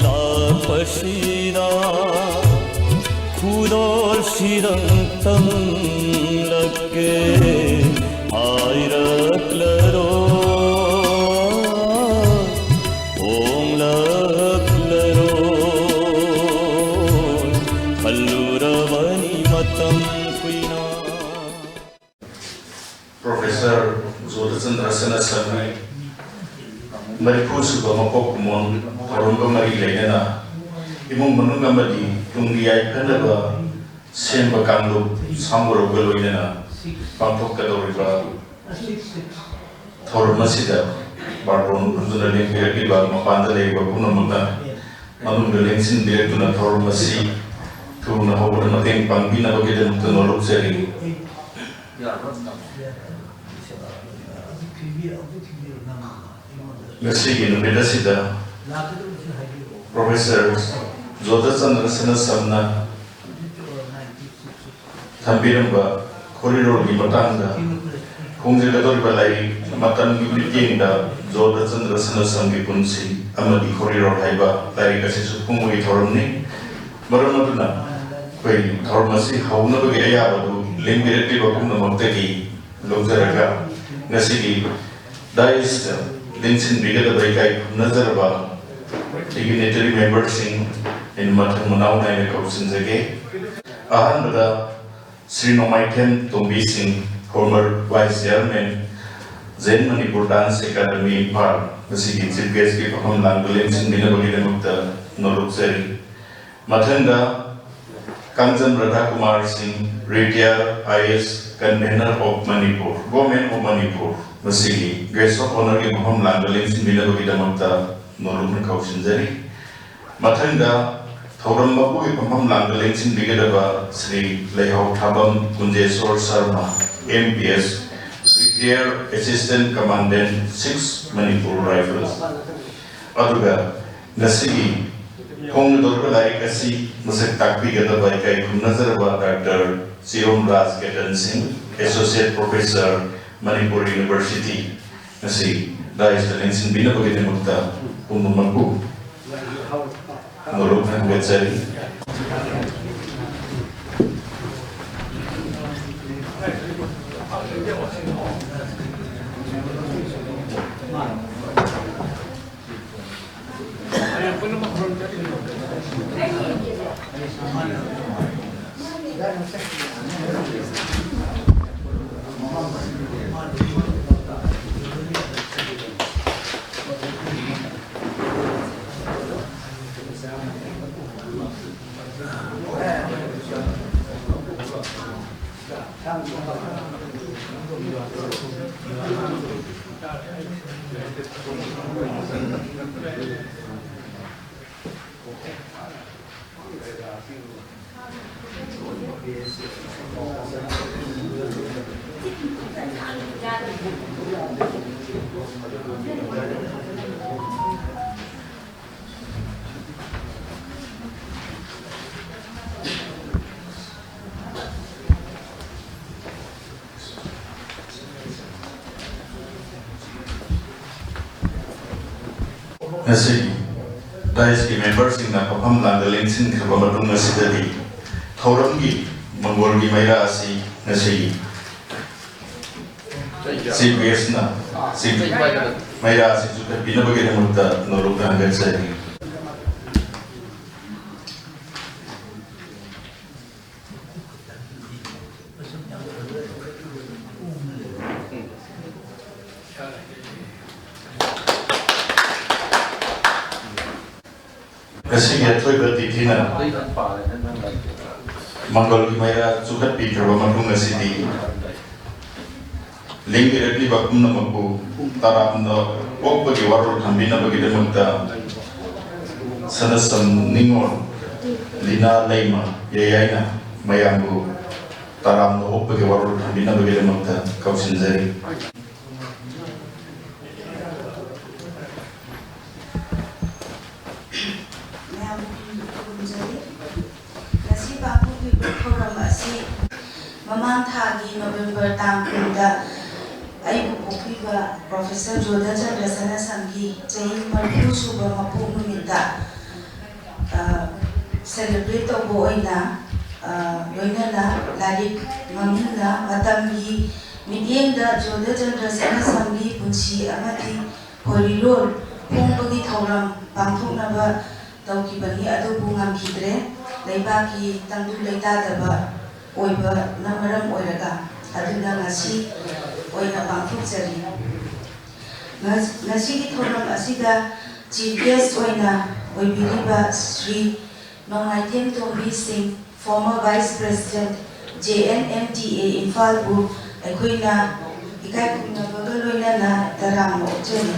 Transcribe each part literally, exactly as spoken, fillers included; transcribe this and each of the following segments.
ꯂꯥꯛꯄꯁꯤꯗ ꯈꯨꯗꯣꯜꯁꯤꯗꯪ ꯇꯝꯂꯛꯀꯦ꯫ ꯍꯥꯏꯔꯛꯂꯔꯣ, ꯍꯣꯡꯂꯛꯂꯔꯣ, ꯈꯜꯂꯨꯔꯕꯅꯤ ꯃꯇꯝ ꯀꯨꯏꯅ꯫ ꯄ꯭ꯔꯣꯐꯦꯁꯔ ꯖꯣꯙꯆꯟꯗ꯭ꯔ ꯁꯅꯥꯁꯝꯒꯤ ꯃꯔꯤꯐꯨ ꯁꯨꯕ ꯃꯄꯣꯛ ꯀꯨꯝꯑꯣꯟ ꯊꯧꯔꯝꯒ ꯃꯔꯤ ꯂꯩꯅꯅ ꯏꯃꯨꯡ ꯃꯅꯨꯡ ꯑꯃꯗꯤ ꯇꯨꯡꯒꯤ ꯌꯥꯏꯐꯅꯕ ꯁꯦꯝꯕ ꯀꯥꯡꯂꯨꯞ ꯁꯥꯃꯨꯔꯧꯒ ꯂꯣꯏꯅꯅ ꯄꯥꯡꯊꯣꯛꯀꯗꯧꯔꯤꯕ ꯊꯧꯔꯝ ꯑꯁꯤꯗ ꯕꯥꯔꯇꯣꯟ ꯈꯨꯝꯗꯨꯅ ꯂꯦꯡꯕꯤꯔꯛꯂꯤꯕ ꯃꯄꯥꯟꯗ ꯂꯩꯔꯤꯕ ꯄꯨꯝꯅꯃꯛꯅ ꯃꯅꯨꯡꯗ ꯂꯦꯡꯁꯤꯟꯕꯤꯔꯛꯇꯨꯅ ꯊꯧꯔꯝ ꯑꯁꯤ ꯊꯨꯅ ꯍꯧꯕꯗ ꯃꯇꯦꯡ ꯄꯥꯡꯕꯤꯅꯕꯒꯤꯗꯃꯛꯇ ꯅꯣꯂꯨꯛꯆꯔꯤ꯫ ꯉꯁꯤꯒꯤ ꯅꯨꯃꯤꯠ ꯑꯁꯤꯗ ꯄ꯭ꯔꯣꯐꯦꯁꯔ ꯖꯣꯙꯆꯟꯗ꯭ꯔ ꯁꯅꯥꯁꯝꯅ ꯊꯝꯕꯤꯔꯝꯕ ꯈꯣꯔꯤꯔꯣꯜꯒꯤ ꯃꯇꯥꯡꯗ ꯐꯣꯡꯖꯒꯗꯧꯔꯤꯕ ꯂꯥꯏꯔꯤꯛ ꯃꯇꯝꯒꯤ ꯃꯤꯠꯌꯦꯡꯗ ꯖꯣꯙꯆꯟꯗ꯭ꯔ ꯁꯅꯥꯁꯝꯒꯤ ꯄꯨꯟꯁꯤ ꯑꯃꯗꯤ ꯈꯣꯔꯤꯔꯣꯜ ꯍꯥꯏꯕ ꯂꯥꯏꯔꯤꯛ ꯑꯁꯤꯁꯨ ꯐꯣꯡꯕꯒꯤ ꯊꯧꯔꯝꯅꯤ꯫ ꯃꯔꯝ ꯑꯗꯨꯅ ꯑꯩꯈꯣꯏ ꯊꯧꯔꯝ ꯑꯁꯤ ꯍꯧꯅꯕꯒꯤ ꯑꯌꯥꯕꯗꯨ ꯂꯦꯡꯕꯤꯔꯛꯂꯤꯕ ꯄꯨꯝꯅꯃꯛꯇꯒꯤ ꯂꯧꯖꯔꯒ ꯉꯁꯤꯒꯤ ꯗꯥꯏꯁꯇ ꯂꯦꯡꯁꯤꯟꯕꯤꯒꯗꯕ ꯏꯀꯥꯏ ꯈꯨꯝꯅꯖꯔꯕ ꯗꯤꯒꯅꯤꯇꯔꯤ ꯃꯦꯝꯕꯔꯁꯤꯡ ꯑꯩꯅ ꯃꯊꯪ ꯃꯅꯥꯎ ꯅꯥꯏꯅ ꯀꯧꯁꯤꯟꯖꯒꯦ꯫ ꯑꯍꯥꯟꯕꯗ ꯁ꯭ꯔꯤ ꯅꯣꯡꯃꯥꯏꯊꯦꯝ ꯇꯣꯝꯕꯤ ꯁꯤꯡ, former vice chairman, Zen Manipur Dance Academy, Imphal, ꯃꯁꯤꯒꯤ chief guestꯀꯤ ꯐꯝꯐꯝ ꯂꯥꯡꯗ ꯂꯦꯡꯁꯤꯟꯕꯤꯅꯕꯒꯤꯗꯃꯛꯇ ꯅꯣꯂꯨꯛꯆꯔꯤ꯫ ꯃꯊꯪꯗ ꯀꯥꯡꯖꯝ ꯔꯥꯙꯥꯀꯨꯃꯥꯔ ꯁꯤꯡ, retired I A S convener of Manipur, Government of Manipur, ꯃꯁꯤꯒꯤ guest of honourꯒꯤ ꯐꯝꯐꯝ ꯂꯥꯡꯗ ꯂꯦꯡꯁꯤꯟꯕꯤꯅꯕꯒꯤꯗꯃꯛꯇ ꯅꯣꯂꯨꯛꯅ ꯀꯧꯁꯤꯟꯖꯔꯤ꯫ ꯃꯊꯪꯗ ꯊꯧꯔꯝ ꯃꯄꯨꯒꯤ ꯐꯝꯐꯝ ꯂꯥꯡꯗ ꯂꯦꯡꯁꯤꯟꯕꯤꯒꯗꯕ ꯁ꯭ꯔꯤ ꯂꯩꯍꯥꯎ ꯊꯥꯕꯝ ꯀꯨꯟꯖꯦꯁꯣꯔ Sharma, M P S, retired Assistant Commandant, six Manipur Rifles꯫ ꯑꯗꯨꯒ ꯉꯁꯤꯒꯤ ꯐꯣꯡꯒꯗꯧꯔꯤꯕ ꯂꯥꯏꯔꯤꯛ ꯑꯁꯤ ꯃꯁꯛ ꯇꯥꯛꯄꯤꯒꯗꯕ ꯏꯀꯥꯏ ꯈꯨꯝꯅꯖꯔꯕ ꯗꯥꯛꯇꯔ ꯆꯤꯔꯣꯝ ꯔꯥꯖ ꯀꯦꯇꯟ ꯁꯤꯡ, Associate Professor, Manipur University, ꯉꯁꯤ ꯗꯥꯏꯁꯇ ꯂꯦꯡꯁꯤꯟꯕꯤꯅꯕꯒꯤꯗꯃꯛꯇ ꯄꯨꯝꯅꯃꯛꯄꯨ ꯅꯣꯂꯨꯛ ꯊꯥꯡꯒꯠꯆꯔꯤ꯫ ꯉꯁꯤꯒꯤ ꯗꯥꯏꯁꯀꯤ ꯃꯦꯝꯕꯔꯁꯤꯡꯅ ꯃꯐꯝ ꯂꯥꯡꯗ ꯂꯦꯡꯁꯤꯟꯈ꯭ꯔꯕ ꯃꯇꯨꯡ ꯑꯁꯤꯗꯗꯤ ꯊꯧꯔꯝꯒꯤ ꯃꯪꯒꯣꯜꯒꯤ ꯃꯩꯔꯥ ꯑꯁꯤ ꯉꯁꯤꯒꯤ ꯆꯤꯐ ꯒꯦꯁꯅ ꯆꯤꯐ ꯃꯩꯔꯥ ꯑꯁꯤ ꯆꯨꯊꯠꯄꯤꯅꯕꯒꯤꯗꯃꯛꯇ ꯅꯣꯂꯨꯛ ꯊꯥꯡꯒꯠꯆꯔꯤ꯫ ꯉꯁꯤꯒꯤ ꯑꯊꯣꯏꯕ ꯇꯤꯊꯤꯅ ꯃꯪꯒꯣꯜꯒꯤ ꯃꯩꯔꯥ ꯆꯨꯈꯠꯄꯤꯈ꯭ꯔꯕ ꯃꯇꯨꯡ ꯑꯁꯤꯗꯤ ꯂꯦꯡꯕꯤꯔꯛꯂꯤꯕ ꯄꯨꯝꯅꯃꯛꯄꯨ ꯇꯔꯥꯝꯅ ꯑꯣꯛꯄꯒꯤ ꯋꯥꯔꯣꯜ ꯊꯝꯕꯤꯅꯕꯒꯤꯗꯃꯛꯇ ꯁꯅꯁꯝ ꯅꯤꯉꯣꯜ, ꯂꯤꯅꯥ ꯂꯩꯃ ꯌꯥꯌꯥꯏꯅ ꯃꯌꯥꯝꯕꯨ ꯇꯔꯥꯝꯅ ꯑꯣꯛꯄꯒꯤ ꯋꯥꯔꯣꯜ ꯊꯝꯕꯤꯅꯕꯒꯤꯗꯃꯛꯇ ꯀꯧꯁꯤꯟꯖꯔꯤ꯫ ꯃꯌꯥꯝꯕꯨ ꯈꯨꯔꯨꯝꯖꯔꯤ꯫ ꯉꯁꯤ ꯄꯥꯡꯊꯣꯛꯂꯤꯕ ꯊꯧꯔꯝ ꯑꯁꯤ ꯃꯃꯥꯡ ꯊꯥꯒꯤ ꯅꯣꯕꯦꯝꯕꯔ ꯇꯥꯡ ꯀꯨꯟꯗ ꯑꯩꯕꯨ ꯄꯣꯛꯄꯤꯕ ꯄ꯭ꯔꯣꯐꯦꯁꯔ ꯖꯣꯙꯆꯟꯗ꯭ꯔ ꯁꯅꯥꯁꯝꯒꯤ ꯆꯍꯤ ꯃꯔꯤꯐꯨ ꯁꯨꯕ ꯃꯄꯣꯛ ꯅꯨꯃꯤꯠꯇ, ꯑ, celebrate ꯇꯧꯕ ꯑꯣꯏꯅ, ꯑ, ꯂꯣꯏꯅꯅ ꯂꯥꯏꯔꯤꯛ ꯃꯃꯤꯡꯅ ꯃꯇꯝꯒꯤ ꯃꯤꯠꯌꯦꯡꯗ ꯖꯣꯙꯆꯟꯗ꯭ꯔ ꯁꯅꯥꯁꯝꯒꯤ ꯄꯨꯟꯁꯤ ꯑꯃꯗꯤ ꯈꯣꯔꯤꯂꯣꯟ ꯐꯣꯡꯕꯒꯤ ꯊꯧꯔꯝ ꯄꯥꯡꯊꯣꯛꯅꯕ ꯇꯧꯈꯤꯕꯅꯤ, ꯑꯗꯨꯕꯨ ꯉꯝꯈꯤꯗ꯭ꯔꯦ꯫ ꯂꯩꯕꯥꯛꯀꯤ ꯇꯪꯗꯨ ꯂꯩꯇꯥꯗꯕ ꯑꯣꯏꯕꯅ ꯃꯔꯝ ꯑꯣꯏꯔꯒ, ꯑꯗꯨꯅ ꯉꯁꯤ ꯑꯣꯏꯅ ꯄꯥꯡꯊꯣꯛꯆꯔꯤ꯫ ꯉ-, ꯉꯁꯤꯒꯤ ꯊꯧꯔꯝ ꯑꯁꯤꯗ chief guest ꯑꯣꯏꯅ ꯑꯣꯏꯕꯤꯔꯤꯕ ꯁ꯭ꯔꯤ ꯅꯣꯡꯃꯥꯏꯊꯦꯝ ꯇꯣꯝꯕꯤ ꯁꯤꯡ, former vice president, J N M T A ꯏꯝꯐꯥꯜꯕꯨ ꯑꯩꯈꯣꯏꯅ ꯏꯀꯥꯏ ꯈꯨꯝꯅꯕꯒ ꯂꯣꯏꯅꯅ ꯇꯔꯥꯝꯅ ꯑꯣꯛꯆꯔꯤ꯫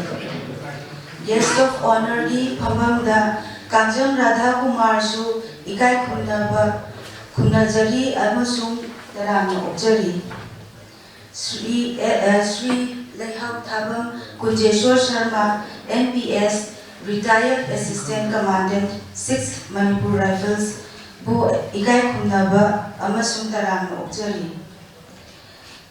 Guest of honourꯒꯤ ꯐꯝꯐꯝꯗ ꯀꯥꯡꯖꯝ ꯔꯥꯙꯥ ꯀꯨꯃꯥꯔꯁꯨ ꯏꯀꯥꯏ ꯈꯨꯝꯅꯕ, ꯈꯨꯝꯅꯖꯔꯤ ꯑꯃꯁꯨꯡ ꯇꯔꯥꯝꯅ ꯑꯣꯛꯆꯔꯤ꯫ ꯁ꯭ꯔꯤ, ꯑꯦ, ꯑꯦ, ꯁ꯭ꯔꯤ ꯂꯩꯍꯥꯎ ꯊꯥꯕꯝ ꯀꯨꯟꯖꯦꯁ꯭ꯋꯔ Sharma, N P S, retired assistant commandant, sixth Manipur Rifles, ꯕꯨ ꯏꯀꯥꯏ ꯈꯨꯝꯅꯕ ꯑꯃꯁꯨꯡ ꯇꯔꯥꯝꯅ ꯑꯣꯛꯆꯔꯤ꯫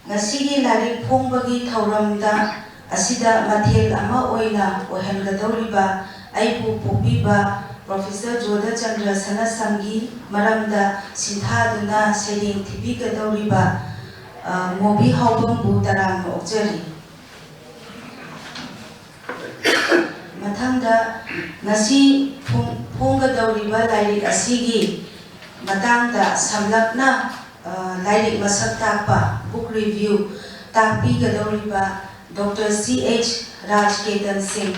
ꯉꯁꯤꯒꯤ ꯂꯥꯏꯔꯤꯛ ꯐꯣꯡꯕꯒꯤ ꯊꯧꯔꯝꯗ ꯑꯁꯤꯗ ꯃꯊꯦꯜ ꯑꯃ ꯑꯣꯏꯅ ꯑꯣꯏꯍꯟꯒꯗꯧꯔꯤꯕ ꯑꯩꯕꯨ ꯄꯣꯛꯄꯤꯕ ꯄ꯭ꯔꯣꯐꯦꯁꯔ ꯖꯣꯙꯆꯟꯗ꯭ꯔ ꯁꯅꯥꯁꯝꯒꯤ ꯃꯔꯝꯗ ꯁꯤꯟꯊꯥꯗꯨꯅ ꯁꯩꯔꯦꯡ ꯊꯤꯕꯤꯒꯗꯧꯔꯤꯕ, ꯑ, ꯃꯣꯕꯤ ꯍꯥꯎꯕꯝꯕꯨ ꯇꯔꯥꯝꯅ ꯑꯣꯛꯆꯔꯤ꯫ ꯃꯊꯪꯗ ꯉꯁꯤ ꯐꯣꯡ-, ꯐꯣꯡꯒꯗꯧꯔꯤꯕ ꯂꯥꯏꯔꯤꯛ ꯑꯁꯤꯒꯤ ꯃꯇꯥꯡꯗ ꯁꯝꯂꯞꯅ, ꯑ, ꯂꯥꯏꯔꯤꯛ ꯃꯁꯛ ꯇꯥꯛꯄ, book review, ꯇꯥꯛꯄꯤꯒꯗꯧꯔꯤꯕ ꯗꯣꯛꯇꯔ ꯁꯤ ꯑꯩꯆ ꯔꯥꯖꯀꯦꯇꯟ ꯁꯤꯡ,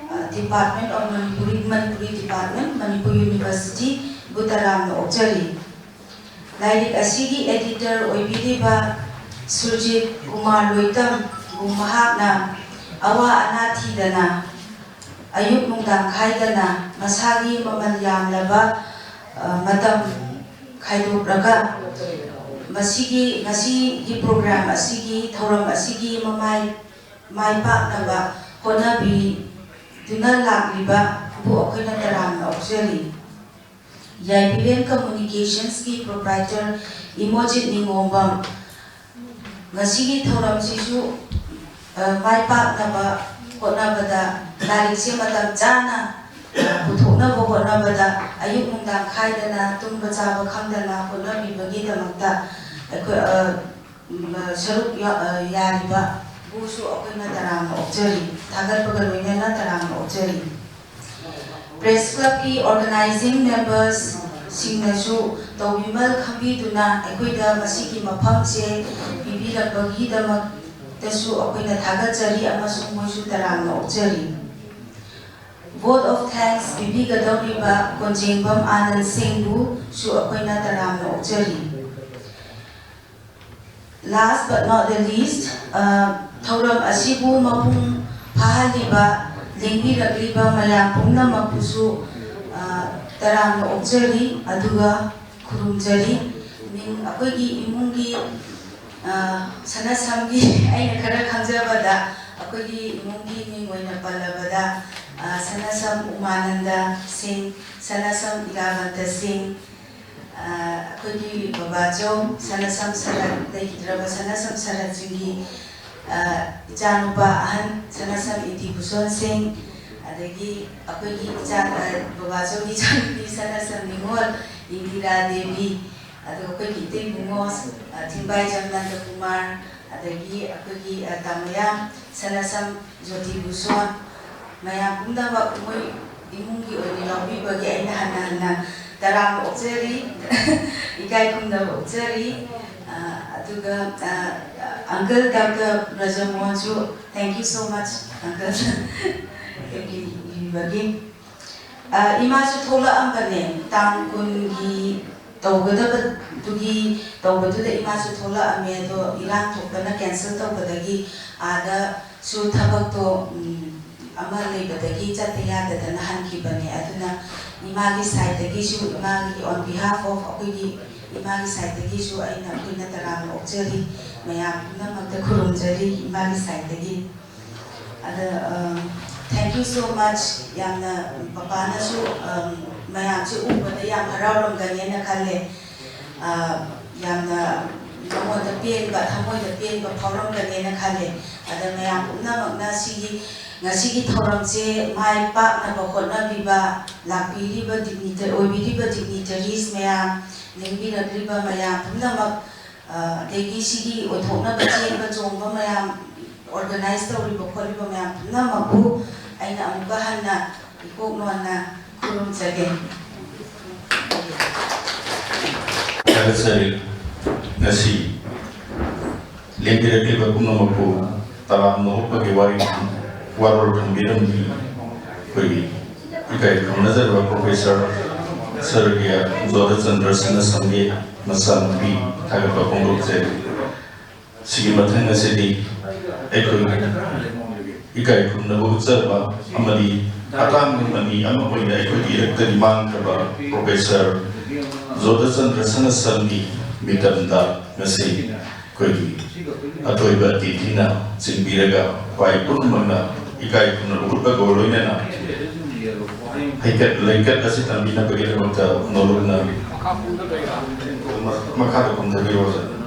ꯑ, Department of Manipuri, Manipuri Department, Manipur University ꯕꯨ ꯇꯔꯥꯝꯅ ꯑꯣꯛꯆꯔꯤ꯫ ꯂꯥꯏꯔꯤꯛ ꯑꯁꯤꯒꯤ editor ꯑꯣꯏꯕꯤꯔꯤꯕ ꯁꯨꯔꯖꯤꯠ ꯀꯨꯃꯥꯔ ꯂꯣꯏꯇꯝꯕꯨ ꯃꯍꯥꯛꯅ ꯑꯋꯥ ꯑꯅꯥ ꯊꯤꯗꯅ, ꯑꯌꯨꯛ ꯅꯨꯡꯗꯥꯡ ꯈꯥꯏꯗꯅ ꯃꯁꯥꯒꯤ ꯃꯃꯜ ꯌꯥꯝꯂꯕ, ꯑ, ꯃꯇꯝ ꯈꯥꯏꯗꯣꯛꯂꯒ ꯃꯁꯤꯒꯤ, ꯉꯁꯤꯒꯤ program ꯑꯁꯤꯒꯤ, ꯊꯧꯔꯝ ꯑꯁꯤꯒꯤ ꯃꯃꯥꯏ, ꯃꯥꯏ ꯄꯥꯛꯅꯕ ꯍꯣꯠꯅꯕꯤꯗꯨꯅ ꯂꯥꯛꯂꯤꯕꯕꯨ ꯑꯩꯈꯣꯏꯅ ꯇꯔꯥꯝꯅ ꯑꯣꯛꯆꯔꯤ꯫ ꯌꯥꯏꯐꯤꯔꯦꯟ Communicationsꯀꯤ proprietor ꯏꯃꯣꯖꯤꯠ ꯅꯤꯉꯣꯝꯕꯝ, ꯉꯁꯤꯒꯤ ꯊꯧꯔꯝꯁꯤꯁꯨ ꯃꯥꯏ ꯄꯥꯛꯅꯕ ꯍꯣꯠꯅꯕꯗ, ꯂꯥꯏꯔꯤꯛꯁꯦ ꯃꯇꯝ ꯆꯥꯅ ꯄꯨꯊꯣꯛꯅꯕ ꯍꯣꯠꯅꯕꯗ ꯑꯌꯨꯛ ꯅꯨꯡꯗꯥꯡ ꯈꯥꯏꯗꯅ, ꯇꯨꯝꯕ ꯆꯥꯕ ꯈꯪꯗꯅ ꯍꯣꯠꯅꯕꯤꯕꯒꯤꯗꯃꯛꯇ ꯑꯩꯈꯣꯏ ꯁꯔꯨꯛ ꯌꯥꯔꯤꯕꯕꯨꯁꯨ ꯑꯩꯈꯣꯏꯅ ꯇꯔꯥꯝꯅ ꯑꯣꯛꯆꯔꯤ, ꯊꯥꯒꯠꯄꯒ ꯂꯣꯏꯅꯅ ꯇꯔꯥꯝꯅ ꯑꯣꯛꯆꯔꯤ꯫ Press Clubꯀꯤ organizing membersꯁꯤꯡꯅꯁꯨ ꯇꯧꯕꯤꯃꯜ ꯈꯪꯕꯤꯗꯨꯅ ꯑꯩꯈꯣꯏꯗ ꯃꯁꯤꯒꯤ ꯃꯐꯝꯁꯦ ꯄꯤꯕꯤꯔꯛꯄꯒꯤꯗꯃꯛꯇꯁꯨ ꯑꯩꯈꯣꯏꯅ ꯊꯥꯒꯠꯆꯔꯤ ꯑꯃꯁꯨꯡ ꯃꯣꯏꯁꯨ ꯇꯔꯥꯝꯅ ꯑꯣꯛꯆꯔꯤ꯫ Vote of thanks ꯄꯤꯕꯤꯒꯗꯧꯔꯤꯕ ꯀꯣꯟꯖꯦꯡꯕꯝ ꯑꯥꯅꯟ ꯁꯤꯡꯕꯨꯁꯨ ꯑꯩꯈꯣꯏꯅ ꯇꯔꯥꯝꯅ ꯑꯣꯛꯆꯔꯤ꯫ Last but not the least, ꯊꯧꯔꯝ ꯑꯁꯤꯕꯨ ꯃꯄꯨꯡ ꯐꯥꯍꯜꯂꯤꯕ, ꯂꯦꯡꯕꯤꯔꯛꯂꯤꯕ ꯃꯌꯥꯝ ꯄꯨꯝꯅꯃꯛꯄꯨꯁꯨ ꯇꯔꯥꯝꯅ ꯑꯣꯛꯆꯔꯤ, ꯑꯗꯨꯒ ꯈꯨꯔꯨꯝꯖꯔꯤ꯫ ꯃꯤꯡ ꯑꯩꯈꯣꯏꯒꯤ ꯏꯃꯨꯡꯒꯤ ꯁꯅꯥꯁꯝꯒꯤ ꯑꯩꯅ ꯈꯔ ꯈꯪꯖꯕꯗ, ꯑꯩꯈꯣꯏꯒꯤ ꯏꯃꯨꯡꯒꯤ ꯃꯤꯡ ꯑꯣꯏꯅ ꯄꯜꯂꯕꯗ, ꯁꯅꯥꯁꯝ ꯎꯃꯥꯅꯟꯗ ꯁꯤꯡ, ꯁꯅꯥꯁꯝ ꯏꯂꯥꯕꯟꯇ ꯁꯤꯡ, ꯑꯩꯈꯣꯏꯒꯤ ꯕꯕꯥꯆꯧ ꯁꯅꯥꯁꯝ ꯁꯔꯠ, ꯂꯩꯈꯤꯗ꯭ꯔꯕ ꯁꯅꯥꯁꯝ ꯁꯔꯠꯁꯤꯡꯒꯤ ꯏꯆꯥꯅꯨꯄꯥ ꯑꯍꯟ ꯁꯅꯥꯁꯝ ꯏꯇꯤꯕꯨꯁꯣꯟ ꯁꯤꯡ, ꯑꯗꯒꯤ ꯑꯩꯈꯣꯏꯒꯤ ꯏꯆꯥ, ꯕꯕꯥꯆꯧꯒꯤ ꯏꯆꯥꯅꯨꯄꯤ ꯁꯅꯥꯁꯝ ꯅꯤꯉꯣꯜ ꯏꯟꯗꯤꯔꯥ ꯗꯦꯕꯤ, ꯑꯗꯨꯒ ꯑꯩꯈꯣꯏꯒꯤ ꯏꯇꯩ ꯏꯕꯨꯡꯉꯣ ꯊꯤꯡꯕꯥꯏꯖꯝ ꯅꯟꯗꯀꯨꯃꯥꯔ, ꯑꯗꯒꯤ ꯑꯩꯈꯣꯏꯒꯤ ꯇꯥꯃꯣꯌꯥꯝ ꯁꯅꯥꯁꯝ ꯖꯣꯇꯤꯕꯨꯁꯣꯟ, ꯃꯌꯥꯝ ꯄꯨꯝꯅꯃꯛ ꯃꯣꯏ ꯏꯃꯨꯡꯒꯤ ꯑꯣꯏꯅ ꯌꯥꯎꯕꯤꯕꯒꯤ ꯑꯩꯅ ꯍꯟꯅ ꯍꯟꯅ ꯇꯔꯥꯝꯅ ꯑꯣꯛꯆꯔꯤ, ꯏꯀꯥꯏ ꯈꯨꯝꯅꯕ ꯑꯣꯛꯆꯔꯤ꯫ ꯑꯗꯨꯒ uncle Doctor ꯕ꯭ꯔꯖꯃꯣꯍꯟꯁꯨ, thank you so much uncle, ꯌꯦꯡꯕꯤꯕꯒꯤ꯫ ꯏꯃꯥꯁꯨ ꯊꯣꯛꯂꯛꯑꯝꯕꯅꯦ, ꯇꯥꯡ ꯀꯨꯟꯒꯤ ꯇꯧꯒꯗꯕꯗꯨꯒꯤ ꯇꯧꯕꯗꯨꯗ ꯏꯃꯥꯁꯨ ꯊꯣꯛꯂꯛꯑꯝꯃꯦ, ꯑꯗꯣ ꯏꯔꯥꯡ ꯊꯣꯛꯄꯅ cancel ꯇꯧꯕꯗꯒꯤ ꯑꯥꯗꯁꯨ ꯊꯕꯛꯇꯣ ꯑꯃ ꯂꯩꯕꯗꯒꯤ ꯆꯠꯇ ꯌꯥꯗꯗꯅ ꯍꯟꯈꯤꯕꯅꯦ꯫ ꯑꯗꯨꯅ ꯏꯃꯥꯒꯤ sideꯇꯒꯤꯁꯨ, ꯏꯃꯥꯒꯤ on behalf of ꯑꯩꯈꯣꯏꯒꯤ ꯏꯃꯥꯒꯤ sideꯇꯒꯤꯁꯨ ꯑꯩꯅ, ꯑꯩꯈꯣꯏꯅ ꯇꯔꯥꯝꯅ ꯑꯣꯛꯆꯔꯤ, ꯃꯌꯥꯝ ꯄꯨꯝꯅꯃꯛꯇ ꯈꯨꯔꯨꯝꯖꯔꯤ ꯏꯃꯥꯒꯤ sideꯇꯒꯤ꯫ ꯑꯗ thank you so much꯫ ꯌꯥꯝꯅ ꯄꯄꯥꯅꯁꯨ ꯃꯌꯥꯝꯁꯦ ꯎꯕꯗ ꯌꯥꯝ ꯍꯔꯥꯎꯔꯝꯒꯅꯦꯅ ꯈꯜꯂꯦ꯫ ꯌꯥꯝꯅ ꯃꯉꯣꯟꯗ ꯄꯦꯟꯕ, ꯊꯃꯣꯏꯗ ꯄꯦꯟꯕ ꯐꯥꯎꯔꯝꯒꯅꯦꯅ ꯈꯜꯂꯦ꯫ ꯑꯗ ꯃꯌꯥꯝ ꯄꯨꯝꯅꯃꯛꯅ ꯁꯤꯒꯤ, ꯉꯁꯤꯒꯤ ꯊꯧꯔꯝꯁꯦ ꯃꯥꯏ ꯄꯥꯛꯅꯕ ꯍꯣꯠꯅꯕꯤꯕ, ꯂꯥꯛꯄꯤꯔꯤꯕ dignita-, ꯑꯣꯏꯕꯤꯔꯤꯕ dignitaries ꯃꯌꯥꯝ, ꯂꯦꯡꯕꯤꯔꯛꯂꯤꯕ ꯃꯌꯥꯝ ꯄꯨꯝꯅꯃꯛ, ꯑ, ꯑꯗꯒꯤ ꯁꯤꯒꯤ ꯑꯣꯏꯊꯣꯛꯅꯕ ꯆꯦꯟꯕ ꯆꯣꯡꯕ ꯃꯌꯥꯝ, organize ꯇꯧꯔꯤꯕ ꯈꯣꯠꯂꯤꯕ ꯃꯌꯥꯝ ꯄꯨꯝꯅꯃꯛꯄꯨ ꯑꯩꯅ ꯑꯃꯨꯛꯀ ꯍꯟꯅ ꯏꯀꯣꯛ ꯅꯣꯟꯅ ꯈꯨꯔꯨꯝꯖꯒꯦ꯫ ꯊꯥꯒꯠꯆꯔꯤ꯫ ꯉꯁꯤ ꯂꯦꯡꯕꯤꯔꯛꯂꯤꯕ ꯄꯨꯝꯅꯃꯛꯄꯨ ꯇꯔꯥꯝꯅ ꯑꯣꯛꯄꯒꯤ ꯋꯥꯔꯤ, ꯋꯥꯔꯣꯜ ꯊꯝꯕꯤꯔꯝꯃꯤ ꯑꯩꯈꯣꯏꯒꯤ ꯏꯀꯥꯏ ꯈꯨꯝꯅꯖꯔꯕ professor ꯁꯔꯒꯤꯌꯥ ꯖꯣꯙꯆꯟꯗ꯭ꯔ ꯁꯅꯥꯁꯝꯒꯤ ꯃꯆꯥꯅꯨꯄꯤ ꯊꯥꯒꯠꯄ ꯐꯣꯡꯗꯣꯛꯆꯔꯤ꯫ ꯁꯤꯒꯤ ꯃꯊꯪ ꯑꯁꯤꯗꯤ ꯑꯩꯈꯣꯏ ꯏꯀꯥꯏ ꯈꯨꯝꯅꯕ ꯎꯠꯆꯕ ꯑꯃꯗꯤ ꯑꯇꯥꯡꯕ ꯃꯅꯤ ꯑꯃ ꯑꯣꯏꯅ ꯑꯩꯈꯣꯏꯒꯤ ꯏꯔꯛꯇꯒꯤ ꯃꯥꯡꯈ꯭ꯔꯕ professor ꯖꯣꯙꯆꯟꯗ꯭ꯔ ꯁꯅꯥꯁꯝꯒꯤ ꯃꯤꯇꯝꯗ ꯉꯁꯤ ꯑꯩꯈꯣꯏꯒꯤ ꯑꯊꯣꯏꯕ ꯑꯇꯤꯊꯤꯅ ꯆꯤꯟꯕꯤꯔꯒ ꯈ꯭ꯋꯥꯏ ꯄꯨꯝꯅꯃꯛꯅ ꯏꯀꯥꯏ ꯈꯨꯝꯅꯕ ꯎꯠꯄꯒ ꯂꯣꯏꯅꯅ ꯍꯩꯀꯠ ꯂꯩꯀꯠ ꯑꯁꯤ ꯇꯝꯕꯤꯅꯕꯒꯤꯗꯃꯛꯇ ꯅꯣꯂꯨꯛꯅ ꯃꯈꯥꯗ ꯀꯨꯝꯊꯕꯤꯔꯣ, ꯑꯣꯖꯥ꯫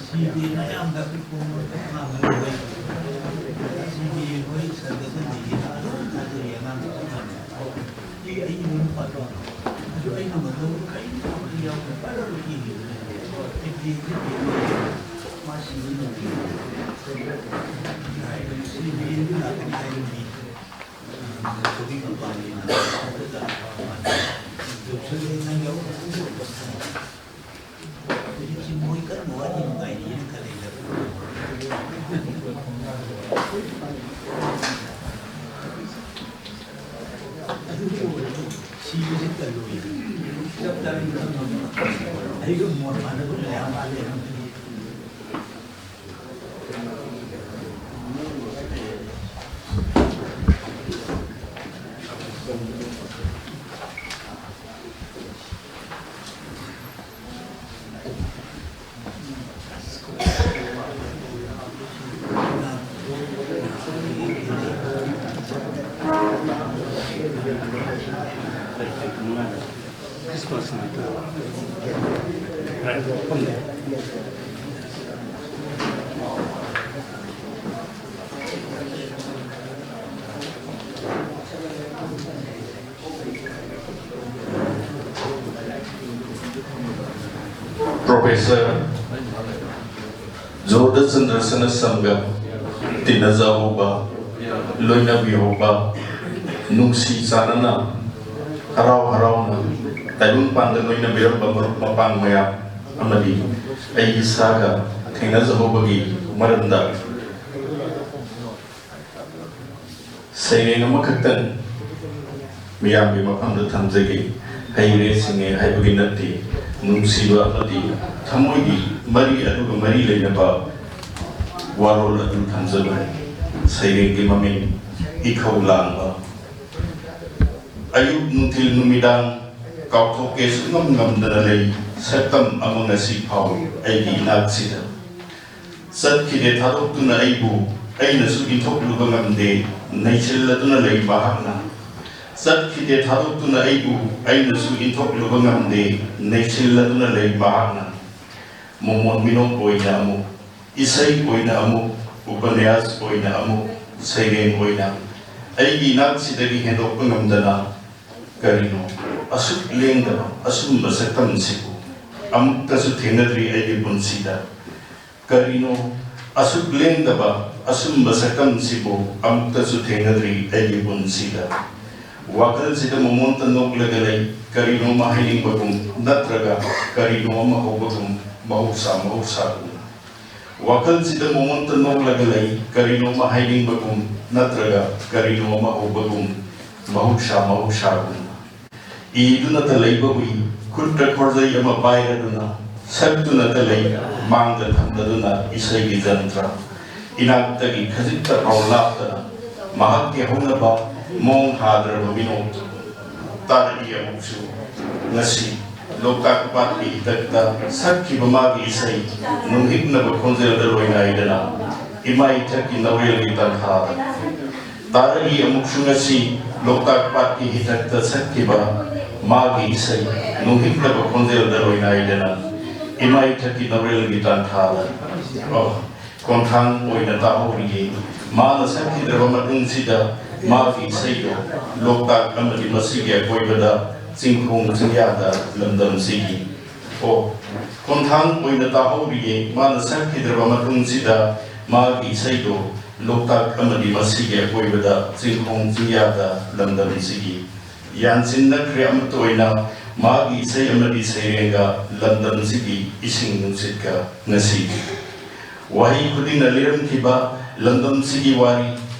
ꯁꯤꯗꯤ ꯑꯌꯥꯝꯕ ꯄꯨꯡ ꯃꯉꯥ ꯃꯅꯨꯡꯗ ꯁꯤꯗꯤ ꯑꯩꯈꯣꯏ ꯁꯔꯒꯗ ꯂꯩꯌꯦ, ꯑꯗꯨꯝ ꯊꯥꯖꯔꯤ ꯑꯉꯥꯡꯗ ꯆꯞ ꯃꯥꯟꯅꯩ꯫ ꯁꯤ ꯑꯩ ꯌꯨꯝ ꯄꯥꯟꯕ ꯑꯗꯨ ꯑꯩꯅ ꯃꯇꯧ ꯀꯔꯤꯝꯇ ꯌꯥꯎꯗꯦ, ꯄꯥꯜꯂꯔꯣꯏ ꯏꯔꯤꯕꯅꯦ꯫ ꯑꯦ P S C P S C ꯃꯥ ꯁꯤꯕ ꯅꯨꯃꯤꯠ ꯁꯤ ꯕꯤ ꯑꯦꯁ ꯁꯤ ꯂꯥꯛꯀꯅꯤ ꯍꯥꯏꯕꯅꯤ꯫ ꯀꯣꯕꯤ ꯃꯄꯥꯟꯒꯤ ꯅꯥꯀꯟꯗ ꯌꯣꯠꯁꯜꯂꯦ, ꯅꯪ ꯌꯥꯎꯔꯛꯄ ꯍꯧꯖꯤꯛꯁꯤ ꯃꯣꯏ ꯀꯟꯅ ꯋꯥꯔꯤ ꯅꯨꯡꯉꯥꯏꯔꯤꯅ ꯈꯜꯂꯦ꯫ ꯑꯗꯨꯒꯤ ꯑꯣꯏꯔꯗꯤ ꯁꯤꯕꯁꯤ ꯀꯜꯂꯣꯏ꯫ ꯆꯞ ꯆꯥꯕꯤ ꯈꯪꯉꯝꯃꯤ꯫ ꯑꯩꯒ ꯃꯣꯠ ꯃꯥꯟꯅꯕ ꯃꯌꯥꯝ ꯃꯥꯜꯂꯦ꯫ Professor ꯖꯣꯙꯆꯟꯗ꯭ꯔ ꯁꯅꯥꯁꯝꯒ ꯇꯤꯟꯅꯖꯍꯧꯕ, ꯂꯣꯏꯅꯕꯤꯍꯧꯕ, ꯅꯨꯡꯁꯤ ꯆꯥꯟꯅꯅ, ꯍꯔꯥꯎ ꯍꯔꯥꯎꯅ ꯇꯥꯏꯕꯪꯄꯥꯟꯗ ꯂꯣꯏꯅꯕꯤꯔꯝꯕ ꯃꯔꯨꯞ ꯃꯄꯥꯡ ꯃꯌꯥꯝ ꯑꯃꯗꯤ ꯑꯩ ꯏꯁꯥꯒ ꯊꯦꯡꯅꯖꯍꯧꯕꯒꯤ ꯃꯔꯝꯗ ꯁꯩꯔꯦꯡ ꯑꯃꯈꯛꯇꯪ ꯃꯤꯌꯥꯝꯒꯤ ꯃꯐꯝꯗ ꯊꯝꯖꯒꯦ꯫ ꯍꯩꯔꯦ ꯁꯤꯡꯉꯦ ꯍꯥꯏꯕꯒꯤ ꯅꯠꯇꯦ, ꯅꯨꯡꯁꯤꯕ ꯑꯃꯗꯤ ꯊꯃꯣꯏꯒꯤ ꯃꯔꯤ ꯑꯗꯨꯒ ꯃꯔꯤ ꯂꯩꯅꯕ ꯋꯥꯔꯣꯜ ꯑꯗꯨ ꯊꯝꯖꯕꯅꯤ꯫ ꯁꯩꯔꯦꯡꯒꯤ ꯃꯃꯤꯡ ꯏꯊꯧ ꯂꯥꯡꯕ꯫ ꯑꯌꯨꯛ, ꯅꯨꯡꯊꯤꯜ, ꯅꯨꯃꯤꯗꯥꯡ ꯀꯥꯎꯊꯣꯛꯀꯦ ꯁꯨꯡꯉꯝ ꯉꯝꯗꯅ ꯂꯩ ꯁꯛꯇꯝ ꯑꯃ ꯉꯁꯤ ꯐꯥꯎ ꯑꯩꯒꯤ ꯏꯅꯥꯛꯁꯤꯗ꯫ ꯆꯠꯈꯤꯗꯦ ꯊꯥꯗꯣꯛꯇꯨꯅ ꯑꯩꯕꯨ, ꯑꯩꯅꯁꯨ ꯏꯟꯊꯣꯛꯂꯨꯕ ꯉꯝꯗꯦ ꯅꯩꯁꯤꯜꯂꯗꯨꯅ ꯂꯩ ꯃꯍꯥꯛꯅ꯫ ꯆꯠꯈꯤꯗꯦ ꯊꯥꯗꯣꯛꯇꯨꯅ ꯑꯩꯕꯨ, ꯑꯩꯅꯁꯨ ꯏꯟꯊꯣꯛꯂꯨꯕ ꯉꯝꯗꯦ ꯅꯩꯁꯤꯜꯂꯗꯨꯅ ꯂꯩ ꯃꯍꯥꯛꯅ꯫ ꯃꯣꯃꯣꯟ ꯃꯤꯅꯣꯛ ꯑꯣꯏꯅ ꯑꯃꯨꯛ, ꯏꯁꯩ ꯑꯣꯏꯅ ꯑꯃꯨꯛ, ꯎꯄꯅ꯭ꯌꯥꯁ ꯑꯣꯏꯅ ꯑꯃꯨꯛ, ꯁꯩꯔꯦꯡ ꯑꯣꯏꯅ ꯑꯩꯒꯤ ꯏꯅꯥꯛꯁꯤꯗꯒꯤ ꯍꯦꯟꯗꯣꯛꯄ ꯉꯝꯗꯅ꯫ ꯀꯔꯤꯅꯣ ꯑꯁꯨꯛ ꯂꯦꯡꯗꯕ ꯑꯁꯨꯝꯕ ꯁꯛꯇꯝꯁꯤꯕꯨ ꯑꯃꯨꯛꯇꯁꯨ ꯊꯦꯡꯅꯗ꯭ꯔꯤ ꯑꯩꯒꯤ ꯄꯨꯟꯁꯤꯗ꯫ ꯀꯔꯤꯅꯣ ꯑꯁꯨꯛ ꯂꯦꯡꯗꯕ ꯑꯁꯨꯝꯕ ꯁꯛꯇꯝꯁꯤꯕꯨ ꯑꯃꯨꯛꯇꯁꯨ ꯊꯦꯡꯅꯗ꯭ꯔꯤ ꯑꯩꯒꯤ ꯄꯨꯟꯁꯤꯗ꯫ ꯋꯥꯈꯜꯁꯤꯗ ꯃꯃꯣꯟꯇ ꯅꯣꯛꯂꯒ ꯂꯩ, ꯀꯔꯤꯅꯣꯃ ꯍꯥꯏꯅꯤꯡꯕꯒꯨꯝ ꯅꯠꯇ꯭ꯔꯒ ꯀꯔꯤꯅꯣ ꯑꯃ ꯍꯧꯕꯒꯨꯝ, ꯃꯍꯧꯁꯥ ꯃꯍꯧꯁꯥꯒꯨꯝ꯫ ꯋꯥꯈꯜꯁꯤꯗ ꯃꯃꯣꯟꯇ ꯅꯣꯛꯂꯒ ꯂꯩ, ꯀꯔꯤꯅꯣꯃ ꯍꯥꯏꯅꯤꯡꯕꯒꯨꯝ ꯅꯠꯇ꯭ꯔꯒ ꯀꯔꯤꯅꯣ ꯑꯃ ꯍꯧꯕꯒꯨꯝ, ꯃꯍꯧꯁꯥ ꯃꯍꯧꯁꯥꯒꯨꯝ꯫ ꯏꯗꯨꯅꯇ ꯂꯩꯕ ꯎꯏ, ꯈꯨꯠꯇ ꯈꯣꯔꯖꯩ ꯑꯃ ꯄꯥꯏꯔꯗꯨꯅ, ꯁꯛꯇꯨꯅꯇ ꯂꯩ, ꯃꯥꯡꯗ ꯊꯝꯂꯗꯨꯅ ꯏꯁꯩꯒꯤ ꯖꯟꯇ꯭ꯔ꯫ ꯏꯅꯥꯛꯇꯒꯤ ꯈꯖꯤꯛꯇ ꯐꯥꯎ ꯂꯥꯞꯇꯅ, ꯃꯍꯥꯛꯀꯤ ꯍꯧꯅꯕ ꯃꯣꯡ ꯍꯥꯗ꯭ꯔꯕ ꯃꯤꯅꯣꯛ ꯇꯥꯔꯛꯏ ꯑꯃꯨꯛꯁꯨ꯫ ꯉꯁꯤ ꯂꯣꯛꯇꯥꯛ ꯄꯥꯠꯀꯤ ꯏꯊꯛꯇ ꯁꯛꯈꯤꯕ ꯃꯥꯒꯤ ꯏꯁꯩ, ꯅꯨꯡꯍꯤꯛꯅꯕ ꯈꯣꯟꯖꯦꯜꯗ ꯂꯣꯏꯅꯥꯏꯗꯅ, ꯏꯃꯥ ꯏꯊꯛꯀꯤ ꯅꯧꯔꯦꯜꯒꯤ ꯇꯟꯊꯥꯗ꯫ ꯇꯥꯔꯛꯏ ꯑꯃꯨꯛꯁꯨ ꯉꯁꯤ ꯂꯣꯛꯇꯥꯛ ꯄꯥꯠꯀꯤ ꯏꯊꯛꯇ ꯁꯛꯈꯤꯕ ꯃꯥꯒꯤ ꯏꯁꯩ, ꯅꯨꯡꯍꯤꯛꯅꯕ ꯈꯣꯟꯖꯦꯜꯗ ꯂꯣꯏꯅꯥꯏꯗꯅ, ꯏꯃꯥ ꯏꯊꯛꯀꯤ ꯅꯧꯔꯦꯜꯒꯤ ꯇꯟꯊꯥꯗ꯫ ꯑꯣ, ꯈꯣꯡꯊꯥꯡ ꯑꯣꯏꯅ ꯇꯥꯍꯧꯔꯤꯌꯦ ꯃꯥꯅ ꯁꯛꯈꯤꯗ꯭ꯔꯕ ꯃꯇꯨꯡꯁꯤꯗ ꯃꯥꯒꯤ ꯏꯁꯩꯗꯣ ꯂꯣꯛꯇꯥꯛ ꯑꯃꯗꯤ ꯃꯁꯤꯒꯤ ꯑꯀꯣꯏꯕꯗ, ꯆꯤꯡꯈꯣꯡ ꯆꯤꯡꯌꯥꯗ, ꯂꯝꯗꯝꯁꯤꯒꯤ꯫ ꯑꯣ, ꯈꯣꯡꯊꯥꯡ ꯑꯣꯏꯅ ꯇꯥꯍꯧꯔꯤꯌꯦ ꯃꯥꯅ ꯁꯛꯈꯤꯗ꯭ꯔꯕ ꯃꯇꯨꯡꯁꯤꯗ ꯃꯥꯒꯤ ꯏꯁꯩꯗꯣ ꯂꯣꯛꯇꯥꯛ ꯑꯃꯗꯤ ꯃꯁꯤꯒꯤ ꯑꯀꯣꯏꯕꯗ, ꯆꯤꯡꯈꯣꯡ ꯆꯤꯡꯌꯥꯗ, ꯂꯝꯗꯝꯁꯤꯒꯤ꯫ ꯌꯥꯟꯁꯤꯟꯅꯈ꯭ꯔꯦ ꯑꯃꯠꯇ ꯑꯣꯏꯅ ꯃꯥꯒꯤ ꯏꯁꯩ ꯑꯃꯗꯤ ꯁꯩꯔꯦꯡꯒ, ꯂꯝꯗꯝꯁꯤꯒꯤ ꯏꯁꯤꯡ ꯅꯨꯡꯁꯤꯠꯀ ꯉꯁꯤ꯫ ꯋꯥꯍꯩ ꯈꯨꯗꯤꯡꯅ ꯂꯤꯔꯝꯈꯤꯕ ꯂꯝꯗꯝꯁꯤꯒꯤ ꯋꯥꯔꯤ,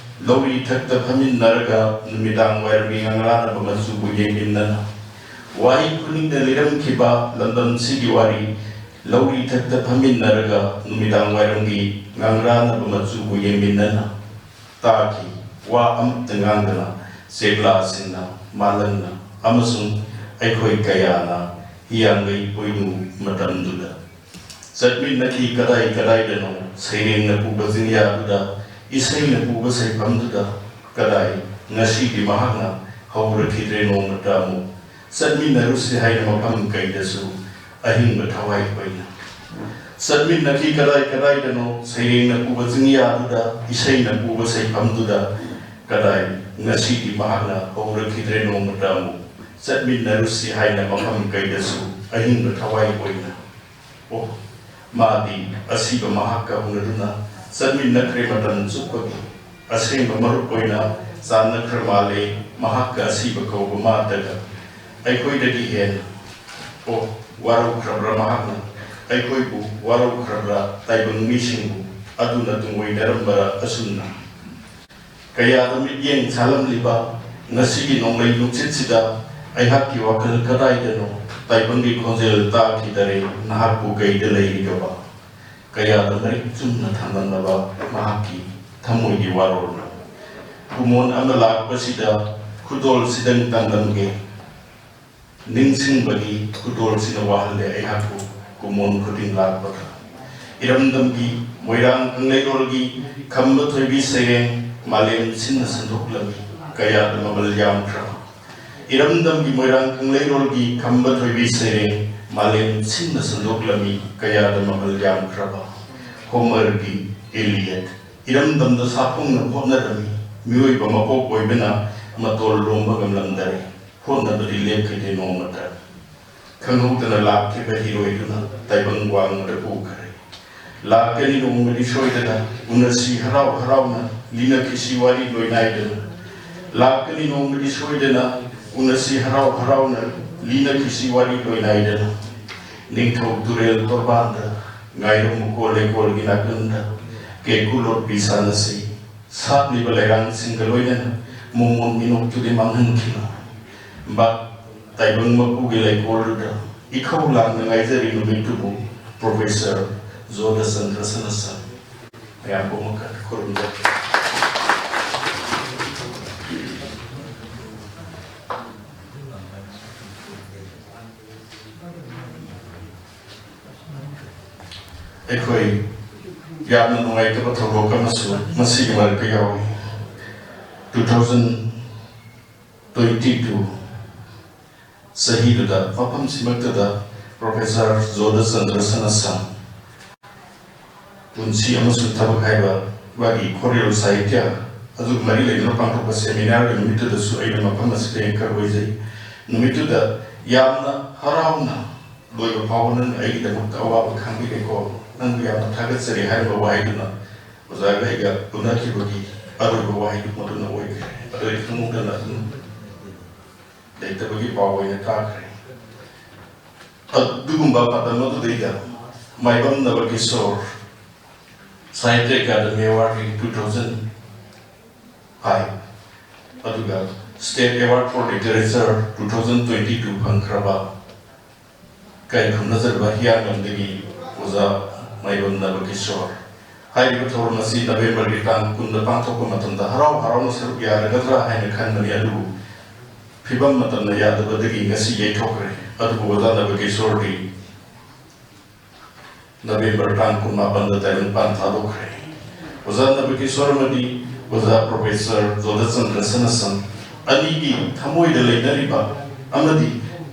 ꯂꯧꯔꯤ ꯊꯛꯇ ꯐꯝꯃꯤꯟꯅꯔꯒ ꯅꯨꯃꯤꯗꯥꯡ ꯋꯥꯏꯔꯝꯒꯤ ꯉꯥꯡꯂꯥꯟꯅꯕ ꯃꯆꯨꯕꯨ ꯌꯦꯡꯃꯤꯟꯅꯅ꯫ ꯋꯥꯍꯩ ꯈꯨꯗꯤꯡꯅ ꯂꯤꯔꯝꯈꯤꯕ ꯂꯝꯗꯝꯁꯤꯒꯤ ꯋꯥꯔꯤ, ꯂꯧꯔꯤ ꯊꯛꯇ ꯐꯝꯃꯤꯟꯅꯔꯒ ꯅꯨꯃꯤꯗꯥꯡ ꯋꯥꯏꯔꯝꯒꯤ ꯉꯥꯡꯂꯥꯟꯅꯕ ꯃꯆꯨꯕꯨ ꯌꯦꯡꯃꯤꯟꯅꯅ꯫ ꯇꯥꯈꯤ꯫ ꯋꯥ ꯑꯃꯠꯇ ꯉꯥꯡꯗꯅ ꯆꯦꯛꯂꯥꯁꯤꯡꯅ, ꯃꯥꯂꯪꯅ ꯑꯃꯁꯨꯡ ꯑꯩꯈꯣꯏ ꯀꯌꯥꯅ ꯍꯤꯌꯥꯡꯒꯩ ꯄꯣꯏꯅꯨ ꯃꯇꯝꯗꯨꯗ ꯆꯠꯃꯤꯟꯅꯈꯤ ꯀꯗꯥꯏ ꯀꯗꯥꯏꯗꯅꯣ, ꯁꯩꯔꯦꯡꯅ ꯄꯨꯕ ꯆꯤꯡꯌꯥꯗꯨꯗ, ꯏꯁꯩꯅ ꯄꯨꯕ ꯁꯩꯐꯝꯗꯨꯗ꯫ ꯀꯗꯥꯏ, ꯉꯁꯤꯗꯤ ꯃꯍꯥꯛꯅ ꯍꯧꯔꯛꯈꯤꯗ꯭ꯔꯦ ꯅꯣꯡꯃꯇ ꯑꯃꯨꯛ꯫ ꯆꯠꯃꯤꯟꯅꯔꯨꯁꯤ ꯍꯥꯏꯅ ꯃꯐꯝ ꯀꯩꯗꯁꯨ ꯑꯍꯤꯡꯕ ꯊꯋꯥꯏ ꯑꯣꯏꯅ꯫ ꯆꯠꯃꯤꯟꯅꯈꯤ ꯀꯗꯥꯏ ꯀꯗꯥꯏꯗꯅꯣ, ꯁꯩꯔꯦꯡꯅ ꯄꯨꯕ ꯆꯤꯡꯌꯥꯗꯨꯗ, ꯏꯁꯩꯅ ꯄꯨꯕ ꯁꯩꯐꯝꯗꯨꯗ꯫ ꯀꯗꯥꯏ, ꯉꯁꯤꯗꯤ ꯃꯍꯥꯛꯅ ꯍꯧꯔꯛꯈꯤꯗ꯭ꯔꯦ ꯅꯣꯡꯃꯇ ꯑꯃꯨꯛ꯫ ꯆꯠꯃꯤꯟꯅꯔꯨꯁꯤ ꯍꯥꯏꯅ ꯃꯐꯝ ꯀꯩꯗꯁꯨ ꯑꯍꯤꯡꯕ ꯊꯋꯥꯏ ꯑꯣꯏꯅ꯫ ꯑꯣ, ꯃꯥꯗꯤ ꯑꯁꯤꯕ ꯃꯍꯥꯛꯀ ꯍꯧꯅꯗꯨꯅ ꯆꯠꯃꯤꯟꯅꯈ꯭ꯔꯦ ꯃꯇꯝ ꯆꯨꯞꯄꯒꯤ꯫ ꯑꯁꯦꯡꯕ ꯃꯔꯨꯞ ꯑꯣꯏꯅ ꯆꯥꯟꯅꯈ꯭ꯔ ꯃꯥꯜꯂꯦ ꯃꯍꯥꯛꯀ ꯑꯁꯤꯕ ꯀꯧꯕ ꯃꯥꯇꯒ꯫ ꯑꯩꯈꯣꯏꯗꯒꯤ ꯍꯦꯟꯅ꯫ ꯑꯣ, ꯋꯥꯔꯧꯈ꯭ꯔꯕ꯭ꯔꯥ ꯃꯍꯥꯛꯅ? ꯑꯩꯈꯣꯏꯕꯨ ꯋꯥꯔꯧꯈ꯭ꯔꯕ꯭ꯔꯥ, ꯇꯥꯏꯕꯪ ꯃꯤꯁꯤꯡꯕꯨ? ꯑꯗꯨꯅ ꯇꯨꯡꯑꯣꯏꯅꯔꯝꯕꯔꯥ ꯑꯁꯨꯝꯅ? ꯀꯌꯥꯗ ꯃꯤꯠꯌꯦꯡ ꯁꯥꯜꯂꯝꯂꯤꯕ ꯉꯁꯤꯒꯤ ꯅꯣꯡꯂꯩ ꯅꯨꯡꯁꯤꯠꯁꯤꯗ ꯑꯩꯍꯥꯛꯀꯤ ꯋꯥꯈꯜ ꯀꯗꯥꯏꯗꯅꯣ? ꯇꯥꯏꯕꯪꯒꯤ ꯈꯣꯟꯖꯦꯜ ꯇꯥꯈꯤꯗꯔꯦ, ꯅꯍꯥꯛꯄꯨ ꯀꯩꯗ ꯂꯩꯔꯤꯒꯕ? ꯀꯌꯥꯗ ꯃꯔꯤꯛ ꯆꯨꯝꯅ ꯊꯝꯂꯝꯂꯕ ꯃꯍꯥꯛꯀꯤ ꯊꯃꯣꯏꯒꯤ ꯋꯥꯔꯣꯜꯅꯣ? ꯀꯨꯃꯣꯟ ꯑꯃ ꯂꯥꯛꯄꯁꯤꯗ ꯈꯨꯗꯣꯜꯁꯤꯗꯪ ꯇꯥꯡꯂꯝꯒꯦ꯫ ꯅꯤꯡꯁꯤꯡꯕꯒꯤ ꯈꯨꯗꯣꯜꯁꯤꯅ ꯋꯥꯍꯜꯂꯦ ꯑꯩꯍꯥꯛꯄꯨ ꯀꯨꯃꯣꯟ ꯈꯨꯗꯤꯡ ꯂꯥꯛꯄꯗ꯫ ꯏꯔꯝꯗꯝꯒꯤ ꯃꯣꯏꯔꯥꯡ ꯀꯪꯂꯩꯔꯣꯜꯒꯤ ꯈꯝꯕ ꯊꯣꯏꯕꯤ ꯁꯩꯔꯦꯡ ꯃꯥꯂꯦꯝ ꯁꯤꯟꯅ ꯁꯟꯗꯣꯛꯂꯝꯃꯤ ꯀꯌꯥꯗ ꯃꯃꯜ ꯌꯥꯝꯈ꯭ꯔꯕ꯫ ꯏꯔꯝꯗꯝꯒꯤ ꯃꯣꯏꯔꯥꯡ ꯀꯪꯂꯩꯔꯣꯜꯒꯤ ꯈꯝꯕ ꯊꯣꯏꯕꯤ ꯁꯩꯔꯦꯡ ꯃꯥꯂꯦꯝ ꯁꯤꯟꯅ ꯁꯟꯗꯣꯛꯂꯝꯃꯤ ꯀꯌꯥꯗ ꯃꯃꯜ ꯌꯥꯝꯈ꯭ꯔꯕ꯫ ꯍꯣꯃꯔꯒꯤ ꯏꯂꯤꯌꯠ ꯏꯔꯝꯗꯝꯗ ꯁꯥꯐꯣꯡꯅꯕ ꯍꯣꯠꯅꯔꯝꯃꯤ꯫ ꯃꯤꯑꯣꯏꯕ ꯃꯄꯣꯛ ꯑꯣꯏꯕꯅ ꯃꯇꯣꯜ ꯂꯣꯝꯕ ꯉꯝꯂꯝꯗꯔꯦ꯫ ꯍꯣꯠꯅꯕꯗꯤ ꯂꯦꯞꯈꯤꯗꯦ ꯅꯣꯡꯃꯇ꯫ ꯈꯪꯍꯧꯗꯅ ꯂꯥꯛꯈꯤꯕ ꯍꯤꯔꯣꯏꯗꯨꯅ ꯇꯥꯏꯕꯪ ꯋꯥꯡꯃꯗ ꯄꯨꯈ꯭ꯔꯦ꯫ ꯂꯥꯛꯀꯅꯤ ꯅꯣꯡꯃꯗꯤ ꯁꯣꯏꯗꯅ, ꯎꯅꯁꯤ ꯍꯔꯥꯎ ꯍꯔꯥꯎꯅ, ꯂꯤꯅꯈꯤꯁꯤ ꯋꯥꯔꯤ ꯂꯣꯏꯅꯥꯏꯗꯅ꯫ ꯂꯥꯛꯀꯅꯤ ꯅꯣꯡꯃꯗꯤ ꯁꯣꯏꯗꯅ, ꯎꯅꯁꯤ ꯍꯔꯥꯎ ꯍꯔꯥꯎꯅ, ꯂꯤꯅꯈꯤꯁꯤ ꯋꯥꯔꯤ ꯂꯣꯏꯅꯥꯏꯗꯅ꯫ ꯅꯤꯡꯊꯧ ꯇꯨꯔꯦꯜ ꯇꯣꯔꯕꯥꯟꯗ, ꯉꯥꯏꯔꯝꯃꯨꯀꯣ ꯂꯩꯀꯣꯜꯒꯤ ꯅꯥꯀꯟꯗ, ꯀꯦꯀꯨ ꯂꯣꯠꯄꯤ ꯁꯥꯟꯅꯁꯤ꯫ ꯁꯥꯠꯂꯤꯕ ꯂꯩꯔꯥꯡꯁꯤꯡꯒ ꯂꯣꯏꯅꯅ ꯃꯣꯃꯣꯟ ꯃꯤꯅꯣꯛꯇꯨꯗꯤ ꯃꯥꯡꯍꯟꯈꯤꯅꯨ꯫ ꯕꯥ, ꯇꯥꯏꯕꯪ ꯃꯄꯨꯒꯤ ꯂꯩꯀꯣꯜꯗꯨꯗ ꯏꯈꯧ ꯂꯥꯡꯅ ꯉꯥꯏꯖꯔꯤ ꯅꯨꯃꯤꯠꯇꯨꯕꯨ꯫ ꯄ꯭ꯔꯣꯐꯦꯁꯔ ꯖꯣꯙꯆꯟꯗ꯭ꯔ ꯁꯅꯥꯁꯟ꯫ ꯃꯌꯥꯝ ꯄꯨꯝꯅꯃꯛꯀ ꯈꯨꯔꯨꯝꯖꯔꯤ꯫ ꯑꯩꯈꯣꯏ ꯌꯥꯝꯅ ꯅꯨꯡꯉꯥꯏꯇꯕ ꯊꯧꯗꯣꯛ ꯑꯃꯁꯨ ꯃꯁꯤꯒꯤ ꯃꯔꯛꯇ ꯌꯥꯎꯏ꯫ Two thousand twenty two ꯆꯍꯤꯗꯨꯗ ꯃꯐꯝꯁꯤꯃꯛꯇꯗ Professor ꯖꯣꯙꯆꯟꯗ꯭ꯔ ꯁꯅꯥꯁꯝ ꯄꯨꯟꯁꯤ ꯑꯃꯁꯨꯡ ꯊꯕꯛ ꯍꯥꯏꯕ ꯃꯥꯒꯤ ꯈꯣꯔꯤꯌꯣꯜ ꯁꯥꯍꯤꯇ꯭ꯌ ꯑꯗꯨꯒ ꯃꯔꯤ ꯂꯩꯅꯅ ꯄꯥꯡꯊꯣꯛꯄ seminarꯒꯤ ꯅꯨꯃꯤꯠꯇꯨꯗꯁꯨ ꯑꯩꯅ ꯃꯐꯝ ꯑꯁꯤꯗ anchor ꯑꯣꯏꯖꯩ꯫ ꯅꯨꯃꯤꯠꯇꯨꯗ ꯌꯥꯝꯅ ꯍꯔꯥꯎꯅ ꯂꯣꯏꯕ ꯐꯥꯎꯕ ꯅꯪꯅ ꯑꯩꯒꯤꯗꯃꯛꯇ ꯑꯋꯥꯕ ꯈꯪꯕꯤꯔꯦꯀꯣ, ꯅꯪꯕꯨ ꯌꯥꯝꯅ ꯊꯥꯒꯠꯆꯔꯤ ꯍꯥꯏꯔꯤꯕ ꯋꯥꯍꯩꯗꯨꯅ ꯑꯣꯖꯥꯒ ꯑꯩꯒ ꯎꯅꯈꯤꯕꯒꯤ ꯑꯔꯣꯏꯕ ꯋꯥꯍꯩꯗꯨ ꯃꯗꯨꯅ ꯑꯣꯏꯈ꯭ꯔꯦ꯫ ꯑꯗꯨ ꯑꯩ ꯈꯪꯍꯧꯗꯅ ꯑꯗꯨꯝ ꯂꯩꯇꯕꯒꯤ ꯄꯥꯎ ꯑꯣꯏꯅ ꯇꯥꯈ꯭ꯔꯦ꯫ ꯑꯗꯨꯒꯨꯝꯕ ꯃꯇꯝ ꯑꯗꯨꯗꯩꯗ ꯃꯥꯏꯕꯝ ꯅꯕꯀꯤꯁꯣꯔ Sahitya Academy Award two thousand five, ꯑꯗꯨꯒ State Award for Literature two thousand twenty two ꯐꯪꯈ꯭ꯔꯕ ꯀꯩ ꯈꯨꯝꯅꯖꯔꯕ ꯍꯤꯌꯥꯡꯂꯝꯗꯒꯤ ꯑꯣꯖꯥ ꯃꯥꯏꯕꯝ ꯅꯕꯀꯤꯁꯣꯔ꯫ ꯍꯥꯏꯔꯤꯕ ꯊꯧꯔꯝ ꯑꯁꯤ ꯅꯕꯦꯝꯕꯔꯒꯤ ꯇꯥꯡ ꯀꯨꯟꯗ ꯄꯥꯡꯊꯣꯛꯄ ꯃꯇꯝꯗ ꯍꯔꯥꯎ ꯍꯔꯥꯎꯅ ꯁꯔꯨꯛ ꯌꯥꯔꯒꯗ꯭ꯔꯥ ꯍꯥꯏꯅ ꯈꯟꯕꯅꯤ, ꯑꯗꯨꯕꯨ ꯐꯤꯕꯝ ꯃꯇꯝꯅ ꯌꯥꯗꯕꯗꯒꯤ ꯉꯁꯤ ꯌꯩꯊꯣꯛꯈ꯭ꯔꯦ꯫ ꯑꯗꯨꯕꯨ ꯑꯣꯖꯥ ꯅꯕꯀꯤꯁꯣꯔꯗꯤ ꯅꯕꯦꯝꯕꯔ ꯇꯥꯡ ꯀꯨꯟꯃꯥꯄꯟꯗ ꯇꯥꯏꯕꯪꯄꯥꯟ ꯊꯥꯗꯣꯛꯈ꯭ꯔꯦ꯫ ꯑꯣꯖꯥ ꯅꯕꯀꯤꯁꯣꯔ ꯑꯃꯗꯤ ꯑꯣꯖꯥ Professor ꯖꯣꯙꯆꯟꯗ꯭ꯔ ꯁꯅꯥꯁꯝ ꯑꯅꯤꯒꯤ ꯊꯃꯣꯏꯗ ꯂꯩꯅꯔꯤꯕ ꯑꯃꯗꯤ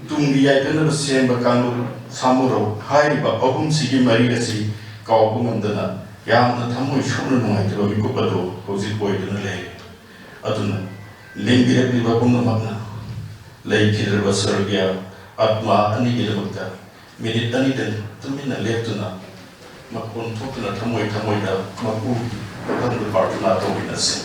ꯇꯨꯡꯒꯤ ꯌꯥꯏꯐꯅꯕ ꯁꯦꯝꯕ ꯀꯥꯡꯂꯨꯞ ꯁꯥꯃꯨꯔꯧ ꯍꯥꯏꯔꯤꯕ ꯑꯍꯨꯝꯁꯤꯒꯤ ꯃꯔꯤ ꯑꯁꯤ ꯀꯥꯎꯕ ꯉꯝꯗꯅ ꯌꯥꯝꯅ ꯊꯃꯣꯏ ꯁꯣꯛꯅ ꯅꯨꯡꯉꯥꯏꯇꯕ ꯃꯤꯀꯨꯞ ꯑꯗꯨ ꯍꯧꯖꯤꯛ ꯑꯣꯏꯗꯨꯅ ꯂꯩꯔꯦ꯫ ꯑꯗꯨꯅ ꯂꯦꯡꯕꯤꯔꯛꯂꯤꯕ ꯄꯨꯝꯅꯃꯛꯅ ꯂꯩꯈꯤꯗ꯭ꯔꯕ ꯁ꯭ꯋꯔꯒꯤꯌꯥ ꯑꯥꯠꯃꯥ ꯑꯅꯤꯒꯤꯗꯃꯛꯇ ꯃꯤꯅꯤꯠ ꯑꯅꯤꯗꯪ ꯇꯨꯃꯤꯟꯅ ꯂꯦꯞꯇꯨꯅ ꯃꯈꯣꯟ ꯊꯣꯛꯇꯨꯅ ꯊꯃꯣꯏ ꯊꯃꯣꯏꯗ ꯃꯄꯨꯒꯤ ꯃꯐꯝꯗ ꯄ꯭ꯔꯥꯔꯊꯅꯥ ꯇꯧꯃꯤꯟꯅꯁꯤ꯫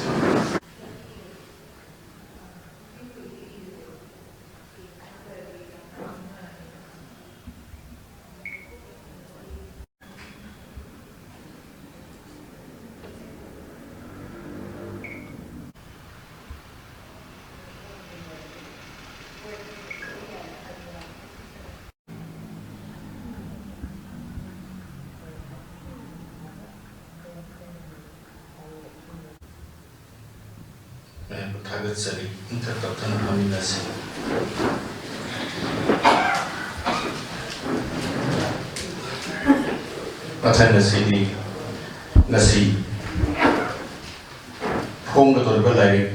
ꯃꯌꯥꯝꯕꯨ ꯊꯥꯒꯠꯆꯔꯤ꯫ ꯏꯪꯊ ꯇꯞꯊꯅ ꯐꯝꯃꯤꯟꯅꯁꯤ꯫ ꯃꯊꯪ ꯑꯁꯤꯗꯤ ꯉꯁꯤ ꯐꯣꯡꯒꯗꯧꯔꯤꯕ ꯂꯥꯏꯔꯤꯛ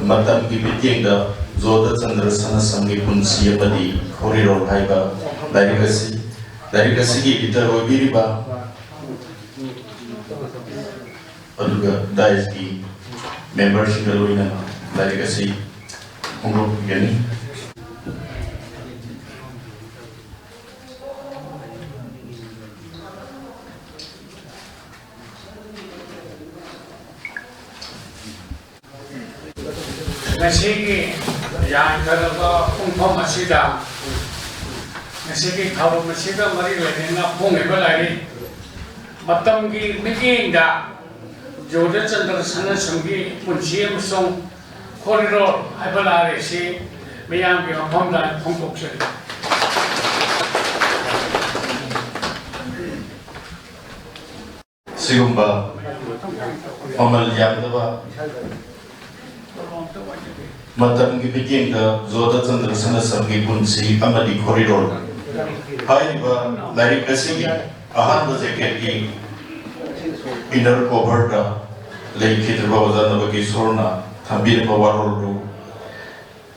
ꯃꯇꯝꯒꯤ ꯃꯤꯠꯌꯦꯡꯗ ꯖꯣꯙꯆꯟꯗ꯭ꯔ ꯁꯅꯥꯁꯝꯒꯤ ꯄꯨꯟꯁꯤ ꯑꯃꯗꯤ ꯈꯣꯔꯤꯔꯣꯜ ꯍꯥꯏꯕ ꯂꯥꯏꯔꯤꯛ ꯑꯁꯤ, ꯂꯥꯏꯔꯤꯛ ꯑꯁꯤꯒꯤ editor ꯑꯣꯏꯕꯤꯔꯤꯕ ꯑꯗꯨꯒ dais ꯀꯤ member ꯁꯤꯡꯒ ꯂꯣꯏꯅꯅ ꯂꯥꯏꯔꯤꯛ ꯑꯁꯤ ꯐꯣꯡꯗꯣꯛꯄꯤꯒꯅꯤ꯫ ꯉꯁꯤꯒꯤ ꯌꯥꯟꯊꯔꯕ ꯄꯨꯡꯐꯝ ꯑꯁꯤꯗ, ꯉꯁꯤꯒꯤ ꯊꯧꯔꯝ ꯑꯁꯤꯒ ꯃꯔꯤ ꯂꯩꯅꯅ ꯐꯣꯡꯂꯤꯕ ꯂꯥꯏꯔꯤꯛ ꯃꯇꯝꯒꯤ ꯃꯤꯠꯌꯦꯡꯗ ꯖꯣꯙꯆꯟꯗ꯭ꯔ ꯁꯅꯥꯁꯝꯒꯤ ꯄꯨꯟꯁꯤ ꯑꯃꯁꯨꯡ ꯈꯣꯔꯤꯔꯣꯜ ꯍꯥꯏꯕ ꯂꯥꯏꯔꯤꯛ ꯑꯁꯤ ꯃꯤꯌꯥꯝꯒꯤ ꯃꯐꯝꯗ ꯐꯣꯡꯗꯣꯛꯆꯔꯤ꯫ ꯁꯤꯒꯨꯝꯕ ꯃꯃꯜ ꯌꯥꯝꯂꯕ ꯃꯇꯝꯒꯤ ꯃꯤꯠꯌꯦꯡꯗ ꯖꯣꯙꯆꯟꯗ꯭ꯔ ꯁꯅꯥꯁꯝꯒꯤ ꯄꯨꯟꯁꯤ ꯑꯃꯗꯤ ꯈꯣꯔꯤꯔꯣꯜ ꯍꯥꯏꯔꯤꯕ ꯂꯥꯏꯔꯤꯛ ꯑꯁꯤꯒꯤ ꯑꯍꯥꯟꯕ jacket ꯀꯤ inner cover ꯗ ꯂꯩꯈꯤꯗ꯭ꯔꯕ ꯑꯣꯖꯥ ꯅꯕꯀꯤꯁꯣꯔꯅ ꯊꯝꯕꯤꯔꯝꯕ ꯋꯥꯔꯣꯜꯗꯨ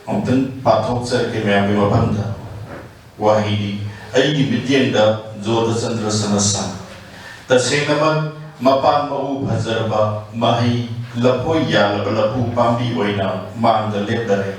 ꯑꯃꯨꯛꯇꯪ ꯄꯥꯊꯣꯛꯆꯔꯛꯀꯦ ꯃꯌꯥꯝꯒꯤ ꯃꯐꯝꯗ꯫ ꯋꯥꯍꯩꯗꯤ, ꯑꯩꯒꯤ ꯃꯤꯠꯌꯦꯡꯗ ꯖꯣꯙꯆꯟꯗ꯭ꯔ ꯁꯅꯥꯁꯝ꯫ ꯇꯁꯦꯡꯅꯃꯛ ꯃꯄꯥꯟ ꯃꯎ ꯐꯖꯔꯕ ꯃꯍꯩ ꯂꯐꯣꯏ ꯌꯥꯜꯂꯕ ꯂꯐꯨ ꯄꯥꯝꯕꯤ ꯑꯣꯏꯅ ꯃꯥꯡꯗ ꯂꯦꯞꯂꯔꯦ꯫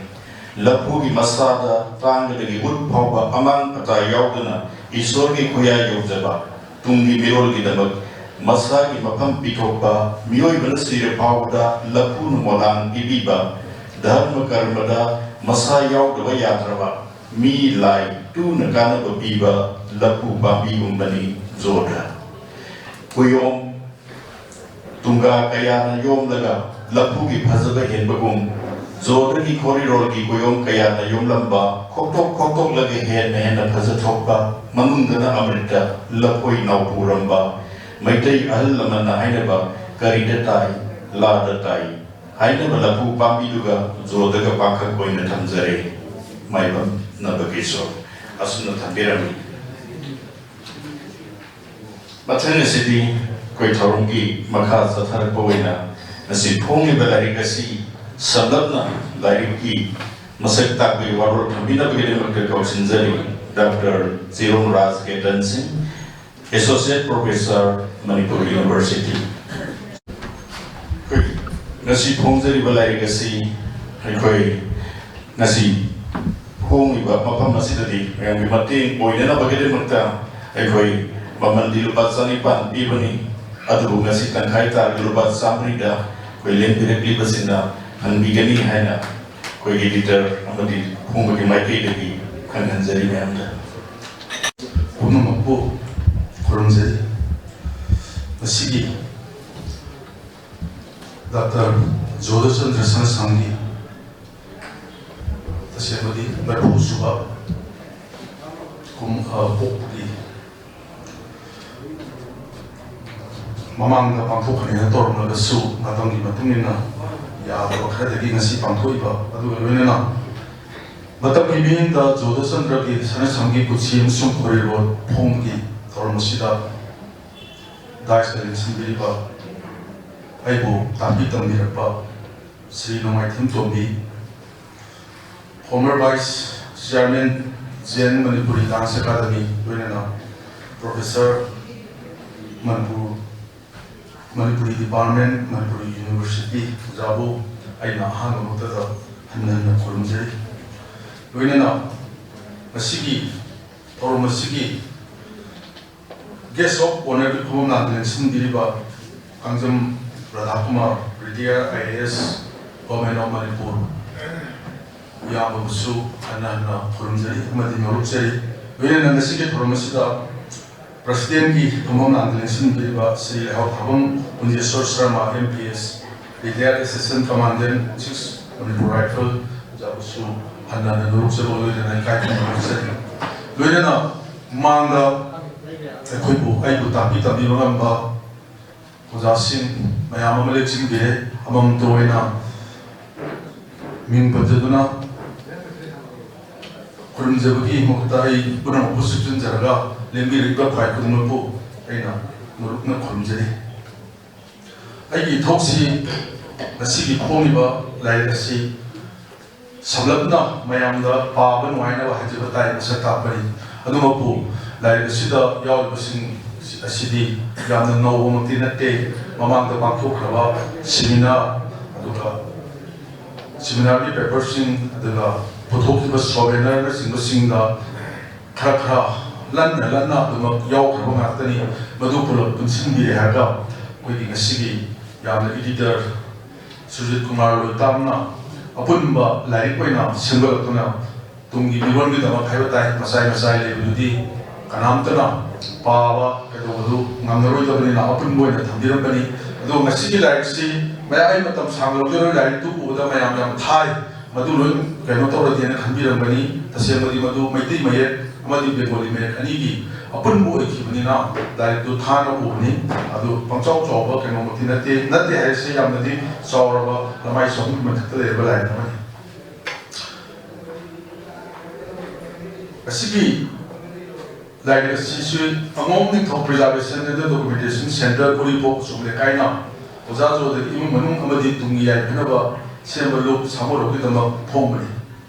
ꯂꯐꯨꯒꯤ ꯃꯁꯥꯗ ꯇꯥꯡꯒꯗꯒꯤ ꯎꯠ ꯐꯥꯎꯕ ꯑꯃꯥꯡ ꯑꯇꯥ ꯌꯥꯎꯗꯅ ꯏꯁꯣꯔꯒꯤ ꯈꯨꯌꯥ ꯌꯧꯖꯕ, ꯇꯨꯡꯒꯤ ꯃꯤꯔꯣꯜꯒꯤꯗꯃꯛ ꯃꯁꯥꯒꯤ ꯃꯐꯝ ꯄꯤꯊꯣꯛꯄ, ꯃꯤꯑꯣꯏꯕꯅ ꯁꯤꯔ ꯐꯥꯎꯕꯗ ꯂꯐꯨꯅ ꯃꯣꯂꯥꯡ ꯄꯤꯕꯤꯕ, ꯙꯔꯃ ꯀꯔꯃꯗ ꯃꯁꯥ ꯌꯥꯎꯗꯕ ꯌꯥꯗ꯭ꯔꯕ, ꯃꯤ ꯂꯥꯏ ꯇꯨꯅ ꯀꯥꯟꯅꯕ ꯄꯤꯕ ꯂꯐꯨ ꯄꯥꯝꯕꯤꯒꯨꯝꯕꯅꯤ ꯖꯣꯙ꯫ ꯀꯨꯌꯣꯝ ꯇꯨꯡꯒꯥ ꯀꯌꯥꯅ ꯌꯣꯝꯂꯒ ꯂꯐꯨꯒꯤ ꯐꯖꯕ ꯍꯦꯟꯕꯒꯨꯝ, ꯖꯣꯙꯒꯤ ꯈꯣꯔꯤꯔꯣꯜꯒꯤ ꯀꯨꯌꯣꯝ ꯀꯌꯥꯅ ꯌꯣꯝꯂꯝꯕ ꯈꯣꯛꯇꯣꯛ ꯈꯣꯛꯇꯣꯛꯂꯒ ꯍꯦꯟꯅ ꯍꯦꯟꯅ ꯐꯖꯊꯣꯛꯄ, ꯃꯅꯨꯡꯗꯅ ꯑꯃ꯭ꯔꯤꯇ ꯂꯐꯣꯏ ꯅꯥꯎꯄꯨꯔꯝꯕ, ꯃꯩꯇꯩ ꯑꯍꯜ ꯂꯃꯟꯅ ꯍꯥꯏꯅꯕ "ꯀꯔꯤꯗ ꯇꯥꯏ, ꯂꯥꯗ ꯇꯥꯏ" ꯍꯥꯏꯅꯕ ꯂꯐꯨ ꯄꯥꯝꯕꯤꯗꯨꯒ ꯖꯣꯙꯒ ꯄꯥꯡꯈꯛ ꯑꯣꯏꯅ ꯊꯝꯖꯔꯦ꯫ ꯃꯥꯏꯕꯝ ꯅꯕꯀꯤꯁꯣꯔ ꯑꯁꯨꯝꯅ ꯊꯝꯕꯤꯔꯝꯃꯤ꯫ ꯃꯊꯪ ꯑꯁꯤꯗꯤ ꯑꯩꯈꯣꯏ ꯊꯧꯔꯝꯒꯤ ꯃꯈꯥ ꯆꯠꯊꯔꯛꯄ ꯑꯣꯏꯅ ꯉꯁꯤ ꯐꯣꯡꯂꯤꯕ ꯂꯥꯏꯔꯤꯛ ꯑꯁꯤ ꯁꯝꯂꯞꯅ ꯂꯥꯏꯔꯤꯛꯀꯤ ꯃꯁꯛ ꯇꯥꯛꯄꯒꯤ ꯋꯥꯔꯣꯜ ꯊꯝꯕꯤꯅꯕꯒꯤꯗꯃꯛꯇ ꯀꯧꯁꯤꯟꯖꯔꯤ ꯗꯥꯛꯇꯔ ꯆꯤꯔꯣꯝ ꯔꯥꯖ ꯀꯦꯇꯟ ꯁꯤꯡ, Associate Professor, Manipur University꯫ ꯑꯩꯈꯣꯏ ꯉꯁꯤ ꯐꯣꯡꯖꯔꯤꯕ ꯂꯥꯏꯔꯤꯛ ꯑꯁꯤ ꯑꯩꯈꯣꯏ ꯉꯁꯤ ꯐꯣꯡꯉꯤꯕ ꯃꯐꯝ ꯑꯁꯤꯗꯗꯤ ꯃꯌꯥꯝꯒꯤ ꯃꯇꯦꯡ ꯑꯣꯏꯅꯅꯕꯒꯤꯗꯃꯛꯇ ꯑꯩꯈꯣꯏ ꯃꯃꯜꯗꯤ ꯂꯨꯄꯥ ꯆꯅꯤꯄꯥꯟ ꯄꯤꯕꯅꯤ, ꯑꯗꯨꯕꯨ ꯉꯁꯤ ꯇꯪꯈꯥꯏ ꯇꯥꯔꯒ ꯂꯨꯄꯥ ꯆꯥꯃꯔꯤꯗ ꯑꯩꯈꯣꯏ ꯂꯦꯡꯕꯤꯔꯛꯂꯤꯕꯁꯤꯡꯅ ꯐꯪꯕꯤꯒꯅꯤ ꯍꯥꯏꯅ ꯑꯩꯈꯣꯏꯒꯤ editor ꯑꯃꯗꯤ ꯐꯣꯡꯕꯒꯤ ꯃꯥꯏꯀꯩꯗꯒꯤ ꯈꯪꯍꯟꯖꯔꯤ ꯃꯌꯥꯝꯗ꯫ ꯄꯨꯝꯅꯃꯛꯄꯨ ꯈꯨꯔꯨꯝꯖꯔꯤ꯫ ꯉꯁꯤꯒꯤ ꯗꯥꯛꯇꯔ ꯖꯣꯙꯆꯟꯗ꯭ꯔ ꯁꯅꯥꯁꯝꯒꯤ ꯇꯁꯦꯡꯕꯗꯤ ꯃꯔꯤꯐꯨ ꯁꯨꯕ ꯀꯨꯝ-, ꯑ, ꯄꯣꯛꯄꯒꯤ ꯃꯃꯥꯡꯗ ꯄꯥꯡꯊꯣꯛꯀꯅꯤꯅ ꯇꯧꯔꯝꯂꯒꯁꯨ, ꯃꯇꯝꯒꯤ ꯃꯇꯨꯡ ꯏꯟꯅ ꯌꯥꯗꯕ ꯈꯔꯗꯒꯤ ꯉꯁꯤ ꯄꯥꯡꯊꯣꯛꯏꯕ꯫ ꯑꯗꯨꯒ ꯂꯣꯏꯅꯅ ꯃꯇꯝꯒꯤ ꯃꯤꯠꯌꯦꯡꯗ ꯖꯣꯙꯆꯟꯗ꯭ꯔꯒꯤ ꯁꯅꯥꯁꯝꯒꯤ ꯄꯨꯟꯁꯤ ꯑꯃꯁꯨꯡ ꯈꯣꯔꯤꯂꯣꯟ ꯐꯣꯡꯕꯒꯤ ꯊꯧꯔꯝ ꯑꯁꯤꯗ dais ꯇ ꯂꯦꯡꯁꯤꯟꯕꯤꯔꯤꯕ ꯑꯩꯕꯨ ꯇꯥꯛꯄꯤ ꯇꯝꯕꯤꯔꯛꯄ ꯁ꯭ꯔꯤ ꯅꯣꯡꯃꯥꯏꯊꯦꯝ ꯇꯣꯝꯕꯤ, former vice chairman, J N Manipuri Dance Academy, ꯂꯣꯏꯅꯅ professor, Manipur, Manipuri department, Manipuri University ꯑꯣꯖꯥꯕꯨ ꯑꯩꯅ ꯑꯍꯥꯟꯕ ꯃꯛꯇꯗ ꯍꯟꯅ ꯍꯟꯅ ꯈꯨꯔꯨꯝꯖꯔꯤ꯫ ꯂꯣꯏꯅꯅ ꯉꯁꯤꯒꯤ ꯊꯧꯔꯝ ꯑꯁꯤꯒꯤ guest of honour ꯒꯤ ꯐꯝꯐꯝ ꯂꯥꯡꯗ ꯂꯦꯡꯁꯤꯟꯕꯤꯔꯤꯕ Kangjam ꯔꯥꯙꯥꯀꯨꯃꯥꯔ, retired I A S, Government of Manipur, ꯏꯌꯥꯝꯕꯕꯨꯁꯨ ꯍꯟꯅ ꯍꯟꯅ ꯈꯨꯔꯨꯝꯖꯔꯤ ꯑꯃꯗꯤ ꯅꯣꯂꯨꯛꯆꯔꯤ꯫ ꯂꯣꯏꯅꯅ ꯉꯁꯤꯒꯤ ꯊꯧꯔꯝ ꯑꯁꯤꯗ president ꯀꯤ ꯐꯝꯐꯝ ꯂꯥꯡꯗ ꯂꯦꯡꯁꯤꯟꯕꯤꯔꯤꯕ ꯁ꯭ꯔꯤ ꯂꯩꯍꯥꯎ ꯊꯥꯕꯝ ꯄꯨꯟꯖꯦꯁꯣꯔ Sharma, M P S, retired Assistant Commandant, Six Manipur Rifle, ꯑꯣꯖꯥꯕꯨꯁꯨ ꯍꯟꯅ ꯍꯟꯅ ꯅꯣꯂꯨꯛꯆꯕ ꯂꯣꯏꯅꯅ ꯏꯀꯥꯏ ꯈꯨꯝꯅꯕ ꯎꯠꯆꯔꯤ꯫ ꯂꯣꯏꯅꯅ ꯃꯃꯥꯡꯗ ꯑꯩꯈꯣꯏꯕꯨ, ꯑꯩꯕꯨ ꯇꯥꯛꯄꯤ ꯇꯝꯕꯤꯕ ꯉꯝꯕ ꯑꯣꯖꯥꯁꯤꯡ ꯃꯌꯥꯝ ꯑꯃ ꯂꯦꯡꯁꯤꯟꯕꯤꯔꯦ꯫ ꯑꯃꯃꯝꯇ ꯑꯣꯏꯅ ꯃꯤꯡ ꯄꯟꯖꯗꯨꯅ ꯈꯨꯔꯨꯝꯖꯕꯒꯤ ꯃꯍꯨꯠꯇ ꯑꯩ ꯄꯨꯝꯅꯃꯛꯄꯨ ꯁꯨꯞꯆꯤꯟꯖꯔꯒ ꯂꯦꯡꯕꯤꯔꯛꯏꯕ ꯐꯥꯏ ꯈꯨꯗꯤꯡꯃꯛꯄꯨ ꯑꯩꯅ ꯅꯣꯂꯨꯛꯅ ꯈꯨꯔꯨꯝꯖꯔꯤ꯫ ꯑꯩꯒꯤ ꯏꯊꯧꯁꯤ ꯉꯁꯤꯒꯤ ꯐꯣꯡꯂꯤꯕ ꯂꯥꯏꯔꯤꯛ ꯑꯁꯤ ꯁꯝꯂꯞꯅ ꯃꯌꯥꯝꯗ ꯄꯥꯕ ꯅꯨꯡꯉꯥꯏꯅꯕ ꯍꯥꯏꯖꯕ ꯇꯥꯏ, ꯃꯁꯛ ꯇꯥꯛꯄꯅꯤ꯫ ꯑꯗꯨꯃꯛꯄꯨ ꯂꯥꯏꯔꯤꯛ ꯑꯁꯤꯗ ꯌꯥꯎꯔꯤꯕꯁꯤꯡ ꯑꯁꯤꯗꯤ ꯌꯥꯝꯅ ꯅꯧꯕꯃꯛꯇꯤ ꯅꯠꯇꯦ꯫ ꯃꯃꯥꯡꯗ ꯄꯥꯡꯊꯣꯛꯈ꯭ꯔꯕ ꯁꯤꯃꯤꯅꯥꯔ, ꯑꯗꯨꯒ ꯁꯤꯃꯤꯅꯥꯔꯒꯤ ꯄꯦꯄꯔꯁꯤꯡ, ꯑꯗꯨꯒ ꯄꯨꯊꯣꯛꯈꯤꯕ ꯁꯣꯚꯦꯅꯔꯅꯆꯤꯡꯕꯁꯤꯡꯗ ꯈꯔ ꯈꯔ ꯂꯟꯅ ꯂꯟꯅ ꯑꯗꯨꯃꯛ ꯌꯥꯎꯈ꯭ꯔꯕ ꯉꯥꯛꯇꯅꯤ꯫ ꯃꯗꯨ ꯄꯨꯂꯞ ꯄꯨꯟꯁꯤꯟꯕꯤꯔꯦ ꯍꯥꯏꯔꯒ ꯑꯩꯈꯣꯏꯒꯤ ꯉꯁꯤꯒꯤ ꯌꯥꯝꯅ ꯏꯗꯤꯇꯔ ꯁꯨꯔꯖꯤꯠ ꯀꯨꯃꯥꯔ ꯂꯣꯏꯇꯥꯝꯅ ꯑꯄꯨꯟꯕ ꯂꯥꯏꯔꯤꯛ ꯑꯣꯏꯅ ꯁꯦꯝꯒꯠꯂꯛꯇꯨꯅ ꯇꯨꯡꯒꯤ ꯃꯤꯔꯣꯟꯒꯤꯗꯃꯛ ꯍꯥꯏꯕ ꯇꯥꯏ, ꯃꯆꯥꯏ ꯃꯆꯥꯏ ꯂꯩꯕꯗꯨꯗꯤ ꯀꯅꯥꯝꯇꯅ ꯄꯥꯕ ꯀꯩꯗꯧꯕꯗꯨ ꯉꯝꯅꯔꯣꯏꯗꯕꯅꯤꯅ ꯑꯄꯨꯟꯕ ꯑꯣꯏꯅ ꯊꯝꯕꯤꯔꯝꯕꯅꯤ꯫ ꯑꯗꯨꯒ ꯉꯁꯤꯒꯤ ꯂꯥꯏꯔꯤꯛꯁꯤ ꯃꯌꯥꯏ ꯃꯇꯝ ꯁꯥꯡꯅ ꯂꯧꯖꯔꯣꯏ, ꯂꯥꯏꯔꯤꯛꯇꯨ ꯎꯕꯗ ꯃꯌꯥꯝ ꯌꯥꯝ ꯊꯥꯏ, ꯃꯗꯨ ꯂꯣꯏ ꯀꯩꯅꯣ ꯇꯧꯔꯒꯦꯅ ꯈꯟꯕꯤꯔꯝꯒꯅꯤ꯫ ꯇꯁꯦꯡꯕꯗꯤ ꯃꯗꯨ ꯃꯩꯇꯩ ꯃꯌꯦꯛ ꯑꯃꯗꯤ ꯕꯦꯡꯒꯣꯂꯤ ꯃꯌꯦꯛ ꯑꯅꯤꯒꯤ ꯑꯄꯨꯟꯕ ꯑꯣꯏꯈꯤꯕꯅꯤꯅ ꯂꯥꯏꯔꯤꯛꯇꯨ ꯊꯥꯅ ꯎꯕꯅꯤ꯫ ꯑꯗꯨ ꯄꯪꯆꯥꯎ ꯆꯥꯎꯕ ꯀꯩꯅꯣꯃꯛꯇꯤ ꯅꯠꯇꯦ, ꯅꯠꯇꯦ ꯍꯥꯏꯔꯤꯁꯦ ꯌꯥꯝꯅꯗꯤ ꯆꯥꯎꯔꯕ ꯂꯃꯥꯏ ꯆꯍꯨꯝꯒꯤ ꯃꯊꯛꯇ ꯂꯩꯔꯕ ꯂꯥꯏꯔꯤꯛ ꯑꯃꯅꯤ꯫ ꯑꯁꯤꯒꯤ ꯂꯥꯏꯔꯤꯛ ꯑꯁꯤꯁꯨ ꯑꯉꯣꯝ ꯅꯤꯡꯊꯧ Preservation and Documentation Centre, ꯎꯔꯤꯄꯣꯛ ꯑꯆꯧ ꯂꯩꯀꯥꯏꯅ ꯑꯣꯖꯥ ꯖꯣꯗꯒꯤ ꯏꯃꯨꯡ ꯃꯅꯨꯡ ꯑꯃꯗꯤ ꯇꯨꯡꯒꯤ ꯌꯥꯏꯐꯅꯕ ꯁꯦꯝꯕ ꯂꯨꯞ ꯁꯥꯃꯨꯔꯧꯒꯤꯗꯃꯛ ꯐꯣꯡꯕꯅꯤ꯫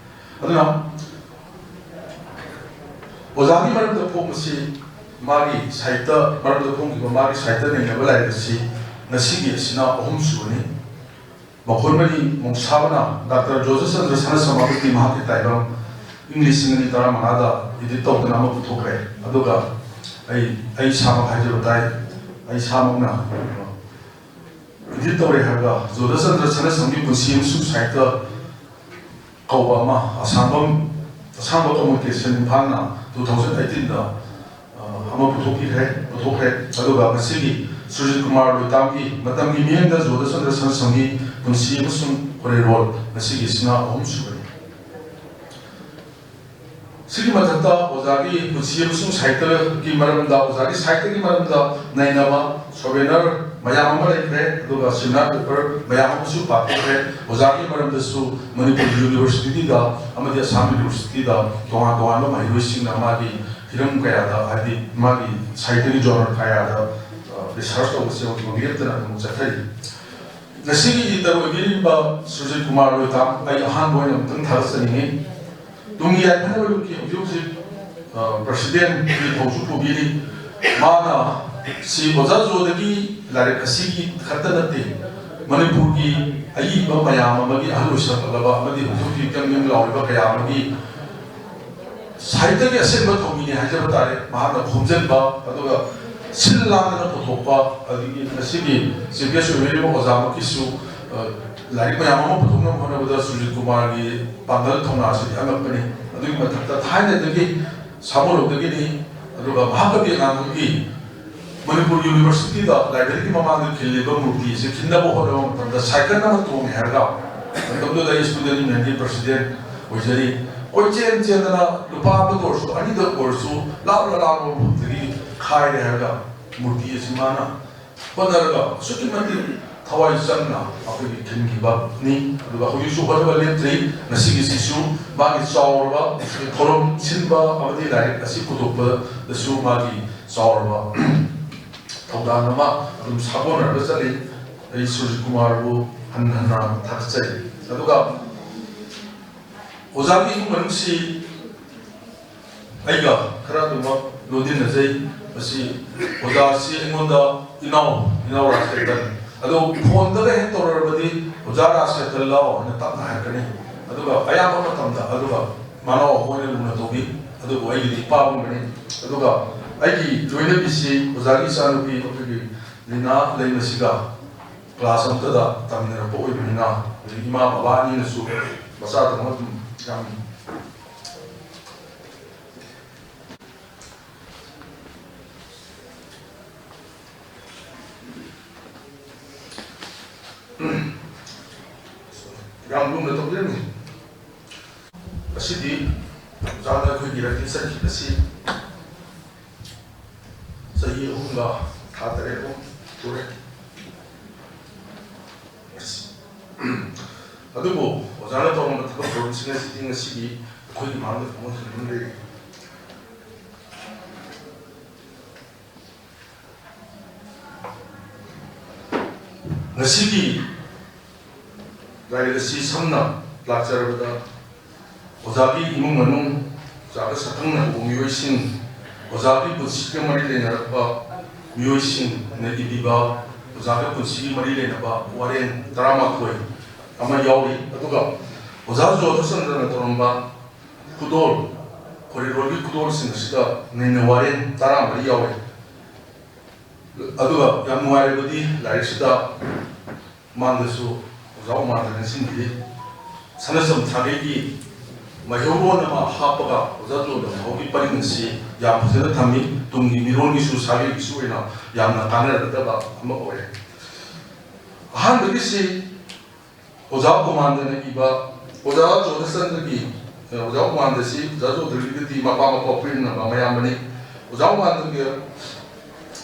ꯑꯗꯨꯅ ꯑꯣꯖꯥꯒꯤ ꯃꯔꯝꯗ ꯐꯣꯡꯕꯁꯤ ꯃꯥꯒꯤ ꯁꯥꯍꯤꯇ꯭ꯌ ꯃꯔꯝꯗ ꯐꯣꯡꯈꯤꯕ ꯃꯥꯒꯤ ꯁꯥꯍꯤꯇ꯭ꯌ ꯅꯩꯅꯕ ꯂꯥꯏꯔꯤꯛ ꯑꯁꯤ ꯉꯁꯤꯒꯤ ꯑꯁꯤꯅ ꯑꯍꯨꯝꯁꯨꯕꯅꯤ꯫ ꯃꯈꯣꯏ ꯃꯔꯤ ꯃꯣꯡꯁꯥꯕꯅ ꯗꯥꯛꯇꯔ ꯖꯣꯙꯆꯟꯗ꯭ꯔ ꯁꯅꯥꯁꯝꯕ ꯑꯃꯗꯤ ꯃꯍꯥꯛꯀꯤ ꯇꯥꯏꯕꯪ ꯏꯪ ꯂꯤꯁꯤꯡ ꯑꯅꯤ ꯇꯔꯥꯃꯉꯥꯗ ꯏꯗꯤꯠ ꯇꯧꯗꯨꯅ ꯑꯃ ꯄꯨꯊꯣꯛꯈ꯭ꯔꯦ꯫ ꯑꯗꯨꯒ ꯑꯩ, ꯑꯩ ꯏꯁꯥꯃꯛ ꯍꯥꯏꯖꯕ ꯇꯥꯏ, ꯑꯩ ꯏꯁꯥꯃꯛꯅ ꯏꯗꯤꯠ ꯇꯧꯔꯦ ꯍꯥꯏꯔꯒ ꯖꯣꯙꯆꯟꯗ꯭ꯔ ꯁꯅꯥꯁꯝꯒꯤ ꯄꯨꯟꯁꯤ ꯑꯃꯁꯨꯡ ꯁꯥꯍꯤꯇ꯭ꯌ ꯀꯧꯕ ꯑꯃ ꯑꯁꯥꯡꯕꯝ, ꯑꯁꯥꯡꯕ ꯀꯃꯨꯅꯤꯀꯦꯁꯟ ꯏꯝꯐꯥꯜꯅ two thousand eighteenꯗ ꯑꯃ ꯄꯨꯊꯣꯛꯄꯤꯈ꯭ꯔꯦ, ꯄꯨꯊꯣꯛꯈ꯭ꯔꯦ꯫ ꯑꯗꯨꯒ ꯉꯁꯤꯒꯤ ꯁꯨꯔꯖꯤꯠ ꯀꯨꯃꯥꯔ ꯂꯣꯏꯇꯥꯝꯒꯤ ꯃꯇꯝꯒꯤ ꯃꯤꯠꯌꯦꯡꯗ ꯖꯣꯙꯆꯟꯗ꯭ꯔ ꯁꯅꯥꯁꯝꯒꯤ ꯄꯨꯟꯁꯤ ꯑꯃꯁꯨꯡ ꯈꯣꯔꯩꯔꯣꯜ ꯉꯁꯤꯒꯤꯁꯤꯅ ꯑꯍꯨꯝꯁꯨꯕꯅꯤ꯫ ꯁꯤꯒꯤ ꯃꯊꯛꯇ ꯑꯣꯖꯥꯒꯤ ꯄꯨꯟꯁꯤ ꯑꯃꯁꯨꯡ ꯁꯥꯍꯤꯇ꯭ꯌꯒꯤ ꯃꯔꯝꯗ, ꯑꯣꯖꯥꯒꯤ ꯁꯥꯍꯤꯇ꯭ꯌꯒꯤ ꯃꯔꯝꯗ ꯅꯩꯅꯕ ꯁꯣꯚꯦꯅꯔ ꯃꯌꯥꯝ ꯑꯃ ꯂꯩꯈ꯭ꯔꯦ, ꯑꯗꯨꯒ ꯁꯦꯃꯤꯅꯥꯔ ꯄꯦꯄꯔ ꯃꯌꯥꯝ ꯑꯃꯁꯨ ꯄꯥꯊꯣꯛꯈ꯭ꯔꯦ꯫ ꯑꯣꯖꯥꯒꯤ ꯃꯔꯝꯗꯁꯨ ꯃꯅꯤꯄꯨꯔ ꯌꯨꯅꯤꯚꯔꯁꯤꯇꯤꯗ ꯑꯃꯗꯤ ꯑꯁꯥꯝ ꯌꯨꯅꯤꯚꯔꯁꯤꯇꯤꯗ ꯇꯣꯉꯥꯟ ꯇꯣꯉꯥꯟꯕ ꯃꯍꯩꯔꯣꯏꯁꯤꯡꯅ ꯃꯥꯒꯤ ꯍꯤꯔꯝ ꯀꯌꯥꯗ, ꯍꯥꯏꯗꯤ ꯃꯥꯒꯤ ꯁꯥꯍꯤꯇ꯭ꯌꯒꯤ ꯖꯣꯅꯔ ꯀꯌꯥꯗ, ꯑ, ꯔꯤꯁꯔꯁ ꯇꯧꯕꯁꯦ ꯍꯧꯖꯤꯛ ꯂꯦꯞꯇꯅ ꯑꯗꯨꯝ ꯆꯠꯊꯔꯤ꯫ ꯉꯁꯤꯒꯤ ꯏꯗꯤꯇꯔ ꯑꯣꯏꯕꯤꯔꯤꯕ ꯁꯨꯔꯖꯤꯠ ꯀꯨꯃꯥꯔ ꯂꯣꯏꯇꯥꯝ ꯑꯩ ꯑꯍꯥꯟꯕ ꯑꯣꯏꯅ ꯑꯃꯨꯛꯇꯪ ꯊꯥꯒꯠꯆꯅꯤꯡꯉꯤ꯫ ꯇꯨꯡꯒꯤ ꯌꯥꯏꯐꯅꯕ ꯂꯨꯞꯀꯤ ꯍꯧꯖꯤꯛ ꯍꯧꯖꯤꯛ, ꯑ, ꯄ꯭ꯔꯁꯤꯗꯦꯟꯠꯀꯤ ꯊꯧꯁꯨ ꯄꯨꯕꯤꯔꯤ꯫ ꯃꯥꯅ ꯁꯤ ꯑꯣꯖꯥ ꯖꯣꯗꯒꯤ ꯂꯥꯏꯔꯤꯛ ꯑꯁꯤꯒꯤ ꯈꯛꯇ ꯅꯠꯇꯦ, ꯃꯅꯤꯄꯨꯔꯒꯤ ꯑꯏꯕ ꯃꯌꯥꯝ ꯑꯃꯒꯤ, ꯑꯍꯜ ꯑꯣꯏꯁꯜꯂꯛꯂꯕ ꯑꯃꯗꯤ ꯍꯧꯖꯤꯛ ꯍꯧꯖꯤꯛ ꯌꯪ ꯌꯪ ꯂꯥꯎꯔꯤꯕ ꯀꯌꯥ ꯑꯃꯒꯤ ꯁꯥꯍꯤꯇ꯭ꯌꯒꯤ ꯑꯁꯦꯡꯕ ꯊꯧꯃꯤꯅꯤ ꯍꯥꯏꯖꯕ ꯇꯥꯔꯦ꯫ ꯃꯍꯥꯛꯅ ꯈꯣꯝꯖꯤꯟꯕ, ꯑꯗꯨꯒ ꯁꯤꯜ ꯂꯥꯡꯗꯅ ꯄꯨꯊꯣꯛꯄ, ꯑꯗꯒꯤ ꯉꯁꯤꯒꯤ ꯆꯤꯐ ꯒꯦꯁ ꯑꯣꯏꯕꯤꯔꯤꯕ ꯑꯣꯖꯥꯃꯛꯀꯤꯁꯨ, ꯑ, ꯂꯥꯏꯔꯤꯛ ꯃꯌꯥꯝ ꯑꯃ ꯄꯨꯊꯣꯛꯅꯕ ꯍꯣꯠꯅꯕꯗ ꯁꯨꯔꯖꯤꯠ ꯀꯨꯃꯥꯔꯒꯤ ꯄꯥꯡꯒꯜ ꯊꯧꯅꯥꯁꯤꯗꯤ ꯑꯉꯛꯄꯅꯤ꯫ ꯑꯗꯨꯒꯤ ꯃꯊꯛꯇ ꯊꯥꯏꯅꯗꯒꯤ ꯁꯥꯃꯨꯔꯧꯗꯒꯤꯅꯤ, ꯑꯗꯨꯒ ꯃꯍꯥꯀꯕꯤ ꯑꯉꯥꯡꯕꯒꯤ ꯃꯅꯤꯄꯨꯔ ꯌꯨꯅꯤꯚꯔꯁꯤꯇꯤꯗ ꯂꯥꯏꯕ꯭ꯔꯦꯔꯤꯒꯤ ꯃꯃꯥꯡꯗ ꯈꯤꯜꯂꯤꯕ ꯃꯨꯔꯇꯤ ꯑꯁꯤ ꯈꯤꯟꯅꯕ ꯍꯣꯠꯅꯕ ꯃꯇꯝꯗ ꯁꯥꯏꯀꯜ ꯑꯃ ꯇꯣꯡꯉꯦ ꯍꯥꯏꯔꯒ, ꯃꯇꯝꯗꯨꯗ ꯑꯩ ꯁ꯭ꯇꯨꯗꯦꯟꯠ ꯌꯨꯅꯤꯌꯟꯒꯤ ꯄ꯭ꯔꯁꯤꯗꯦꯟꯠ ꯑꯣꯏꯖꯔꯤ꯫ ꯀꯣꯏꯆꯦꯟ ꯆꯦꯟꯗꯅ ꯂꯨꯄꯥ ꯑꯃꯇ ꯑꯣꯏꯔꯁꯨ, ꯑꯅꯤꯗ ꯑꯣꯏꯔꯁꯨ, ꯂꯥꯞꯅ ꯂꯥꯞꯅ ꯃꯐꯝꯗꯒꯤ ꯈꯥꯏꯔꯦ ꯍꯥꯏꯔꯒ ꯃꯨꯔꯇꯤ ꯑꯁꯤ ꯃꯥꯅ ꯍꯣꯠꯅꯔꯒ ꯑꯁꯨꯛꯀꯤ ꯃꯇꯤꯛ ꯊꯋꯥꯏ ꯆꯪꯅ ꯑꯩꯈꯣꯏꯒꯤ ꯈꯤꯟꯈꯤꯕꯅꯤ꯫ ꯑꯗꯨꯒ ꯍꯧꯖꯤꯛꯁꯨ ꯍꯣꯠꯅꯕ ꯂꯦꯞꯇ꯭ꯔꯤ꯫ ꯉꯁꯤꯒꯤꯁꯤꯁꯨ ꯃꯥꯒꯤ ꯆꯥꯎꯔꯕ ꯊꯧꯔꯝ ꯁꯤꯟꯕ ꯑꯃꯗꯤ ꯂꯥꯏꯔꯤꯛ ꯑꯁꯤ ꯄꯨꯊꯣꯛꯄꯗꯁꯨ ꯃꯥꯒꯤ ꯆꯥꯎꯔꯕ ꯊꯧꯗꯥꯡ ꯑꯃ ꯑꯗꯨꯝ ꯁꯥꯒꯣꯟꯅꯔꯒ ꯆꯠꯂꯤ꯫ ꯑꯩ ꯁꯨꯔꯖꯤꯠ ꯀꯨꯃꯥꯔꯕꯨ ꯍꯟꯅ ꯍꯟꯅ ꯊꯥꯒꯠꯆꯔꯤ꯫ ꯑꯗꯨꯒ ꯑꯣꯖꯥꯒꯤ ꯏꯃꯨꯡ ꯃꯅꯨꯡꯁꯤ ꯑꯩꯒ ꯈꯔ ꯑꯗꯨꯃꯛ ꯂꯣꯏꯅꯅꯖꯩ꯫ ꯃꯁꯤ ꯑꯣꯖꯥꯁꯤ ꯑꯩꯉꯣꯟꯗ ꯏꯅꯥꯎ, ꯏꯅꯥꯎ ꯔꯥꯖꯀꯦꯇꯟ꯫ ꯑꯗꯣ ꯐꯣꯟꯗꯒ ꯍꯦꯛ ꯇꯧꯔꯛꯑꯕꯗꯤ, "ꯑꯣꯖꯥ ꯔꯥꯖꯀꯦꯇꯟ ꯂꯥꯎ" ꯍꯥꯏꯅ ꯇꯞꯅ ꯍꯥꯏꯔꯛꯀꯅꯤ꯫ ꯑꯗꯨꯒ ꯑꯌꯥꯝꯕ ꯃꯇꯝꯗ, ꯑꯗꯨꯒ ꯃꯅꯥꯎ ꯑꯃ ꯑꯣꯏꯅ ꯂꯨꯅ ꯇꯧꯕꯤ꯫ ꯑꯗꯨꯕꯨ ꯑꯩꯒꯤꯗꯤ ꯏꯄꯥꯒꯨꯝꯕꯅꯤ꯫ ꯑꯗꯨꯒ ꯑꯩꯒꯤ ꯂꯣꯏꯅꯕꯤꯁꯤ ꯑꯣꯖꯥꯒꯤ ꯏꯆꯥꯅꯨꯄꯤ ꯑꯩꯈꯣꯏꯒꯤ ꯂꯤꯅꯥ ꯂꯩꯃꯁꯤꯒ ꯀ꯭ꯂꯥꯁ ꯑꯃꯠꯇꯗ ꯇꯝꯃꯤꯟꯅꯔꯛꯄ ꯑꯣꯏꯕꯅꯤꯅ, ꯑꯗꯒꯤ ꯏꯃꯥ ꯕꯕꯥ ꯑꯅꯤꯅꯁꯨ ꯃꯆꯥꯗꯧꯅ ꯑꯗꯨꯝ ꯌꯥꯝ ꯌꯥꯝ ꯂꯨꯅ ꯇꯧꯕꯤꯔꯝꯃꯤ꯫ ꯉꯁꯤꯗꯤ ꯑꯣꯖꯥꯅ ꯑꯩꯈꯣꯏꯒꯤ ꯔꯟꯅꯤ ꯆꯠꯈꯤꯕꯁꯤ ꯆꯍꯤ ꯑꯍꯨꯝꯒ ꯊꯥ ꯇꯔꯦꯠꯃꯨꯛ ꯁꯨꯔꯦ꯫ ꯑꯗꯨꯕꯨ ꯑꯣꯖꯥꯅ ꯇꯧꯔꯝꯕ ꯊꯕꯛ ꯊꯧꯔꯝꯁꯤꯡ ꯑꯁꯤꯗꯤ ꯉꯁꯤꯗꯤ ꯑꯩꯈꯣꯏꯒꯤ ꯃꯥꯡꯗ ꯐꯝꯍꯟꯖꯅꯤꯡꯗꯦ꯫ ꯉꯁꯤꯒꯤ ꯂꯥꯏꯔꯤꯛ ꯑꯁꯤ ꯁꯝꯅ ꯂꯥꯛꯆꯔꯕꯗ, ꯑꯣꯖꯥꯒꯤ ꯏꯃꯨꯡ ꯃꯅꯨꯡ, ꯑꯣꯖꯥꯒ ꯁꯛꯈꯪꯅꯔꯕ ꯃꯤꯑꯣꯏꯁꯤꯡ, ꯑꯣꯖꯥꯒꯤ ꯄꯨꯟꯁꯤꯒ ꯃꯔꯤ ꯂꯩꯅꯔꯛꯄ ꯃꯤꯑꯣꯏꯁꯤꯡꯅ ꯏꯕꯤꯕ ꯑꯣꯖꯥꯒ ꯄꯨꯟꯁꯤꯒꯤ ꯃꯔꯤ ꯂꯩꯅꯕ ꯋꯥꯔꯦꯡ ꯇꯔꯥꯃꯥꯊꯣꯏ ꯑꯃ ꯌꯥꯎꯔꯤ꯫ ꯑꯗꯨꯒ ꯑꯣꯖꯥ ꯖꯣꯙꯆꯟꯗ꯭ꯔꯅ ꯇꯧꯔꯝꯕ ꯈꯨꯗꯣꯜ, ꯈꯣꯔꯤꯔꯣꯜꯒꯤ ꯈꯨꯗꯣꯜꯁꯤꯡ ꯑꯁꯤꯗ ꯅꯩꯅ ꯋꯥꯔꯦꯡ ꯇꯔꯥꯃꯔꯤ ꯌꯥꯎꯔꯤ꯫ ꯑꯗꯨꯒ ꯌꯥꯝ ꯅꯨꯡꯉꯥꯏꯔꯕꯗꯤ, ꯂꯥꯏꯔꯤꯛꯁꯤꯗ ꯃꯥꯡꯗꯁꯨ ꯑꯣꯖꯥ ꯎꯃꯥꯟꯗꯅ ꯁꯤꯟꯕꯤꯔꯤ꯫ ꯁꯅꯥꯁꯝ ꯁꯥꯒꯩꯒꯤ ꯃꯩꯍꯧꯔꯣꯟ ꯑꯃ ꯍꯥꯞꯄꯒ ꯑꯣꯖꯥ ꯖꯣꯙ ꯃꯍꯧꯒꯤ ꯄꯔꯤꯡ ꯑꯁꯤ ꯌꯥꯝ ꯐꯖꯅ ꯊꯝꯃꯤ꯫ ꯇꯨꯡꯒꯤ ꯃꯤꯔꯣꯟꯒꯤꯁꯨ, ꯁꯥꯒꯩꯒꯤꯁꯨ ꯑꯣꯏꯅ ꯌꯥꯝꯅ ꯀꯥꯟꯅꯔꯒꯗꯕ ꯑꯃ ꯑꯣꯏꯔꯦ꯫ ꯑꯍꯥꯟꯕꯒꯤꯁꯤ ꯑꯣꯖꯥ ꯎꯃꯥꯟꯗꯅ ꯏꯕ, ꯑꯣꯖꯥ ꯖꯣꯙꯆꯟꯗ꯭ꯔꯒꯤ, ꯑꯣꯖꯥ ꯎꯃꯥꯟꯗꯁꯤ ꯑꯣꯖꯥ ꯖꯣꯙꯒꯤꯗꯗꯤ ꯃꯄꯥ ꯃꯄꯥ ꯄꯣꯛꯃꯤꯟꯅꯕ ꯃꯌꯥꯝꯕꯅꯤ꯫ ꯑꯣꯖꯥ ꯎꯃꯥꯟꯗꯒꯤ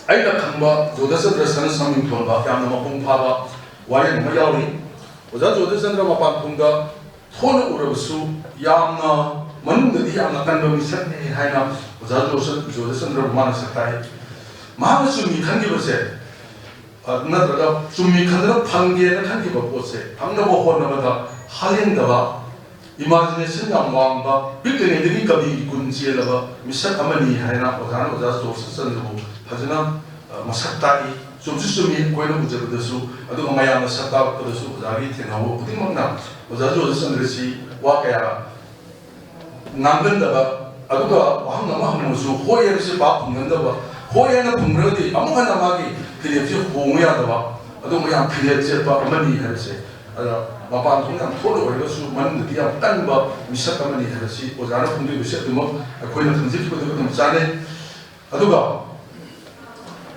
ꯑꯩꯅ ꯈꯪꯕ ꯖꯣꯙꯆꯟꯗ꯭ꯔ ꯁꯅꯥꯁꯝ ꯃꯤꯡꯊꯣꯟꯕ ꯌꯥꯝꯅ ꯃꯄꯨꯡ ꯐꯥꯕ ꯋꯥꯔꯦꯡ ꯑꯃ ꯌꯥꯎꯔꯤ꯫ ꯑꯣꯖꯥ ꯖꯣꯙꯆꯟꯗ꯭ꯔ ꯃꯄꯥꯟ ꯊꯣꯡꯗ ꯊꯣꯛꯅ ꯎꯔꯕꯁꯨ ꯌꯥꯝꯅ, ꯃꯅꯨꯡꯗꯗꯤ ꯌꯥꯝꯅ ꯀꯟꯕ ꯃꯤꯁꯛꯅꯤ ꯍꯥꯏꯅ ꯑꯣꯖꯥ ꯖꯣꯙ-, ꯖꯣꯙꯆꯟꯗ꯭ꯔꯕꯨ ꯃꯥꯅ ꯁꯛ ꯇꯥꯛꯏ꯫ ꯃꯍꯥꯛꯅ ꯆꯨꯝꯃꯤ ꯈꯟꯈꯤꯕꯁꯦ, ꯑ, ꯅꯠꯇ꯭ꯔꯒ ꯆꯨꯝꯃꯤ ꯈꯟꯗꯨꯅ ꯐꯪꯒꯦꯅ ꯈꯟꯈꯤꯕ ꯄꯣꯠꯁꯦ ꯐꯪꯅꯕ ꯍꯣꯠꯅꯕꯗ ꯍꯥꯂꯦꯡꯗꯕ, imagination ꯌꯥꯝ ꯋꯥꯡꯕ, ꯄꯤꯛꯂꯤꯉꯩꯗꯒꯤ ꯀꯕꯤꯒꯤ ꯒꯨꯟ ꯆꯦꯜꯂꯕ ꯃꯤꯁꯛ ꯑꯃꯅꯤ ꯍꯥꯏꯅ ꯑꯣꯖꯥꯅ ꯑꯣꯖꯥ ꯖꯣꯙꯆꯟꯗ꯭ꯔꯕꯨ ꯐꯖꯅ, ꯑ, ꯃꯁꯛ ꯇꯥꯛꯏ꯫ ꯆꯨꯝꯁꯨ ꯆꯨꯝꯃꯤ, ꯑꯩꯈꯣꯏꯅ ꯎꯖꯕꯗꯁꯨ, ꯑꯗꯨꯒ ꯃꯌꯥꯝꯅ ꯁꯛ ꯇꯥꯛꯄꯗꯁꯨ ꯑꯣꯖꯥꯒꯤ ꯊꯦꯡꯅꯍꯧꯕ ꯈꯨꯗꯤꯡꯃꯛꯅ ꯑꯣꯖꯥ ꯖꯣꯙꯆꯟꯗ꯭ꯔꯁꯤ ꯋꯥ ꯀꯌꯥ ꯉꯥꯡꯒꯟꯗꯕ, ꯑꯗꯨꯒ ꯋꯥꯍꯪ ꯑꯃ ꯍꯪꯉꯁꯨ ꯍꯣꯏ ꯍꯥꯏꯕꯁꯤ ꯄꯥꯛ ꯈꯨꯝꯒꯟꯗꯕ, ꯍꯣꯏ ꯍꯥꯏꯅ ꯈꯨꯝꯈ꯭ꯔꯒꯗꯤ ꯑꯃꯨꯛ ꯍꯟꯅ ꯃꯥꯒꯤ ꯐꯤꯔꯦꯞꯁꯤ ꯍꯣꯡꯕ ꯌꯥꯗꯕ, ꯑꯗꯨꯒꯨꯝꯕ ꯌꯥꯝ ꯐꯤꯔꯦꯞ ꯆꯦꯠꯄ ꯑꯃꯅꯤ ꯍꯥꯏꯕꯁꯦ, ꯑꯗ ꯃꯄꯥꯟ ꯊꯣꯡ ꯌꯥꯝ ꯊꯣꯛꯅ ꯑꯣꯏꯔꯒꯁꯨ ꯃꯅꯨꯡꯗꯗꯤ ꯌꯥꯝ ꯀꯟꯕ ꯃꯤꯁꯛ ꯑꯃꯅꯤ ꯍꯥꯏꯕꯁꯤ ꯑꯣꯖꯥꯅ ꯐꯣꯡꯗꯣꯛꯂꯤꯕꯁꯤ ꯑꯗꯨꯃꯛ ꯑꯩꯈꯣꯏꯅ ꯈꯪꯖꯈꯤꯕꯗꯨꯒ ꯑꯗꯨꯝ ꯆꯥꯟꯅꯩ꯫ ꯑꯗꯨꯒ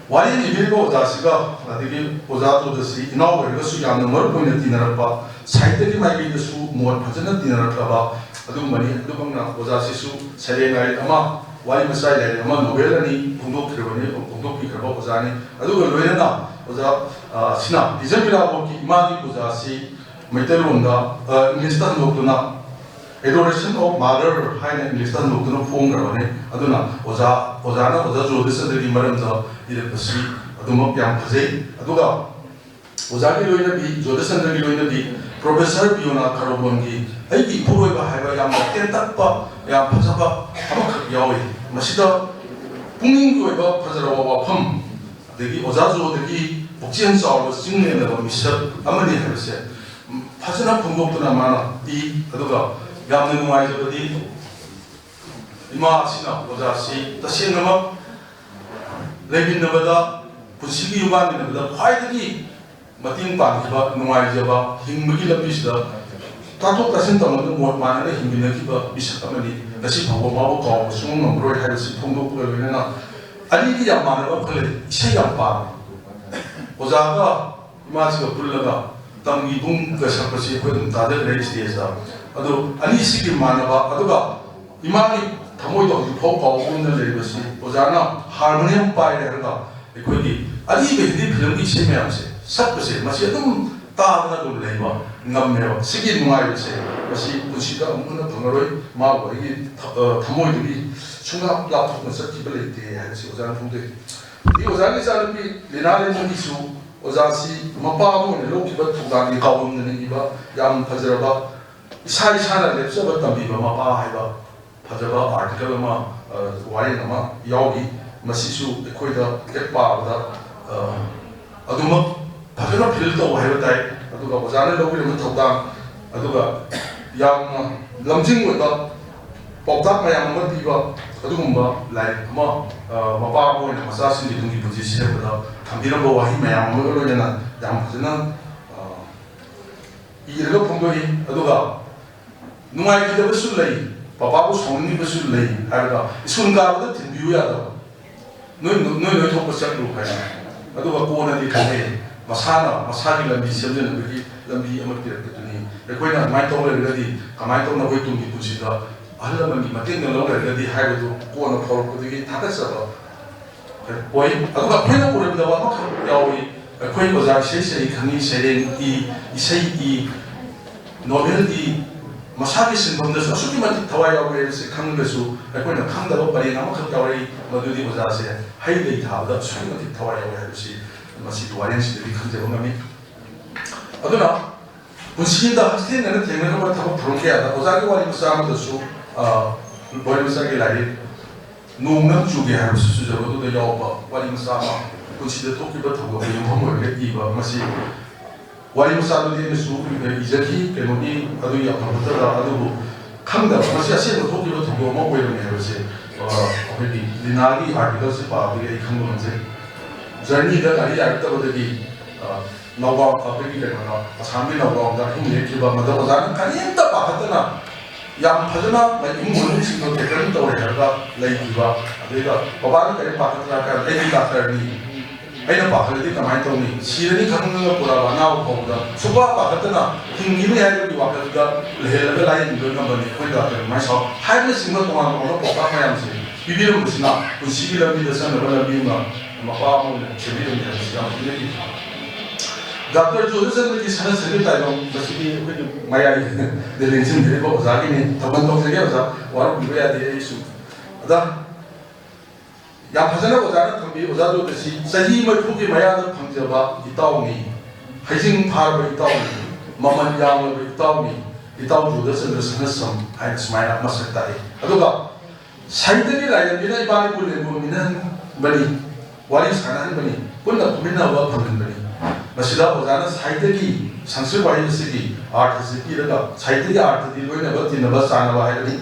ꯋꯥꯔꯤ ꯏꯕꯤꯔꯤꯕ ꯑꯣꯖꯥꯁꯤꯒ, ꯑꯗꯒꯤ ꯑꯣꯖꯥ ꯖꯣꯙꯁꯤ ꯏꯅꯥꯎ ꯑꯣꯏꯔꯒꯁꯨ ꯌꯥꯝꯅ ꯃꯔꯨꯞ ꯑꯣꯏꯅ ꯇꯤꯟꯅꯔꯛꯄ, ꯁꯥꯍꯤꯇ꯭ꯌꯒꯤ ꯃꯥꯏꯀꯩꯗꯁꯨ ꯃꯣꯠ ꯐꯖꯅ ꯇꯤꯟꯅꯔꯛꯂꯕ ꯑꯗꯨꯒꯨꯝꯕꯅꯤ꯫ ꯑꯗꯨꯒꯨꯝꯅ ꯑꯣꯖꯥꯁꯤꯁꯨ ꯁꯩꯔꯦꯡ ꯂꯥꯏꯔꯤꯛ ꯑꯃ, ꯋꯥꯔꯤ ꯃꯆꯥ ꯂꯥꯏꯔꯤꯛ ꯑꯃ, ꯅꯣꯚꯦꯜ ꯑꯅꯤ ꯐꯣꯡꯗꯣꯛꯈ꯭ꯔꯕꯅꯤ, ꯐꯣꯡꯗꯣꯛꯄꯤꯈ꯭ꯔꯕ ꯑꯣꯖꯥꯅꯤ꯫ ꯑꯗꯨꯒ ꯂꯣꯏꯅꯅ ꯑꯣꯖꯥ, ꯑ, ꯁꯤꯅ ꯏꯖꯝ ꯏꯔꯥꯕꯣꯠꯀꯤ ꯏꯃꯥꯒꯤ ꯄꯨꯖꯥꯁꯤ ꯃꯩꯇꯩꯂꯣꯟꯗ, ꯑ, ꯏꯪꯂꯤꯁꯇ ꯍꯟꯗꯣꯛꯇꯨꯅ Adoration of Mother ꯍꯥꯏꯅ ꯏꯪꯂꯤꯁꯇ ꯍꯟꯗꯣꯛꯇꯨꯅ ꯐꯣꯡꯈ꯭ꯔꯕꯅꯤ꯫ ꯑꯗꯨꯅ ꯑꯣꯖꯥ, ꯑꯣꯖꯥꯅ ꯑꯣꯖꯥ ꯖꯣꯙꯆꯟꯗ꯭ꯔꯒꯤ ꯃꯔꯝꯗ ꯏꯔꯛꯄꯁꯤ ꯑꯗꯨꯃꯛ ꯌꯥꯝ ꯐꯖꯩ꯫ ꯑꯗꯨꯒ ꯑꯣꯖꯥꯒꯤ ꯂꯣꯏꯅꯕꯤ, ꯖꯣꯙꯆꯟꯗ꯭ꯔꯒꯤ ꯂꯣꯏꯅꯕꯤ, ꯄ꯭ꯔꯣꯐꯦꯁꯔ ꯕꯤꯌꯣꯅꯥ ꯈꯥꯔꯣꯕꯣꯟꯒꯤ "ꯑꯩꯒꯤ ꯏꯄꯨꯔꯣꯏꯕ" ꯍꯥꯏꯕ ꯌꯥꯝꯅ ꯇꯦꯟꯇꯛꯄ, ꯌꯥꯝ ꯐꯖꯕ ꯑꯃꯈꯛ ꯌꯥꯎꯏ꯫ ꯃꯁꯤꯗ ꯄꯨꯛꯅꯤꯡꯒꯤ ꯑꯣꯏꯕ ꯐꯖꯔꯕ ꯋꯥꯐꯝ, ꯑꯗꯒꯤ ꯑꯣꯖꯥ ꯖꯣꯗꯒꯤ ꯄꯨꯛꯆꯦꯜ ꯆꯥꯎꯔꯕ ꯆꯤꯡꯂꯦꯟꯅꯕ ꯃꯤꯁꯛ ꯑꯃꯅꯤ ꯍꯥꯏꯕꯁꯦ ꯐꯖꯅ ꯐꯣꯡꯗꯣꯛꯇꯨꯅ ꯃꯥꯅ ꯄꯤ꯫ ꯑꯗꯨꯒ ꯌꯥꯝꯅ ꯅꯨꯡꯉꯥꯏꯖꯕꯗꯤ, ꯏꯃꯥ ꯑꯁꯤꯅ ꯑꯣꯖꯥꯁꯤ ꯇꯁꯦꯡꯅꯃꯛ ꯂꯩꯃꯤꯟꯅꯕꯗ, ꯄꯨꯟꯁꯤꯒꯤ ꯌꯨꯝꯕꯥꯟꯃꯤꯟꯅꯕꯗ ꯈ꯭ꯋꯥꯏꯗꯒꯤ ꯃꯇꯦꯡ ꯄꯥꯡꯈꯤꯕ, ꯅꯨꯡꯉꯥꯏꯖꯕ, ꯍꯤꯡꯕꯒꯤ ꯂꯝꯕꯤꯁꯤꯗ ꯇꯥꯊꯣꯛ ꯇꯥꯁꯤꯟ ꯇꯧꯅꯗꯨꯅ ꯃꯣꯠ ꯃꯥꯟꯅꯅ ꯍꯤꯡꯃꯤꯟꯅꯈꯤꯕ ꯃꯤꯁꯛ ꯑꯃꯅꯤ꯫ ꯉꯁꯤ ꯐꯥꯎꯕ ꯃꯥꯕꯨ ꯀꯥꯎꯕ ꯁꯨꯡꯉꯝ ꯉꯝꯃꯔꯣꯏ ꯍꯥꯏꯕꯁꯤ ꯐꯣꯡꯗꯣꯛꯄꯒ ꯂꯣꯏꯅꯅ, ꯑꯅꯤꯗꯤ ꯌꯥꯝ ꯃꯥꯟꯅꯕ ꯑꯃꯈꯛ ꯂꯩ, ꯏꯁꯩ ꯌꯥꯝ ꯄꯥꯝꯃꯤ꯫ ꯑꯣꯖꯥꯒ ꯏꯃꯥꯁꯤꯒ ꯄꯨꯜꯂꯒ ꯇꯝꯒꯤ ꯄꯨꯡꯒ ꯁꯛꯄꯁꯤ ꯑꯩꯈꯣꯏ ꯑꯗꯨꯝ ꯇꯥꯖꯈ꯭ꯔꯦ ꯁ꯭ꯇꯦꯖꯇ꯫ ꯑꯗꯣ ꯑꯅꯤꯁꯤꯒꯤ ꯃꯥꯟꯅꯕ, ꯑꯗꯨꯒ ꯏꯃꯥꯒꯤ ꯊꯃꯣꯏꯗ ꯍꯧꯖꯤꯛꯐꯥꯎ ꯀꯥꯎꯕ ꯉꯝꯗꯅ ꯂꯩꯔꯤꯕꯁꯤ, ꯑꯣꯖꯥꯅ ꯍꯥꯔꯃꯣꯅꯤꯌꯝ ꯄꯥꯏꯔꯦ ꯍꯥꯏꯔꯒ ꯑꯩꯈꯣꯏꯒꯤ ꯑꯔꯤꯕ ꯍꯤꯟꯗꯤ ꯐꯤꯂꯝꯒꯤ ꯏꯁꯩ ꯃꯌꯥꯝꯁꯦ ꯁꯛꯄꯁꯦ, ꯃꯁꯤ ꯑꯗꯨꯝ ꯇꯥꯗꯅ ꯑꯗꯨꯝ ꯂꯩꯕ ꯉꯝꯃꯦꯕ꯫ ꯁꯤꯒꯤ ꯅꯨꯡꯉꯥꯏꯕꯁꯦ ꯃꯁꯤ ꯄꯨꯟꯁꯤꯗ ꯑꯃꯨꯛ ꯍꯟꯅ ꯐꯪꯉꯔꯣꯏ꯫ ꯃꯥꯕꯨ ꯑꯩꯒꯤ ꯊ-, ꯑ, ꯊꯃꯣꯏꯗꯒꯤ ꯁꯨꯡꯂꯥꯞ ꯂꯥꯞꯊꯣꯛꯅ ꯆꯠꯈꯤꯕ ꯂꯩꯇꯦ ꯍꯥꯏꯕꯁꯤ ꯑꯣꯖꯥꯅ ꯐꯣꯡꯗꯣꯛꯏ꯫ ꯑꯗꯒꯤ ꯑꯣꯖꯥꯒꯤ ꯏꯆꯥꯅꯨꯄꯤ ꯂꯤꯅꯥ ꯂꯩꯃꯒꯤꯁꯨ ꯑꯣꯖꯥꯁꯤ ꯃꯄꯥ ꯑꯃ ꯑꯣꯏꯅ ꯂꯧꯈꯤꯕ ꯊꯧꯗꯥꯡꯒꯤ ꯀꯥꯎꯔꯝꯗꯅ ꯏꯕ ꯌꯥꯝ ꯐꯖꯔꯕ, ꯏꯁꯥ ꯏꯁꯥꯅ ꯂꯦꯞꯆꯕ ꯇꯝꯕꯤꯕ ꯃꯄꯥ ꯍꯥꯏꯕ ꯐꯖꯕ ꯑꯥꯔꯇꯤꯀꯜ ꯑꯃ, ꯑ, ꯋꯥꯔꯦꯡ ꯑꯃ ꯌꯥꯎꯔꯤ꯫ ꯃꯁꯤꯁꯨ ꯑꯩꯈꯣꯏꯗ ꯍꯦꯛ ꯄꯥꯕꯗ, ꯑ, ꯑꯗꯨꯃꯛ ꯐꯖꯅ ꯐꯤꯜ ꯇꯧꯕ ꯍꯥꯏꯕ ꯇꯥꯏ꯫ ꯑꯗꯨꯒ ꯑꯣꯖꯥꯅ ꯂꯧꯕꯤꯔꯝꯕ ꯊꯧꯗꯥꯡ, ꯑꯗꯨꯒ ꯌꯥꯝꯅ ꯂꯝꯖꯤꯡ ꯑꯣꯏꯕ ꯄꯥꯎꯇꯥꯛ ꯃꯌꯥꯝ ꯑꯃ ꯄꯤꯕ ꯑꯗꯨꯒꯨꯝꯕ ꯂꯥꯏꯔꯤꯛ ꯑꯃ, ꯑ, ꯃꯄꯥ ꯑꯃ ꯑꯣꯏꯅ ꯃꯆꯥꯁꯤꯡꯒꯤ ꯇꯨꯡꯒꯤ ꯄꯨꯟꯁꯤ ꯁꯦꯝꯕꯗ ꯊꯝꯕꯤꯔꯝꯕ ꯋꯥꯍꯩ ꯃꯌꯥꯝ ꯑꯃꯒ ꯂꯣꯏꯅꯅ ꯌꯥꯝ ꯐꯖꯅ, ꯑ, ꯏꯔꯒ ꯐꯣꯡꯗꯣꯛꯏ꯫ ꯑꯗꯨꯒ ꯅꯨꯡꯉꯥꯏꯈꯤꯗꯕꯁꯨ ꯂꯩ, ꯄꯄꯥꯕꯨ ꯁꯥꯎꯅꯤꯡꯈꯤꯕꯁꯨ ꯂꯩ ꯍꯥꯏꯔꯒ ꯁ꯭ꯀꯨꯜ ꯀꯥꯕꯗ ꯊꯤꯟꯕꯤꯌꯨ ꯌꯥꯗꯕ, ꯅꯣꯏ, ꯅꯣꯏ, ꯅꯣꯏ ꯊꯣꯛꯄ ꯆꯠꯂꯨ ꯍꯥꯏꯅ꯫ ꯑꯗꯨꯒ ꯀꯣꯟꯅꯗꯤ ꯈꯪꯉꯦ, ꯃꯁꯥꯅ ꯃꯁꯥꯒꯤ ꯂꯝꯕꯤ ꯁꯦꯝꯖꯅꯕꯒꯤ ꯂꯝꯕꯤ ꯑꯃ ꯄꯤꯔꯛꯄꯗꯨꯅꯤ꯫ ꯑꯩꯈꯣꯏꯅ ꯑꯗꯨꯃꯥꯏꯅ ꯇꯧ ꯂꯩꯔꯒꯗꯤ ꯀꯃꯥꯏꯅ ꯇꯧꯅ ꯑꯩꯈꯣꯏ ꯇꯨꯡꯒꯤ ꯄꯨꯟꯁꯤꯗ ꯑꯍꯜ ꯂꯃꯟꯒꯤ ꯃꯇꯦꯡꯗ ꯂꯧ ꯂꯩꯔꯒꯗꯤ ꯍꯥꯏꯕꯗꯨ ꯀꯣꯟꯅ ꯐꯥꯎꯔꯛꯄꯗꯒꯤ ꯊꯥꯒꯠꯆꯕ ꯑꯣꯏ꯫ ꯑꯗꯨꯒ ꯑꯩꯈꯣꯏꯅ ꯎꯔꯝꯗꯕ ꯑꯃꯈꯛ ꯌꯥꯎꯏ꯫ ꯑꯩꯈꯣꯏ ꯑꯣꯖꯥ ꯏꯁꯩ ꯁꯩ ꯈꯪꯉꯤ, ꯁꯩꯔꯦꯡ ꯏ, ꯏꯁꯩ ꯏ, ꯅꯣꯚꯦꯜ ꯏ, ꯃꯁꯥꯒꯤ ꯁꯤꯟꯐꯝꯗꯁꯨ ꯑꯁꯨꯛꯀꯤ ꯃꯇꯤꯛ ꯊꯋꯥꯏ ꯌꯥꯎꯏ ꯍꯥꯏꯕꯁꯤ ꯈꯪꯂꯒꯁꯨ, ꯑꯩꯈꯣꯏꯅ ꯈꯪꯗꯕ ꯄꯔꯦꯡ ꯑꯃꯈꯛ ꯌꯥꯎꯔꯛꯏ, ꯃꯗꯨꯗꯤ ꯑꯣꯖꯥꯁꯦ ꯍꯩ ꯂꯩ ꯊꯥꯕꯗ ꯑꯁꯨꯛꯀꯤ ꯃꯇꯤꯛ ꯊꯋꯥꯏ ꯌꯥꯎꯏ ꯍꯥꯏꯕꯁꯤ ꯃꯁꯤꯒꯤ ꯋꯥꯔꯦꯡꯁꯤꯗꯒꯤ ꯈꯪꯖꯕ ꯉꯝꯃꯤ꯫ ꯑꯗꯨꯅ ꯄꯨꯟꯁꯤꯗ ꯍꯛꯊꯦꯡꯅꯅ ꯊꯦꯡꯅꯔꯕ ꯊꯕꯛ ꯊꯧꯔꯝ ꯀꯌꯥꯗ ꯑꯣꯖꯥꯒꯤ ꯋꯥꯔꯤ ꯃꯆꯥ ꯑꯃꯗꯁꯨ, ꯑ, ꯋꯥꯔꯤ ꯃꯆꯥꯒꯤ ꯂꯥꯏꯔꯤꯛ ꯅꯣꯡꯅ ꯆꯨꯒꯦ ꯍꯥꯏꯕꯁꯨ ꯆꯨꯖꯕꯗꯨꯗ ꯌꯥꯎꯕ ꯋꯥꯔꯤ ꯃꯆꯥ ꯑꯃ, ꯄꯨꯟꯁꯤꯗ ꯊꯣꯛꯈꯤꯕ ꯊꯧꯗꯣꯛꯇ ꯌꯨꯝꯐꯝ ꯑꯣꯏꯔꯒ ꯏꯕ, ꯃꯁꯤ ꯋꯥꯔꯤ ꯃꯆꯥꯗꯨꯗꯤ ꯑꯩꯅꯁꯨ ꯏꯖꯈꯤ, ꯀꯩꯅꯣꯒꯤ ꯑꯗꯨꯒꯤ ꯑꯐꯕꯇꯗ꯫ ꯑꯗꯨꯕꯨ ꯈꯪꯗꯕ, ꯃꯁꯤ ꯑꯁꯦꯡꯕ ꯊꯣꯛꯈꯤꯕ ꯊꯧꯗꯣꯛ ꯑꯃ ꯑꯣꯏꯔꯝꯃꯦ ꯍꯥꯏꯕꯁꯦ, ꯑ, ꯑꯩꯈꯣꯏꯒꯤ ꯂꯤꯅꯥꯒꯤ ꯑꯥꯔꯇꯤꯀꯜꯁꯦ ꯄꯥꯕꯗꯒꯤ ꯑꯩ ꯈꯪꯕ ꯉꯝꯖꯩ꯫ ꯖꯔꯅꯤꯗ ꯒꯥꯔꯤ ꯌꯥꯔꯛꯇꯕꯗꯒꯤ, ꯑ, ꯅꯥꯎꯒꯥꯝ, ꯑꯩꯈꯣꯏꯒꯤ ꯀꯩꯅꯣꯗ, ꯑꯁꯥꯝꯒꯤ ꯅꯥꯎꯒꯥꯝꯗ ꯑꯍꯤꯡ ꯂꯦꯛꯈꯤꯕ, ꯃꯗꯨ ꯑꯣꯖꯥꯅ ꯀꯔꯤꯝꯇ ꯄꯥꯈꯠꯇꯅ ꯌꯥꯝ ꯐꯖꯅ ꯏꯃꯨꯡ ꯃꯅꯨꯡꯁꯤꯡꯗꯣ ꯇꯦꯀꯜ ꯇꯧꯔꯦ ꯍꯥꯏꯔꯒ ꯂꯩꯈꯤꯕ꯫ ꯑꯗꯨꯒ ꯕꯕꯥꯅ ꯀꯔꯤꯝ ꯄꯥꯈꯠꯇ꯭ꯔꯥ ꯍꯥꯏꯔꯀꯥꯟꯗ, "ꯑꯩꯗꯤ ꯗꯥꯛꯇꯔꯅꯤ, ꯑꯩꯅ ꯄꯥꯈꯠꯂꯗꯤ ꯀꯃꯥꯏꯅ ꯇꯧꯅꯤ? ꯁꯤꯔꯅꯤ ꯈꯪꯉꯒ ꯄꯨꯔꯛꯑꯕ ꯑꯅꯥꯕ ꯐꯥꯎꯕꯗ ꯁꯨꯡꯄꯥ ꯄꯥꯈꯠꯇꯅ ꯍꯤꯡꯈꯤꯅꯤ ꯍꯥꯏꯕꯒꯤ ꯋꯥꯈꯜꯗ ꯂꯩꯍꯜꯂꯒ ꯂꯥꯏꯌꯦꯡꯕꯤꯕ ꯉꯝꯕꯅꯤ ꯑꯩꯈꯣꯏ ꯗꯥꯛꯇꯔ ꯃꯥꯏ ꯁꯥꯎ" ꯍꯥꯏꯕꯅꯆꯤꯡꯕ ꯇꯣꯉꯥꯟ ꯇꯣꯉꯥꯟꯕ ꯄꯥꯎꯇꯥꯛ ꯃꯌꯥꯝꯁꯦ ꯄꯤꯕꯤꯔꯝꯕꯁꯤꯅ ꯄꯨꯟꯁꯤꯒꯤ ꯂꯝꯕꯤꯗ ꯆꯠꯅꯕ ꯂꯝꯕꯤ ꯑꯃ ꯃꯄꯥ ꯑꯃ ꯑꯣꯏꯅ ꯁꯦꯝꯕꯤꯔꯝꯃꯤ ꯍꯥꯏꯕꯁꯤ ꯌꯥꯝ ꯊꯤꯅ ꯀꯤꯕ꯫ ꯗꯥꯛꯇꯔ ꯖꯣꯙꯆꯟꯗ꯭ꯔꯒꯤ ꯁꯅꯥ ꯁꯟꯒꯤ ꯇꯥꯏꯕꯪ, ꯃꯁꯤꯗꯤ ꯑꯩꯈꯣꯏꯒꯤ ꯃꯌꯥꯏꯗ ꯂꯦꯡꯁꯤꯟꯕꯤꯔꯤꯕ ꯑꯣꯖꯥꯒꯤꯅꯤ꯫ ꯊꯧꯒꯜ ꯇꯧꯖꯒꯦ ꯑꯣꯖꯥ, ꯋꯥꯔꯧꯕꯤꯕ ꯌꯥꯗꯦ꯫ ꯑꯩꯁꯨ ꯑꯗ ꯌꯥꯝ ꯐꯖꯅ ꯑꯣꯖꯥꯅ ꯊꯝꯕꯤ꯫ ꯑꯣꯖꯥ ꯖꯣꯙꯁꯤ ꯆꯍꯤ ꯃꯔꯤꯐꯨꯒꯤ ꯃꯌꯥꯗ ꯐꯪꯖꯕ ꯏꯇꯥꯎꯅꯤ, ꯍꯩꯖꯤꯡ ꯐꯥꯔꯕ ꯏꯇꯥꯎꯅꯤ, ꯃꯃꯜ ꯌꯥꯝꯂꯕ ꯏꯇꯥꯎꯅꯤ, ꯏꯇꯥꯎ ꯖꯣꯙꯆꯟꯗ꯭ꯔ ꯁꯅꯥꯁꯝ ꯍꯥꯏꯅ ꯁꯨꯃꯥꯏꯅ ꯃꯁꯛ ꯇꯥꯛꯏ꯫ ꯑꯗꯨꯒ ꯁꯥꯍꯤꯇ꯭ꯌꯒꯤ ꯂꯥꯏꯔꯦꯝꯕꯤꯅ ꯏꯕꯥꯅꯤꯕꯨ ꯂꯦꯡꯒꯣꯟꯃꯤꯟꯅꯍꯟꯕꯅꯤ, ꯋꯥꯔꯤ ꯁꯥꯟꯅꯍꯟꯕꯅꯤ, ꯄꯨꯟꯅ ꯐꯝꯃꯤꯟꯅꯕ ꯐꯪꯍꯟꯕꯅꯤ꯫ ꯃꯁꯤꯗ ꯑꯣꯖꯥꯅ ꯁꯥꯍꯤꯇ꯭ꯌꯒꯤ ꯁꯪꯁꯀ꯭ꯔꯤꯠ ꯋꯥꯍꯩ ꯑꯁꯤꯒꯤ ꯑꯥꯔꯊꯁꯤ ꯄꯤꯔꯒ, ꯁꯥꯍꯤꯇ꯭ꯌꯒꯤ ꯑꯥꯔꯊꯗꯤ ꯂꯣꯏꯅꯕ, ꯇꯤꯟꯅꯕ, ꯆꯥꯟꯅꯕ ꯍꯥꯏꯕꯅꯤ꯫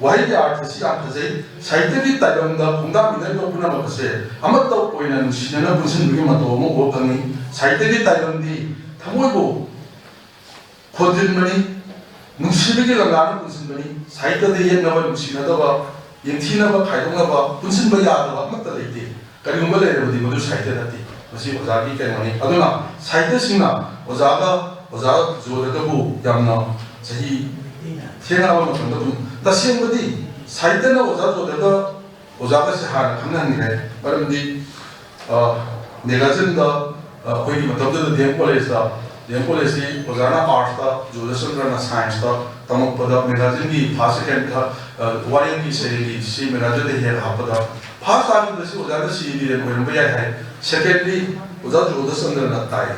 ꯋꯥꯍꯩꯒꯤ ꯑꯥꯔꯊꯁꯤ ꯌꯥꯝ ꯐꯖꯩ꯫ ꯁꯥꯍꯤꯇ꯭ꯌꯒꯤ ꯇꯥꯏꯕꯪꯗ ꯈꯣꯡꯗꯥꯃꯤꯟꯅꯔꯤꯕ ꯄꯨꯝꯅꯃꯛ ꯑꯁꯦ ꯑꯃꯠꯇ ꯑꯣꯏꯅ ꯅꯨꯡꯁꯤꯅꯅ ꯄꯨꯟꯁꯤꯟꯕꯒꯤ ꯃꯇꯧ ꯑꯃ ꯎꯕ ꯐꯪꯏ꯫ ꯁꯥꯍꯤꯇ꯭ꯌꯒꯤ ꯇꯥꯏꯕꯪꯗꯤ ꯊꯃꯣꯏꯕꯨ ꯈꯣꯟꯖꯤꯟꯕꯅꯤ, ꯅꯨꯡꯁꯤꯕꯒꯤ ꯂꯪꯂꯥꯅ ꯄꯨꯟꯁꯤꯟꯕꯅꯤ꯫ ꯁꯥꯍꯤꯇ꯭ꯌꯗ ꯌꯦꯛꯅꯕ, ꯅꯨꯡꯁꯤꯅꯗꯕ, ꯌꯦꯡꯊꯤꯅꯕ, ꯈꯥꯏꯗꯣꯛꯅꯕ, ꯄꯨꯟꯁꯤꯟꯕ ꯌꯥꯗꯕ ꯑꯃꯠꯇ ꯂꯩꯇꯦ꯫ ꯀꯔꯤꯒꯨꯝꯕ ꯂꯩꯔꯕꯗꯤ ꯃꯗꯨ ꯁꯥꯍꯤꯇ꯭ꯌ ꯅꯠꯇꯦ꯫ ꯃꯁꯤ ꯑꯣꯖꯥꯒꯤ ꯀꯩꯅꯣꯅꯤ꯫ ꯑꯗꯨꯅ ꯁꯥꯍꯤꯇ꯭ꯌꯁꯤꯡꯅ ꯑꯣꯖꯥꯒ, ꯑꯣꯖꯥ ꯖꯣꯙꯗꯕꯨ ꯌꯥꯝꯅ ꯆꯍꯤ ꯊꯦꯡꯅꯕ ꯃꯇꯝꯗ ꯑꯗꯨꯝ, ꯇꯁꯦꯡꯕꯗꯤ ꯁꯥꯍꯤꯇ꯭ꯌꯅ ꯑꯣꯖꯥ ꯖꯣꯙꯗ ꯑꯣꯖꯥꯒꯁꯦ ꯍꯥꯟꯅ ꯈꯪꯅꯍꯟꯈ꯭ꯔꯦ꯫ ꯃꯔꯝꯗꯤ, ꯑ, ꯃꯦꯒꯥꯖꯤꯟꯗ, ꯑ, ꯑꯩꯈꯣꯏꯒꯤ ꯃꯇꯝꯗꯨꯗ ꯗꯤ ꯑꯦꯝ ꯀꯣꯂꯦꯖꯇ, ꯗꯤ ꯑꯦꯝ ꯀꯣꯂꯦꯖꯀꯤ ꯑꯣꯖꯥꯅ ꯑꯥꯔꯠꯁꯇ, ꯖꯣꯙꯆꯟꯗ꯭ꯔꯅ ꯁꯥꯏꯟꯁꯇ ꯇꯝꯃꯛꯄꯗ, ꯃꯦꯒꯥꯖꯤꯟꯒꯤ ꯐꯥꯔꯁ, ꯁꯦꯀꯦꯟ, ꯊꯥꯔꯠ, ꯑ, ꯋꯥꯔꯦꯡꯒꯤ ꯁꯩꯔꯦꯡꯒꯤ ꯁꯤ ꯃꯦꯒꯥꯖꯤꯟꯗ ꯍꯦꯛ ꯍꯥꯞꯄꯗ, ꯐꯥꯔꯁ ꯇꯥꯈꯤꯕꯗ ꯁꯤ ꯑꯣꯖꯥꯅ ꯁꯤ ꯕꯤꯔꯦꯟ ꯑꯣꯏꯔꯝꯕ ꯌꯥꯏ ꯍꯥꯏ꯫ ꯁꯦꯀꯦꯟꯂꯤ ꯑꯣꯖꯥ ꯖꯣꯙꯆꯟꯗ꯭ꯔꯅ ꯇꯥꯏ꯫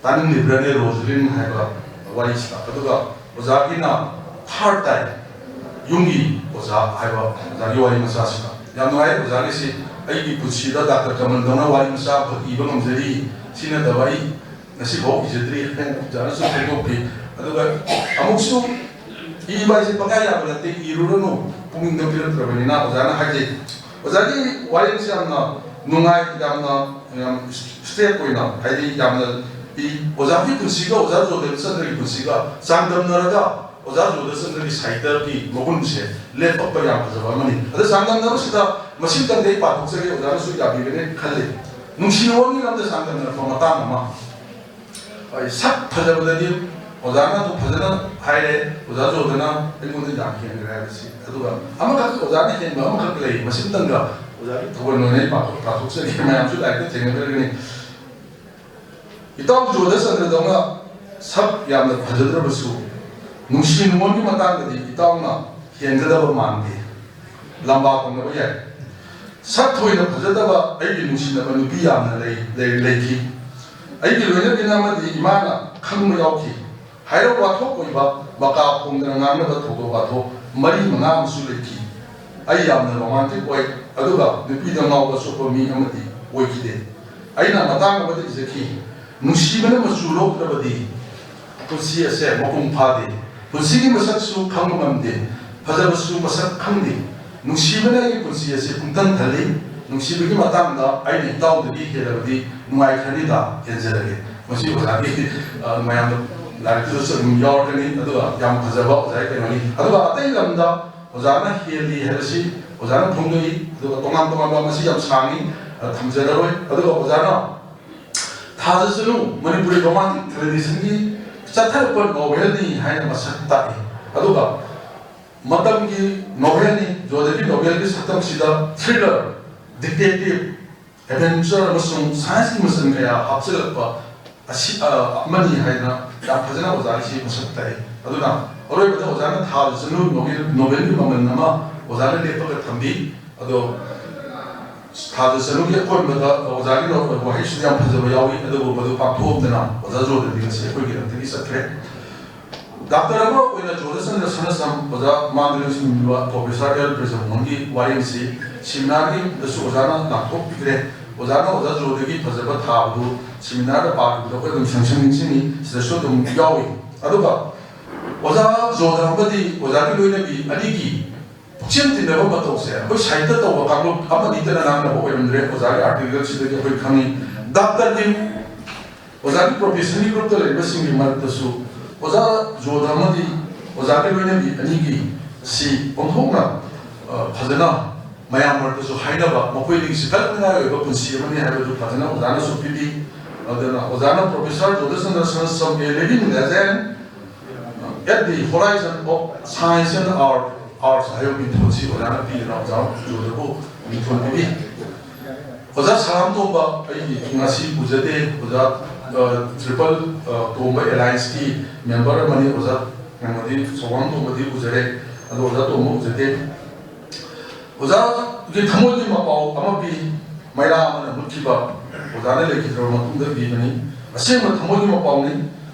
ꯇꯥꯅꯤꯡꯂꯤꯕ꯭ꯔꯅꯦ ꯔꯣꯖꯂꯤꯟ ꯍꯥꯏꯕ ꯋꯥꯔꯤꯁꯤꯗ꯫ ꯑꯗꯨꯒ ꯑꯣꯖꯥꯒꯤꯅ ꯊꯥꯔꯠ ꯇꯥꯏꯝ ꯌꯨꯝꯒꯤ ꯑꯣꯖꯥ ꯍꯥꯏꯕ ꯑꯣꯖꯥꯒꯤ ꯋꯥꯔꯤ ꯃꯆꯥꯁꯤꯗ꯫ ꯌꯥꯝ ꯅꯨꯡꯉꯥꯏ ꯑꯣꯖꯥꯒꯤꯁꯤ꯫ ꯑꯩꯒꯤ ꯄꯨꯟꯁꯤꯗ ꯗꯥꯛꯇꯔ ꯀꯃꯜꯗꯧꯅ ꯋꯥꯔꯤ ꯃꯆꯥ ꯑꯃꯈꯛ ꯏꯕ ꯉꯝꯖꯔꯤ꯫ ꯁꯤ ꯅꯠꯇꯕ ꯑꯩ ꯉꯁꯤꯐꯥꯎ ꯏꯖꯗ꯭ꯔꯤ ꯍꯥꯏꯅ ꯑꯣꯖꯥꯅꯁꯨ ꯐꯣꯡꯗꯣꯛꯄꯤ꯫ ꯑꯗꯨꯒ ꯑꯃꯨꯛꯁꯨ ꯏꯕ ꯍꯥꯏꯁꯦ ꯄꯪꯌꯥ ꯌꯥꯕ ꯅꯠꯇꯦ, ꯏꯔꯨꯔꯅꯨ, ꯄꯨꯛꯅꯤꯡꯗ ꯄꯤꯔꯛꯇ꯭ꯔꯕꯅꯤꯅ ꯑꯣꯖꯥꯅ ꯍꯥꯏꯖꯩ꯫ ꯑꯣꯖꯥꯒꯤ ꯋꯥꯔꯤꯁꯤ ꯌꯥꯝꯅ ꯅꯨꯡꯉꯥꯏ, ꯌꯥꯝꯅ, ꯌꯥꯝ ꯏꯁꯇ꯭ꯔꯦꯠ ꯑꯣꯏꯅ, ꯍꯥꯏꯗꯤ ꯌꯥꯝꯅ ꯏ-, ꯑꯣꯖꯥꯒꯤ ꯄꯨꯟꯁꯤꯒ ꯑꯣꯖꯥ ꯖꯣꯙꯦꯕꯆꯟꯗ꯭ꯔꯒꯤ ꯄꯨꯟꯁꯤꯒ ꯆꯥꯡꯗꯝꯅꯔꯒ ꯑꯣꯖꯥ ꯖꯣꯙꯦꯕꯆꯟꯗ꯭ꯔꯒꯤ ꯁꯥꯍꯤꯇ꯭ꯌꯒꯤ ꯃꯒꯨꯟꯁꯦ ꯂꯦꯞꯄꯛꯄ ꯌꯥꯝ ꯐꯖꯕ ꯑꯃꯅꯤ꯫ ꯑꯗ ꯆꯥꯡꯗꯝꯅꯕꯁꯤꯗ ꯃꯁꯤꯝꯇꯪꯗꯤ ꯑꯩ ꯄꯥꯊꯣꯛꯆꯒꯦ, ꯑꯣꯖꯥꯅꯁꯨ ꯌꯥꯕꯤꯒꯅꯤ ꯈꯜꯂꯤ꯫ ꯅꯨꯡꯁꯤ ꯅꯨꯡꯉꯣꯟꯒꯤ ꯂꯝꯗ ꯆꯥꯡꯗꯝꯅꯔꯛꯄ ꯃꯇꯥꯡ ꯑꯃ꯫ ꯍꯣꯏ, ꯁꯛ ꯐꯖꯕꯗꯗꯤ ꯑꯣꯖꯥꯅ ꯑꯗꯨꯝ ꯐꯖꯅ ꯍꯥꯏꯔꯦ, ꯑꯣꯖꯥ ꯖꯣꯙꯦꯅ ꯑꯩꯉꯣꯟꯗ ꯌꯥꯝ ꯍꯦꯟꯈ꯭ꯔꯦ ꯍꯥꯏꯕꯁꯤ꯫ ꯑꯗꯨꯒ ꯑꯃꯈꯛ, ꯑꯣꯖꯥꯅ ꯍꯦꯟꯕ ꯑꯃꯈꯛ ꯂꯩ, ꯃꯁꯤꯝꯇꯪꯒ ꯑꯣꯖꯥꯒꯤ ꯊꯧꯒꯜ ꯑꯣꯏꯅ ꯑꯩ ꯄꯥꯊꯣꯛ-, ꯄꯥꯊꯣꯛꯆꯒꯦ, ꯃꯌꯥꯝꯁꯨ ꯂꯥꯏꯔꯤꯛꯇ ꯊꯦꯡꯅꯕꯤꯔꯒꯅꯤ꯫ ꯏꯇꯥꯎ ꯖꯣꯙꯦꯆꯟꯗ꯭ꯔꯗꯧꯅ ꯁꯛ ꯌꯥꯝꯅ ꯐꯖꯗ꯭ꯔꯕꯁꯨ, ꯅꯨꯡꯁꯤ ꯅꯨꯡꯉꯣꯟꯒꯤ ꯃꯇꯥꯡꯗꯗꯤ ꯏꯇꯥꯎꯅ ꯍꯦꯟꯒꯗꯕ ꯃꯥꯟꯗꯦ꯫ ꯂꯝꯕꯥ ꯀꯧꯅꯕ ꯌꯥꯏ꯫ ꯁꯛ ꯊꯣꯏꯅ ꯐꯖꯗꯕ ꯑꯩꯒꯤ ꯅꯨꯡꯁꯤꯅꯕ ꯅꯨꯄꯤ ꯌꯥꯝꯅ ꯂꯩ-, ꯂꯩ-, ꯂꯩꯈꯤ꯫ ꯑꯩꯒꯤ ꯂꯣꯏꯅꯕꯤꯅ ꯑꯃꯗꯤ ꯏꯃꯥꯅ ꯈꯪꯕ ꯌꯥꯎꯈꯤ꯫ ꯍꯥꯏꯔꯞ ꯋꯥꯊꯣꯛ ꯑꯣꯏꯕ, ꯃꯀꯥ ꯐꯣꯡꯗꯅ ꯉꯥꯡꯅꯕ ꯊꯧꯗꯣꯛ ꯋꯥꯊꯣꯛ ꯃꯔꯤ ꯃꯉꯥ ꯑꯃꯁꯨ ꯂꯩꯈꯤ꯫ ꯑꯩ ꯌꯥꯝꯅ ꯔꯣꯃꯥꯟꯇꯤꯛ ꯑꯣꯏ, ꯑꯗꯨꯒ ꯅꯨꯄꯤꯗ ꯉꯥꯎꯕ ꯆꯣꯠꯄ ꯃꯤ ꯑꯃꯗꯤ ꯑꯣꯏꯈꯤꯗꯦ꯫ ꯑꯩꯅ ꯃꯇꯥꯡ ꯑꯃꯗ ꯏꯖꯈꯤ, "ꯅꯨꯡꯁꯤꯕꯅ ꯃꯆꯨ ꯂꯣꯛꯇ꯭ꯔꯕꯗꯤ ꯄꯨꯟꯁꯤ ꯑꯁꯦ ꯃꯄꯨꯡ ꯐꯥꯗꯦ꯫ ꯄꯨꯟꯁꯤꯒꯤ ꯃꯁꯛꯁꯨ ꯈꯪꯕ ꯉꯝꯗꯦ, ꯐꯖꯕꯁꯨ ꯃꯁꯛ ꯈꯪꯗꯦ꯫ ꯅꯨꯡꯁꯤꯕꯅ ꯑꯩꯒꯤ ꯄꯨꯟꯁꯤ ꯑꯁꯤ ꯄꯨꯡꯊꯟ ꯊꯜꯂꯤ꯫ ꯅꯨꯡꯁꯤꯕꯒꯤ ꯃꯇꯥꯡꯗ ꯑꯩꯅ ꯏꯇꯥꯎꯗꯒꯤ ꯍꯦꯜꯂꯕꯗꯤ ꯅꯨꯡꯉꯥꯏꯈ꯭ꯔꯅꯤꯗ, ꯍꯦꯟꯖꯔꯒꯦ꯫" ꯃꯁꯤ ꯑꯣꯖꯥꯒꯤ, ꯑ, ꯃꯌꯥꯝꯗ ꯂꯥꯏꯔꯤꯛꯇꯨꯗꯁꯨ ꯑꯗꯨꯝ ꯌꯥꯎꯔꯛꯀꯅꯤ꯫ ꯑꯗꯨꯒ ꯌꯥꯝ ꯐꯖꯕ ꯑꯣꯖꯥꯒꯤ ꯀꯩꯅꯣꯅꯤ꯫ ꯑꯗꯨꯒ ꯑꯇꯩ ꯂꯝꯗ ꯑꯣꯖꯥꯅ ꯍꯦꯜꯂꯤ ꯍꯥꯏꯕꯁꯤ ꯑꯣꯖꯥꯅ ꯐꯣꯡꯗꯣꯛꯏ꯫ ꯑꯗꯨꯒ ꯇꯣꯉꯥꯟ ꯇꯣꯉꯥꯟꯕ, ꯃꯁꯤ ꯌꯥꯝ ꯁꯥꯡꯉꯤ, ꯑ, ꯊꯝꯖꯔꯔꯣꯏ꯫ ꯑꯗꯨꯒ ꯑꯣꯖꯥꯅ ꯊꯥꯖꯁꯅꯨ, ꯃꯅꯤꯄꯨꯔꯤ ꯔꯣꯃꯥꯟꯇꯤꯛ ꯇ꯭ꯔꯦꯗꯤꯁꯟꯒꯤ ꯆꯠꯊꯔꯛꯄ ꯅꯣꯚꯦꯜꯅꯤ ꯍꯥꯏꯅ ꯃꯁꯛ ꯇꯥꯛꯏ꯫ ꯑꯗꯨꯒ ꯃꯇꯝꯒꯤ ꯅꯣꯚꯦꯜꯅꯤ, ꯖꯣꯙꯦꯕꯤ ꯅꯣꯚꯦꯜꯒꯤ ꯁꯛꯇꯝꯁꯤꯗ ꯊ꯭ꯔꯤꯂꯔ, ꯗꯤꯇꯦꯛꯇꯤꯚ, ꯑꯦꯗꯚꯦꯟꯆꯔ ꯑꯃꯁꯨꯡ ꯁꯥꯏꯟꯁꯀꯤ ꯃꯆꯜ ꯀꯌꯥ ꯍꯥꯞꯆꯤꯜꯂꯛꯄ ꯑꯁꯤ, ꯑ, ꯑꯃꯅꯤ ꯍꯥꯏꯗꯅ ꯌꯥꯝ ꯐꯖꯅ ꯑꯣꯖꯥꯒꯤꯁꯤ ꯃꯁꯛ ꯇꯥꯛꯏ꯫ ꯑꯗꯨꯅ ꯑꯔꯣꯏꯕꯗ ꯑꯣꯖꯥꯅ ꯊꯥꯖꯁꯅꯨ ꯅꯣꯚꯦꯜ, ꯅꯣꯚꯦꯜꯒꯤ ꯃꯃꯜ ꯑꯃ ꯑꯣꯖꯥꯅ ꯂꯦꯞꯄꯒ ꯊꯝꯕꯤ꯫ ꯑꯗꯣ ꯊꯥꯖ ꯆꯅꯨꯒꯤ ꯑꯀꯣꯟꯕꯗ ꯑꯣꯖꯥꯒꯤ ꯋꯥꯍꯩꯁꯨ ꯌꯥꯝ ꯐꯖꯕ ꯌꯥꯎꯏ, ꯑꯗꯨꯕꯨ ꯃꯗꯨ ꯄꯥꯡꯊꯣꯛꯑꯝꯗꯅ ꯑꯣꯖꯥ ꯖꯣꯗꯗꯤ ꯉꯁꯤ ꯑꯩꯈꯣꯏꯒꯤꯗꯃꯛꯇꯒꯤ ꯆꯠꯈ꯭ꯔꯦ꯫ ꯗꯥꯛꯇꯔ ꯑꯃ ꯑꯣꯏꯅ ꯖꯣꯙꯆꯟꯗ꯭ꯔ ꯁꯅꯥꯁꯝ ꯑꯣꯖꯥ ꯃꯥꯡꯗ ꯅꯤꯡꯁꯤꯡꯕꯤꯕ ꯄ꯭ꯔꯣꯐꯦꯁꯔ ꯑꯦꯜ ꯕ꯭ꯔꯖꯃꯣꯍꯟꯒꯤ ꯋꯥꯔꯦꯡꯁꯤ ꯁꯤꯃꯤꯅꯥꯔꯒꯤꯗꯁꯨ ꯑꯣꯖꯥꯅ ꯂꯥꯡꯊꯣꯛꯄꯤꯈ꯭ꯔꯦ꯫ ꯑꯣꯖꯥꯅ ꯑꯣꯖꯥ ꯖꯣꯙꯒꯤ ꯐꯖꯕ ꯊꯥꯕꯗꯨ ꯁꯤꯃꯤꯅꯥꯔꯗ ꯄꯥꯜꯂꯨꯕꯗ ꯑꯩꯈꯣꯏ ꯑꯗꯨꯝ ꯁꯪꯁꯪ ꯅꯤꯡꯁꯤꯡꯉꯤ, ꯁꯤꯗꯁꯨ ꯑꯗꯨꯝ ꯌꯥꯎꯏ꯫ ꯑꯗꯨꯒ ꯑꯣꯖꯥ ꯖꯣꯙ ꯑꯃꯗꯤ ꯑꯣꯖꯥꯒꯤ ꯂꯣꯏꯅꯕꯤ ꯑꯅꯤꯒꯤ ꯄꯨꯛꯆꯦꯜ ꯇꯤꯟꯅꯕ ꯃꯇꯧꯁꯦ ꯑꯩꯈꯣꯏ ꯁꯥꯍꯤꯇ꯭ꯌ ꯇꯧꯕ ꯀꯥꯡꯂꯨꯞ ꯑꯃꯅꯤꯇꯅ ꯉꯥꯡꯅꯕ ꯑꯣꯏꯔꯝꯗ꯭ꯔꯦ꯫ ꯑꯣꯖꯥꯒꯤ ꯑꯥꯔꯇꯤꯀꯜꯁꯤꯗꯒꯤ ꯑꯩꯈꯣꯏ ꯈꯪꯉꯤ꯫ ꯗꯥꯛꯇꯔꯒꯤ ꯑꯣꯖꯥꯒꯤ ꯄ꯭ꯔꯣꯐꯦꯁꯟꯒꯤ ꯒ꯭ꯔꯨꯞꯇ ꯂꯩꯔꯤꯕꯁꯤꯡꯒꯤ ꯃꯔꯛꯇꯁꯨ ꯑꯣꯖꯥ ꯖꯣꯙ ꯑꯃꯗꯤ ꯑꯣꯖꯥꯒꯤ ꯂꯣꯏꯅꯕꯤ ꯑꯅꯤꯒꯤ ꯁꯤ ꯑꯣꯟꯊꯣꯛꯅ, ꯑ, ꯐꯖꯅ ꯃꯌꯥꯝ ꯃꯔꯛꯇꯁꯨ ꯍꯥꯏꯅꯕ, ꯃꯈꯣꯏ ꯑꯅꯤꯒꯤꯁꯤ ꯀꯜꯂꯛꯅꯤꯡꯉꯥꯏ ꯑꯣꯏꯕ ꯄꯨꯟꯁꯤ ꯑꯃꯅꯤ ꯍꯥꯏꯕꯗꯨ ꯐꯖꯅ ꯑꯣꯖꯥꯅꯁꯨ ꯄꯤꯕꯤ꯫ ꯑꯗꯨꯅ ꯑꯣꯖꯥꯅ professor ꯖꯣꯙꯆꯟꯗ꯭ꯔ ꯁꯅꯥꯁꯝ, a living legend at the horizon of science and art, arts ꯍꯥꯏꯕ ꯃꯤꯡꯊꯣꯟꯁꯤ ꯑꯣꯖꯥꯅ ꯄꯤꯗꯅ ꯑꯣꯖꯥ ꯖꯣꯙꯕꯨ ꯃꯤꯡꯊꯣꯟ ꯄꯤꯕꯤ꯫ ꯑꯣꯖꯥ ꯁꯂꯥꯝ ꯇꯣꯝꯕ ꯑꯩ ꯉꯁꯤ ꯎꯖꯗꯦ꯫ ꯑꯣꯖꯥ, ꯑ, ꯇ꯭ꯔꯤꯄꯜ, ꯑ, ꯇꯣꯝꯕ ꯑꯦꯂꯥꯏꯟꯁꯀꯤ ꯃꯦꯝꯕꯔ ꯑꯃꯅꯤ꯫ ꯑꯣꯖꯥ ꯀꯩꯅꯣꯗꯤ ꯁꯣꯍꯥꯝ ꯇꯣꯝꯕꯗꯤ ꯎꯖꯔꯦ, ꯑꯗꯣ ꯑꯣꯖꯥ ꯇꯣꯝꯕ ꯎꯖꯗꯦ꯫ ꯑꯣꯖꯥꯒꯤ ꯊꯃꯣꯏꯒꯤ ꯃꯄꯥꯎ ꯑꯃ ꯄꯤ, ꯃꯩꯔꯥ ꯑꯃꯅ ꯃꯨꯠꯈꯤꯕ, ꯑꯣꯖꯥꯅ ꯂꯩꯈꯤꯗ꯭ꯔꯕ ꯃꯇꯨꯡꯗ ꯄꯤꯕꯅꯤ꯫ ꯑꯁꯦꯡꯕ ꯊꯃꯣꯏꯒꯤ ꯃꯄꯥꯎꯅꯤ꯫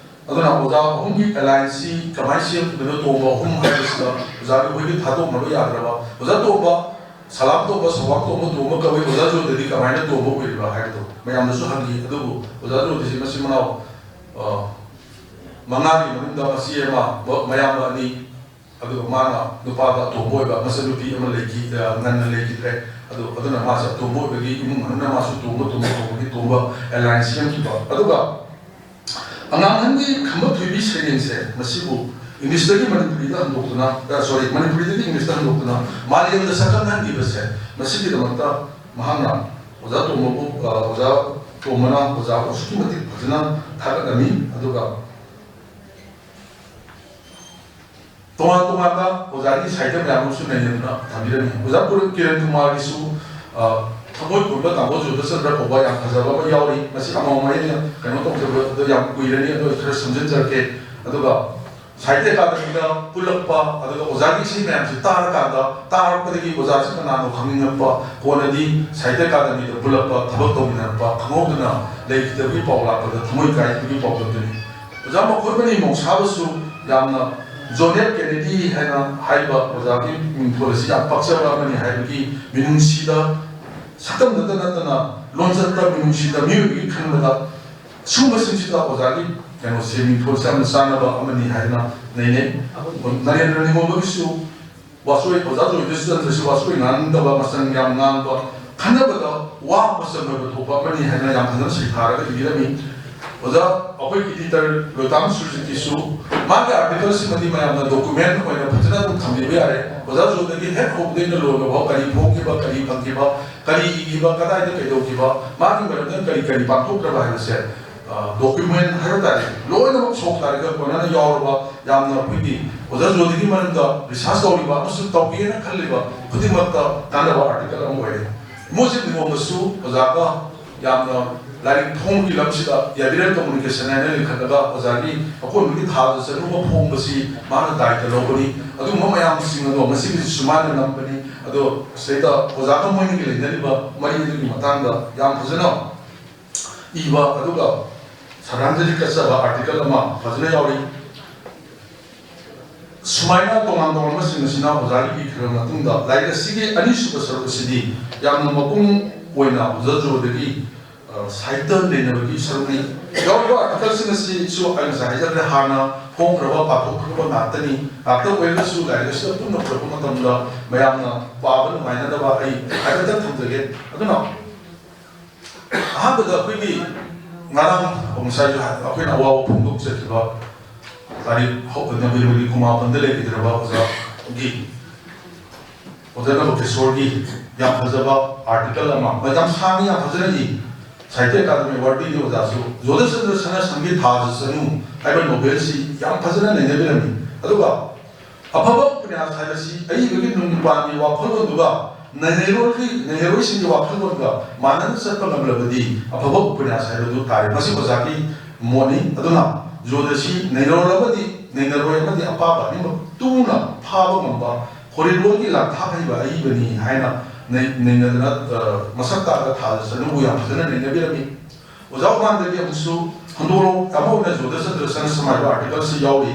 ꯑꯗꯨꯅ ꯑꯣꯖꯥ ꯑꯍꯨꯝꯒꯤ ꯑꯦꯂꯥꯏꯟꯁꯁꯤ ꯀꯃꯥꯏꯅ ꯁꯦꯝꯈꯤꯕꯅꯣ? ꯇꯣꯝꯕ ꯑꯍꯨꯝ ꯍꯥꯏꯕꯁꯤꯗ ꯑꯣꯖꯥꯒꯤ ꯑꯩꯈꯣꯏꯒꯤ ꯊꯥꯗꯣꯛꯅꯕ ꯌꯥꯗ꯭ꯔꯕ, ꯑꯣꯖꯥ ꯇꯣꯝꯕ, ꯁꯂꯥꯝ ꯇꯣꯝꯕ, ꯁꯣꯍꯥꯝ ꯇꯣꯝꯕ, ꯇꯣꯝꯕ ꯀꯧꯏ, ꯑꯣꯖꯥ ꯖꯣꯙꯗꯤ ꯀꯃꯥꯏꯅ ꯇꯣꯝꯕ ꯑꯣꯏꯔꯤꯕ ꯍꯥꯏꯕꯗꯣ ꯃꯌꯥꯝꯅꯁꯨ ꯍꯪꯈꯤ꯫ ꯑꯗꯨꯕꯨ ꯑꯣꯖꯥ ꯖꯣꯙꯁꯤ ꯃꯆꯤꯟ ꯃꯅꯥꯎ, ꯑ, ꯃꯉꯥꯒꯤ ꯃꯅꯨꯡꯗ ꯃꯆꯦ ꯑꯃ, ꯃ-, ꯃꯌꯥꯝꯕ ꯑꯅꯤ, ꯑꯗꯨꯒ ꯃꯥꯅ ꯅꯨꯄꯥꯗ ꯑꯇꯣꯝꯕ ꯑꯣꯏꯕ, ꯃꯆꯟꯅꯨꯄꯤ ꯑꯃ ꯂꯩꯈꯤ, ꯑ, ꯉꯟꯅ ꯂꯩꯈꯤꯗ꯭ꯔꯦ꯫ ꯑꯗꯨ, ꯑꯗꯨꯅ ꯃꯥꯁꯦ ꯑꯇꯣꯝꯕ ꯑꯣꯏꯕꯒꯤ ꯏꯃꯨꯡ ꯃꯅꯨꯡꯅ ꯃꯥꯁꯨ ꯇꯣꯝꯕ, ꯇꯣꯝꯕ, ꯇꯣꯝꯕꯒꯤ ꯇꯣꯝꯕ ꯑꯦꯂꯥꯏꯟꯁ ꯁꯦꯝꯈꯤꯕ꯫ ꯑꯗꯨꯒ ꯑꯉꯥꯡ ꯑꯍꯟꯒꯤ ꯈꯝꯕ ꯊꯣꯏꯕꯤ ꯁꯩꯔꯦꯡꯁꯦ, ꯃꯁꯤꯕꯨ ꯏꯪꯂꯤꯁꯇꯒꯤ ꯃꯅꯤꯄꯨꯔꯤꯗ ꯍꯟꯗꯣꯛꯇꯨꯅ, ꯑ, ꯁꯣꯔꯤ, ꯃꯅꯤꯄꯨꯔꯤꯗꯒꯤ ꯏꯪꯂꯤꯁꯇ ꯍꯟꯗꯣꯛꯇꯨꯅ ꯃꯥꯂꯦꯝꯗ ꯁꯛꯈꯪꯍꯟꯈꯤꯕꯁꯦ, ꯃꯁꯤꯒꯤꯗꯃꯛꯇ ꯃꯍꯥꯛꯅ ꯑꯣꯖꯥ ꯇꯣꯝꯕꯕꯨ, ꯑ, ꯑꯣꯖꯥ ꯇꯣꯝꯕꯅ ꯑꯣꯖꯥꯕꯨ ꯑꯁꯨꯛꯀꯤ ꯃꯇꯤꯛ ꯐꯖꯅ ꯊꯥꯒꯠꯂꯝꯃꯤ꯫ ꯑꯗꯨꯒ ꯇꯣꯉꯥꯟ ꯇꯣꯉꯥꯟꯕ ꯑꯣꯖꯥꯒꯤ ꯁꯥꯍꯤꯇ꯭ꯌ ꯃꯌꯥꯝ ꯑꯃꯁꯨ ꯅꯩꯅꯗꯨꯅ ꯊꯝꯕꯤꯔꯝꯃꯤ꯫ ꯑꯣꯖꯥ ꯄꯨꯔ-, ꯀꯤꯔꯟ ꯀꯨꯃꯥꯔꯒꯤꯁꯨ, ꯑ, ꯊꯃꯣꯏ ꯄꯨꯝꯕ ꯇꯥꯃꯣ ꯖꯣꯙꯆꯟꯗ꯭ꯔ ꯀꯧꯕ ꯌꯥꯝ ꯐꯖꯕ ꯑꯃ ꯌꯥꯎꯔꯤ꯫ ꯃꯁꯤ ꯑꯃꯃꯝ ꯑꯩꯅ ꯀꯩꯅꯣ ꯇꯧꯖꯕꯗ ꯌꯥꯝ ꯀꯨꯏꯔꯅꯤ, ꯑꯗꯣ ꯑꯩ ꯈꯔ ꯁꯝꯖꯤꯟꯖꯔꯛꯀꯦ꯫ ꯑꯗꯨꯒ ꯁꯥꯍꯤꯇ꯭ꯌ ꯑꯦꯀꯥꯗꯃꯤꯗ ꯄꯨꯜꯂꯛꯄ, ꯑꯗꯨꯒ ꯑꯣꯖꯥꯒꯤ ꯏꯁꯩ ꯃꯌꯥꯝꯁꯤ ꯇꯥꯔꯀꯥꯟꯗ, ꯇꯥꯔꯛꯄꯗꯒꯤ ꯑꯣꯖꯥꯁꯤ ꯀꯅꯥꯅꯣ ꯈꯪꯅꯤꯡꯉꯛꯄ, ꯀꯣꯟꯅꯗꯤ ꯁꯥꯍꯤꯇ꯭ꯌ ꯑꯦꯀꯥꯗꯃꯤꯗ ꯄꯨꯜꯂꯛꯄ, ꯊꯕꯛ ꯇꯧꯃꯤꯟꯅꯔꯛꯄ, ꯈꯪꯍꯧꯗꯅ ꯂꯩꯈꯤꯗꯕꯒꯤ ꯄꯥꯎ ꯂꯥꯛꯄꯗ ꯊꯃꯣꯏ ꯀꯥꯏꯕꯒꯤ ꯄꯥꯎꯗꯝꯗꯨꯅꯤ꯫ ꯑꯣꯖꯥ ꯃꯈꯣꯏ ꯃꯅꯤ ꯃꯣꯡꯁꯥꯕꯁꯨ ꯌꯥꯝꯅ ꯖꯣꯟ ꯑꯦꯐ ꯀꯦꯅꯦꯗꯤ ꯍꯥꯏꯅ ꯍꯥꯏꯕ ꯑꯣꯖꯥꯒꯤ ꯃꯤꯡꯊꯣꯜ ꯑꯁꯤ ꯌꯥꯝ ꯄꯥꯛꯆꯕ ꯑꯃꯅꯤ ꯍꯥꯏꯕꯒꯤ ꯃꯤꯅꯨꯡꯁꯤꯗ, ꯁꯛꯇꯝꯗꯇ ꯅꯠꯇꯅ ꯂꯣꯟꯆꯠꯇ ꯃꯤꯅꯨꯡꯁꯤꯗ, ꯃꯤꯑꯣꯏꯕꯒꯤ ꯈꯟꯕꯗ ꯁꯨꯝꯕꯁꯤꯡꯁꯤꯗ ꯑꯣꯖꯥꯒꯤ ꯀꯩꯅꯣꯁꯦ, ꯃꯤꯡꯊꯣꯜꯁꯦ ꯌꯥꯝꯅ ꯆꯥꯟꯅꯕ ꯑꯃꯅꯤ ꯍꯥꯏꯗꯅ ꯅꯩꯅꯩ꯫ ꯅꯔꯦꯟꯗ꯭ꯔ ꯅꯤꯉꯣꯝꯕꯒꯤꯁꯨ ꯋꯥꯆꯣꯏ, ꯑꯣꯖꯥ ꯖꯣꯏꯗꯁꯨ ꯆꯟꯗ꯭ꯔꯁꯨ ꯋꯥꯆꯣꯏ ꯉꯥꯡꯗꯕ, ꯃꯆꯪ ꯌꯥꯝ ꯉꯥꯡꯕ, ꯈꯟꯅꯕꯗ ꯋꯥ ꯃꯆꯪ ꯑꯣꯏꯕ ꯊꯣꯛꯄ ꯑꯃꯅꯤ ꯍꯥꯏꯅ ꯌꯥꯝ ꯐꯖꯅ ꯁꯩꯊꯥꯔꯒ ꯏꯕꯤꯔꯝꯃꯤ꯫ ꯑꯣꯖꯥ, ꯑꯩꯈꯣꯏ ꯏꯗꯤꯇꯔ ꯂꯣꯏꯇꯥꯝ ꯁꯨꯔꯖꯤꯠꯀꯤꯁꯨ ꯃꯥꯒꯤ ꯑꯥꯔꯇꯤꯀꯜꯁꯤꯃꯗꯤ ꯃꯌꯥꯝꯅ ꯗꯣꯀꯨꯃꯦꯟ ꯑꯣꯏꯅ ꯐꯖꯅ ꯑꯗꯨꯝ ꯊꯝꯕꯤꯕ ꯌꯥꯔꯦ꯫ ꯑꯣꯖꯥ ꯖꯣꯏꯗꯒꯤ ꯍꯦꯛ ꯍꯧꯕꯗꯩꯅ ꯂꯣꯏꯕ ꯐꯥꯎ ꯀꯔꯤ ꯐꯣꯡꯈꯤꯕ, ꯀꯔꯤ ꯐꯪꯈꯤꯕ, ꯀꯔꯤ ꯏꯈꯤꯕ, ꯀꯗꯥꯏꯗ ꯀꯩꯗꯧꯈꯤꯕ, ꯃꯥꯒꯤ ꯃꯔꯝꯗ ꯀꯔꯤ ꯀꯔꯤ ꯄꯥꯡꯊꯣꯛꯈ꯭ꯔꯕ ꯍꯥꯏꯕꯁꯦ, ꯗꯣꯀꯨꯃꯦꯟ ꯍꯥꯏꯕ ꯇꯥꯔꯦ, ꯂꯣꯏꯅꯃꯛ ꯁꯣꯛ ꯇꯥꯔꯒ ꯀꯣꯟꯅꯅ ꯌꯥꯎꯔꯕ, ꯌꯥꯝꯅ ꯑꯩꯈꯣꯏꯒꯤ ꯑꯣꯖꯥ ꯖꯣꯏꯗꯒꯤ ꯃꯔꯝꯗ ꯔꯤꯁꯥꯔꯁ ꯇꯧꯔꯤꯕ ꯑꯃꯁꯨꯡ ꯇꯧꯒꯦꯅ ꯈꯜꯂꯤꯕ ꯈꯨꯗꯤꯡꯃꯛꯇ ꯀꯥꯟꯅꯕ ꯑꯥꯔꯇꯤꯀꯜ ꯑꯃ ꯑꯣꯏꯔꯦ꯫ ꯃꯣꯏꯁꯦ ꯅꯤꯉꯣꯝꯕꯁꯨ ꯑꯣꯖꯥꯒ ꯌꯥꯝꯅ ꯂꯥꯏꯔꯤꯛ ꯐꯣꯡꯕꯒꯤ ꯂꯝꯁꯤꯗ ꯌꯥꯕꯤꯔꯦꯜ ꯀꯝꯃꯨꯅꯤꯀꯦꯁꯟ ꯍꯥꯏꯅ ꯂꯤꯡꯈꯠꯂꯒ ꯑꯣꯖꯥꯒꯤ ꯑꯀꯣꯟꯕꯒꯤ ꯊꯥꯗ ꯆꯅꯨꯒ ꯐꯣꯡꯕꯁꯤ ꯃꯥꯅ ꯗꯥꯏꯇ ꯂꯧꯕꯅꯤ꯫ ꯑꯗꯨꯒꯨꯝꯕ ꯃꯌꯥꯝꯁꯤꯡ ꯑꯗꯣ ꯉꯁꯤꯒꯤꯁꯤꯁꯨ ꯃꯥꯅ ꯅꯝꯕꯅꯤ꯫ ꯑꯗꯣ ꯁꯤꯗꯩꯗ ꯑꯣꯖꯥꯒ ꯃꯣꯏꯅꯤꯒꯤ ꯂꯩꯅꯔꯤꯕ ꯃꯔꯤ ꯑꯗꯨꯒꯤ ꯃꯇꯥꯡꯗ ꯌꯥꯝ ꯐꯖꯅ ꯏꯕ, ꯑꯗꯨꯒ ꯁꯔꯗꯥꯟꯖꯂꯤ ꯀꯠꯆꯕ ꯑꯥꯔꯇꯤꯀꯜ ꯑꯃ ꯐꯖꯅ ꯌꯥꯎꯔꯤ꯫ ꯁꯨꯃꯥꯏꯅ ꯇꯣꯉꯥꯟ ꯇꯣꯉꯥꯟꯕꯁꯤꯡ ꯑꯁꯤꯅ ꯑꯣꯖꯥꯒꯤ ꯏꯈ꯭ꯔꯕ ꯃꯇꯨꯡꯗ, ꯂꯥꯏꯔꯤꯛ ꯑꯁꯤꯒꯤ ꯑꯅꯤꯁꯨꯕ ꯁꯔꯨꯛ ꯑꯁꯤꯗꯤ ꯌꯥꯝꯅ ꯃꯄꯨꯡ ꯑꯣꯏꯅ ꯑꯣꯖꯥ ꯖꯣꯏꯗꯒꯤ, ꯑ, ꯁꯥꯍꯤꯇ꯭ꯌ ꯅꯩꯅꯕꯒꯤ ꯁꯔꯨꯛꯅꯤ꯫ ꯌꯥꯎꯔꯤꯕ ꯑꯥꯔꯇꯤꯀꯜꯁꯤꯡ ꯑꯁꯤꯁꯨ ꯑꯩ ꯉꯁꯥꯏ ꯍꯥꯏꯖꯈ꯭ꯔꯦ, ꯍꯥꯟꯅ ꯐꯣꯡꯈ꯭ꯔꯕ, ꯄꯥꯊꯣꯛꯈ꯭ꯔꯕ ꯉꯥꯛꯇꯅꯤ꯫ ꯉꯥꯛꯇ ꯑꯣꯏꯔꯒꯁꯨ ꯂꯥꯏꯔꯤꯛ ꯑꯁꯤꯗ ꯄꯨꯟꯅ ꯄꯨꯔꯛꯄ ꯃꯇꯝꯗ ꯃꯌꯥꯝꯅ ꯄꯥꯕ ꯅꯨꯡꯉꯥꯏꯅꯅꯕ ꯑꯩ ꯍꯥꯏꯐꯦꯠꯇꯪ ꯊꯝꯖꯒꯦ꯫ ꯑꯗꯨꯅ ꯑꯍꯥꯟꯕꯗ ꯑꯩꯈꯣꯏꯒꯤ ꯉꯔꯥꯡ, ꯉꯁꯥꯏꯁꯨ ꯑꯩꯈꯣꯏꯅ ꯑꯋꯥꯕ ꯐꯣꯡꯗꯣꯛꯆꯈꯤꯕ ꯇꯥꯔꯤꯛ ꯍꯧ-, ꯅꯕꯦꯝꯕꯔꯒꯤ ꯀꯨꯟꯃꯥꯄꯟꯗ ꯂꯩꯈꯤꯗ꯭ꯔꯕ ꯑꯣꯖꯥꯒꯤ, ꯑꯣꯖꯥ ꯅꯕꯀꯤꯁꯣꯔꯒꯤ ꯌꯥꯝ ꯐꯖꯕ ꯑꯥꯔꯇꯤꯀꯜ ꯑꯃ, ꯌꯥꯝ ꯁꯥꯡꯉꯤ, ꯌꯥꯝ ꯐꯖꯅ ꯏ꯫ ꯁꯥꯍꯤꯇ꯭ꯌ ꯑꯦꯀꯥꯗꯃꯤ ꯑꯦꯋꯥꯔꯗ ꯄꯤꯔꯤꯕ ꯑꯣꯖꯥꯁꯨ ꯖꯣꯙꯆꯟꯗ꯭ꯔ ꯁꯅꯥꯁꯪꯒꯤ ꯊꯥꯁꯨ ꯆꯅꯨ ꯍꯥꯏꯕ ꯅꯣꯕꯦꯜꯁꯤ ꯌꯥꯝ ꯐꯖꯅ ꯅꯩꯅꯕꯤꯔꯝꯃꯤ꯫ ꯑꯗꯨꯒ ꯑꯐꯕ ꯎꯄꯟꯌꯥꯁ ꯍꯥꯏꯕꯁꯤ ꯑꯏꯕꯒꯤ ꯅꯨꯡꯒꯤ ꯄꯥꯟꯒꯤ ꯋꯥꯈꯜꯂꯣꯟꯗꯨꯒ ꯅꯩꯅꯔꯣꯜꯒꯤ, ꯅꯩꯅꯔꯣꯏꯁꯤꯡꯒꯤ ꯋꯥꯈꯜꯂꯣꯟꯒ ꯃꯥꯟꯅꯅ ꯆꯠꯄ ꯉꯝꯂꯕꯗꯤ ꯑꯐꯕ ꯎꯄꯟꯌꯥꯁ ꯍꯥꯏꯕꯗꯨ ꯇꯥꯔꯦ꯫ ꯃꯁꯤ ꯑꯣꯖꯥꯒꯤ ꯃꯣꯠꯅꯤ꯫ ꯑꯗꯨꯅ ꯖꯣꯙꯁꯤ ꯅꯩꯅꯔꯣꯜ ꯑꯃꯗꯤ ꯅꯩꯅꯔꯣꯏ ꯑꯃꯗꯤ ꯑꯄꯥꯕ ꯑꯅꯤꯃꯛ ꯇꯨꯅ ꯐꯥꯕ ꯉꯝꯕ ꯍꯣꯔꯤꯂꯣꯟꯒꯤ ꯂꯥꯡꯊꯥꯛ ꯍꯩꯕ ꯑꯏꯕꯅꯤ ꯍꯥꯏꯅ ꯅꯩ-, ꯅꯩꯅꯗꯅ, ꯑ, ꯃꯁꯛ ꯇꯥꯛꯑꯒ ꯊꯥꯖ ꯆꯅꯨꯕꯨ ꯌꯥꯝ ꯐꯖꯅ ꯅꯩꯅꯕꯤꯔꯝꯃꯤ꯫ ꯑꯣꯖꯥ ꯎꯃꯥꯟꯗꯒꯤ ꯑꯃꯨꯛꯁꯨ ꯍꯟꯗꯣꯛꯂꯣ ꯑꯃ ꯑꯣꯏꯅ ꯖꯣꯙꯆꯟꯗ꯭ꯔ ꯁꯅꯥꯁꯃꯥꯏꯕ article ꯁꯤ ꯌꯥꯎꯔꯤ꯫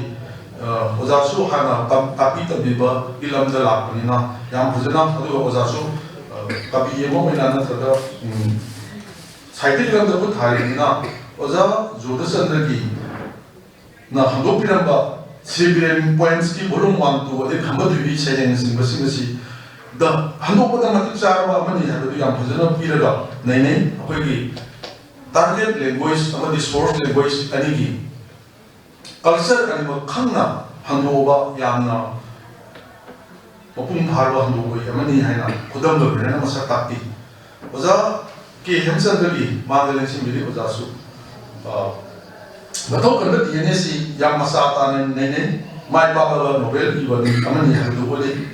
ꯑ, ꯑꯣꯖꯥꯁꯨ ꯍꯥꯟꯅ ꯇꯝ-, ꯇꯥꯛꯄꯤ ꯇꯝꯕꯤꯕꯒꯤ ꯂꯝꯗ ꯂꯥꯛꯄꯅꯤꯅ ꯌꯥꯝ ꯐꯖꯅ, ꯑꯗꯨꯒ ꯑꯣꯖꯥꯁꯨ, ꯑ, ꯀꯕꯤ ꯑꯃ ꯑꯣꯏꯅ ꯅꯠꯇ꯭ꯔꯒ, ꯎꯝ, ꯁꯥꯍꯤꯇ꯭ꯌꯒꯤ ꯂꯝꯗ ꯈꯨꯠ ꯊꯥꯔꯤꯕꯅꯤꯅ ꯑꯣꯖꯥ ꯖꯣꯙꯆꯟꯗ꯭ꯔꯒꯤ ꯅ ꯍꯟꯗꯣꯛꯄꯤꯔꯝꯕ ꯁ꯭ꯔꯤ ꯕꯤꯔꯦꯟ poems ꯀꯤ volume one, two ꯑꯗꯩ ꯈꯝꯕ ꯊꯣꯏꯕꯤ ꯁꯩꯔꯦꯡꯅꯆꯤꯡꯕꯁꯤꯡ ꯑꯁꯤ ꯗ ꯍꯟꯗꯣꯛꯄꯗ ꯃꯇꯤꯛ ꯆꯥꯔꯕ ꯑꯃꯅꯤ ꯍꯥꯏꯕꯗꯨ ꯌꯥꯝ ꯐꯖꯅ ꯄꯤꯔꯒ ꯅꯩꯅꯩ꯫ ꯑꯩꯈꯣꯏꯒꯤ target language ꯑꯃꯗꯤ source language ꯑꯅꯤꯒꯤ culture ꯑꯅꯤꯃꯛ ꯈꯪꯅ ꯍꯟꯗꯣꯛꯑꯕ ꯌꯥꯝꯅ ꯃꯄꯨꯡ ꯐꯥꯔꯕ ꯍꯟꯗꯣꯛꯄ ꯑꯃꯅꯤ ꯍꯥꯏꯅ ꯈꯨꯗꯝ ꯑꯣꯏꯅ ꯃꯁꯛ ꯇꯥꯛꯄꯤ꯫ ꯑꯣꯖꯥ ꯀꯦ ꯍꯦꯝꯆꯟꯗ꯭ꯔꯒꯤ ꯃꯥꯡꯗ ꯂꯦꯡꯁꯤꯟꯕꯤꯔꯤ ꯑꯣꯖꯥꯁꯨ, ꯑ, ꯃꯊꯧ ꯀꯟꯕ D N A ꯁꯤ ꯌꯥꯝ ꯃꯆꯥ ꯇꯥꯅ ꯅꯩꯅꯩ, ꯃꯥꯏ ꯄꯥꯛꯂꯕ novel ꯏꯕ ꯃꯤ ꯑꯃꯅꯤ ꯍꯥꯏꯕꯗꯨ ꯎꯠꯂꯤ꯫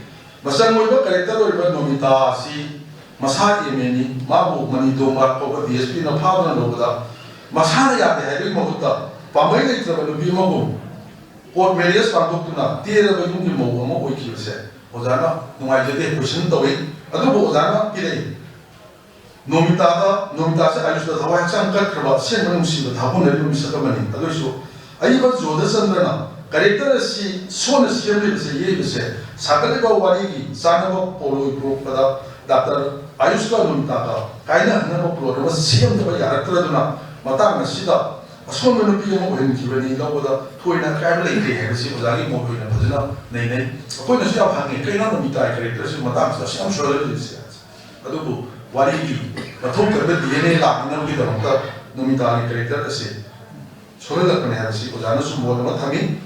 ꯃꯆꯪ ꯑꯣꯏꯕ character ꯑꯣꯏꯔꯤꯕ ꯅꯣꯃꯤꯇꯥ ꯑꯁꯤ ꯃꯁꯥ M A ꯅꯤ, ꯃꯥꯕꯨ ꯃꯅꯤ ꯗꯣꯡꯕꯥꯠ ꯀꯧꯕ D S P ꯅ ꯐꯥꯗꯨꯅ ꯂꯧꯕꯗ ꯃꯁꯥꯅ ꯌꯥꯗꯦ ꯍꯥꯏꯕꯒꯤ ꯃꯍꯨꯠꯇ ꯄꯥꯝꯕꯩ ꯂꯩꯇ꯭ꯔꯕ ꯅꯨꯄꯤ ꯑꯃꯒꯨꯝ court marriage ꯄꯥꯡꯊꯣꯛꯇꯨꯅ ꯇꯦꯔꯕ ꯌꯨꯝꯒꯤ ꯃꯧ ꯑꯃ ꯑꯣꯏꯈꯤꯕꯁꯦ ꯑꯣꯖꯥꯅ ꯅꯨꯡꯉꯥꯏꯖꯗꯦ, question ꯇꯧꯏ꯫ ꯑꯗꯨꯕꯨ ꯑꯣꯖꯥꯅ ꯄꯤꯔꯛꯏ꯫ ꯅꯣꯃꯤꯇꯥꯗ, ꯅꯣꯃꯤꯇꯥꯁꯦ ꯑꯌꯨꯁꯇ ꯊꯋꯥꯏ ꯍꯛꯆꯥꯡ ꯀꯠꯈ꯭ꯔꯕ ꯑꯁꯦꯡꯕ ꯅꯨꯡꯁꯤꯕ ꯊꯥꯒꯣꯟꯅꯔꯤꯕ ꯃꯤꯁꯛ ꯑꯃꯅꯤ꯫ ꯑꯗꯨ ꯑꯣꯏꯔꯁꯨ ꯑꯏꯕ ꯖꯣꯙꯆꯟꯗ꯭ꯔꯅ character ꯑꯁꯤ ꯁꯣꯟꯅ ꯁꯦꯝꯂꯤꯕꯁꯦ, ꯌꯦꯛꯂꯤꯕꯁꯦ, ꯁꯥꯒꯠꯂꯤꯕ ꯋꯥꯔꯤꯒꯤ ꯆꯥꯅꯕ ꯄꯣꯠꯂꯣꯏ ꯄꯨꯔꯛꯄꯗ ꯗꯥꯛꯇꯔ ꯑꯌꯨꯁꯀ ꯅꯣꯃꯤꯇꯥꯒ ꯀꯥꯏꯅꯍꯟꯅꯕ plot ꯑꯃ ꯁꯦꯝꯗꯕ ꯌꯥꯔꯛꯇ꯭ꯔꯗꯨꯅ ꯃꯇꯥꯡ ꯑꯁꯤꯗ ꯑꯁꯣꯟꯕ ꯅꯨꯄꯤ ꯑꯃ ꯑꯣꯏꯍꯟꯈꯤꯕꯅꯤ ꯂꯧꯕꯗ ꯊꯣꯏꯅ ꯑꯀꯥꯏꯕ ꯂꯩꯇꯦ ꯍꯥꯏꯕꯁꯤ ꯑꯣꯖꯥꯒꯤ ꯃꯣꯠ ꯑꯣꯏꯅ ꯐꯖꯅ ꯅꯩꯅꯩ꯫ ꯑꯩꯈꯣꯏꯅꯁꯨ ꯌꯥꯝ ꯍꯪꯉꯤ, "ꯀꯩꯅꯣ ꯅꯣꯃꯤꯇꯥꯒꯤ character ꯁꯤ ꯃꯇꯥꯡꯁꯤꯗ ꯑꯁꯨꯛ ꯌꯥꯝ ꯁꯣꯏꯍꯜꯂꯤꯁꯦ?" ꯑꯗꯨꯕꯨ ꯋꯥꯔꯤꯒꯤ ꯃꯊꯧ ꯀꯟꯕ D N A ꯂꯥꯛꯅꯅꯕꯒꯤꯗꯃꯛꯇ ꯅꯣꯃꯤꯇꯥꯒꯤ character ꯑꯁꯤ ꯁꯣꯏꯍꯜꯂꯛꯄꯅꯤ ꯍꯥꯏꯕꯁꯤ ꯑꯣꯖꯥꯅꯁꯨ ꯃꯣꯠ ꯑꯃ ꯊꯝꯃꯤ꯫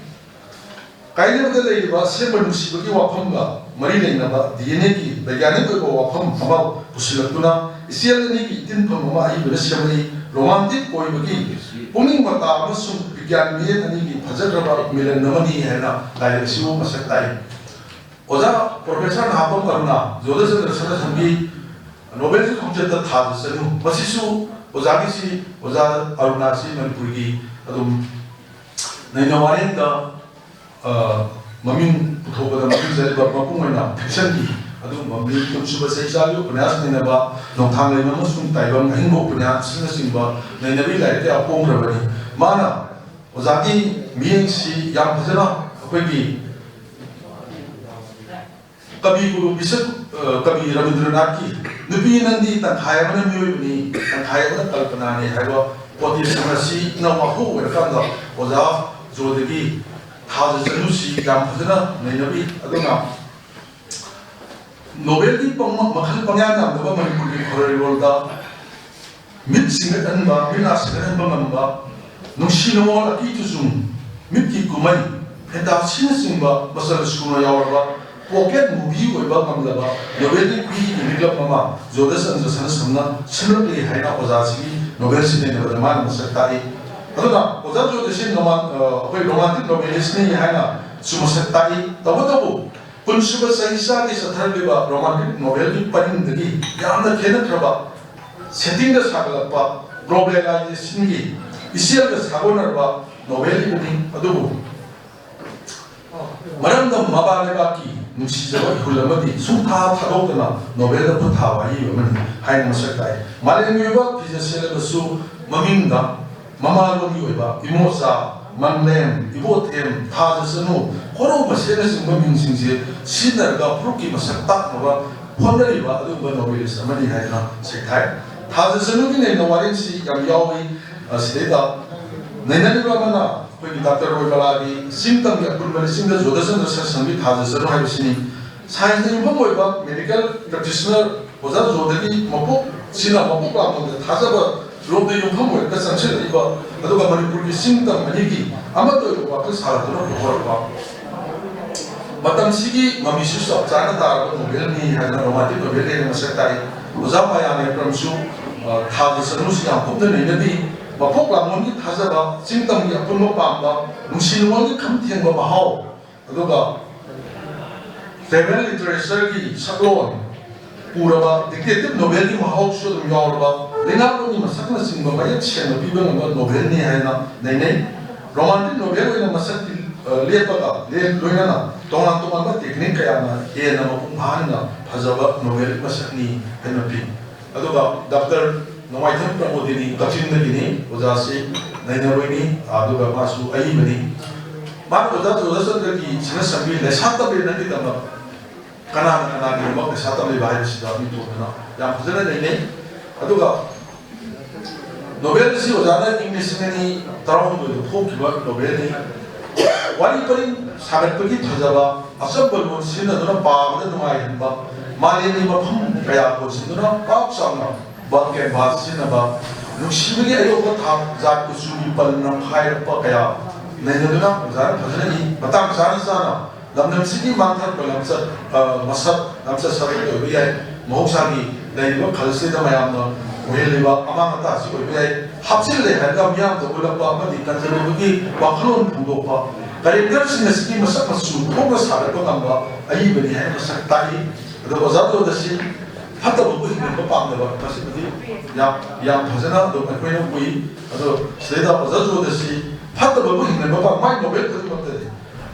ꯀꯥꯏꯅꯕꯗ ꯂꯩꯔꯤꯕ ꯑꯁꯦꯡꯕ ꯅꯨꯡꯁꯤꯕꯒꯤ ꯋꯥꯐꯝꯒ ꯃꯔꯤ ꯂꯩꯅꯕ D N A ꯒꯤ ꯕꯩꯒ꯭ꯌꯥꯅꯤꯛ ꯑꯣꯏꯕ ꯋꯥꯐꯝ ꯑꯃ ꯄꯨꯁꯤꯜꯂꯛꯇꯨꯅ ꯏꯆꯦꯜ ꯑꯅꯤꯒꯤ ꯏꯇꯤꯟꯐꯝ ꯑꯃ ꯑꯏꯕꯅ ꯁꯦꯝꯂꯛꯏ꯫ Romantic ꯑꯣꯏꯕꯒꯤ ꯄꯨꯛꯅꯤꯡ ꯃꯇꯥ ꯑꯃꯁꯨꯡ ꯕꯤꯒ꯭ꯌꯥꯟ ꯃꯤꯔꯦꯟ ꯑꯅꯤꯒꯤ ꯐꯖꯈ꯭ꯔꯕ ꯃꯤꯂꯟ ꯑꯃꯅꯤ ꯍꯥꯏꯅ ꯂꯥꯏꯔꯤꯛ ꯑꯁꯤꯕꯨ ꯃꯁꯛ ꯇꯥꯛꯏ꯫ ꯑꯣꯖꯥ ꯄ꯭ꯔꯣꯐꯦꯁꯔ ꯅꯍꯥꯄꯝ ꯑꯔꯨꯅꯥ, ꯖꯣꯙꯆꯟꯗ꯭ꯔ ꯁꯅꯥꯁꯝꯒꯤ novel ꯁꯤ ꯈꯣꯡꯆꯠꯇ ꯊꯥꯗ ꯆꯠꯂꯨ꯫ ꯃꯁꯤꯁꯨ ꯑꯣꯖꯥꯒꯤꯁꯤ, ꯑꯣꯖꯥ ꯑꯔꯨꯅꯥꯁꯤ ꯃꯅꯤꯄꯨꯔꯒꯤ ꯑꯗꯨꯝ ꯅꯩꯅ ꯋꯥꯔꯦꯡꯗ ꯑ, ꯃꯃꯤꯡ ꯄꯨꯊꯣꯛꯄꯗ ꯃꯃꯤꯡ ꯆꯠꯂꯤꯕ ꯃꯄꯨꯡ ꯑꯣꯏꯅ ꯐꯤꯛꯁꯟꯒꯤ ꯑꯗꯨꯒꯨꯝꯕ ꯃꯤ ꯀꯨꯟꯁꯨꯕ ꯆꯍꯤꯆꯥꯒꯤ ꯎꯄꯟꯌꯥꯁ ꯅꯩꯅꯕ, ꯅꯣꯡꯊꯥꯡꯂꯩꯃ ꯑꯃꯁꯨꯡ ꯇꯥꯏꯕꯪ ꯑꯍꯤꯡꯕ ꯎꯄꯟꯌꯥꯁꯅꯆꯤꯡꯕ ꯅꯩꯅꯕꯤ ꯂꯥꯏꯔꯤꯛ ꯀꯌꯥ ꯐꯣꯡꯈ꯭ꯔꯕꯅꯤ꯫ ꯃꯥꯅ ꯑꯣꯖꯥꯒꯤ ꯃꯤꯠꯌꯦꯡꯁꯤ ꯌꯥꯝ ꯐꯖꯅ ꯑꯩꯈꯣꯏꯒꯤ ꯀꯕꯤ ꯒꯨꯔꯨ ꯕꯤꯁ-, ꯑ, ꯀꯕꯤ ꯔꯕꯤꯟꯗ꯭ꯔꯅꯥꯊꯀꯤ "ꯅꯨꯄꯤ ꯅꯪꯗꯤ ꯇꯪꯈꯥꯏ ꯑꯃꯅ ꯃꯤꯑꯣꯏꯕꯅꯤ, ꯇꯪꯈꯥꯏ ꯑꯃꯅ ꯀꯜꯄꯅꯥꯅꯤ" ꯍꯥꯏꯕ quotation ꯑꯁꯤꯅ ꯋꯥꯍꯧ ꯑꯣꯏꯔꯀꯥꯟꯗ ꯑꯣꯖꯥ ꯖꯣꯗꯒꯤ ꯊꯥꯖ ꯆꯅꯨꯁꯤ ꯌꯥꯝ ꯐꯖꯅ ꯅꯩꯅꯕꯤ꯫ ꯑꯗꯨꯅ ꯅꯣꯕꯦꯜꯒꯤ ꯄꯪ-, ꯃꯈꯜ ꯄꯪꯌꯥꯝ ꯌꯥꯝꯗꯕ ꯃꯅꯤꯄꯨꯔꯒꯤ ꯈꯣꯔꯩꯔꯣꯜꯗ ꯃꯤꯠ ꯁꯤꯡꯒꯠꯍꯟꯕ, ꯃꯤꯠ ꯅꯥ ꯁꯤꯡꯒꯠꯍꯟꯕ ꯉꯝꯕ, ꯅꯨꯡꯁꯤ ꯅꯨꯡꯉꯣꯜ, ꯑꯀꯤ ꯆꯨꯆꯨꯡ, ꯃꯤꯠꯀꯤ ꯀꯨꯝꯍꯩ, ꯐꯦꯟꯇꯥꯁꯤꯅꯆꯤꯡꯕ ꯃꯆꯜ ꯁꯨꯅ ꯌꯥꯎꯔꯕ ꯄꯣꯀꯦꯠ ꯃꯨꯚꯤ ꯑꯣꯏꯕ ꯉꯝꯂꯕ ꯅꯣꯕꯦꯜꯒꯤ ꯈꯨꯍꯤꯒꯤ ꯃꯤꯀꯞ ꯑꯃ ꯖꯣꯙꯆꯟꯗ꯭ꯔ ꯁꯅꯥꯁꯝꯅ ꯁꯦꯝꯂꯛꯂꯤ ꯍꯥꯏꯅ ꯑꯣꯖꯥꯁꯤꯒꯤ ꯅꯣꯕꯦꯜꯁꯤ ꯅꯩꯅꯕꯗ ꯃꯥꯅ ꯃꯁꯛ ꯇꯥꯛꯏ꯫ ꯑꯗꯨꯅ ꯑꯣꯖꯥ ꯖꯣꯙꯁꯤ ꯅꯣꯃꯥꯟ-, ꯑ, ꯑꯩꯈꯣꯏ ꯔꯣꯃꯥꯟꯇꯤꯛ ꯅꯣꯕꯦꯂꯤꯁꯅꯤ ꯍꯥꯏꯅꯁꯨ ꯃꯁꯛ ꯇꯥꯛꯏ꯫ ꯇꯧꯕꯇꯕꯨ ꯀꯨꯟꯁꯨꯕ ꯆꯍꯤꯆꯥꯒꯤ ꯆꯠꯊꯔꯛꯂꯤꯕ ꯔꯣꯃꯥꯟꯇꯤꯛ ꯅꯣꯕꯦꯜꯒꯤ ꯄꯔꯤꯡꯗꯒꯤ ꯌꯥꯝꯅ ꯈꯦꯠꯅꯈ꯭ꯔꯕ ꯁꯦꯇꯤꯡꯗ ꯁꯥꯒꯠꯂꯛꯄ ꯒ꯭ꯂꯣꯕꯦꯂꯥꯏꯖꯦꯁꯟꯒꯤ ꯏꯆꯦꯜꯒ ꯁꯥꯒꯣꯟꯅꯔꯕ ꯅꯣꯕꯦꯜ ꯏꯕꯅꯤ꯫ ꯑꯗꯨꯕꯨ ꯃꯔꯝꯗꯝ ꯃꯄꯥꯟ ꯂꯩꯕꯥꯛꯀꯤ ꯅꯨꯡꯁꯤꯖꯕ ꯏꯍꯨꯜ ꯑꯃꯗꯤ ꯁꯨꯡꯊꯥ ꯊꯥꯗꯣꯛꯇꯅ ꯅꯣꯕꯦꯜꯗ ꯈꯨꯠ ꯊꯥꯕ ꯑꯏꯕ ꯑꯃꯅꯤ ꯍꯥꯏꯅ ꯃꯁꯛ ꯇꯥꯛꯏ꯫ ꯃꯥꯂꯦꯝꯒꯤ ꯑꯣꯏꯕ ꯐꯤꯖꯦꯠ ꯁꯦꯠꯂꯕꯁꯨ ꯃꯃꯤꯡꯗ ꯃꯃꯥꯂꯣꯟꯒꯤ ꯑꯣꯏꯕ ꯏꯃꯣꯆꯥ, ꯃꯪꯂꯦꯝ, ꯏꯕꯣꯊꯦꯝ, ꯊꯥꯖ ꯆꯅꯨ, ꯈꯣꯔꯧ ꯃꯁꯦꯅꯆꯤꯡꯕ ꯃꯤꯡꯁꯤꯡꯁꯦ ꯁꯤꯖꯤꯟꯅꯔꯒ ꯐꯨꯔꯨꯞꯀꯤ ꯃꯁꯛ ꯇꯥꯛꯅꯕ ꯍꯣꯠꯅꯔꯤꯕ ꯑꯗꯨꯒꯨꯝꯕ ꯅꯣꯕꯦꯂꯤꯁ ꯑꯃꯅꯤ ꯍꯥꯏꯗꯅ ꯁꯩꯊꯥꯏ꯫ ꯊꯥꯖ ꯆꯅꯨꯒꯤ ꯅꯩꯅ ꯋꯥꯔꯦꯡꯁꯤ ꯌꯥꯝ ꯌꯥꯎꯏ꯫ ꯑꯁꯤꯗꯩꯗ ꯅꯩꯅꯔꯤꯕ ꯑꯃꯅ ꯑꯩꯈꯣꯏꯒꯤ ꯗꯥꯛꯇꯔ ꯔꯣꯏꯕꯂꯥꯒꯤ "ꯆꯤꯡ ꯇꯝꯒꯤ ꯑꯄꯨꯟꯕꯅꯤ ꯆꯤꯡꯗ ꯖꯣꯙꯆꯟꯗ꯭ꯔ ꯁꯅꯥꯁꯝꯒꯤ ꯊꯥꯖ ꯆꯅꯨ" ꯍꯥꯏꯕꯁꯤꯅꯤ꯫ ꯁꯥꯏꯟꯁꯅ ꯌꯨꯝꯐꯝ ꯑꯣꯏꯕ ꯃꯦꯗꯤꯀꯦꯜ ꯄ꯭ꯔꯦꯛꯇꯤꯁꯅꯔ ꯑꯣꯖꯥ ꯖꯣꯗꯒꯤ ꯃꯄꯣꯛꯁꯤꯅ ꯃꯄꯣꯛ ꯂꯥꯡꯕꯗ ꯊꯥꯖꯕ ꯂꯣꯝꯗ ꯌꯨꯝꯐꯝ ꯑꯣꯏꯔꯒ ꯆꯪꯁꯤꯜꯂꯛꯂꯤꯕ, ꯑꯗꯨꯒ ꯃꯅꯤꯄꯨꯔꯒꯤ ꯆꯤꯡ ꯇꯝ ꯑꯅꯤꯒꯤ ꯑꯃꯠꯇ ꯑꯣꯏꯕ ꯋꯥꯈꯜ ꯁꯥꯒꯠꯇꯨꯅ ꯄꯨꯊꯣꯔꯛꯄ꯫ ꯃꯇꯝꯁꯤꯒꯤ ꯃꯃꯤꯁꯨ ꯆꯞ ꯆꯥꯅ ꯇꯥꯔꯕ ꯅꯣꯕꯦꯜꯅꯤ ꯍꯥꯏꯗꯅ ꯔꯣꯃꯥꯟꯇꯤꯛ ꯅꯣꯕꯦꯜ ꯍꯥꯏꯅ ꯃꯁꯛ ꯇꯥꯛꯏ꯫ ꯑꯣꯖꯥ ꯃꯌꯥꯝ ꯂꯩꯔꯝꯁꯨ, ꯑ, ꯊꯥꯖ ꯆꯅꯨꯁꯤ ꯌꯥꯝ ꯀꯨꯞꯅ ꯅꯩꯅꯕꯤ꯫ ꯃꯄꯣꯛ ꯂꯥꯡꯕꯣꯟꯒꯤ ꯊꯥꯖꯕ, ꯆꯤꯡ ꯇꯝꯒꯤ ꯑꯄꯨꯟꯕ ꯄꯥꯝꯕ, ꯅꯨꯡꯁꯤ ꯅꯨꯡꯉꯣꯜꯒꯤ ꯈꯝ ꯊꯦꯡꯕ ꯃꯍꯥꯎ, ꯑꯗꯨꯒ ꯇ꯭ꯔꯥꯏꯕꯦꯜ ꯂꯤꯇꯔꯦꯆꯔꯒꯤ ꯁꯛꯂꯣꯟ ꯄꯨꯔꯕ ꯗꯤꯛꯇꯦꯇꯤꯚ ꯅꯣꯕꯦꯜꯒꯤ ꯃꯍꯥꯎꯁꯨ ꯑꯗꯨꯝ ꯌꯥꯎꯔꯕ, ꯂꯩꯉꯥꯛꯂꯣꯟꯒꯤ ꯃꯁꯛꯅꯆꯤꯡꯕ ꯃꯌꯦꯛ ꯁꯦꯡꯅ ꯄꯤꯕ ꯉꯝꯕ ꯅꯣꯕꯦꯜꯅꯤ ꯍꯥꯏꯅ ꯅꯩꯅꯩ꯫ ꯔꯣꯃꯥꯟꯇꯤꯛ ꯅꯣꯕꯦꯜ ꯑꯣꯏꯅ ꯃꯁꯛ ꯇꯤ-, ꯂꯦꯞꯄꯒ ꯂꯦꯞ ꯂꯣꯏꯅꯅ ꯇꯣꯉꯥꯟ ꯇꯣꯉꯥꯟꯕ ꯇꯦꯛꯅꯤꯛ ꯀꯌꯥꯅ ꯍꯦꯟꯅ ꯃꯄꯨꯡ ꯐꯥꯍꯟꯅ ꯐꯖꯕ ꯅꯣꯕꯦꯜ ꯃꯁꯛꯅꯤ ꯍꯥꯏꯅ ꯄꯤ꯫ ꯑꯗꯨꯒ ꯗꯥꯛꯇꯔ ꯅꯣꯡꯃꯥꯏꯊꯦꯝ ꯄ꯭ꯔꯃꯣꯗꯤꯅꯤ, ꯀꯛꯆꯤꯡꯗꯒꯤꯅꯤ, ꯑꯣꯖꯥꯁꯤ ꯅꯩꯅꯔꯣꯏꯅꯤ, ꯑꯗꯨꯒ ꯃꯥꯁꯨ ꯑꯏꯕꯅꯤ꯫ ꯃꯥꯅ ꯑꯣꯖꯥ ꯖꯣꯙꯆꯟꯗ꯭ꯔꯒꯤ ꯁꯤꯅ ꯁꯪꯕꯤ ꯂꯩꯁꯥ ꯇꯝꯕꯤꯅꯒꯤꯗꯃꯛ ꯀꯅꯥꯅ ꯀꯅꯥꯒꯤꯗꯃꯛ ꯂꯩꯁꯥ ꯇꯝꯂꯤꯕ ꯍꯥꯏꯕꯁꯤꯗ ꯃꯤꯇꯣꯞꯇꯅ ꯌꯥꯝ ꯐꯖꯅ ꯅꯩꯅꯩ꯫ ꯑꯗꯨꯒ ꯅꯣꯕꯦꯜ ꯑꯁꯤ ꯑꯣꯖꯥꯅ ꯏꯪ ꯂꯤꯁꯤꯡ ꯑꯅꯤ ꯇꯔꯥꯍꯨꯝꯗꯣꯏꯗ ꯐꯣꯡꯈꯤꯕ ꯅꯣꯕꯦꯜꯅꯤ꯫ ꯋꯥꯔꯤ ꯄꯔꯤꯡ ꯁꯥꯒꯠꯄꯒꯤ ꯐꯖꯕ, ꯑꯆꯝꯕ ꯂꯣꯟ ꯁꯤꯖꯤꯟꯅꯗꯨꯅ ꯄꯥꯕꯗ ꯅꯨꯡꯉꯥꯏꯍꯟꯕ, ꯃꯥꯂꯦꯝꯒꯤ ꯃꯐꯝ ꯀꯌꯥ ꯀꯣꯟꯁꯤꯟꯗꯨꯅ ꯄꯥꯛ ꯆꯥꯎꯅ ꯕꯟ ꯀꯦꯟꯚꯥꯁ ꯁꯤꯖꯤꯟꯅꯕ, ꯅꯨꯡꯁꯤꯕꯒꯤ ꯑꯌꯣꯛꯄ ꯊꯥꯛ, ꯖꯥꯠ ꯀꯨꯆꯨꯒꯤ ꯄꯜ ꯅꯝꯈꯥꯏꯔꯛꯄ ꯀꯌꯥ ꯅꯩꯅꯗꯨꯅ ꯑꯣꯖꯥꯅ ꯐꯖꯅ ꯏ꯫ ꯃꯇꯥꯡ ꯆꯥꯅ ꯆꯥꯅ ꯂꯝꯗꯝꯁꯤꯒꯤ ꯃꯥꯡꯊꯔꯛꯄ ꯂꯝꯆꯠ, ꯑ, ꯃꯁꯛ, ꯂꯝꯆꯠ ꯁꯥꯖꯠ ꯑꯣꯏꯕ ꯌꯥꯏ, ꯃꯍꯧꯁꯥꯒꯤ ꯂꯩꯔꯤꯕ ꯈꯜꯁꯤꯗ ꯃꯌꯥꯝꯅ ꯑꯣꯏꯍꯜꯂꯤꯕ ꯑꯃꯥꯡ ꯑꯇꯥꯁꯤ ꯑꯣꯏꯕ ꯌꯥꯏ, ꯍꯥꯞꯆꯤꯜꯂꯦ ꯍꯥꯏꯔꯒ ꯃꯤꯌꯥꯝꯗ ꯎꯠꯂꯛꯄ ꯑꯃꯗꯤ ꯀꯟꯖꯅꯕꯒꯤ ꯋꯥꯈꯜꯂꯣꯟ ꯐꯣꯡꯗꯣꯛꯄ, ꯀꯦꯔꯦꯛꯇꯔꯁꯤꯡ ꯑꯁꯤꯒꯤ ꯃꯁꯛ ꯃꯆꯨ ꯊꯣꯛꯅ ꯁꯥꯒꯠꯄ ꯉꯝꯕ ꯑꯏꯕꯅꯤ ꯍꯥꯏꯅ ꯃꯁꯛ ꯇꯥꯛꯏ꯫ ꯑꯗꯣ ꯑꯣꯖꯥ ꯖꯣꯙꯁꯤ ꯐꯠꯇꯕꯕꯨ ꯍꯤꯡꯍꯟꯕ ꯄꯥꯝꯗꯕ, ꯃꯁꯤꯃꯗꯤ ꯌꯥꯝ, ꯌꯥꯝ ꯐꯖꯅ ꯑꯗꯨꯝ ꯑꯩꯈꯣꯏꯅ ꯎꯏ꯫ ꯑꯗꯣ ꯁꯤꯗꯩꯗ ꯑꯣꯖꯥ ꯖꯣꯙꯁꯤ ꯐꯠꯇꯕꯕꯨ ꯍꯤꯡꯍꯟꯕ ꯄꯥꯝ-, ꯃꯥꯏ ꯅꯣꯕꯦꯜ ꯈꯨꯗꯤꯡꯃꯛꯇꯗꯤ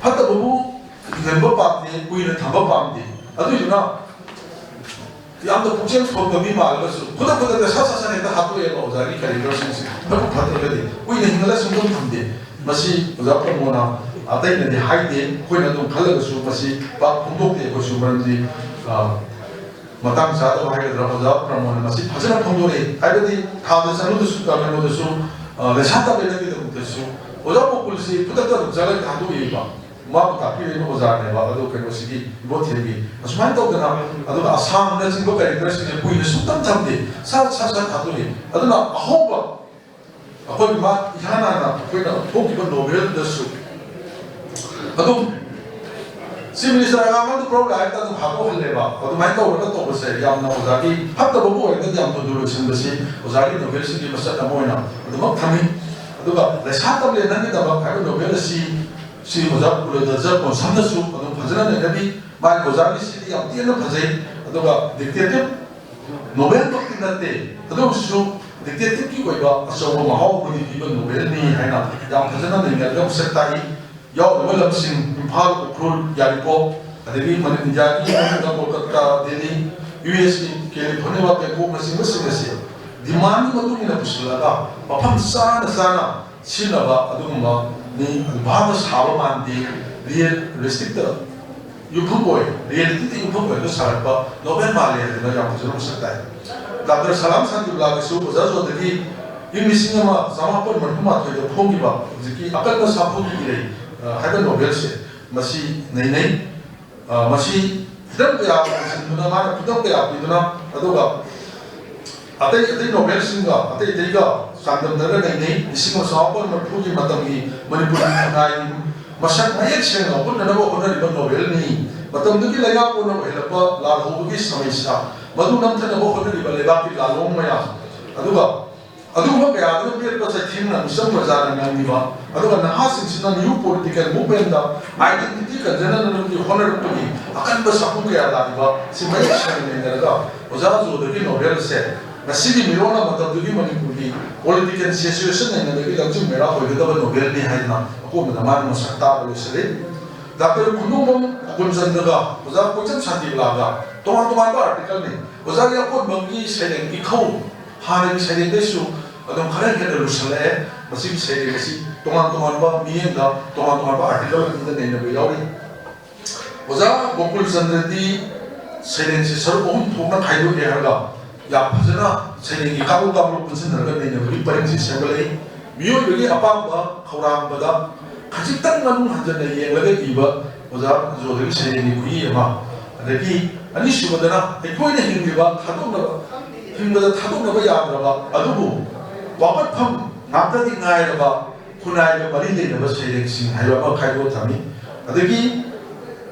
ꯐꯠꯇꯕꯕꯨ ꯍꯤꯡꯍꯟꯕ ꯄꯥꯝꯗꯦ, ꯀꯨꯏꯅ ꯊꯝꯕ ꯄꯥꯝꯗꯦ꯫ ꯑꯗꯨꯏꯗꯨꯅ ꯌꯥꯝꯅ ꯄꯨꯛꯆꯦꯜ ꯊꯣꯛꯄ ꯃꯤ ꯃꯥꯜꯂꯒꯁꯨ ꯈꯨꯗꯛ ꯈꯨꯗꯛꯇ ꯁꯠ ꯁꯠ ꯁꯠ ꯍꯦꯛꯇ ꯍꯥꯠꯇꯣꯛꯑꯦꯕ ꯑꯣꯖꯥꯒꯤ ꯀꯦꯔꯦꯛꯇꯔꯁꯤꯡꯁꯦ꯫ ꯃꯕꯨꯛ ꯐꯠꯇ꯭ꯔꯒꯗꯤ ꯀꯨꯏꯅ ꯍꯤꯡꯍꯜꯂ ꯁꯨꯡꯊꯝ ꯊꯝꯗꯦ꯫ ꯃꯁꯤ ꯑꯣꯖꯥ ꯄ꯭ꯔꯃꯣꯗꯅ ꯑꯇꯩꯅꯗꯤ ꯍꯥꯏꯗꯦ, ꯑꯩꯈꯣꯏꯅ ꯑꯗꯨꯝ ꯈꯜꯂꯒꯁꯨ ꯃꯁꯤ ꯄꯥꯛ ꯐꯣꯡꯗꯣꯛꯇꯦ ꯑꯩꯈꯣꯏꯁꯨ, ꯃꯔꯝꯗꯤ, ꯑ, ꯃꯇꯥꯡ ꯆꯥꯗꯕ ꯍꯥꯏꯒꯗ꯭ꯔꯥ, ꯑꯣꯖꯥ ꯄ꯭ꯔꯃꯣꯗꯅ ꯃꯁꯤ ꯐꯖꯅ ꯐꯣꯡꯗꯣꯔꯛꯏ꯫ ꯍꯥꯏꯕꯗꯤ ꯊꯥꯗ ꯆꯠꯂꯨꯗꯁꯨ, ꯀꯩꯅꯣꯗꯁꯨ, ꯑ, ꯂꯩꯁꯥ ꯇꯝꯕꯤꯅꯕꯒꯤꯗꯃꯛꯇꯁꯨ ꯑꯣꯖꯥ ꯒꯣꯀꯨꯜꯁꯤ ꯈꯨꯗꯛꯇ ꯑꯗꯨꯝ ꯆꯠꯂꯒ ꯊꯥꯗꯣꯛꯏꯕ꯫ ꯃꯥꯕꯨ ꯇꯥꯛꯄꯤꯔꯤꯕ ꯑꯣꯖꯥꯅꯦꯕ, ꯑꯗꯨ ꯀꯩꯅꯣꯁꯤꯒꯤ ꯏꯕꯣꯊꯦꯟꯒꯤ꯫ ꯑꯁꯨꯃꯥꯏꯅ ꯇꯧꯗꯅ, ꯑꯗꯨꯒ ꯑꯁꯥꯝꯅꯆꯤꯡꯕ ꯀꯦꯔꯦꯛꯇꯔꯁꯤꯡꯁꯦ ꯀꯨꯏꯅ ꯁꯨꯡꯊꯝ ꯊꯝꯗꯦ, ꯁꯠ ꯁꯠ ꯁꯠ ꯊꯥꯗꯣꯛꯏ꯫ ꯑꯗꯨꯅ ꯑꯍꯧꯕ ꯑꯩꯈꯣꯏ ꯃꯥ ꯏꯍꯥꯟ ꯍꯥꯟꯅ ꯑꯩꯈꯣꯏꯅ ꯊꯣꯛꯈꯤꯕ ꯅꯣꯕꯦꯜꯗꯁꯨ ꯑꯗꯨꯝ ꯆꯤꯐ ꯃꯤꯅꯤꯁꯇꯔ ꯑꯉꯥꯡ ꯑꯃꯗꯨ ꯄꯨꯔꯛꯂꯦ ꯍꯥꯏꯔꯒ ꯑꯗꯨꯝ ꯍꯥꯠꯇꯣꯛꯍꯜꯂꯦꯕ꯫ ꯑꯗꯨꯃꯥꯏꯅ ꯇꯧꯔꯒ ꯇꯧꯕꯁꯦ ꯌꯥꯝꯅ ꯑꯣꯖꯥꯒꯤ ꯐꯠꯇꯕꯕꯨ ꯑꯣꯏꯔꯒꯗꯤ ꯌꯥꯝ ꯊꯨꯅ ꯂꯣꯏꯁꯤꯟꯕꯁꯤ ꯑꯣꯖꯥꯒꯤ ꯅꯣꯕꯦꯜꯁꯤꯡꯒꯤ ꯃꯁꯛ ꯑꯃ ꯑꯣꯏꯅ ꯑꯗꯨꯃꯛ ꯊꯝꯃꯤ꯫ ꯑꯗꯨꯒ ꯂꯩꯁꯥ ꯇꯝꯂꯦ ꯅꯪꯒꯤꯗꯃꯛ ꯍꯥꯏꯕ ꯅꯣꯕꯦꯜ ꯑꯁꯤ ꯁꯤ ꯑꯣꯖꯥ ꯀꯨꯂꯗꯖ ꯀꯣꯟꯁꯝꯅꯁꯨ ꯑꯗꯨꯝ ꯐꯖꯅ ꯅꯩꯅꯕꯤ꯫ ꯃꯥꯒꯤ ꯑꯣꯖꯥꯒꯤꯁꯤꯗꯤ ꯌꯥꯝ ꯊꯤꯅ ꯐꯖꯩ꯫ ꯑꯗꯨꯒ ꯗꯤꯇꯦꯛꯇꯤꯚ ꯅꯣꯕꯦꯜꯃꯛꯇꯤ ꯅꯠꯇꯦ, ꯑꯗꯨ ꯑꯣꯏꯔꯁꯨ ꯗꯤꯇꯦꯛꯇꯤꯚꯀꯤ ꯑꯣꯏꯕ ꯑꯆꯧꯕ ꯃꯍꯥꯎ ꯑꯃꯗꯤ ꯄꯤꯕ ꯅꯣꯕꯦꯜꯅꯤ ꯍꯥꯏꯅ ꯌꯥꯝ ꯐꯖꯅ ꯅꯩꯅꯔꯒ ꯃꯁꯛ ꯇꯥꯛꯏ꯫ ꯌꯥꯎꯔꯤꯕ ꯂꯝꯁꯤꯡ ꯏꯝꯐꯥꯜ, ꯎꯈ꯭ꯔꯨꯜ, ꯌꯥꯏꯔꯤꯄꯣꯛ, ꯑꯗꯒꯤ ꯃꯅꯤ-, ꯏꯟꯗꯤꯌꯥꯒꯤ ꯃꯅꯨꯡꯗ ꯀꯣꯜꯀꯇꯥ, ꯗꯦꯜꯂꯤ, ꯌꯨ ꯑꯦꯁ ꯑꯦ, ꯀꯦꯂꯤꯐꯣꯔꯅꯤꯌꯥ, ꯕꯦꯡꯀꯣꯛꯅꯆꯤꯡꯕꯁꯤꯡ ꯑꯁꯤ ꯗꯤꯃꯥꯟꯒꯤ ꯃꯇꯨꯡ ꯏꯟꯅ ꯄꯨꯁꯤꯜꯂꯒ ꯃꯐꯝ ꯆꯥꯅ ꯆꯥꯅ ꯁꯤꯖꯤꯟꯅꯕ ꯑꯗꯨꯒꯨꯝꯕꯅꯤ꯫ ꯚꯥꯞꯅ ꯁꯥꯕ ꯃꯥꯟꯗꯦ, ꯔꯤꯌꯦꯂꯤꯁꯇꯤꯛꯇ ꯌꯨꯝꯐꯝ ꯑꯣꯏ, ꯔꯤꯌꯦꯂꯤꯇꯤꯗ ꯌꯨꯝꯐꯝ ꯑꯣꯏꯔꯒ ꯁꯥꯒꯠꯄ ꯅꯣꯕꯦꯜ ꯃꯥꯜꯂꯦ ꯍꯥꯏꯗꯅ ꯌꯥꯝ ꯐꯖꯅ ꯃꯁꯛ ꯇꯥꯛꯏ꯫ ꯗꯥꯛꯇꯔ ꯁꯂꯥꯝ ꯁꯥꯟꯇꯤꯕꯂꯥꯒꯤꯁꯨ ꯑꯣꯖꯥ ꯖꯣꯗꯒꯤ ꯏꯪ ꯂꯤꯁꯤꯡ ꯑꯃ ꯆꯃꯥꯄꯟ ꯃꯔꯤꯐꯨ ꯃꯥꯊꯣꯏꯗ ꯐꯣꯡꯈꯤꯕ ꯍꯧꯖꯤꯛꯀꯤ ꯑꯀꯟꯕ ꯁꯥꯐꯨꯒꯤ ꯏꯔꯩ, ꯑ, ꯍꯥꯏꯕ ꯅꯣꯕꯦꯜꯁꯦ ꯃꯁꯤ ꯅꯩꯅꯩ꯫ ꯑ, ꯃꯁꯤ ꯍꯤꯔꯝ ꯀꯌꯥ ꯄꯨꯟꯁꯤꯟꯗꯨꯅ, ꯃꯥꯅ ꯈꯨꯗꯝ ꯀꯌꯥ ꯄꯤꯗꯨꯅ, ꯑꯗꯨꯒ ꯑꯇꯩ ꯑꯇꯩ ꯅꯣꯕꯦꯜꯁꯤꯡꯒ ꯑꯇꯩ ꯑꯇꯩꯒ ꯆꯥꯡꯗꯝꯅꯔꯒ ꯅꯩꯅꯩ꯫ ꯂꯤꯁꯤꯡ ꯑꯃ ꯆꯃꯥꯄꯟ ꯃꯔꯤꯐꯨꯒꯤ ꯃꯇꯝꯒꯤ ꯃꯅꯤꯄꯨꯔꯒꯤ ꯈꯨꯟꯅꯥꯏꯒꯤ ꯃꯁꯛ ꯃꯌꯦꯛ ꯁꯦꯡꯅ ꯎꯠꯅꯅꯕ ꯍꯣꯠꯅꯔꯤꯕ ꯅꯣꯕꯦꯜꯅꯤ꯫ ꯃꯇꯝꯗꯨꯒꯤ ꯂꯩꯉꯥꯛꯄꯨꯅ ꯑꯣꯏꯍꯜꯂꯛꯄ ꯂꯥꯜꯍꯧꯕꯒꯤ ꯁꯃꯁ꯭ꯌꯥ, ꯃꯗꯨ ꯅꯝꯊꯅꯕ ꯍꯣꯠꯅꯔꯤꯕ ꯂꯩꯕꯥꯛꯀꯤ ꯂꯥꯜꯂꯣꯡ ꯃꯌꯥꯝ, ꯑꯗꯨꯒ ꯑꯗꯨꯒꯨꯝꯕ ꯀꯌꯥ ꯑꯗꯨꯅ ꯄꯤꯔꯛꯄ ꯆꯩꯊꯦꯡꯅ ꯃꯤꯆꯝ ꯄ꯭ꯔꯖꯥꯅ ꯅꯪꯂꯤꯕ, ꯑꯗꯨꯒ ꯅꯍꯥꯁꯤꯡꯁꯤꯅ new political movementꯇ identity ꯀꯟꯖꯅꯅꯕꯒꯤ ꯍꯣꯠꯅꯔꯛꯄꯒꯤ ꯑꯀꯟꯕ ꯁꯥꯐꯨ ꯀꯌꯥ ꯂꯥꯛꯂꯤꯕ ꯁꯤ ꯃꯌꯦꯛ ꯁꯦꯡꯅ ꯅꯩꯅꯔꯒ ꯑꯣꯖꯥ ꯖꯣꯗꯒꯤ ꯅꯣꯕꯦꯜ ꯑꯁꯦ ꯉꯁꯤꯒꯤ ꯃꯤꯔꯣꯟꯅ ꯃꯇꯝꯗꯨꯒꯤ ꯃꯅꯤꯄꯨꯔꯒꯤ political situation ꯅꯩꯅꯕꯒꯤ ꯂꯝꯖꯤꯡ ꯃꯩꯔꯥ ꯑꯣꯏꯒꯗꯕ ꯅꯣꯕꯦꯜꯅꯤ ꯍꯥꯏꯗꯨꯅ ꯑꯀꯣꯟꯕꯗ ꯃꯥꯅ ꯃꯁꯛ ꯇꯥꯛꯄ ꯂꯣꯏꯁꯤꯜꯂꯤ꯫ ꯗꯥꯛꯇꯔ ꯈꯨꯟꯗꯣꯡꯕꯝ ꯀꯨꯟꯆꯟꯗ꯭ꯔꯒ ꯑꯣꯖꯥ ꯀꯣꯏꯆꯝ ꯁꯥꯟꯇꯤꯕꯂꯥꯒ ꯇꯣꯉꯥꯟ ꯇꯣꯉꯥꯟꯕ articleꯅꯤ꯫ ꯑꯣꯖꯥꯒꯤ ꯑꯀꯣꯟꯕꯒꯤ ꯁꯩꯔꯦꯡ ꯏꯈꯧ ꯍꯥꯟꯅꯒꯤ ꯁꯩꯔꯦꯡꯗꯩꯁꯨ ꯑꯗꯨꯝ ꯈꯔ ꯍꯦꯟꯅ ꯂꯨꯁꯜꯂꯛꯑꯦ꯫ ꯃꯁꯤꯒꯤ ꯁꯩꯔꯦꯡ ꯑꯁꯤ ꯇꯣꯉꯥꯟ ꯇꯣꯉꯥꯟꯕ ꯃꯤꯠꯌꯦꯡꯗ ꯇꯣꯉꯥꯟ ꯇꯣꯉꯥꯟꯕ article ꯑꯅꯤꯗ ꯅꯩꯅꯕ ꯌꯥꯎꯔꯤ꯫ ꯑꯣꯖꯥ ꯒꯣꯀꯨꯜ ꯆꯟꯗ꯭ꯔꯗꯤ ꯁꯩꯔꯦꯡꯁꯤ ꯁꯔꯨꯛ ꯑꯍꯨꯝ ꯊꯣꯛꯅ ꯈꯥꯏꯗꯣꯛꯑꯦ ꯍꯥꯏꯔꯒ ꯌꯥꯝ ꯐꯖꯅ ꯁꯩꯔꯦꯡꯒꯤ ꯀꯥꯡꯂꯨꯞ ꯀꯥꯡꯂꯨꯞ ꯄꯨꯟꯁꯤꯟꯅꯔꯒ ꯅꯩꯅꯕꯒꯤ ꯄꯔꯤꯡꯁꯤ ꯁꯦꯝꯒꯠꯂꯛꯏ꯫ ꯃꯤꯑꯣꯏꯕꯒꯤ ꯑꯄꯥꯝꯕ ꯈꯧꯔꯥꯡꯕꯗ ꯈꯖꯤꯛꯇꯪ ꯃꯅꯨꯡ ꯍꯟꯖꯟꯅ ꯌꯦꯡꯂꯒ ꯏꯕ ꯑꯣꯖꯥ ꯖꯣꯗꯒꯤ ꯁꯩꯔꯦꯡꯒꯤ ꯈꯨꯏ ꯑꯃ, ꯑꯗꯒꯤ ꯑꯅꯤꯁꯨꯕꯗꯅ ꯑꯩꯈꯣꯏꯅ ꯍꯤꯡꯂꯤꯕ ꯊꯥꯗꯣꯛꯅꯕ, ꯍꯤꯡꯕꯗ ꯊꯥꯗꯣꯛꯅꯕ ꯌꯥꯗ꯭ꯔꯕ ꯑꯗꯨꯕꯨ ꯋꯥꯀꯠꯐꯝ ꯉꯥꯛꯇꯗꯤ ꯉꯥꯏꯔꯕ ꯈꯨꯟꯅꯥꯏꯒ ꯃꯔꯤ ꯂꯩꯅꯕ ꯁꯩꯔꯦꯡꯁꯤꯡ ꯍꯥꯏꯕ ꯑꯃ ꯈꯥꯏꯗꯣꯛꯑ ꯊꯝꯃꯤ꯫ ꯑꯗꯒꯤ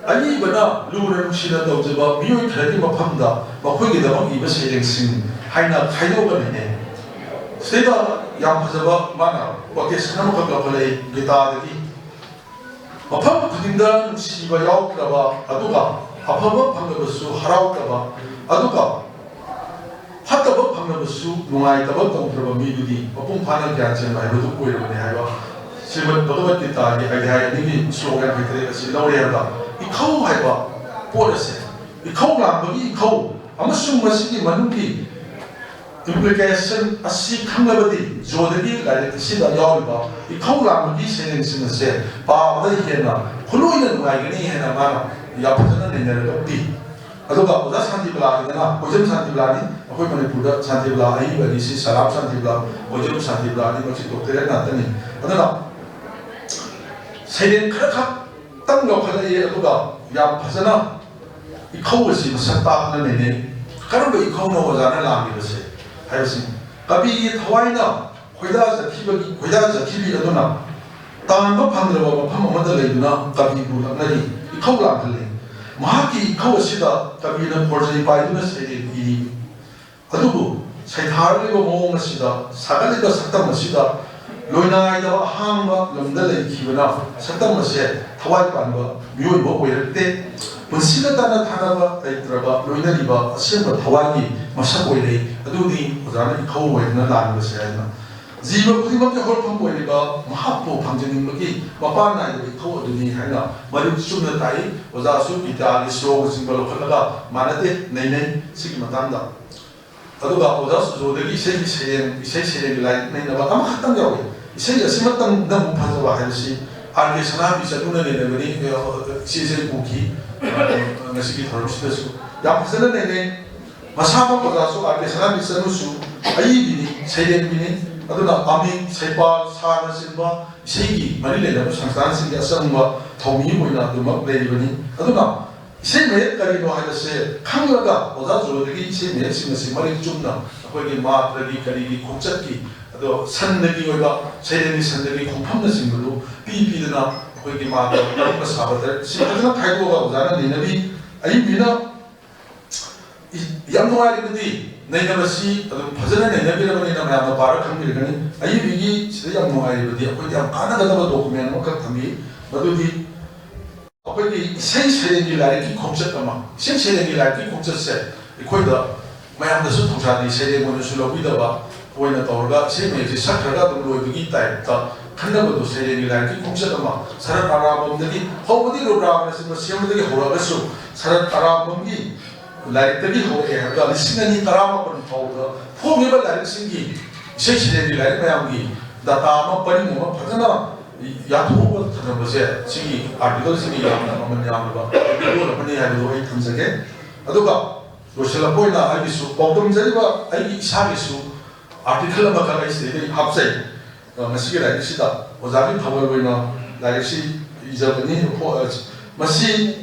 ꯑꯏꯕꯅ ꯂꯨꯅ ꯅꯨꯡꯁꯤꯅ ꯇꯧꯖꯕ ꯃꯤꯑꯣꯏ ꯈꯔꯒꯤ ꯃꯐꯝꯗ ꯃꯈꯣꯏꯒꯤꯗꯃꯛ ꯏꯕ ꯁꯩꯔꯦꯡꯁꯤꯡ ꯍꯥꯏꯅ ꯈꯥꯏꯗꯣꯛꯑꯒ ꯅꯩꯅꯩ꯫ ꯁꯤꯗ ꯌꯥꯝ ꯐꯖꯕ ꯃꯥꯅ quotation ꯑꯃꯈꯛ ꯂꯧꯈꯠꯂꯛꯏ ꯒꯤꯇꯥꯗꯒꯤ꯫ ꯃꯐꯝ ꯈꯨꯗꯤꯡꯗ ꯅꯨꯡꯁꯤꯕ ꯌꯥꯎꯗ꯭ꯔꯕ, ꯑꯗꯨꯒ ꯑꯐꯕ ꯐꯪꯂꯕꯁꯨ ꯍꯔꯥꯎꯗꯕ, ꯑꯗꯨꯒ ꯐꯠꯇꯕ ꯐꯪꯂꯕꯁꯨ ꯅꯨꯡꯉꯥꯏꯇꯕ ꯇꯧꯗ꯭ꯔꯕ ꯃꯤꯗꯨꯗꯤ ꯃꯄꯨꯡ ꯐꯥꯅ ꯒ꯭ꯌꯥꯟ ꯆꯦꯟꯕ ꯍꯥꯏꯕꯗꯨ ꯑꯣꯏꯔꯕꯅꯤ ꯍꯥꯏꯕ ꯁ꯭ꯔꯤꯃꯗ ꯚꯒꯕꯠ ꯒꯤꯇꯥꯒꯤ ꯑꯙ꯭ꯌꯥꯏ ꯑꯅꯤꯒꯤ ꯁ꯭ꯂꯣꯛ ꯌꯥꯡꯈꯩ ꯇꯔꯦꯠ ꯑꯁꯤ ꯂꯧꯔꯦ ꯍꯥꯏꯕ꯫ ꯏꯈꯧ ꯍꯥꯏꯕ ꯄꯣꯠ ꯑꯁꯦ, ꯏꯈꯧ ꯂꯥꯡꯕꯒꯤ ꯏꯈꯧ ꯑꯃꯁꯨꯡ ꯃꯁꯤꯒꯤ ꯃꯅꯨꯡꯒꯤ implication ꯑꯁꯤ ꯈꯪꯂꯕꯗꯤ ꯖꯣꯗꯒꯤ ꯂꯥꯏꯔꯤꯛ ꯑꯁꯤꯗ ꯌꯥꯎꯔꯤꯕ ꯏꯈꯧ ꯂꯥꯡꯕꯒꯤ ꯁꯩꯔꯦꯡꯁꯤꯡ ꯑꯁꯦ ꯄꯥꯕꯗ ꯍꯦꯟꯅ ꯈꯨꯂꯣꯏꯅ ꯅꯨꯡꯉꯥꯏꯒꯅꯤ ꯍꯥꯏꯅ ꯃꯥꯅ ꯌꯥꯝ ꯐꯖꯅ ꯅꯩꯅꯔꯒ ꯄꯤ꯫ ꯑꯗꯨꯒ ꯑꯣꯖꯥ ꯁꯥꯟꯇꯤꯕꯂꯥꯒꯤꯗꯅ, ꯀꯣꯏꯖꯝ ꯁꯥꯟꯇꯤꯕꯂꯥꯅꯤ, ꯑꯩꯈꯣꯏ ꯃꯅꯤꯄꯨꯔꯗ ꯁꯥꯟꯇꯤꯕꯂꯥ ꯑꯏꯕ ꯑꯅꯤꯁꯤ ꯁꯂꯥꯝ ꯁꯥꯟꯇꯤꯕꯂꯥ, ꯀꯣꯏꯖꯝ ꯁꯥꯟꯇꯤꯕꯂꯥ ꯑꯅꯤꯃꯛꯁꯤ doctorate ꯉꯥꯛꯇꯅꯤ꯫ ꯑꯗꯨꯅ ꯁꯩꯔꯦꯡ ꯈꯔ ꯈꯛꯇꯪ ꯂꯧꯈꯠꯂꯛꯏ, ꯑꯗꯨꯒ ꯌꯥꯝ ꯐꯖꯅ ꯏꯈꯧ ꯑꯁꯤ ꯃꯁꯛ ꯇꯥꯛꯇꯨꯅ ꯅꯩꯅꯩ꯫ ꯀꯔꯝꯕ ꯏꯈꯧꯅꯣ ꯑꯣꯖꯥꯅ ꯂꯥꯡꯂꯤꯕꯁꯦ ꯍꯥꯏꯕꯁꯤ, ꯀꯕꯤꯒꯤ ꯊꯋꯥꯏꯅ ꯈꯣꯏꯗꯥꯖꯈꯤꯕꯒꯤ, ꯈꯣꯏꯗꯥꯖꯈꯤꯕꯤ ꯑꯗꯨꯅ ꯇꯥꯟꯕ ꯐꯪꯗ꯭ꯔꯕ ꯃꯐꯝ ꯑꯃꯗ ꯂꯩꯗꯨꯅ ꯀꯕꯤꯕꯨ ꯂꯛꯅꯔꯤ, ꯏꯈꯧ ꯂꯥꯡꯍꯜꯂꯤ꯫ ꯃꯍꯥꯛꯀꯤ ꯏꯈꯧ ꯑꯁꯤꯗ ꯀꯕꯤꯅ ꯈꯣꯔꯖꯩ ꯄꯥꯏꯗꯨꯅ ꯁꯩꯔꯦꯡ ꯏꯔꯤ꯫ ꯑꯗꯨꯕꯨ ꯁꯩꯊꯥꯔꯛꯂꯤꯕ ꯃꯑꯣꯡ ꯑꯁꯤꯗ, ꯁꯥꯒꯠꯂꯤꯕ ꯁꯛꯇꯝ ꯑꯁꯤꯗ ꯂꯣꯏꯅꯥꯏꯗꯕ ꯑꯍꯥꯡꯕ ꯂꯝꯗ ꯂꯩꯈꯤꯕꯅ ꯁꯛꯇꯝ ꯑꯁꯦ ꯊꯋꯥꯏ ꯄꯥꯟꯕ ꯃꯤꯑꯣꯏꯕ ꯑꯣꯏꯔꯛꯇꯦ꯫ ꯄꯨꯟꯁꯤꯗ ꯇꯠꯅ ꯊꯥꯅꯕ ꯂꯩꯇ꯭ꯔꯕ ꯂꯣꯏꯅꯔꯤꯕ ꯑꯁꯦꯡꯕ ꯊꯋꯥꯏꯒꯤ ꯃꯁꯛ ꯑꯣꯏꯔꯛꯏ꯫ ꯑꯗꯨꯅꯤ ꯑꯣꯖꯥꯅ ꯏꯈꯧ ꯑꯣꯏꯗꯨꯅ ꯂꯥꯡꯕꯁꯦ ꯍꯥꯏꯅ꯫ ꯖꯤꯕ ꯈꯨꯗꯤꯡꯃꯛꯀꯤ ꯍꯧꯔꯛꯐꯝ ꯑꯣꯏꯔꯤꯕ ꯃꯍꯥꯛꯄꯨ ꯐꯪꯖꯅꯤꯡꯕꯒꯤ ꯃꯄꯥꯟ ꯅꯥꯏꯗꯕ ꯏꯊꯧ ꯑꯗꯨꯅꯤ ꯍꯥꯏꯅ ꯃꯔꯤꯛ ꯆꯨꯝꯅ ꯇꯥꯛꯏ꯫ ꯑꯣꯖꯥꯁꯨ ꯒꯤꯇꯥꯒꯤ ꯁ꯭ꯂꯣꯀꯆꯤꯡꯕ ꯂꯧꯈꯠꯂꯒ ꯃꯥꯟꯅꯗꯦ, ꯅꯩꯅꯩ ꯁꯤꯒꯤ ꯃꯇꯥꯡꯗ꯫ ꯑꯗꯨꯒ ꯑꯣꯖꯥ ꯁꯨꯖꯣꯗꯒꯤ ꯏꯁꯩꯒꯤ ꯁꯩꯔꯦꯡ, ꯏꯁꯩ ꯁꯩꯔꯦꯡꯒꯤ ꯂꯥꯏꯔꯤꯛ ꯅꯩꯅꯕ ꯑꯃꯈꯛꯇꯪ ꯌꯥꯎꯏ꯫ ꯏꯁꯩ ꯑꯁꯤꯃꯛꯇꯪꯗ ꯑꯃꯨꯛ ꯐꯖꯕ ꯍꯥꯏꯕꯁꯤ ꯑꯥꯔ ꯀꯦ ꯁꯅꯥꯕꯤ ꯆꯅꯨꯅ ꯅꯩꯅꯕꯅꯤ꯫ ꯑ, ꯏꯆꯦꯁꯦ ꯎꯈꯤ, ꯑ, ꯉꯁꯤꯒꯤ ꯊꯧꯔꯝꯁꯤꯗꯁꯨ꯫ ꯌꯥꯝ ꯐꯖꯅ ꯅꯩꯅꯩ꯫ ꯃꯁꯥꯃꯛ ꯑꯣꯖꯥꯁꯨ ꯑꯥꯔ ꯀꯦ ꯁꯅꯥꯕꯤ ꯆꯅꯨꯁꯨ ꯑꯏꯕꯤꯅꯤ, ꯁꯩꯔꯦꯡꯕꯤꯅꯤ꯫ ꯑꯗꯨꯅ ꯑꯃꯤꯡ, ꯁꯩꯄꯥꯜ, ꯁꯥꯅꯆꯤꯡꯕ ꯏꯁꯩꯒꯤ ꯃꯔꯤ ꯂꯩꯅꯕ ꯁꯪꯁꯊꯥꯟꯁꯤꯡꯒꯤ ꯑꯆꯪꯕ ꯊꯧꯃꯤ ꯑꯣꯏꯅ ꯑꯗꯨꯃꯛ ꯂꯩꯔꯤꯕꯅꯤ꯫ ꯑꯗꯨꯅ ꯏꯁꯩ ꯃꯌꯦꯛ ꯀꯔꯤꯅꯣ ꯍꯥꯏꯕꯁꯦ ꯈꯪꯂꯒ ꯑꯣꯖꯥ ꯖꯣꯏꯗꯒꯤ ꯏꯁꯩ ꯃꯌꯦꯛꯁꯤꯡ ꯑꯁꯤ ꯃꯔꯤꯛ ꯆꯨꯝꯅ ꯑꯩꯈꯣꯏꯒꯤ ꯃꯥꯇ꯭ꯔꯒꯤ ꯀꯔꯤꯒꯤ ꯈꯣꯡꯆꯠꯀꯤ, ꯑꯗꯣ ꯁꯟꯗꯒꯤ ꯑꯣꯏꯕ, ꯁꯩꯔꯦꯡꯒꯤ ꯁꯟꯗꯒꯤ ꯈꯣꯡꯐꯝꯅꯆꯤꯡꯕꯗꯨ ꯄꯤ ꯄꯤꯗꯅ ꯑꯩꯈꯣꯏꯒꯤ ꯃꯥꯇ꯭ꯔ ꯀꯔꯝꯕ ꯁꯥꯕꯗ ꯁꯤ ꯐꯖꯅ ꯈꯥꯏꯗꯣꯛꯑꯒ ꯑꯣꯖꯥꯅ ꯅꯩꯅꯕꯤ꯫ ꯑꯏꯕꯤꯅ ꯏ-, ꯌꯥꯝ ꯅꯨꯡꯉꯥꯏꯔꯤꯕꯗꯤ ꯅꯩꯅꯕꯁꯤ ꯑꯗꯨꯝ ꯐꯖꯅ ꯅꯩꯅꯕꯤꯔꯕꯅꯤꯅ ꯃꯌꯥꯝꯅ ꯄꯥꯔ ꯈꯪꯕꯤꯔꯒꯅꯤ꯫ ꯑꯏꯕꯤꯒꯤ ꯁꯤꯗ ꯌꯥꯝ ꯅꯨꯡꯉꯥꯏꯔꯤꯕꯗꯤ ꯑꯩꯈꯣꯏꯗ ꯌꯥꯝ ꯀꯥꯟꯅꯒꯗꯕ document ꯑꯃꯈꯛ ꯊꯝꯕꯤ, ꯃꯗꯨꯗꯤ ꯑꯩꯈꯣꯏꯒꯤ ꯏꯁꯩ ꯁꯩꯔꯦꯡꯒꯤ ꯂꯥꯏꯔꯤꯛꯀꯤ ꯈꯣꯡꯆꯠ ꯑꯃ, ꯏꯁꯩ ꯁꯩꯔꯦꯡꯒꯤ ꯂꯥꯏꯔꯤꯛꯀꯤ ꯈꯣꯡꯆꯠꯁꯦ ꯑꯩꯈꯣꯏꯗ ꯃꯌꯥꯝꯗꯁꯨ ꯊꯧꯁꯥꯗꯦ, ꯁꯩꯔꯦꯡ ꯑꯣꯏꯅꯁꯨ ꯂꯧꯕꯤꯗꯕ ꯑꯣꯏꯅ ꯇꯧꯔꯒ ꯏꯁꯩ ꯃꯌꯦꯛꯁꯦ ꯁꯛꯈ꯭ꯔꯒ ꯑꯗꯨꯝ ꯂꯣꯏꯕꯒꯤ type ꯇ ꯈꯟꯅꯕꯗꯣ ꯁꯩꯔꯦꯡꯒꯤ ꯂꯥꯏꯔꯤꯛꯀꯤ ꯈꯣꯡꯆꯠ ꯑꯃ ꯁꯔꯠ ꯑꯔꯥꯝꯕꯝꯗꯒꯤ ꯍꯧꯕꯗꯤ ꯔꯨꯗ꯭ꯔꯥꯕꯅ ꯆꯤꯡꯕ ꯁꯦꯝꯕꯗꯒꯤ ꯍꯧꯔꯛꯑꯒꯁꯨ ꯁꯔꯠ ꯑꯔꯥꯝꯕꯝꯒꯤ ꯂꯥꯏꯔꯤꯛꯇꯒꯤ ꯍꯧꯔꯛꯑꯦ ꯍꯥꯏꯕꯗ ꯂꯤꯁꯤꯡ ꯑꯅꯤ ꯇꯔꯥꯃꯥꯄꯟ ꯐꯥꯎꯕꯗ ꯐꯣꯡꯉꯤꯕ ꯂꯥꯏꯔꯤꯛꯁꯤꯡꯒꯤ ꯏꯁꯩ ꯁꯩꯔꯦꯡꯒꯤ ꯂꯥꯏꯔꯤꯛ ꯃꯌꯥꯝꯒꯤ ꯗꯇꯥ ꯑꯃ ꯄꯔꯤꯡ ꯑꯃ ꯐꯖꯅ ꯌꯥꯊꯣꯛꯑꯒ ꯊꯝꯃꯕꯁꯦ ꯁꯤꯒꯤ ꯑꯥꯔꯇꯤꯀꯜꯁꯤꯒꯤ ꯌꯥꯝꯅ ꯃꯃꯜ ꯌꯥꯝꯂꯕ ꯄꯣꯠ ꯑꯃꯅꯤ ꯍꯥꯏꯕꯗꯨ ꯑꯩ ꯊꯝꯖꯒꯦ꯫ ꯑꯗꯨꯒ ꯂꯣꯏꯁꯤꯜꯂꯛꯄ ꯑꯣꯏꯅ ꯑꯩꯒꯤꯁꯨ ꯄꯥꯎꯗꯝꯖꯔꯤꯕ ꯑꯩꯒꯤ ꯏꯁꯥꯒꯤꯁꯨ ꯑꯥꯔꯇꯤꯀꯜ ꯑꯃꯈꯛ ꯑꯩ ꯁꯤꯗꯩꯗ ꯍꯥꯞꯆꯩ꯫ ꯑ, ꯉꯁꯤꯒꯤ ꯂꯥꯏꯔꯤꯛꯁꯤꯗ ꯑꯣꯖꯥꯒꯤ ꯊꯧꯒꯜ ꯑꯣꯏꯅ ꯂꯥꯏꯔꯤꯛꯁꯤ ꯏꯖꯕꯅꯤ꯫ ꯐꯣ-, ꯑ, ꯃꯁꯤ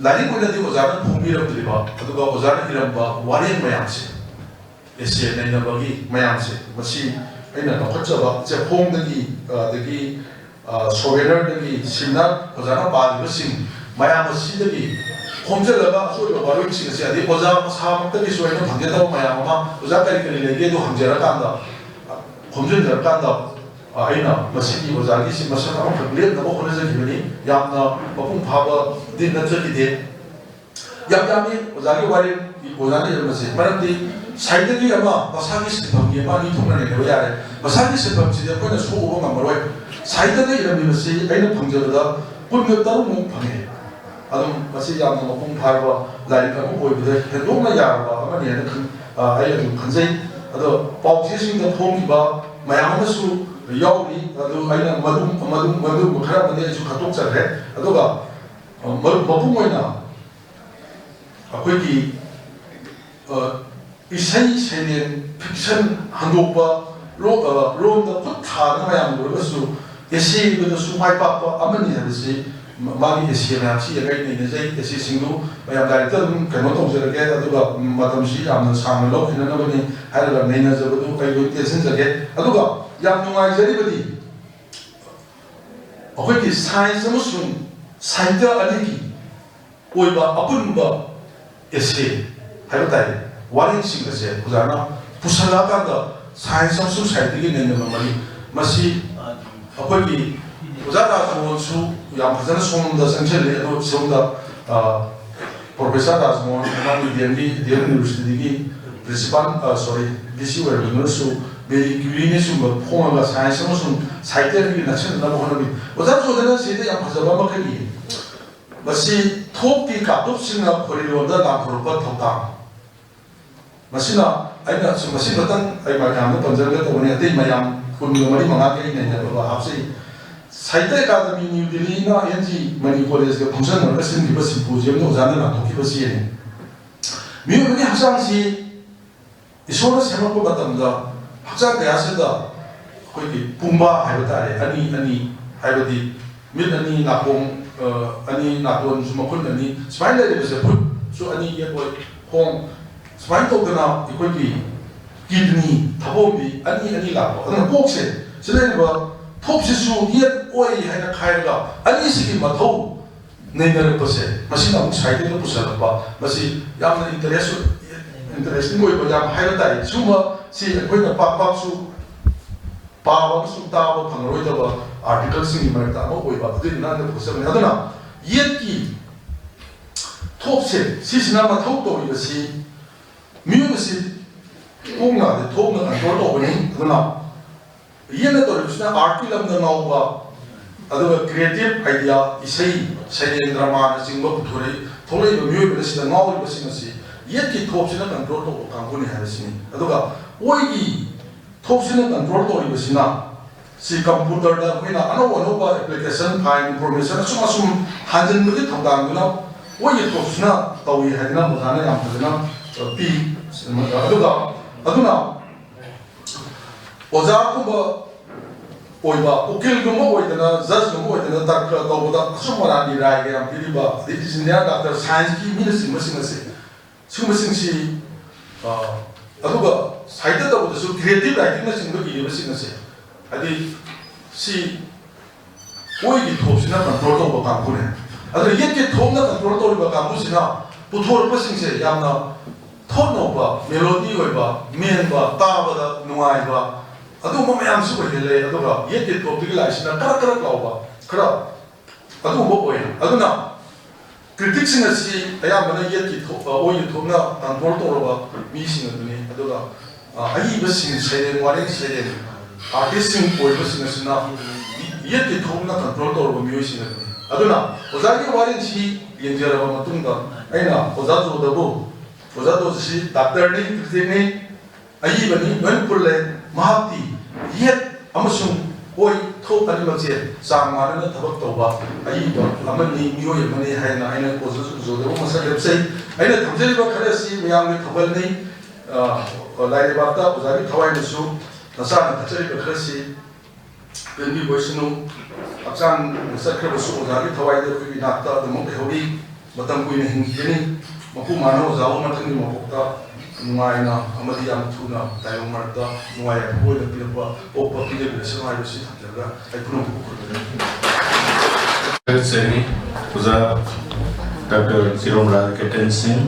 ꯂꯥꯏꯔꯤꯛ ꯑꯣꯏꯅꯗꯤ ꯑꯣꯖꯥꯅ ꯐꯣꯡꯕꯤꯔꯝꯗ꯭ꯔꯤꯕ, ꯑꯗꯨꯒ ꯑꯣꯖꯥꯅ ꯏꯔꯝꯕ ꯋꯥꯔꯦꯡ ꯃꯌꯥꯝꯁꯦ, ꯑꯦꯁꯦ ꯅꯩꯅꯕꯒꯤ ꯃꯌꯥꯝꯁꯦ, ꯃꯁꯤ ꯑꯩꯅ ꯂꯧꯈꯠꯆꯕ ꯆꯦꯐꯣꯡꯗꯒꯤ, ꯑ, ꯑꯗꯒꯤ, ꯑ, ꯁꯣꯚꯦꯅꯔꯗꯒꯤ ꯁꯤꯝꯅ ꯑꯣꯖꯥꯅ ꯄꯥꯜꯂꯤꯕꯁꯤꯡ ꯃꯌꯥꯝ ꯑꯁꯤꯗꯒꯤ ꯈꯣꯝꯖꯤꯜꯂꯒ ꯑꯆꯣꯏꯕ ꯋꯥꯔꯣꯏꯁꯤꯡ ꯑꯁꯦ, ꯑꯗꯩ ꯑꯣꯖꯥ ꯃꯁꯥꯃꯛꯇꯒꯤꯁꯨ ꯑꯩꯅ ꯐꯪꯖꯗꯕ ꯃꯌꯥꯝ ꯑꯃ, ꯑꯣꯖꯥ ꯀꯔꯤ ꯀꯔꯤ ꯂꯩꯒꯦ ꯑꯗꯨ ꯍꯪꯖꯔꯀꯥꯟꯗ, ꯈꯣꯝꯖꯤꯟꯖꯔꯀꯥꯟꯗ, ꯑ, ꯑꯩꯅ ꯃꯁꯤꯒꯤ ꯑꯣꯖꯥꯒꯤꯁꯤ ꯃꯁꯛ ꯑꯃꯈꯛ ꯂꯦꯞꯅꯕ ꯍꯣꯠꯅꯖꯈꯤꯕꯅꯤ꯫ ꯌꯥꯝꯅ ꯃꯄꯨꯡ ꯐꯥꯕꯗꯤ ꯅꯠꯆꯈꯤꯗꯦ꯫ ꯌꯥꯝ ꯌꯥꯝꯃꯤ ꯑꯣꯖꯥꯒꯤ ꯋꯥꯔꯦꯡ, ꯑꯣꯖꯥꯅ ꯏꯔꯝꯕꯁꯦ꯫ ꯃꯔꯝꯗꯤ ꯁꯥꯍꯤꯇ꯭ꯌꯒꯤ ꯑꯃ ꯃꯁꯥꯒꯤ ꯁꯤꯟꯐꯝꯒꯤ ꯑꯃ ꯑꯅꯤ ꯊꯣꯛꯅ ꯅꯩꯅꯕ ꯌꯥꯔꯦ꯫ ꯃꯁꯥꯒꯤ ꯁꯤꯟꯐꯝꯁꯤꯗꯤ ꯑꯩꯈꯣꯏꯅ ꯁꯣꯛꯎꯕ ꯉꯝꯃꯔꯣꯏ꯫ ꯁꯥꯍꯤꯇ꯭ꯌꯗ ꯏꯔꯝꯃꯤꯕꯁꯤ ꯑꯩꯅ ꯐꯪꯖꯕꯗ ꯀꯨꯟꯒ ꯇꯔꯨꯛꯃꯨꯛ ꯐꯪꯉꯦ꯫ ꯑꯗꯨꯝ ꯃꯁꯤ ꯌꯥꯝꯅ ꯃꯄꯨꯡ ꯐꯥꯔꯕ ꯂꯥꯏꯔꯤꯛ ꯑꯃ ꯑꯣꯏꯕꯗ ꯍꯦꯟꯗꯣꯛꯅ ꯌꯥꯔꯕ ꯑꯃꯅꯤ ꯍꯥꯏꯅ ꯈꯟ-, ꯑ, ꯑꯩ ꯑꯗꯨꯝ ꯈꯟꯖꯩ꯫ ꯑꯗꯣ ꯄꯥꯎꯆꯦꯁꯤꯡꯗ ꯐꯣꯡꯈꯤꯕ ꯃꯌꯥꯝ ꯑꯃꯁꯨ ꯌꯥꯎꯔꯤ꯫ ꯑꯗꯨ ꯑꯩꯅ ꯃꯗꯨ, ꯃꯗꯨ, ꯃꯗꯨ ꯈꯔ ꯑꯃꯗꯤ ꯑꯩꯁꯨ ꯈꯟꯗꯣꯛꯆꯈ꯭ꯔꯦ꯫ ꯑꯗꯨꯒ, ꯑ, ꯃ-, ꯃꯄꯨꯡ ꯑꯣꯏꯅ ꯑꯩꯈꯣꯏꯒꯤ, ꯑ, ꯏꯁꯩ ꯁꯩꯔꯦꯡ, ꯐꯤꯛꯁꯟ ꯍꯟꯗꯣꯛꯄ ꯂꯣ-, ꯑ, ꯂꯣꯝꯗ ꯈꯨꯠ ꯊꯥꯗꯅ ꯃꯌꯥꯝ ꯂꯣꯏꯅꯃꯛꯁꯨ ꯑꯦꯁꯦꯗꯁꯨ ꯃꯥꯏ ꯄꯥꯛꯄ ꯑꯃꯅꯤ ꯍꯥꯏꯕꯁꯤ ꯃ-, ꯃꯥꯒꯤ ꯑꯦꯁꯦ ꯃꯌꯥꯝꯁꯤ ꯌꯦꯡꯉ ꯑꯩ ꯅꯩꯅꯖꯩ꯫ ꯑꯦꯁꯦꯁꯤꯡꯗꯨ ꯃꯌꯥꯝ ꯂꯥꯏꯔꯤꯛꯇ ꯑꯗꯨꯝ ꯀꯩꯅꯣ ꯇꯧꯖꯔꯒꯦ, ꯑꯗꯨꯒ ꯃꯇꯝꯁꯤ ꯌꯥꯝꯅ ꯁꯥꯡꯅ ꯂꯧꯈꯤꯅꯅꯕꯅꯤ ꯍꯥꯏꯔꯒ ꯅꯩꯅꯖꯕꯗꯨ ꯑꯩ ꯂꯣꯏ ꯇꯦꯟꯁꯤꯟꯖꯒꯦ꯫ ꯑꯗꯨꯒ ꯌꯥꯝ ꯅꯨꯡꯉꯥꯏꯖꯔꯤꯕꯗꯤ ꯑꯩꯈꯣꯏꯒꯤ ꯁꯥꯏꯟꯁ ꯑꯃꯁꯨꯡ ꯁꯥꯍꯤꯇ꯭ꯌ ꯑꯅꯤꯒꯤ ꯑꯣꯏꯕ ꯑꯄꯨꯟꯕ ꯑꯦꯁꯦ ꯍꯥꯏꯕ ꯇꯥꯔꯦ, ꯋꯥꯔꯦꯡꯁꯤꯡ ꯑꯁꯦ ꯑꯣꯖꯥꯅ ꯄꯨꯁꯜꯂꯛꯑꯀꯥꯟꯗ ꯁꯥꯏꯟꯁ ꯑꯃꯁꯨꯡ ꯁꯥꯍꯤꯇ꯭ꯌꯒꯤ ꯅꯩꯅꯕ ꯃꯔꯤ, ꯃꯁꯤ ꯑꯩꯈꯣꯏꯒꯤ ꯑꯣꯖꯥ ꯔꯥꯖꯃꯣꯍꯟꯁꯨ ꯌꯥꯝ ꯐꯖꯅ ꯁꯣꯝꯗ ꯆꯪꯁꯤꯜꯂꯤ꯫ ꯑꯗꯣ ꯁꯣꯝꯗ, ꯑ, ꯄ꯭ꯔꯣꯐꯦꯁꯔ ꯔꯥꯖꯃꯣꯍꯟ, ꯑꯉꯥꯡꯒꯤ ꯗꯤ ꯑꯦꯝꯒꯤ, ꯗꯤ ꯑꯦꯝ ꯌꯨꯅꯤꯚꯔꯁꯤꯇꯤꯒꯤ ꯄ꯭ꯔꯤꯟꯁꯤꯄꯥꯜ, ꯁꯣꯔꯤ, ꯚꯤ ꯁꯤ ꯑꯣꯏꯔꯕꯗꯨꯅꯁꯨ ꯃꯦꯔꯤ ꯀ꯭ꯌꯨꯔꯤꯅ ꯁꯨꯝꯕ ꯐꯣꯡꯉꯒ ꯁꯥꯏꯟꯁ ꯑꯃꯁꯨꯡ ꯁꯥꯍꯤꯇ꯭ꯌꯒꯤ ꯅꯛꯁꯤꯟꯅꯅꯕ ꯍꯣꯠꯅꯕꯤ꯫ ꯑꯣꯖꯥ ꯖꯣꯟꯗꯅ ꯁꯤꯗ ꯌꯥꯝ ꯐꯖꯕ ꯑꯃꯈꯛ ꯏꯌꯦ꯫ ꯃꯁꯤ ꯊꯣꯛꯀꯤ ꯀꯥꯡꯂꯨꯞꯁꯤꯡꯅ ꯈꯣꯔꯤꯂꯣꯟꯗ ꯂꯥꯟꯊꯣꯔꯛꯄ ꯊꯧꯗꯥꯡ꯫ ꯃꯁꯤꯅ ꯑꯩꯅ ꯁꯨꯝ ꯃꯁꯤ ꯈꯛꯇꯪ ꯑꯩ ꯃꯌꯥꯝꯗ ꯄꯟꯖꯔꯒ ꯇꯧꯕꯅꯤ, ꯑꯇꯩ ꯃꯌꯥꯝ ꯀꯨꯟꯒ ꯃꯔꯤ ꯃꯉꯥꯒꯤ ꯑꯩ ꯅꯩꯅꯕ ꯍꯥꯞꯆꯩ꯫ ꯁꯥꯍꯤꯇ꯭ꯌ ꯑꯦꯀꯥꯗꯃꯤ ꯅ꯭ꯌꯨ ꯗꯤꯜꯂꯤꯅ ꯑꯦꯟ ꯖꯤ ꯃꯅꯤ ꯀꯣꯂꯦꯖꯀ ꯈꯣꯡꯖꯪꯅꯔꯒ ꯁꯤꯟꯈꯤꯕ ꯁꯤꯝꯄꯣꯖꯤꯌꯝꯗ ꯑꯣꯖꯥꯅ ꯂꯥꯟꯊꯣꯛꯈꯤꯕꯁꯤ ꯌꯦꯡꯉꯤ꯫ ꯃꯤꯑꯣꯏꯕꯒꯤ ꯍꯛꯆꯥꯡꯁꯤ ꯏꯁꯣꯔꯅ ꯁꯦꯝꯃꯛꯄ ꯃꯇꯝꯗ ꯍꯛꯆꯥꯡ ꯀꯌꯥꯁꯤꯗ ꯑꯩꯈꯣꯏꯒꯤ ꯄꯨꯝꯕꯥ ꯍꯥꯏꯕ ꯇꯥꯔꯦ, ꯑꯅꯤ ꯑꯅꯤ, ꯍꯥꯏꯕꯗꯤ ꯃꯤꯠ ꯑꯅꯤ, ꯅꯥꯀꯣꯡ, ꯑ, ꯑꯅꯤ, ꯅꯥꯇꯣꯟꯁꯨ ꯃꯈꯨꯟ ꯑꯅꯤ, ꯁꯨꯃꯥꯏꯅ ꯂꯩꯔꯤꯕꯁꯦ, ꯈꯨꯠꯁꯨ ꯑꯅꯤ, ꯌꯦꯠ ꯑꯣꯏ, ꯈꯣꯡ, ꯁꯨꯃꯥꯏꯅ ꯇꯧꯗꯅ ꯑꯩꯈꯣꯏꯒꯤ ꯀꯤꯗꯅꯤ, ꯊꯕꯣꯝꯕꯤ ꯑꯅꯤ ꯑꯅꯤ ꯂꯥꯛꯄ꯫ ꯑꯗꯨꯅ ꯀꯣꯛꯁꯦ, ꯁꯤ ꯂꯩꯔꯤꯕ ꯊꯣꯞꯁꯤꯁꯨ ꯌꯦꯠ ꯑꯣꯏ ꯍꯥꯏꯅ ꯈꯥꯏꯔꯒ ꯑꯅꯤꯁꯤꯒꯤ ꯃꯊꯧ ꯅꯩꯅꯔꯛꯄꯁꯦ, ꯃꯁꯤꯅ ꯑꯃꯨꯛ ꯁꯥꯍꯤꯇ꯭ꯌꯗ ꯄꯨꯁꯜꯂꯛꯄ, ꯃꯁꯤ ꯌꯥꯝꯅ ꯏꯟꯇꯔꯦꯁ, ꯏꯟꯇꯔꯦꯁꯇꯤꯡ ꯑꯣꯏꯕ ꯌꯥꯝ ꯍꯥꯏꯕ ꯇꯥꯏ꯫ ꯁꯤꯒꯨꯝꯕ ꯁꯤ ꯑꯩꯈꯣꯏꯅ ꯄꯥꯛ ꯄꯥꯛꯁꯨ ꯄꯥꯕ ꯑꯃꯁꯨꯡ ꯇꯥꯕ ꯐꯪꯂꯔꯣꯏꯗꯕ ꯑꯥꯔꯇꯤꯀꯜꯁꯤꯡꯒꯤ ꯃꯔꯛꯇ ꯑꯃ ꯑꯣꯏꯕ, ꯑꯗꯨꯏꯗꯨꯅ ꯑꯩꯅ ꯄꯨꯊꯣꯛꯆꯕꯅꯤ꯫ ꯑꯗꯨꯅ ꯌꯦꯠꯀꯤ ꯊꯣꯞꯁꯦ, ꯁꯤꯁꯤꯅ ꯃꯊꯧ ꯇꯧꯔꯤꯕꯁꯤ, ꯃꯤꯑꯣꯏꯕꯁꯤ ꯀꯣꯛꯅ, ꯊꯣꯛꯅ ꯀꯟꯇ꯭ꯔꯣꯜ ꯇꯧꯕꯅꯤ꯫ ꯑꯗꯨꯅ ꯌꯦꯠꯅ ꯇꯧꯔꯤꯕꯁꯤꯅ ꯑꯥꯔꯠꯀꯤ ꯂꯝꯗ ꯉꯥꯎꯕ, ꯑꯗꯨꯒ ꯀ꯭ꯔꯤꯌꯦꯇꯤꯞ ꯑꯥꯏꯗꯤꯌꯥ, ꯏꯁꯩ, ꯁꯩꯔꯦꯡ, ꯗ꯭ꯔꯃꯥꯅꯆꯤꯡꯕ ꯄꯨꯊꯣꯔꯛꯏ, ꯊꯣꯛꯂꯛꯏꯕ ꯃꯤꯑꯣꯏꯕꯗꯁꯤꯗ ꯉꯥꯎꯔꯤꯕꯁꯤꯡ ꯑꯁꯤ ꯌꯦꯠꯀꯤ ꯊꯣꯞꯁꯤꯅ ꯀꯟꯇ꯭ꯔꯣꯜ ꯇꯧꯕ ꯀꯥꯡꯕꯨꯅꯤ ꯍꯥꯏꯕꯁꯤꯅꯤ꯫ ꯑꯗꯨꯒ ꯑꯣꯏꯒꯤ ꯊꯣꯞꯁꯤꯅ ꯀꯟꯇ꯭ꯔꯣꯜ ꯇꯧꯔꯤꯕꯁꯤꯅ ꯁꯤ ꯀꯝꯄ꯭ꯌꯨꯇꯔꯗ ꯑꯩꯈꯣꯏꯅ ꯑꯅꯧ ꯑꯅꯧꯕ ꯑꯦꯄ꯭ꯂꯤꯀꯦꯁꯟ, ꯐꯥꯏꯜ, ꯏꯟꯐꯣꯔꯃꯦꯁꯟ ꯑꯁꯨꯝ ꯑꯁꯨꯝ ꯍꯥꯟꯖꯤꯟꯕꯒꯤ ꯊꯧꯗꯥꯡꯗꯨꯅ ꯑꯣꯏꯒꯤ ꯊꯣꯞꯁꯤꯅ ꯇꯧꯏ ꯍꯥꯏꯗꯅ ꯑꯣꯖꯥꯅ ꯌꯥꯝ ꯐꯖꯅ, ꯑ, ꯄꯤ꯫ ꯑꯗꯨꯒ ꯑꯗꯨꯅ ꯑꯣꯖꯥꯒꯨꯝꯕ ꯑꯣꯏꯕ, ꯎꯀꯤꯜꯒꯨꯝꯕ ꯑꯣꯏꯗꯅ, ꯖꯖꯒꯨꯝꯕ ꯑꯣꯏꯗꯅ ꯇꯔꯀ ꯇꯧꯕꯗ ꯑꯆꯨꯝ ꯑꯔꯥꯟꯒꯤ ꯔꯥꯏꯒ ꯌꯥꯝ ꯄꯤꯔꯤꯕ, ꯑꯗꯩ ꯏꯟꯖꯤꯅꯤꯌꯥꯔ, ꯗꯥꯛꯇꯔ, ꯁꯥꯏꯟꯁꯀꯤ ꯃꯤꯅꯆꯤꯡꯕꯁꯤꯡ ꯑꯁꯦ, ꯁꯤꯒꯨꯝꯕꯁꯤꯡꯁꯤ, ꯑ, ꯑꯗꯨꯒ ꯁꯥꯍꯤꯇ꯭ꯌ ꯇꯧꯕꯗꯁꯨ ꯀ꯭ꯔꯤꯌꯦꯇꯤꯞ ꯔꯥꯏꯇꯤꯡꯅꯆꯤꯡꯕ ꯏꯔꯤꯕꯁꯤꯡ ꯑꯁꯦ, ꯍꯥꯏꯗꯤ ꯁꯤ ꯑꯣꯏꯒꯤ ꯊꯣꯞꯁꯤꯅ ꯀꯟꯇ꯭ꯔꯣꯜ ꯇꯧꯕ ꯀꯥꯡꯕꯨꯅꯦ꯫ ꯑꯗꯨꯅ ꯌꯦꯠꯀꯤ ꯊꯣꯞꯅ ꯀꯟꯇ꯭ꯔꯣꯜ ꯇꯧꯔꯤꯕ ꯀꯥꯡꯕꯨꯁꯤꯅ ꯄꯨꯊꯣꯔꯛꯄꯁꯤꯡꯁꯦ ꯌꯥꯝꯅ ꯊꯣꯠ ꯅꯧꯕ, ꯃꯦꯂꯣꯗꯤ ꯑꯣꯏꯕ, ꯃꯦꯟꯕ, ꯇꯥꯕꯗ ꯅꯨꯡꯉꯥꯏꯕ, ꯑꯗꯨꯒꯨꯝꯕ ꯃꯌꯥꯝꯁꯨ ꯑꯣꯏꯍꯜꯂꯦ꯫ ꯑꯗꯨꯒ ꯌꯦꯠꯀꯤ ꯊꯣꯞꯇꯒꯤ ꯂꯥꯛꯏꯁꯤꯅ ꯀꯔꯛ ꯀꯔꯛ ꯂꯥꯎꯕ, ꯈꯔ ꯑꯗꯨꯒꯨꯝꯕ ꯑꯣꯏ꯫ ꯑꯗꯨꯅ ꯀ꯭ꯔꯤꯇꯤꯛꯁꯤꯡ ꯑꯁꯤ ꯑꯌꯥꯝꯕꯅ ꯌꯦꯠꯀꯤ ꯊꯣꯛ ꯑꯣꯏꯒꯤ ꯊꯣꯛꯅ ꯀꯟꯇ꯭ꯔꯣꯜ ꯇꯧꯔꯕ ꯃꯤꯁꯤꯡ ꯑꯗꯨꯅꯤ꯫ ꯑꯗꯨꯒ ꯑ, ꯑꯏꯕꯁꯤꯡ, ꯁꯩꯔꯦꯡ ꯋꯥꯔꯦꯡ ꯁꯩꯔꯦꯡ ꯑꯥꯔꯇꯤꯁꯁꯤꯡ ꯑꯣꯏꯕꯁꯤꯡ ꯑꯁꯤꯅ ꯌꯦꯠꯀꯤ ꯊꯣꯛꯅ ꯀꯟꯇ꯭ꯔꯣꯜ ꯇꯧꯔꯕ ꯃꯤꯑꯣꯏꯁꯤꯡ ꯑꯗꯨꯅꯤ꯫ ꯑꯗꯨꯅ ꯑꯣꯖꯥꯒꯤ ꯋꯥꯔꯦꯡꯁꯤ ꯌꯦꯡꯖꯔꯕ ꯃꯇꯨꯡꯗ ꯑꯩꯅ ꯑꯣꯖꯥ ꯖꯣꯗꯕꯨ, ꯑꯣꯖꯥ ꯖꯣꯁꯤ ꯗꯥꯛꯇꯔꯅꯤ, ꯀ꯭ꯔꯤꯇꯤꯛꯅꯤ, ꯑꯏꯕꯅꯤ, ꯂꯣꯏꯅ ꯄꯨꯜꯂꯦ꯫ ꯃꯍꯥꯛꯇꯤ ꯌꯦꯠ ꯑꯃꯁꯨꯡ ꯑꯣꯏ ꯊꯣꯛ ꯑꯅꯤꯃꯛꯁꯦ ꯆꯥꯡ ꯃꯥꯟꯅꯅ ꯊꯕꯛ ꯇꯧꯕ ꯑꯏꯕ ꯑꯃꯅꯤ, ꯃꯤꯑꯣꯏ ꯑꯃꯅꯤ ꯍꯥꯏꯅ ꯑꯩꯅ ꯑꯣꯖꯥ ꯖꯣꯗꯕꯨ ꯃꯁꯛ ꯂꯦꯞꯆꯩ꯫ ꯑꯩꯅ ꯊꯝꯖꯔꯤꯕ ꯈꯔ ꯑꯁꯤ ꯃꯌꯥꯝꯒꯤ ꯊꯧꯒꯜꯅꯤ꯫ ꯑ, ꯂꯥꯏꯔꯩꯕꯥꯛꯇ ꯑꯣꯖꯥꯒꯤ ꯊꯋꯥꯏꯅꯁꯨ ꯅꯆꯥꯅ ꯊꯛꯆꯔꯤꯕ ꯈꯔꯁꯤ ꯄꯦꯟꯕꯤꯕ ꯑꯣꯏꯁꯅꯨ꯫ ꯍꯛꯆꯥꯡ ꯆꯠꯈ꯭ꯔꯕꯁꯨ ꯑꯣꯖꯥꯒꯤ ꯊꯋꯥꯏꯗꯤ ꯑꯩꯈꯣꯏꯒꯤ ꯏꯅꯥꯛꯇ ꯑꯗꯨꯃꯛ ꯂꯩꯍꯧꯔꯤ꯫ ꯃꯇꯝ ꯀꯨꯏꯅ ꯍꯤꯡꯈꯤꯒꯅꯤ꯫ ꯃꯄꯨ ꯃꯥꯅ ꯑꯣꯖꯥꯕꯨ ꯃꯊꯪꯒꯤ ꯃꯄꯣꯛꯇ ꯅꯨꯡꯉꯥꯏꯅ ꯑꯃꯗꯤ ꯌꯥꯝ ꯊꯨꯅ ꯇꯥꯏꯕꯪ ꯃꯔꯛꯇ ꯅꯨꯡꯉꯥꯏ ꯌꯥꯏꯐꯕ ꯑꯣꯏꯅ ꯄꯤꯔꯛꯄ, ꯄꯣꯛꯄ ꯄꯤꯖꯕꯤꯔꯁꯅꯨ ꯍꯥꯏꯕꯁꯤ ꯊꯝꯖꯔꯒ ꯑꯩ ꯄꯨꯝꯅꯃꯛꯄꯨ ꯈꯨꯔꯨꯝꯖꯔꯤ꯫ ꯊꯥꯒꯠꯆꯔꯤ꯫ ꯑꯣꯖꯥ ꯗꯥꯛꯇꯔ ꯆꯤꯔꯣꯝ ꯔꯥꯖ ꯀꯦꯞꯇꯦꯟ ꯁꯤꯡ,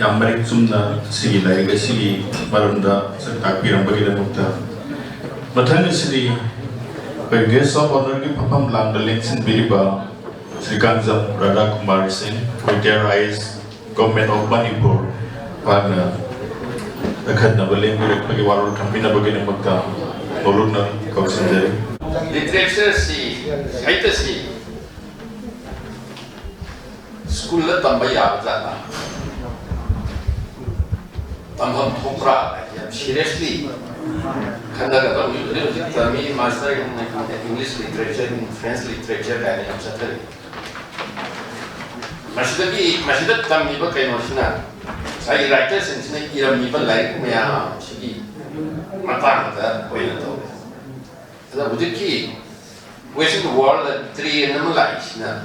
ꯌꯥꯝ ꯃꯔꯤꯛ ꯆꯨꯝꯅ ꯁꯤꯒꯤ ꯂꯥꯏꯔꯤꯛ ꯑꯁꯤꯒꯤ ꯃꯔꯝꯗ ꯁꯛ ꯇꯥꯛꯄꯤꯔꯝꯕꯒꯤꯗꯃꯛꯇ꯫ ꯃꯊꯪ ꯑꯁꯤꯗꯤ ꯑꯩꯈꯣꯏ guest of honour ꯒꯤ ꯐꯝꯐꯝ ꯂꯥꯡꯗ ꯂꯦꯡꯁꯤꯟꯕꯤꯔꯤꯕ ꯁ꯭ꯔꯤ ꯀꯥꯡꯖꯝ ꯔꯥꯙꯥ ꯀꯨꯃꯥꯔ ꯁꯤꯡ, retired I A S, Government of Manipur, ꯃꯍꯥꯛꯅ ꯑꯈꯟꯅꯕ ꯂꯦꯡꯕꯤꯔꯛꯄꯒꯤ ꯋꯥꯔꯣꯜ ꯊꯝꯕꯤꯅꯕꯒꯤꯗꯃꯛꯇ ꯅꯣꯂꯨꯛꯅ ꯀꯧꯁꯤꯟꯖꯔꯤ꯫ ꯂꯤꯇꯔꯦꯆꯔꯁꯤ, ꯁꯥꯍꯤꯇ꯭ꯌꯁꯤ ꯁ꯭ꯀꯨꯜꯗ ꯇꯝꯕ ꯌꯥꯕ ꯖꯥꯠꯂ? ꯇꯝꯐꯝ ꯊꯣꯛꯄ꯭ꯔꯥ? ꯌꯥꯝ seriously ꯈꯟꯅꯒꯗꯕ꯫ ꯍꯧꯖꯤꯛ ꯍꯧꯖꯤꯛ ꯇꯝꯃꯤ master in English literature, in French literature ꯀꯥꯏꯅ ꯌꯥꯝ ꯆꯠꯊꯔꯤ꯫ ꯃꯁꯤꯗꯒꯤ, ꯃꯁꯤꯗ ꯇꯝꯃꯤꯕ ꯀꯩꯅꯣꯁꯤꯅ, ꯉꯁꯥꯏꯒꯤ writerꯁꯤꯡꯁꯤꯅ ꯏꯔꯝꯃꯤꯕ ꯂꯥꯏꯔꯤꯛ ꯃꯌꯥꯝꯁꯤꯒꯤ ꯃꯇꯥꯡꯗ ꯑꯣꯏꯅ ꯇꯧꯔꯦ꯫ ꯑꯗ ꯍꯧꯖꯤꯛꯀꯤ Western world ꯗ trend ꯑꯃ ꯂꯥꯛꯏꯁꯤꯅ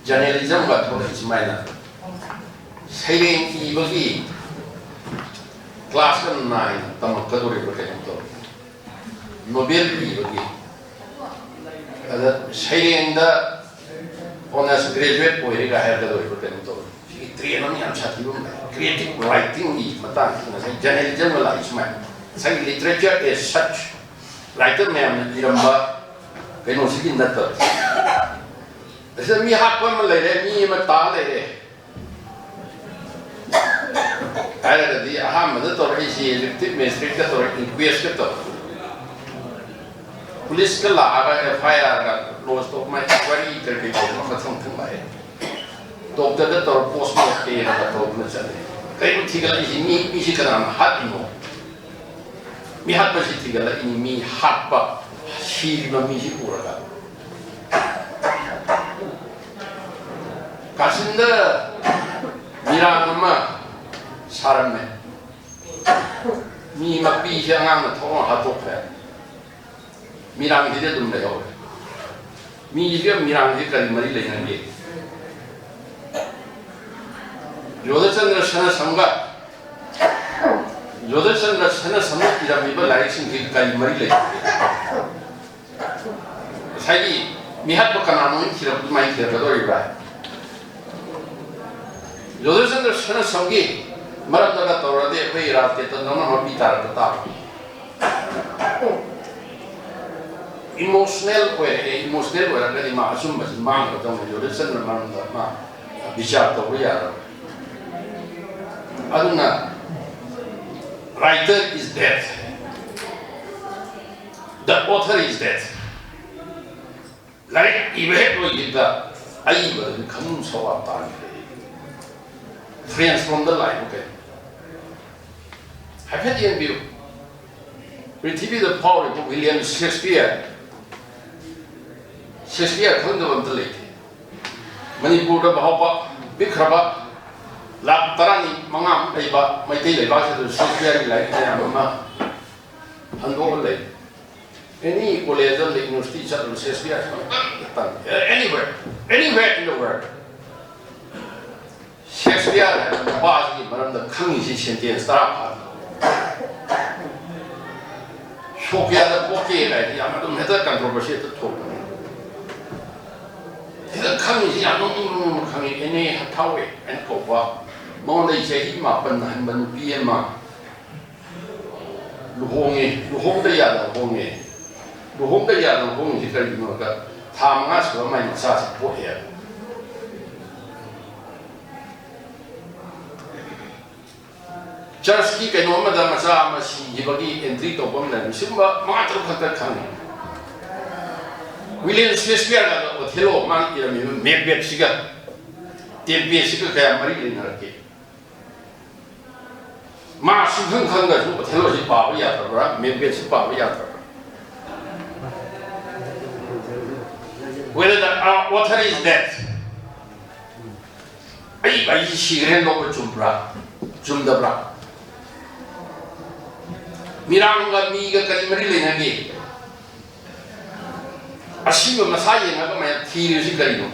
journalism ꯒ ꯊꯣꯛꯂꯛꯏ ꯁꯨꯃꯥꯏꯅ ꯁꯩꯔꯦꯡ ꯏꯕꯒꯤ class ꯀ ꯅꯥꯏꯅ ꯇꯝꯃꯛꯀꯗꯧꯔꯤꯕ꯭ꯔꯥ ꯀꯩꯅꯣꯝ ꯇꯧꯔꯦ꯫ Novel ꯏꯕꯒꯤ, ꯑꯗ ꯁꯩꯔꯦꯡꯗ honours graduate ꯑꯣꯏꯔꯦꯒ ꯍꯥꯏꯔꯛꯀꯗꯧꯔꯤꯕ꯭ꯔꯥ ꯀꯩꯅꯣꯝ ꯇꯧꯔꯦ꯫ ꯁꯤꯒꯤ trend ꯑꯃ ꯌꯥꯝ ꯁꯥꯊꯤꯕ ꯑꯃ ꯂꯩ꯫ Creative writing ꯒꯤ ꯃꯇꯥꯡꯁꯤꯗ ꯉꯁꯥꯏ journalism ꯒ ꯂꯥꯛꯏ ꯁꯨꯃꯥꯏꯅ, ꯉꯁꯥꯏꯒꯤ literature as such, writer ꯃꯌꯥꯝꯅ ꯏꯔꯝꯕ ꯀꯩꯅꯣꯁꯤꯒꯤ ꯅꯠꯇꯕ, ꯑꯁꯤꯗ ꯃꯤ ꯍꯥꯠꯄ ꯑꯃ ꯂꯩꯔꯦ, ꯃꯤ ꯑꯃ ꯇꯥ ꯂꯩꯔꯦ ꯍꯥꯏꯔꯒꯗꯤ, ꯑꯍꯥꯟꯕꯗ ꯇꯧꯔꯛꯏꯁꯤ ꯑꯦꯛꯖꯤꯀ꯭ꯌꯨꯇꯤꯚ ꯃꯦꯖꯤꯁꯇ꯭ꯔꯦꯠꯀ ꯇꯧꯔꯛꯏ, ꯏꯟꯀ꯭ꯋꯦꯁꯀ ꯇꯧꯔꯛꯏ, ꯄꯨꯂꯤꯁꯀ ꯂꯥꯛꯑꯒ ꯑꯦꯐ ꯑꯥꯏ ꯑꯥꯔꯒ ꯂꯣꯟꯁ ꯇꯧꯕ, ꯃꯥꯏ ꯏꯟꯀ꯭ꯋꯥꯏꯔꯤ ꯀꯔꯤ ꯀꯔꯤ ꯇꯧꯕ ꯃꯊꯪ ꯃꯊꯪ ꯂꯥꯛꯑꯦ꯫ ꯗꯣꯛꯇꯔꯗ ꯇꯧꯔ ꯄꯣꯁꯃꯣꯔꯇꯦꯝꯒ ꯇꯧꯗꯅ ꯆꯠꯂꯦ꯫ ꯀꯩꯅꯣ ꯊꯤꯒꯠꯂꯛꯏꯁꯤ, ꯃꯤ, ꯃꯤꯁꯤ ꯀꯅꯥꯅ ꯍꯥꯠꯂꯤꯅꯣ? ꯃꯤ ꯍꯥꯠꯄꯁꯤ ꯊꯤꯒꯠꯂꯛꯏꯅꯤ, ꯃꯤ ꯍꯥꯠꯄ, ꯁꯤꯔꯤꯕ ꯃꯤꯁꯤ ꯎꯔꯒ꯫ ꯀꯥꯆꯤꯟꯗ ꯃꯤꯔꯥꯡ ꯑꯃ ꯁꯥꯔꯝꯃꯦ꯫ ꯃꯤ ꯃꯄꯤꯁꯦ ꯑꯉꯥꯡꯅ ꯊꯣꯛꯅ ꯍꯥꯠꯇꯣꯛꯈ꯭ꯔꯦ꯫ ꯃꯤꯔꯥꯡꯁꯤꯗꯤ ꯑꯗꯨꯝ ꯂꯩꯍꯧꯔꯦ꯫ ꯃꯤꯁꯤꯒ ꯃꯤꯔꯥꯡꯁꯤ ꯀꯔꯤ ꯃꯔꯤ ꯂꯩꯅꯒꯦ? ꯌꯣꯙꯆꯟꯗ꯭ꯔ ꯁꯅꯥꯁꯝꯒ, ꯌꯣꯙꯆꯟꯗ꯭ꯔ ꯁꯅꯥꯁꯝꯅ ꯏꯔꯝꯃꯤꯕ ꯂꯥꯏꯔꯤꯛꯁꯤꯡꯁꯤ ꯀꯔꯤ ꯃꯔꯤ ꯂꯩꯅꯒꯦ? ꯉꯁꯥꯏꯒꯤ ꯃꯤꯍꯥꯠꯄ ꯀꯅꯥꯅꯣ ꯍꯥꯏꯅ ꯊꯤꯔꯛꯄ ꯑꯗꯨꯃꯥꯏꯅ ꯊꯤꯔꯛꯀꯗꯧꯔꯤꯕ꯭ꯔꯥ? ꯌꯣꯙꯆꯟꯗ꯭ꯔ ꯁꯅꯥꯁꯝꯒꯤ ꯃꯔꯝꯗꯒ ꯇꯧꯔꯗꯤ ꯑꯩꯈꯣꯏ ꯔꯥꯖꯅꯦꯇꯥꯗꯧꯅ ꯃꯄꯤ ꯇꯥꯔꯛꯄ ꯇꯥꯕꯅꯤ꯫ ꯏꯃꯣꯁꯅꯦꯜ ꯑꯣꯏꯔꯛꯑꯦ, ꯏꯃꯣꯁꯅꯦꯜ ꯑꯣꯏꯔꯒꯗꯤ ꯃꯥ ꯑꯆꯨꯝꯕꯁꯤ ꯃꯥꯡꯒꯗꯧꯅꯤ꯫ ꯌꯣꯙꯆꯟꯗ꯭ꯔ ꯃꯔꯝꯗ ꯃꯥ ꯕꯤꯆꯥꯔ ꯇꯧꯕ ꯌꯥꯔꯣꯏ꯫ ꯑꯗꯨꯅ writer is dead, the author is dead. ꯂꯥꯏꯔꯤꯛ ꯏꯕ ꯍꯦꯛ ꯂꯣꯏꯈꯤꯕꯗ ꯑꯏꯕꯗꯨꯗꯤ ꯈꯪꯅꯨꯡ ꯁꯋꯥ ꯇꯥꯟꯈ꯭ꯔꯦ꯫ ꯐ꯭ꯔꯦꯟꯁ ꯂꯣꯝꯗ ꯂꯥꯛꯏꯕ ꯀꯩꯅꯣ? ꯍꯥꯏꯐꯦꯠ ꯌꯦꯡꯕꯤꯌꯨ꯫ ꯄ꯭ꯔꯤꯊꯤꯕꯤꯗ ꯐꯥꯎꯔꯤꯕ ꯋꯤꯂꯤꯌꯝ ꯁꯦꯛꯁꯄꯤꯌꯔ, ꯁꯦꯛꯁꯄꯤꯌꯔ ꯈꯪꯗꯕ ꯑꯝꯇ ꯂꯩꯇꯦ꯫ ꯃꯅꯤꯄꯨꯔꯗ ꯐꯥꯎꯕ ꯄꯤꯛꯈ꯭ꯔꯕ ꯂꯥꯛ ꯇꯔꯥꯅꯤ ꯃꯉꯥꯃꯨꯛ ꯂꯩꯕ ꯃꯩꯇꯩ ꯂꯩꯕꯥꯛꯁꯤꯗ ꯁꯦꯛꯁꯄꯤꯌꯔꯒꯤ ꯂꯥꯏꯔꯤꯛ ꯃꯌꯥꯝ ꯑꯃ ꯍꯟꯗꯣꯛꯑ ꯂꯩ꯫ ꯑꯦꯅꯤ ꯀꯣꯂꯦꯖ ꯑꯃꯗ, ꯌꯨꯅꯤꯚꯔꯁꯤꯇꯤ ꯆꯠꯂꯨ, ꯁꯦꯛꯁꯄꯤꯌꯔ ꯁꯨꯃꯥꯏꯅ ꯇꯝꯃꯤ꯫ Anywhere, anywhere in the world. Shakespeare ꯍꯥꯏꯕ ꯅꯨꯄꯥꯁꯤꯒꯤ ꯃꯔꯝꯗ ꯈꯪꯉꯤꯁꯤ ꯁꯦꯟꯇꯦꯟꯁ ꯇꯔꯥ ꯐꯥꯅ꯫ ꯁꯣꯐꯤꯌꯥꯗ ꯄꯣꯛꯀꯦ ꯀꯥꯏꯗꯤ ꯌꯥꯝ ꯑꯗꯨꯝ ꯍꯦꯛꯇ ꯀꯟꯇ꯭ꯔꯣꯚꯔꯁꯤ ꯍꯦꯛꯇ ꯊꯣꯛꯄꯅꯤ꯫ ꯍꯦꯛꯇ ꯈꯪꯉꯤꯁꯤ ꯌꯥꯝ ꯅꯣꯛꯅꯤꯡ ꯅꯣꯛꯅꯤꯡꯕ ꯈꯪꯉꯤ꯫ ꯑꯦꯅꯦ ꯍꯊꯥꯋꯦ ꯍꯥꯏꯅ ꯀꯧꯕ, ꯃꯉꯣꯟꯗ ꯆꯍꯤ ꯃꯥꯄꯟ ꯍꯟꯕ ꯅꯨꯄꯤ ꯑꯃ ꯂꯨꯍꯣꯡꯉꯦ, ꯂꯨꯍꯣꯡꯗ ꯌꯥꯗꯅ ꯍꯣꯡꯉꯦ꯫ ꯂꯨꯍꯣꯡꯗ ꯌꯥꯗꯅ ꯍꯣꯡꯉꯤꯁꯤ ꯀꯔꯤꯒꯤꯅꯣꯗ, ꯊꯥ ꯃꯉꯥ ꯁꯨꯔ ꯃꯥꯏ ꯃꯆꯥꯁꯤ ꯄꯣꯛꯑꯦ ꯍꯥꯏꯕ꯫ ꯆꯔꯆꯀꯤ ꯀꯩꯅꯣ ꯑꯃꯗ ꯃꯆꯥ ꯑꯃ ꯁꯤꯈꯤꯕꯒꯤ ꯑꯦꯟꯇ꯭ꯔꯤ ꯇꯧꯕ ꯑꯃ ꯂꯩꯔꯝꯃꯤ꯫ ꯁꯤꯒꯨꯝꯕ ꯃꯉꯥ ꯇꯔꯨꯛ ꯈꯛꯇ ꯈꯪꯉꯤ꯫ ꯋꯤꯂꯤꯌꯝ ꯁꯦꯛꯁꯄꯤꯌꯔꯒ ꯑꯣꯊꯦꯂꯣ ꯃꯥꯅ ꯏꯔꯝꯃꯤꯕ ꯃꯦꯛꯕꯦꯠꯁꯤꯒ ꯇꯦꯝꯄꯦꯁꯤꯒ ꯀꯌꯥ ꯃꯔꯤ ꯂꯩꯅꯔꯛꯀꯦ? ꯃꯥ ꯁꯨꯡꯈꯪ ꯈꯪꯗ꯭ꯔꯁꯨ ꯑꯣꯊꯦꯂꯣꯁꯤ ꯄꯥꯕ ꯌꯥꯗ꯭ꯔꯕ꯭ꯔꯥ, ꯃꯦꯛꯕꯦꯠꯁꯤ ꯄꯥꯕ ꯌꯥꯗ꯭ꯔꯕ꯭ꯔꯥ? Whether the uh, author is dead. ꯑꯩ ꯑꯩ ꯁꯤꯈ꯭ꯔꯦ ꯂꯧꯕ ꯆꯨꯝꯕ꯭ꯔꯥ, ꯆꯨꯝꯗꯕ꯭ꯔꯥ? ꯃꯤꯔꯥꯡꯒ ꯃꯤꯒ ꯀꯔꯤ ꯃꯔꯤ ꯂꯩꯅꯒꯦ? ꯑꯁꯤꯕ ꯃꯁꯥ ꯌꯦꯡꯉꯒ ꯃꯌꯥꯝ ꯊꯤꯔꯤꯕꯁꯤ ꯀꯔꯤꯅꯣ?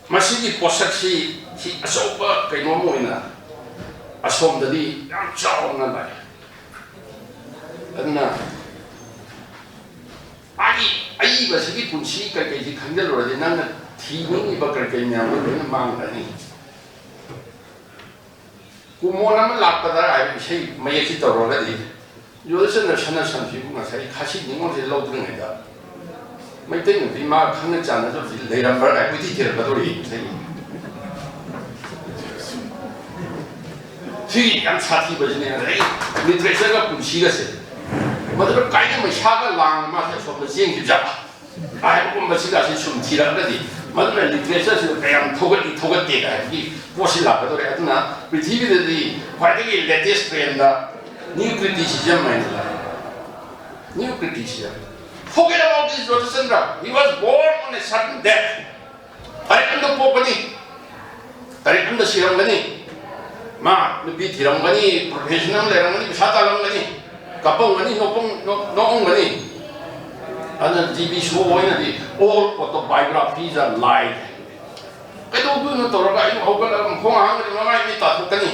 ꯃꯁꯤꯒꯤ ꯄꯣꯠꯁꯛꯁꯤ ꯁꯤ ꯑꯆꯧꯕ ꯀꯩꯅꯣꯝ ꯑꯣꯏꯅ ꯑꯁꯣꯝꯗꯗꯤ ꯌꯥꯝ ꯆꯥꯎꯅ ꯂꯥꯛꯑꯦ꯫ ꯑꯗꯨꯅ ꯃꯥꯒꯤ ꯑꯏꯕꯁꯤꯒꯤ ꯄꯨꯟꯁꯤ ꯀꯩꯀꯩꯁꯤ ꯈꯪꯖꯤꯜꯂꯨꯔꯗꯤ ꯅꯪꯅ ꯊꯤꯅꯤꯡꯉꯤꯕ ꯀꯩꯀꯩ ꯃꯌꯥꯝꯗꯣ ꯂꯣꯏꯅ ꯃꯥꯡꯈ꯭ꯔꯅꯤ꯫ ꯀꯨꯃꯣꯟ ꯑꯃ ꯂꯥꯛꯄꯗ ꯍꯥꯏꯕ ꯏꯁꯩ ꯃꯌꯦꯛꯁꯤ ꯇꯧꯔꯒꯗꯤ ꯖꯣꯏꯁꯟꯅ ꯁꯅꯥ ꯁꯟꯁꯤꯕꯨ ꯉꯁꯥꯏ ꯈꯥꯁꯤ ꯅꯤꯉꯣꯜꯁꯦ ꯂꯧꯗ꯭ꯔꯤꯉꯩꯗ ꯃꯩꯇꯩ ꯅꯨꯄꯤ ꯃꯥ ꯈꯪꯅ ꯆꯥꯟꯅꯖꯕꯁꯤ ꯂꯩꯔꯝꯕ꯭ꯔꯥ ꯍꯥꯏ ꯀꯣꯏꯊꯤ ꯊꯤꯔꯛꯀꯗꯧꯔꯤ ꯏꯁꯩ꯫ ꯁꯤꯒꯤ ꯌꯥꯝ ꯁꯥꯊꯤꯕꯁꯤꯅꯦ꯫ ꯑꯗꯩ ꯂꯤꯇꯔꯦꯆꯔꯒ ꯄꯨꯟꯁꯤꯒꯁꯦ ꯃꯗꯨꯗ ꯀꯥꯏꯅ ꯃꯩꯁꯥꯒ ꯂꯥꯡꯅ ꯃꯥꯁꯦ ꯑꯁꯣꯝꯗ ꯆꯦꯟꯈꯤꯕ ꯖꯥꯠꯂ ꯍꯥꯏꯕꯒꯨꯝꯕꯁꯤꯒꯁꯦ ꯁꯨꯝ ꯊꯤꯔꯛꯑꯒꯗꯤ ꯃꯗꯨꯅ ꯂꯤꯇꯔꯦꯆꯔꯁꯤꯗ ꯀꯌꯥꯝ ꯊꯧꯒꯠꯂꯤ ꯊꯧꯒꯠꯇꯦ ꯍꯥꯏꯕꯒꯤ ꯄꯣꯠꯁꯤ ꯂꯥꯛꯀꯗꯧꯔꯦ꯫ ꯑꯗꯨꯅ ꯄ꯭ꯔꯤꯊꯤꯕꯤꯗꯗꯤ ꯈ꯭ꯋꯥꯏꯗꯒꯤ ꯂꯦꯇꯦꯁ ꯇ꯭ꯔꯦꯟꯗ ꯅ꯭ꯌꯨ ꯀ꯭ꯔꯤꯇꯤꯁꯤꯖꯝ ꯍꯥꯏꯅ ꯂꯥꯛꯑꯦ꯫ New criticism. Forget about this, ꯖꯣꯇꯤꯆꯟꯗ꯭ꯔ. He was born on a certain date. ꯇꯥꯔꯤꯛ ꯑꯃꯗ ꯄꯣꯛꯀꯅꯤ, ꯇꯥꯔꯤꯛ ꯑꯃꯗ ꯁꯤꯔꯝꯒꯅꯤ, ꯃꯥ ꯅꯨꯄꯤ ꯊꯤꯔꯝꯒꯅꯤ, ꯄ꯭ꯔꯣꯐꯦꯁꯟ ꯑꯃ ꯂꯩꯔꯝꯒꯅꯤ, ꯄꯩꯁꯥ ꯇꯥꯜꯂꯝꯒꯅꯤ, ꯀꯞꯄꯝꯒꯅꯤ, ꯅꯣꯛꯄꯝ-, ꯅꯣꯛ-, ꯅꯣꯛꯑꯝꯒꯅꯤ꯫ ꯑꯗꯨꯅ ꯖꯤ ꯕꯤ ꯁꯣ ꯍꯣꯏꯅꯗꯤ all autobiographies are lie꯫ ꯀꯩꯗꯧꯗꯣꯏꯅꯣ ꯇꯧꯔꯒ ꯑꯌꯨꯛ ꯍꯧꯒꯠꯂꯒ ꯃꯈꯣꯡ ꯍꯥꯡꯒꯅꯤ, ꯃꯃꯥꯏ ꯃꯤꯠ ꯇꯥꯊꯣꯛꯀꯅꯤ,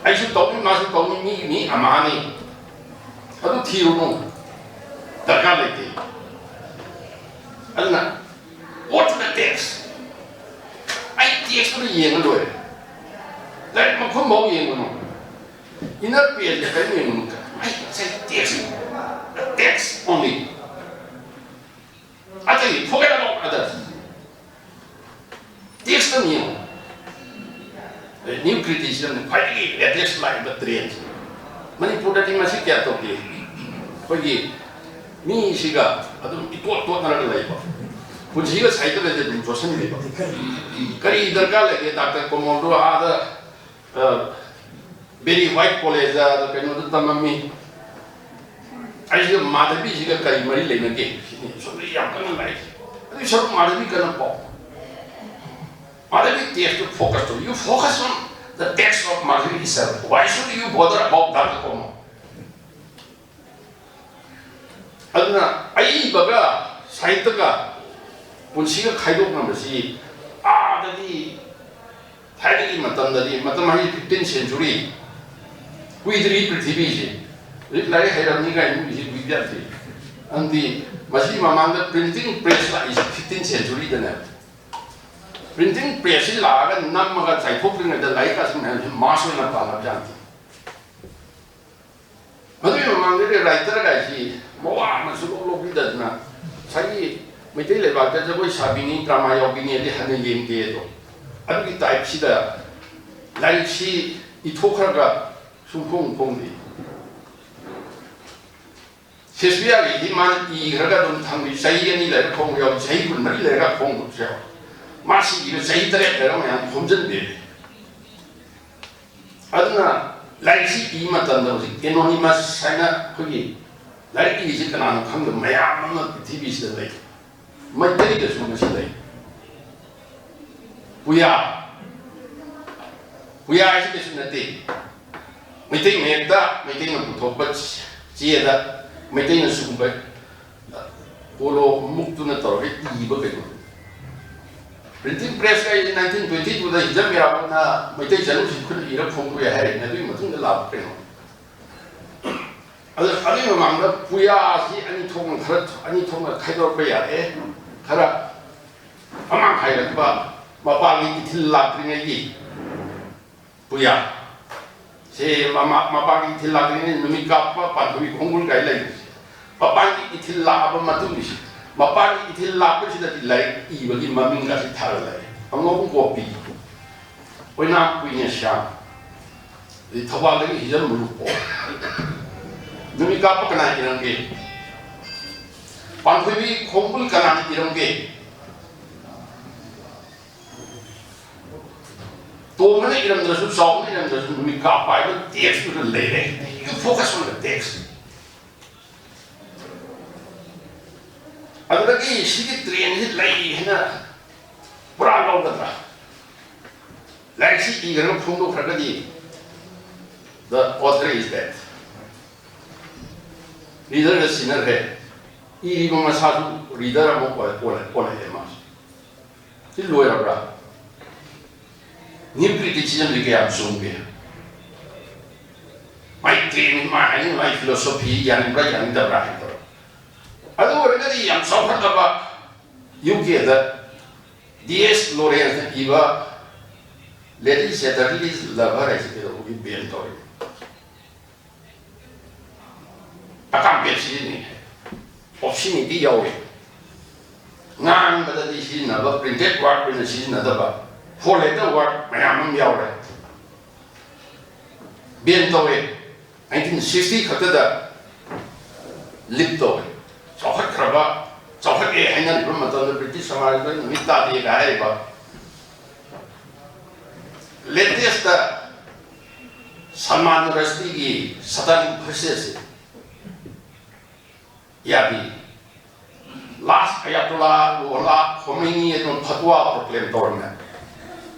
ꯑꯩꯁꯨ ꯇꯧꯅꯤ, ꯃꯥꯁꯨ ꯇꯧꯅꯤ, ꯃꯤꯒꯤ ꯃꯤ ꯑꯃꯍꯥꯅꯤ꯫ ꯑꯗꯨ ꯊꯤꯔꯨꯅꯨ, ꯗꯔꯀꯥꯔ ꯂꯩꯇꯦ꯫ ꯑꯗꯨꯅ go to the text꯫ ꯑꯩ ꯇꯦꯛꯁꯇꯨꯗ ꯌꯦꯡꯉ ꯂꯣꯏꯔꯦ꯫ ꯂꯥꯏꯔꯤꯛ ꯃꯈꯨꯝ ꯐꯥꯎ ꯌꯦꯡꯉꯨꯅꯨ꯫ ꯏꯟꯅꯔ ꯄꯦꯖꯇ ꯀꯔꯤꯝ ꯌꯦꯡꯉꯨꯅꯨ꯫ ꯑꯩ ꯉꯁꯥꯏ tax, tax only꯫ Forget about others. Text ꯑꯃ ꯌꯦꯡꯉꯣ꯫ ꯅ꯭ꯌꯨ ꯀ꯭ꯔꯤꯇꯤꯁꯤꯖꯝꯅ ꯈ꯭ꯋꯥꯏꯗꯒꯤ ꯂꯦꯇꯦꯁ ꯂꯥꯛꯏꯕ ꯇ꯭ꯔꯦꯟꯁꯦ꯫ ꯃꯅꯤꯄꯨꯔꯗꯗꯤ ꯃꯁꯤ ꯀꯌꯥ ꯇꯧꯗꯦ꯫ ꯑꯩꯈꯣꯏꯒꯤ ꯃꯤꯁꯤꯒ ꯑꯗꯨꯝ ꯏꯇꯣꯠ ꯇꯣꯠꯅꯔꯒ ꯂꯩꯕ, ꯄꯨꯟꯁꯤꯒ ꯁꯥꯏꯠꯇꯒꯁꯦ ꯑꯗꯨꯝ ꯆꯣꯠꯁꯤꯟꯕꯤꯕ꯫ ꯀꯔꯤ ꯗꯔꯀꯥꯔ ꯂꯩꯒꯦ? ꯗꯥꯛꯇꯔ ꯀꯣꯃꯣꯜꯗꯣ ꯑꯥꯗ ꯕꯦꯔꯤ ꯋꯥꯏꯠ ꯀꯣꯂꯦꯖꯇ ꯀꯩꯅꯣꯗ ꯇꯝꯃꯝꯃꯤ꯫ ꯑꯩꯁꯤꯒ ꯃꯥꯙꯕꯤꯁꯤꯒ ꯀꯔꯤ ꯃꯔꯤ ꯂꯩꯅꯒꯦ ꯁꯤꯅꯤ꯫ ꯁꯣꯝꯗ ꯌꯥꯝ ꯀꯟꯅ ꯂꯥꯛꯏꯁꯦ꯫ ꯑꯗꯨꯒꯤ ꯁꯔꯨꯛ ꯃꯥꯙꯕꯤ ꯀꯟꯅ ꯄꯥꯎ꯫ ꯃꯥꯙꯕꯤ ꯇꯦꯛꯁꯇꯨ ꯐꯣꯀꯁ ꯇꯧ꯫ You focus on the text of Madhavi itself. Why should you bother about Doctor Komo? ꯑꯗꯨꯅ ꯑꯏꯕꯒ ꯁꯥꯍꯤꯇ꯭ꯌꯒ ꯄꯨꯟꯁꯤꯒ ꯈꯥꯏꯗꯣꯛꯅꯕꯁꯤ ꯑꯥꯗꯗꯤ ꯊꯥꯏꯅꯒꯤ ꯃꯇꯝꯗꯗꯤ, ꯃꯇꯝ ꯍꯥꯏꯗꯤ ꯐꯤꯐꯇꯤꯟ ꯁꯦꯟꯆꯨꯔꯤ, ꯀꯨꯏꯗ꯭ꯔꯤ ꯄ꯭ꯔꯤꯊꯤꯕꯤꯁꯦ꯫ ꯍꯧꯖꯤꯛ ꯂꯥꯏꯔꯤꯛ ꯍꯩꯔꯝꯅꯤ ꯀꯥꯏꯅ ꯃꯤꯁꯤ ꯀꯨꯏꯕ ꯌꯥꯗꯦ꯫ ꯑꯗꯨꯗꯤ ꯃꯁꯤ ꯃꯃꯥꯡꯗ ꯄ꯭ꯔꯤꯟꯇꯤꯡ ꯄ꯭ꯔꯦꯁ ꯂꯥꯛꯏꯁꯦ ꯐꯤꯐꯇꯤꯟ ꯁꯦꯟꯆꯨꯔꯤꯗꯅꯦ꯫ ꯄ꯭ꯔꯤꯟꯇꯤꯡ ꯄ꯭ꯔꯦꯁꯁꯤ ꯂꯥꯛꯑꯒ ꯅꯝꯃꯒ ꯆꯥꯏꯊꯣꯛꯇ꯭ꯔꯤꯉꯩꯗ ꯂꯥꯏꯔꯤꯛ ꯀꯥꯁꯤ ꯃꯌꯥꯝꯁꯤ ꯃꯥꯁ ꯑꯣꯏꯅ ꯄꯥꯅꯕ ꯌꯥꯗꯦ꯫ ꯃꯗꯨꯒꯤ ꯃꯃꯥꯡꯗꯗꯤ ꯔꯥꯏꯇꯔ ꯒꯥꯏꯁꯤ ꯃꯋꯥ ꯑꯃ ꯁꯨꯡꯂꯧ ꯂꯧꯕꯤꯗꯗꯅ ꯉꯁꯥꯏꯒꯤ ꯃꯩꯇꯩ ꯂꯩꯕꯥꯛꯇ ꯖꯒꯣꯏ ꯁꯥꯕꯤꯅꯤ, ꯗ꯭ꯔꯃꯥ ꯌꯥꯎꯕꯤꯅꯤ ꯑꯗꯨꯗꯤ ꯍꯟꯅ ꯌꯦꯡꯗꯦ ꯑꯗꯣ꯫ ꯑꯗꯨꯒꯤ ꯇꯥꯏꯞꯁꯤꯗ ꯂꯥꯏꯔꯤꯛꯁꯤ ꯏꯊꯣꯛꯈ꯭ꯔꯒ ꯁꯨꯡꯐꯣꯡ ꯐꯣꯡꯗꯦ꯫ ꯁꯦꯛꯁꯄꯤꯌꯔꯒꯤꯗꯤ ꯃꯥꯅ ꯏꯈ꯭ꯔꯒ ꯑꯗꯨꯝ ꯊꯝꯈꯤ꯫ ꯆꯍꯤ ꯑꯅꯤ ꯂꯩꯔꯒ ꯐꯣꯡꯕ ꯌꯥꯎꯏ, ꯆꯍꯤ ꯀꯨꯟꯃꯔꯤ ꯂꯩꯔꯒ ꯐꯣꯡꯕꯁꯨ ꯌꯥꯎꯏ꯫ ꯃꯥ ꯁꯤꯈꯤꯕ ꯆꯍꯤ ꯇꯔꯦꯠ ꯂꯩꯔꯒ ꯃꯌꯥꯝ ꯈꯣꯝꯖꯤꯟꯕꯤꯔꯦ꯫ ꯑꯗꯨꯅ ꯂꯥꯏꯔꯤꯛꯁꯤ ꯏꯕ ꯃꯇꯝꯗ ꯍꯧꯖꯤꯛ ꯑꯦꯅꯣꯅꯤꯃꯁ ꯍꯥꯏꯅ ꯑꯩꯈꯣꯏꯒꯤ ꯂꯥꯏꯔꯤꯛ ꯏꯔꯤꯁꯤ ꯀꯅꯥꯅꯣ ꯈꯪꯗꯕ ꯃꯌꯥꯝ ꯑꯃ ꯄ꯭ꯔꯤꯊꯤꯕꯤꯁꯤꯗ ꯂꯩ꯫ ꯃꯩꯇꯩꯗꯁꯨ ꯃꯁꯤ ꯂꯩ꯫ ꯄꯨꯌꯥ, ꯄꯨꯌꯥ ꯍꯥꯏꯁꯤ ꯀꯩꯁꯨ ꯅꯠꯇꯦ꯫ ꯃꯩꯇꯩ ꯃꯌꯦꯛꯇ ꯃꯩꯇꯩꯅ ꯄꯨꯊꯣꯛꯄ ꯆꯦꯗ ꯃꯩꯇꯩꯅ ꯁꯤꯒꯨꯝꯕ ꯄꯣꯂꯣ ꯃꯨꯛꯇꯨꯅ ꯇꯧꯔꯒ ꯏꯕ ꯀꯩꯅꯣ꯫ ꯄ꯭ꯔꯤꯟꯇꯤꯡ ꯄ꯭ꯔꯦꯁ ꯀꯥꯏꯁꯦ ꯅꯥꯏꯟꯇꯤꯟ ꯇ꯭ꯋꯦꯟꯇꯤ ꯇꯨꯗ ꯍꯤꯖꯝ ꯏꯔꯥꯕꯣꯠꯅ ꯃꯩꯇꯩ ꯆꯅꯨꯁꯤ ꯈꯨꯠꯅ ꯏꯔ ꯐꯣꯡꯗꯣꯛꯑꯦ ꯍꯥꯏꯔꯤꯅꯦ꯫ ꯑꯗꯨꯒꯤ ꯃꯇꯨꯡꯗ ꯂꯥꯛꯄ ꯀꯩꯅꯣ꯫ ꯑꯗꯨ, ꯑꯗꯨꯒꯤ ꯃꯃꯥꯡꯗ ꯄꯨꯌꯥꯁꯤ ꯑꯅꯤ ꯊꯣꯛꯅ ꯈꯔ, ꯑꯅꯤ ꯊꯣꯛꯅ ꯈꯥꯏꯗꯣꯔꯛꯄ ꯌꯥꯔꯦ꯫ ꯈꯔ ꯃꯃꯥꯡ ꯍꯥꯏꯔꯛꯄ ꯃꯄꯥꯒꯤ ꯏꯊꯤꯜ ꯂꯥꯛꯇ꯭ꯔꯤꯉꯩꯒꯤ ꯄꯨꯌꯥ꯫ ꯁꯤ ꯃꯃꯥ, ꯃꯄꯥꯒꯤ ꯏꯊꯤꯜ ꯂꯥꯛꯇ꯭ꯔꯤꯉꯩ ꯅꯨꯃꯤꯠ ꯀꯥꯞꯄ, ꯄꯥꯟꯊꯣꯏꯕꯤ ꯈꯣꯡꯒꯨꯜ ꯀꯥꯏ ꯂꯩꯕꯁꯦ꯫ ꯃꯄꯥꯒꯤ ꯏꯊꯤꯜ ꯂꯥꯛꯑꯕ ꯃꯇꯨꯡꯒꯤꯁꯦ꯫ ꯃꯄꯥꯟꯒꯤ ꯏꯊꯤꯜ ꯂꯥꯛꯄꯁꯤꯗꯗꯤ ꯂꯥꯏꯔꯤꯛ ꯏꯕꯒꯤ ꯃꯃꯤꯡꯒꯁꯤ ꯊꯥꯒꯠꯂꯛꯑꯦ꯫ ꯑꯉꯧꯕ ꯀꯣꯄꯤ, ꯑꯣꯏꯅꯥꯝ ꯀꯨꯏꯅ ꯁ꯭ꯌꯥꯝ, ꯑꯗꯩ ꯊꯧꯕꯥꯜꯗꯒꯤ ꯍꯤꯖꯝ ꯃꯔꯨꯞꯄꯣ, ꯅꯨꯃꯤꯠ ꯀꯥꯞꯄ ꯀꯅꯥ ꯏꯔꯝꯒꯦ? ꯄꯥꯟꯊꯣꯏꯕꯤ ꯈꯣꯡꯒꯨꯜ ꯀꯅꯥꯅ ꯏꯔꯝꯒꯦ? ꯇꯣꯝꯕꯅ ꯏꯔꯝꯗ꯭ꯔꯁꯨ, ꯆꯥꯎꯕꯅ ꯏꯔꯝꯗ꯭ꯔꯁꯨ, ꯅꯨꯃꯤꯠ ꯀꯥꯞꯄ ꯍꯥꯏꯕ ꯇꯦꯛꯁꯇꯨꯗ ꯂꯩꯔꯦ꯫ You focus on the text. ꯑꯗꯨꯗꯒꯤ ꯁꯤꯒꯤ ꯇ꯭ꯔꯦꯟꯁꯤ ꯂꯩ ꯍꯥꯏꯅ ꯄꯨꯔꯥ ꯂꯧꯒꯗ꯭ꯔꯥ? ꯂꯥꯏꯔꯤꯛꯁꯤ ꯏꯈ꯭ꯔꯒ ꯐꯣꯡꯗꯣꯛꯈ꯭ꯔꯒꯗꯤ, the author is dead. ꯔꯤꯗꯔꯒ ꯁꯤꯟꯅꯈ꯭ꯔꯦ꯫ ꯏꯔꯤꯕ ꯃꯁꯥꯁꯨ ꯔꯤꯗꯔ ꯑꯃ ꯑꯣꯏ-, ꯑꯣꯏ-, ꯑꯣꯜꯂꯛꯑꯦ ꯃꯥꯁꯦ꯫ ꯁꯤ ꯂꯣꯏꯔꯕ꯭ꯔꯥ? ꯅ꯭ꯌꯨ ꯀ꯭ꯔꯤꯇꯤꯁꯤꯖꯝꯁꯤ ꯀꯌꯥꯝ ꯆꯨꯝꯒꯦ? ꯃꯥꯏ ꯇ꯭ꯔꯦꯟ, ꯃꯥ ꯍꯥꯏꯅꯤꯡ, ꯃꯥꯏ ꯐꯤꯂꯣꯁꯣꯐꯤ ꯌꯥꯅꯤꯡꯕ꯭ꯔꯥ ꯌꯥꯅꯤꯡꯗꯕ꯭ꯔꯥ ꯍꯥꯏꯕꯗꯣ꯫ ꯑꯗꯨ ꯑꯣꯏꯔꯒꯗꯤ ꯌꯥꯝ ꯆꯥꯎꯈꯠꯂꯕ ꯌꯨ ꯀꯦꯗ ꯗꯤ ꯑꯦꯁ ꯂꯣꯔꯦꯟꯁꯅ ꯏꯕ ꯂꯦꯗꯤ ꯆꯦꯇꯔꯂꯤꯁ ꯂꯚꯔ ꯍꯥꯏꯁꯤ ꯀꯩꯗꯧꯕꯒꯤ ꯕꯦꯟ ꯇꯧꯔꯤꯅꯣ? ꯑꯀꯥꯝꯄꯦꯠ ꯁꯤꯖꯤꯟꯅꯩ ꯍꯥꯏ꯫ ꯑꯣꯞꯁꯤꯅꯤꯇꯤ ꯌꯥꯎꯋꯦ꯫ ꯉꯥꯡꯕꯗꯗꯤ ꯁꯤꯖꯤꯟꯅꯕ, ꯄ꯭ꯔꯤꯟꯇꯦꯠ ꯋꯥꯔꯗ ꯑꯣꯏꯅ ꯁꯤꯖꯤꯟꯅꯗꯕ, ꯐꯣꯔ ꯂꯦꯇꯔ ꯋꯥꯔꯗ ꯃꯌꯥꯝ ꯑꯃ ꯌꯥꯎꯔꯦ꯫ ꯕꯦꯟ ꯇꯧꯋꯦ꯫ ꯅꯥꯏꯟꯇꯤꯟ ꯁꯤꯛꯁꯇꯤ ꯈꯛꯇꯗ ꯂꯤꯞ ꯇꯧꯋꯦ꯫ ꯆꯥꯎꯈꯠꯈ꯭ꯔꯕ, ꯆꯥꯎꯈꯠꯂꯦ ꯍꯥꯏꯅꯔꯤꯕ ꯃꯇꯝꯗ ꯕ꯭ꯔꯤꯇꯤꯁ ꯁꯃꯥꯖꯗ ꯅꯨꯃꯤꯠ ꯇꯥꯗꯦꯒ ꯍꯥꯏꯔꯤꯕ꯫ ꯂꯦꯇꯦꯁꯇ ꯁꯜꯃꯥꯟ ꯔꯁꯗꯤꯒꯤ ꯁꯇꯥꯅꯤꯛ ꯚꯔꯁꯦꯁꯁꯦ ꯌꯥꯕꯤ꯫ ꯂꯥꯁ ꯑꯌꯥꯇꯣꯂꯥ ꯔꯨꯍꯣꯂꯥ ꯈꯣꯃꯦꯅꯤ ꯑꯗꯨꯝ ꯐꯇꯋꯥ ꯄ꯭ꯔꯣꯀ꯭ꯂꯦꯝ ꯇꯧꯔꯝꯃꯦ꯫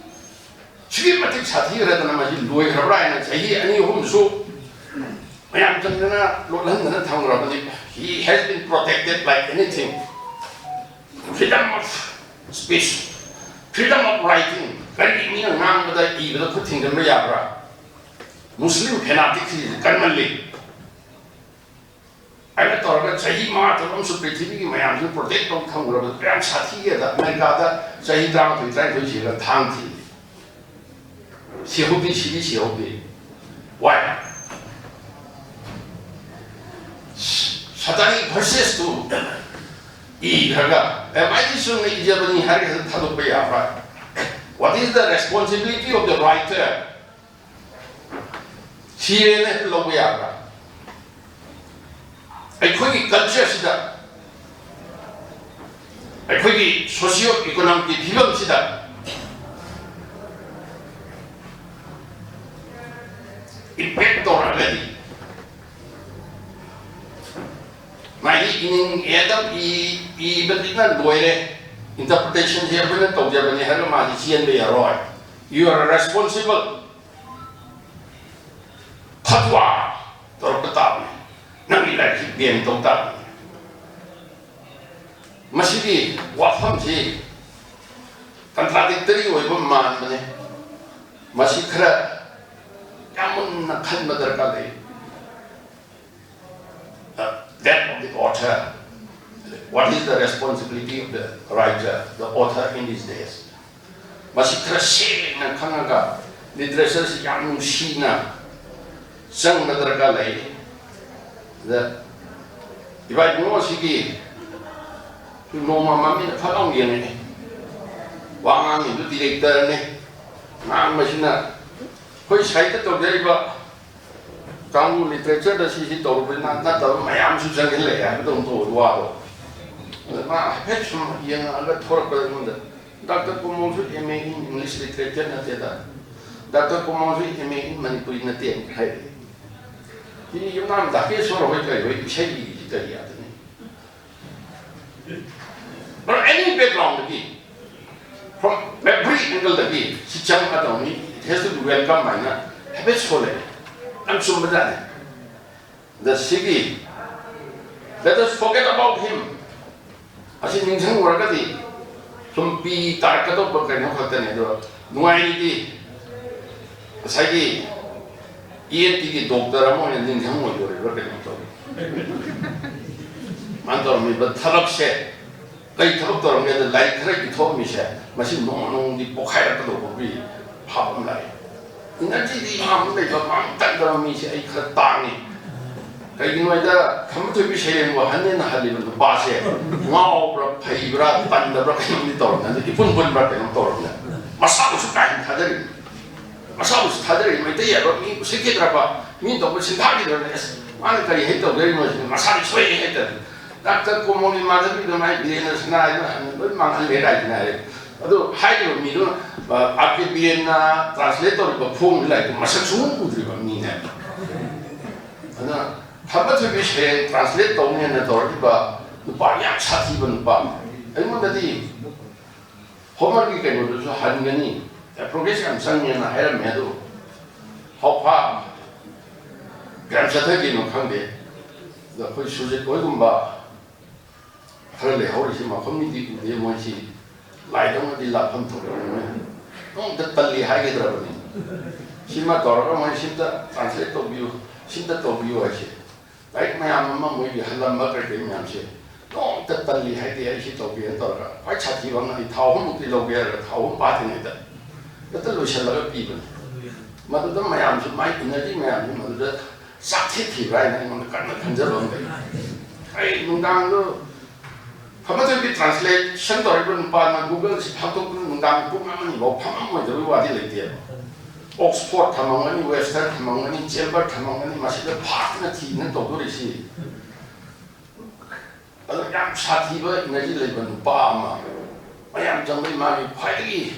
ꯁꯤꯒꯤ ꯃꯇꯤꯛ ꯁꯥꯊꯤꯈ꯭ꯔꯗꯅ ꯃꯁꯤ ꯂꯣꯏꯈ꯭ꯔꯕ꯭ꯔꯥ ꯍꯥꯏꯅ ꯆꯍꯤ ꯑꯅꯤ ꯑꯍꯨꯝꯁꯨ ꯃꯌꯥꯝ ꯆꯪꯗꯅ ꯂꯣꯠꯍꯟꯗꯅ ꯊꯝꯈ꯭ꯔꯕꯅꯤ꯫ He has been protected like anything. Freedom of speech, freedom of writing, ꯀꯔꯤ ꯃꯤꯅ ꯉꯥꯡꯕꯗ ꯏꯕꯗ ꯈꯨꯠ ꯊꯤꯡꯖꯤꯟꯕ ꯌꯥꯕ꯭ꯔꯥ? ꯃꯨꯁꯂꯤꯝ ꯐꯦꯅꯥꯇꯤꯛꯁꯤꯡꯁꯤ ꯀꯟꯃꯜꯂꯤ꯫ ꯑꯩꯅ ꯇꯧꯔꯒ ꯆꯍꯤ ꯃꯉꯥ ꯇꯔꯨꯛ ꯑꯃꯁꯨ ꯄ꯭ꯔꯤꯊꯤꯕꯤꯒꯤ ꯃꯌꯥꯝꯁꯤꯅ ꯄ꯭ꯔꯣꯇꯦꯛ ꯇꯧ ꯊꯝꯈ꯭ꯔꯕ ꯀꯌꯥꯝ ꯁꯥꯊꯤꯒꯦꯗ ꯑꯃꯦꯔꯤꯀꯥꯗ ꯆꯍꯤ ꯇꯔꯥꯃꯥꯊꯣꯏ ꯇꯔꯥꯅꯤꯊꯣꯏ ꯁꯤꯔꯒ ꯊꯥꯡ ꯊꯤꯜꯂꯤ꯫ ꯁꯤꯍꯧꯗꯦ, ꯁꯤꯗꯤ ꯁꯤꯍꯧꯗꯦ꯫ Why? Satanic verses to ꯏꯈ꯭ꯔꯒ, ꯑꯦ, ꯃꯥꯏꯗꯤ ꯆꯨꯝꯅ ꯏꯖꯕꯅꯤ ꯍꯥꯏꯔꯒ ꯍꯦꯛꯇ ꯊꯥꯗꯣꯛꯄ ꯌꯥꯕ꯭ꯔꯥ? What is the responsibility of the writer? ꯁꯤꯔꯦꯅ ꯍꯦꯛꯇ ꯂꯧꯕ ꯌꯥꯕ꯭ꯔꯥ? ꯑꯩꯈꯣꯏꯒꯤ ꯀꯜꯆꯔꯁꯤꯗ, ꯑꯩꯈꯣꯏꯒꯤ ꯁꯣꯁꯤꯌꯣ ꯏꯀꯣꯅꯣꯃꯤꯛꯀꯤ ꯐꯤꯕꯝꯁꯤꯗ ꯏꯝꯄꯦꯛ ꯇꯧꯔꯛꯑꯒꯗꯤ, ꯃꯥꯒꯤ ꯏꯅꯤꯡ ꯑꯦꯗꯝ ꯏ-, ꯏꯕꯗꯨꯅ ꯂꯣꯏꯔꯦ, ꯏꯟꯇꯔꯄ꯭ꯔꯤꯇꯦꯁꯟꯁꯦ ꯑꯩꯈꯣꯏꯅ ꯇꯧꯖꯕꯅꯦ ꯍꯥꯏꯔꯒ ꯃꯥꯗꯤ ꯆꯦꯟꯕ ꯌꯥꯔꯣꯏ꯫ You are responsible. ꯐꯠꯋꯥ ꯇꯧꯔꯛꯄ ꯇꯥꯕꯅꯤ, ꯅꯪꯒꯤ ꯂꯥꯏꯔꯤꯛꯁꯤ ꯕꯦꯟ ꯇꯧ ꯇꯥꯕꯅꯤ꯫ ꯃꯁꯤꯒꯤ ꯋꯥꯐꯝꯁꯤ ꯀꯟꯇ꯭ꯔꯥꯗꯤꯛꯇꯔꯤ ꯑꯣꯏꯕ ꯃꯥꯟꯕꯅꯤ꯫ ꯃꯁꯤ ꯈꯔ ꯌꯥꯝ ꯃꯨꯟꯅ ꯈꯟꯕ ꯗꯔꯀꯥꯔ ꯂꯩ꯫ Uh, that of the author. What is the responsibility of the writer, the author in these days? ꯃꯁꯤ ꯈꯔ ꯁꯦꯡꯅ ꯈꯪꯉꯒ ꯂꯤꯇꯔꯦꯆꯔꯁꯤ ꯌꯥꯝ ꯅꯨꯡꯁꯤꯅ ꯆꯪꯕ ꯗꯔꯀꯥꯔ ꯂꯩ꯫ ꯑꯗ ꯏꯕꯥ ꯏꯕꯨꯡꯉꯣ ꯑꯁꯤꯒꯤ ꯅꯣꯡꯃ ꯃꯃꯤꯠꯅ ꯐꯠ ꯂꯥꯎ ꯌꯦꯡꯉꯛꯑꯦ꯫ ꯋꯥ ꯉꯥꯡꯉꯤꯗꯨ ꯗꯤꯔꯦꯛꯇꯔꯅꯤ꯫ ꯉꯥꯡꯕꯁꯤꯅ ꯑꯩꯈꯣꯏ ꯁꯥꯍꯤꯇ꯭ꯌ ꯇꯧꯖꯔꯤꯕ ꯀꯥꯡꯕꯨ ꯂꯤꯇꯔꯦꯆꯔꯗ ꯁꯤꯁꯤ ꯇꯧꯔꯨꯕꯅꯤꯅ ꯅꯠꯇꯕ ꯃꯌꯥꯝꯁꯨ ꯆꯪꯁꯤꯜꯂꯛꯑꯦ ꯍꯥꯏꯕꯗꯧꯅ ꯇꯧꯕ ꯋꯥꯗꯣ꯫ ꯑꯗ ꯃꯥ ꯍꯥꯏꯐꯦꯠ ꯁꯨꯝ ꯌꯦꯡꯉꯛꯑꯒ ꯊꯣꯔꯛꯄꯗ ꯑꯩꯉꯣꯟꯗ, "ꯗꯥꯛꯇꯔ ꯀꯣꯃꯣꯜꯁꯨ M A in English Literature ꯅꯠꯇꯦꯗ, ꯗꯥꯛꯇꯔ ꯀꯣꯃꯣꯜꯁꯨ M A in Manipuri ꯅꯠꯇꯦ" ꯍꯥꯏꯔꯛꯑꯦ꯫ ꯁꯤ ꯌꯨꯝꯅꯥꯝ ꯗꯥꯀꯦꯁꯣꯔ ꯍꯣꯏ ꯀꯔꯤ ꯍꯣꯏ ꯏꯁꯩꯒꯤꯁꯤ ꯀꯔꯤ ꯌꯥꯗꯅꯤ? From any background ꯗꯒꯤ, from every angle ꯗꯒꯤ ꯁꯤ ꯆꯪꯒꯗꯧꯅꯤ, it has to be welcome ꯍꯥꯏꯅ ꯍꯥꯏꯐꯦꯠ ꯁꯣꯜꯂꯦ꯫ ꯌꯥꯝ ꯆꯨꯝꯕꯖꯥꯠꯅꯤ꯫ ꯑꯗ ꯁꯤꯒꯤ, let us forget about him꯫ ꯑꯁꯤ ꯅꯤꯡꯁꯤꯡꯉꯨꯔꯒꯗꯤ ꯁꯨꯝ ꯄꯤ ꯇꯥꯔꯛꯀꯗꯧꯕ ꯀꯩꯅꯣ ꯈꯛꯇꯅꯤ꯫ ꯑꯗꯣ ꯅꯨꯡꯉꯥꯏꯔꯤꯗꯤ ꯉꯁꯥꯏꯒꯤ E N T ꯒꯤ ꯗꯣꯛꯇꯔ ꯑꯃ ꯑꯣꯏꯅ ꯅꯤꯡꯁꯤꯡꯉꯣꯏꯗꯣꯔꯤꯕ꯭ꯔꯥ ꯀꯩꯅꯣꯝ ꯇꯧꯏ꯫ ꯃꯥꯅ ꯇꯧꯔꯝꯃꯤꯕ ꯊꯕꯛꯁꯦ, ꯀꯩ ꯊꯕꯛ ꯇꯧꯔꯝꯒꯦꯗ, ꯂꯥꯏꯔꯤꯛ ꯈꯔ ꯏꯊꯣꯛꯑꯝꯃꯤꯁꯦ, ꯃꯁꯤ ꯅꯣꯡꯃ ꯅꯣꯡꯃꯒꯤ ꯄꯣꯛꯈꯥꯏꯔꯛꯀꯗꯧꯕꯒꯤ ꯚꯥꯕ ꯑꯃ ꯂꯥꯛꯏ꯫ ꯏꯅꯔꯖꯤꯗꯤ ꯏꯃꯥ ꯑꯃ ꯂꯩꯕ ꯃꯥꯡ ꯇꯟꯗꯕ ꯃꯤꯁꯦ ꯑꯩ ꯈꯔ ꯇꯥꯡꯉꯤ꯫ ꯀꯩꯒꯤꯅꯣ ꯍꯥꯏꯗ, ꯈꯝꯕ ꯊꯣꯏꯕꯤ ꯁꯩꯔꯦꯡꯕꯨ ꯍꯟꯅꯦꯅ ꯍꯜꯂꯤꯕ ꯅꯨꯄꯥꯁꯦ ꯉꯥꯎꯕ꯭ꯔꯥ, ꯐꯩꯕ꯭ꯔꯥ, ꯄꯟꯗꯕ꯭ꯔꯥ, ꯀꯩꯅꯣꯝꯗꯤ ꯇꯧꯔꯝꯅꯦ꯫ ꯑꯗꯨ ꯏꯄꯨꯟ ꯄꯨꯟꯕ꯭ꯔꯥ ꯀꯩꯅꯣꯝ ꯇꯧꯔꯝꯅꯦ꯫ ꯃꯁꯥꯕꯨꯁꯨ ꯀꯥ ꯍꯦꯟꯅ ꯊꯥꯖꯔꯤꯅꯤ꯫ ꯃꯁꯥꯕꯨꯁꯨ ꯊꯥꯖꯔꯤꯅꯤ꯫ ꯃꯩꯇꯩ ꯍꯥꯏꯕ ꯃꯤ ꯎꯁꯤꯠꯈꯤꯗ꯭ꯔꯕ, ꯃꯤ ꯇꯧꯕ ꯁꯤꯟꯊꯥꯈꯤꯗ꯭ꯔꯕꯅꯦ꯫ ꯑꯁ, ꯃꯥꯅ ꯀꯔꯤ ꯍꯦꯛ ꯇꯧꯖꯔꯤꯅꯣ ꯁꯤꯅꯤ꯫ ꯃꯁꯥꯗꯤ ꯁꯣꯏ ꯍꯦꯛꯇ꯫ ꯗꯥꯛꯇꯔ ꯀꯣꯃꯣꯂꯤ ꯃꯥꯙꯕꯤꯗ ꯃꯥꯏ ꯕꯤꯔꯦꯟꯗ꯭ꯔ ꯁꯅꯥ ꯍꯥꯏꯅ ꯍꯟꯅ ꯂꯣꯏ ꯃꯥꯡꯍꯜꯂꯦ ꯀꯥꯏꯗꯅ ꯍꯥꯏꯔꯦ꯫ ꯑꯗꯨ ꯍꯥꯏꯔꯤꯕ ꯃꯤꯗꯨꯅ, ꯑ, ꯑꯥꯔ ꯀꯦ ꯕꯤꯔꯦꯟꯅ ꯇ꯭ꯔꯥꯟꯁꯂꯦꯠ ꯇꯧꯔꯤꯕ ꯐꯣꯡꯉꯤꯕ ꯂꯥꯏꯔꯤꯛꯇꯨ ꯃꯁꯛ ꯁꯨꯡꯎ ꯎꯗ꯭ꯔꯤꯕ ꯃꯤꯅꯦ꯫ ꯑꯗꯨꯅ ꯈꯝꯕ ꯊꯣꯏꯕꯤ ꯁꯩꯔꯦꯡ ꯇ꯭ꯔꯥꯟꯁꯂꯦꯠ ꯇꯧꯅꯦꯅ ꯇꯧꯔꯛꯈꯤꯕ ꯅꯨꯄꯥ ꯌꯥꯝ ꯁꯥꯊꯤꯕ ꯅꯨꯄꯥ꯫ ꯑꯩꯉꯣꯟꯗꯗꯤ ꯍꯣꯝꯋꯔꯛꯀꯤ ꯀꯩꯅꯣꯗꯨꯁꯨ ꯍꯟꯒꯅꯤ, ꯑꯦ, ꯄ꯭ꯔꯣꯒ꯭ꯔꯦꯁ ꯌꯥꯝ ꯆꯪꯉꯦꯅ ꯍꯥꯏꯔꯝꯃꯦ꯫ ꯑꯗꯨ ꯍꯥꯎꯐꯥ ꯀꯌꯥꯝ ꯆꯠꯊꯈꯤꯅꯣ ꯈꯪꯗꯦ꯫ ꯑꯗꯣ ꯑꯩꯈꯣꯏ ꯁꯨꯖꯤꯠ ꯍꯣꯏꯒꯨꯝꯕ ꯈꯔ ꯂꯩꯍꯧꯔꯤꯁꯤ ꯃꯐꯝ ꯃꯤꯗꯤ ꯎꯗꯦ꯫ ꯃꯣꯏꯁꯤ ꯂꯥꯏꯗꯧꯅꯗꯤ ꯂꯥꯞꯐꯝ ꯊꯣꯛꯄꯅꯤ꯫ ꯃꯣꯏ ꯅꯣꯡꯃꯇ ꯇꯜꯂꯤ ꯍꯥꯏꯒꯗ꯭ꯔꯕꯅꯤ꯫ ꯁꯤꯃ ꯇꯧꯔꯒ ꯃꯣꯏ ꯁꯤꯝꯇ ꯇ꯭ꯔꯥꯟꯁꯂꯦꯠ ꯇꯧꯕꯤꯌꯨ, ꯁꯤꯝꯇ ꯇꯧꯕꯤꯌꯨ ꯍꯥꯏꯁꯦ꯫ ꯂꯥꯏꯔꯤꯛ ꯃꯌꯥꯝ ꯑꯃ ꯃꯣꯏꯒꯤ ꯍꯜꯂꯝꯕ ꯀꯩ ꯀꯩ ꯃꯌꯥꯝꯁꯦ ꯅꯣꯡꯃꯇ ꯇꯜꯂꯤ ꯍꯥꯏꯗꯤ, ꯑꯩ ꯁꯤ ꯇꯧꯒꯦꯅ ꯇꯧꯔꯒ ꯈ꯭ꯋꯥꯏ ꯁꯥꯊꯤꯕ ꯑꯃꯅ ꯑꯩ ꯊꯥ ꯑꯍꯨꯝꯃꯨꯛꯇꯤ ꯂꯧꯒꯦ ꯍꯥꯏꯔꯒ ꯊꯥ ꯑꯍꯨꯝ ꯐꯥꯗ꯭ꯔꯤꯉꯩꯗ ꯍꯦꯛꯇ ꯂꯣꯏꯁꯤꯜꯂꯒ ꯄꯤꯕꯅꯤ꯫ ꯃꯗꯨꯗ ꯃꯌꯥꯝꯁꯨ, ꯃꯥꯏ ꯏꯅꯔꯖꯤ ꯃꯌꯥꯝꯁꯨ ꯃꯗꯨꯗ ꯆꯥꯛꯊꯦꯛꯈꯤꯕ꯭ꯔꯥ ꯍꯥꯏꯅ ꯑꯩꯉꯣꯟꯗ ꯀꯟꯅ ꯈꯟꯖꯕ ꯑꯃ ꯂꯩ꯫ ꯑꯩ ꯅꯨꯡꯗꯥꯡꯗꯣ ꯈꯝꯕ ꯊꯣꯏꯕꯤ ꯇ꯭ꯔꯥꯟꯁꯂꯦꯁꯟ ꯇꯧꯔꯤꯕ ꯅꯨꯄꯥꯅ ꯒꯨꯒꯜꯁꯤ ꯐꯥꯛꯇꯣꯛꯇꯨꯅ ꯅꯨꯡꯗꯥꯡ ꯄꯨꯡ ꯑꯃ ꯑꯅꯤ ꯐꯥꯎ ꯐꯝꯃꯝꯃꯣꯏꯗꯕꯒꯤ ꯋꯥꯗꯤ ꯂꯩꯇꯦꯕ꯫ ꯑꯣꯛꯁꯐꯣꯔꯗ ꯊꯝꯃꯝꯒꯅꯤ, ꯋꯦꯕꯁꯇꯔ ꯊꯝꯃꯝꯒꯅꯤ, ꯆꯦꯝꯕꯔ ꯊꯝꯃꯝꯒꯅꯤ, ꯃꯁꯤꯗ ꯐꯥꯛꯇꯅ ꯊꯤꯗꯅ ꯇꯧꯗꯣꯔꯤꯁꯤ꯫ ꯑꯗꯣ ꯌꯥꯝ ꯁꯥꯊꯤꯕ ꯏꯅꯔꯖꯤ ꯂꯩꯕ ꯅꯨꯄꯥ ꯑꯃ, ꯃꯌꯥꯝ ꯆꯪꯕꯩ ꯃꯥꯒꯤ ꯈ꯭ꯋꯥꯏꯗꯒꯤ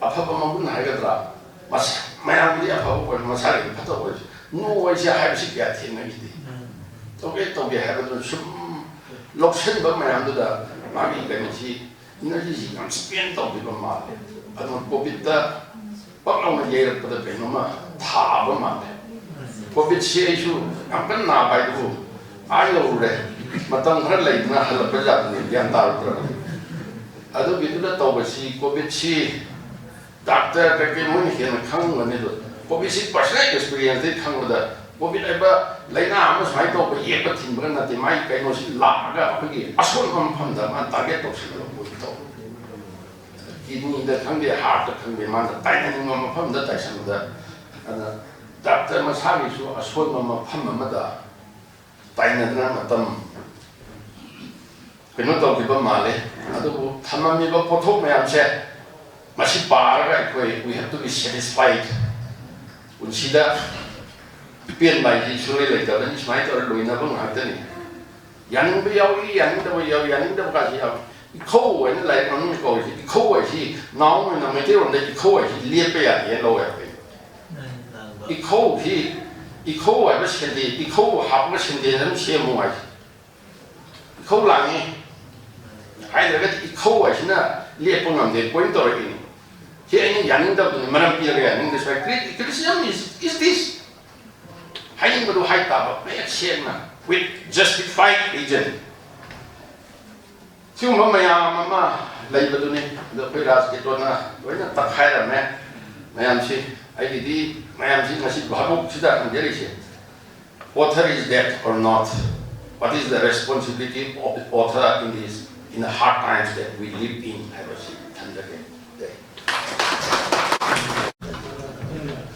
ꯑꯐꯕ ꯃꯒꯨꯟ ꯍꯥꯏꯒꯗ꯭ꯔꯥ, ꯃꯁꯥ, ꯃꯌꯥꯝꯒꯤꯗꯤ ꯑꯐꯕ ꯑꯣꯏꯔꯁꯨ ꯃꯁꯥꯒꯤꯗꯤ ꯐꯠꯇꯕ ꯑꯣꯏꯔꯁꯨ, "ꯅꯣ" ꯍꯥꯏꯁꯦ ꯍꯥꯏꯕꯁꯤ ꯀꯌꯥ ꯊꯦꯡꯅꯈꯤꯗꯦ꯫ ꯇꯧꯒꯦ ꯇꯧꯒꯦ ꯍꯥꯏꯕꯗꯨ ꯁꯨꯝ ꯂꯧꯁꯤꯟꯕ ꯃꯌꯥꯝꯗꯨꯗ ꯃꯥꯒꯤ ꯀꯩꯅꯣꯁꯤ, ꯏꯅꯔꯖꯤꯁꯤ ꯌꯥꯝ ꯁ꯭ꯄꯦꯟ ꯇꯧꯈꯤꯕ ꯃꯥꯜꯂꯦ꯫ ꯑꯗꯨꯅ ꯀꯣꯚꯤꯠꯇ ꯄꯛ ꯂꯥꯎꯅ ꯌꯩꯔꯛꯄꯗ ꯀꯩꯅꯣꯝꯃ ꯊꯥꯕ ꯃꯥꯜꯂꯦ꯫ ꯀꯣꯚꯤꯠꯁꯤ ꯑꯩꯁꯨ ꯌꯥꯝ ꯀꯟꯅ ꯅꯥꯕ ꯍꯥꯏꯗꯨꯕꯨ ꯑꯥ ꯌꯧꯔꯨꯔꯦ꯫ ꯃꯇꯝ ꯈꯔ ꯂꯩꯗꯅ ꯍꯜꯂꯛꯄ ꯖꯥꯠꯇꯨꯅꯤ, ꯒ꯭ꯌꯥꯟ ꯇꯥꯔꯨꯗ꯭ꯔꯕꯅꯤ꯫ ꯑꯗꯨꯒꯤꯗꯨꯅ ꯇꯧꯕꯁꯤ, ꯀꯣꯚꯤꯠꯁꯤ ꯗꯥꯛꯇꯔ ꯀꯩꯀꯩ ꯃꯣꯏꯅ ꯍꯦꯟꯅ ꯈꯪꯉꯝꯒꯅꯤ꯫ ꯑꯗꯣ ꯀꯣꯚꯤꯠꯁꯤ ꯄꯔꯁꯅꯦꯜ ꯑꯦꯛꯁꯄꯤꯔꯤꯌꯦꯟꯁꯇꯒꯤ ꯈꯪꯕꯗ, ꯀꯣꯚꯤꯠ ꯍꯥꯏꯕ ꯂꯥꯏꯅꯥ ꯑꯃ ꯁꯨꯃꯥꯏꯅ ꯇꯧꯕ ꯌꯦꯛꯄ ꯊꯤꯟꯕꯒ ꯅꯠꯇꯦ, ꯃꯥꯒꯤ ꯀꯩꯅꯣꯁꯤ ꯂꯥꯛꯑꯒ ꯑꯩꯈꯣꯏꯒꯤ ꯑꯁꯣꯟꯕ ꯃꯐꯝꯗ ꯃꯥꯅ ꯇꯥꯔꯒꯦꯠ ꯇꯧꯁꯤꯜꯂꯒ ꯀꯣꯚꯤꯠ ꯇꯧꯕ꯫ ꯀꯤꯗꯅꯤꯗ ꯈꯪꯗꯦ, ꯍꯥꯔꯠꯇ ꯈꯪꯗꯦ, ꯃꯥꯅ ꯇꯥꯏꯅꯅꯤꯡꯕ ꯃꯐꯝꯗ ꯇꯥꯏꯁꯟꯕꯗ, ꯑꯗ ꯗꯥꯛꯇꯔ ꯃꯁꯥꯒꯤꯁꯨ ꯑꯁꯣꯟꯕ ꯃꯐꯝ ꯑꯃꯗ ꯇꯥꯏꯅꯗꯅ ꯃꯇꯝ ꯀꯩꯅꯣ ꯇꯧꯈꯤꯕ ꯃꯥꯜꯂꯦ꯫ ꯑꯗꯨꯕꯨ ꯊꯝꯃꯝꯃꯤꯕ ꯄꯣꯠꯊꯣꯛ ꯃꯌꯥꯝꯁꯦ, ꯃꯁꯤ ꯄꯥꯔꯒ ꯑꯩꯈꯣꯏ we have to be satisfied꯫ ꯄꯨꯟꯁꯤꯗ ꯄꯦꯟꯕ ꯍꯥꯏꯁꯤ ꯁꯨꯡꯂꯩ ꯂꯩꯇꯕꯅꯤ꯫ ꯁꯨꯃꯥꯏꯅ ꯇꯧꯔ ꯂꯣꯏꯅꯕ ꯉꯥꯛꯇꯅꯤ꯫ ꯌꯥꯅꯤꯡꯕ ꯌꯥꯎꯏ, ꯌꯥꯅꯤꯡꯗꯕ ꯌꯥꯎꯏ, ꯌꯥꯅꯤꯡꯗꯕ ꯀꯥꯁꯤ ꯌꯥꯎꯏ꯫ ꯏꯈꯧ ꯍꯥꯏꯅ ꯂꯥꯏꯔꯤꯛ ꯃꯃꯤꯡ ꯀꯧꯔꯤꯁꯦ, ꯏꯈꯧ ꯍꯥꯏꯁꯤ ꯅꯥꯎ ꯑꯣꯏꯅ ꯃꯩꯇꯩꯔꯣꯟꯗ ꯏꯈꯧ ꯍꯥꯏꯁꯤ ꯂꯦꯞꯄ ꯌꯥꯗꯦꯅ ꯂꯧꯋꯦ ꯑꯩꯈꯣꯏ꯫ ꯏꯈꯧꯁꯤ, ꯏꯈꯧ ꯍꯥꯏꯕ ꯁꯦꯟꯇꯦꯟꯁ, ꯏꯈꯧ ꯍꯥꯞꯄꯒ ꯁꯦꯟꯇꯦꯟꯁ ꯑꯃ ꯁꯦꯝꯃꯨ ꯍꯥꯏꯁꯦ꯫ ꯏꯈꯧ ꯂꯥꯡꯉꯤ ꯍꯥꯏꯗ꯭ꯔꯒꯗꯤ ꯏꯈꯧ ꯍꯥꯏꯁꯤꯅ ꯂꯦꯞꯄ ꯉꯝꯗꯦ, ꯄꯣꯏꯟ ꯇꯧꯔꯛꯏꯅꯤ꯫ ꯁꯤ ꯑꯩꯅ ꯌꯥꯅꯤꯡꯗꯕꯗꯨꯅꯤ, ꯃꯔꯝ ꯄꯤꯔꯒ ꯌꯥꯅꯤꯡꯗꯦ꯫ ꯁ꯭ꯋꯥꯏ criticism is, is this꯫ ꯍꯥꯏꯅꯤꯡꯕꯗꯨ ꯍꯥꯏ ꯇꯥꯕ, ꯃꯌꯦꯛ ꯁꯦꯡꯅ, with justified reason꯫ ꯁꯤꯒꯨꯝꯕ ꯃꯌꯥꯝ ꯑꯃ ꯂꯩꯕꯗꯨꯅꯤ꯫ ꯑꯗꯣ ꯑꯩꯈꯣꯏ ꯔꯥꯖꯀꯤꯔꯇꯣꯟꯅ ꯂꯣꯏꯅ ꯇꯛꯈꯥꯏꯔꯝꯃꯦ ꯃꯌꯥꯝꯁꯤ꯫ ꯑꯩꯒꯤꯗꯤ ꯃꯌꯥꯝꯁꯤ ꯉꯁꯤ ꯚꯥꯕꯣꯛꯁꯤꯗ ꯍꯪꯖꯔꯤꯁꯦ, author is dead or not? What is the responsibility of the author in this, in the hard times that we live in? ꯍꯥꯏꯕꯁꯤ ꯊꯝꯖꯒꯦ꯫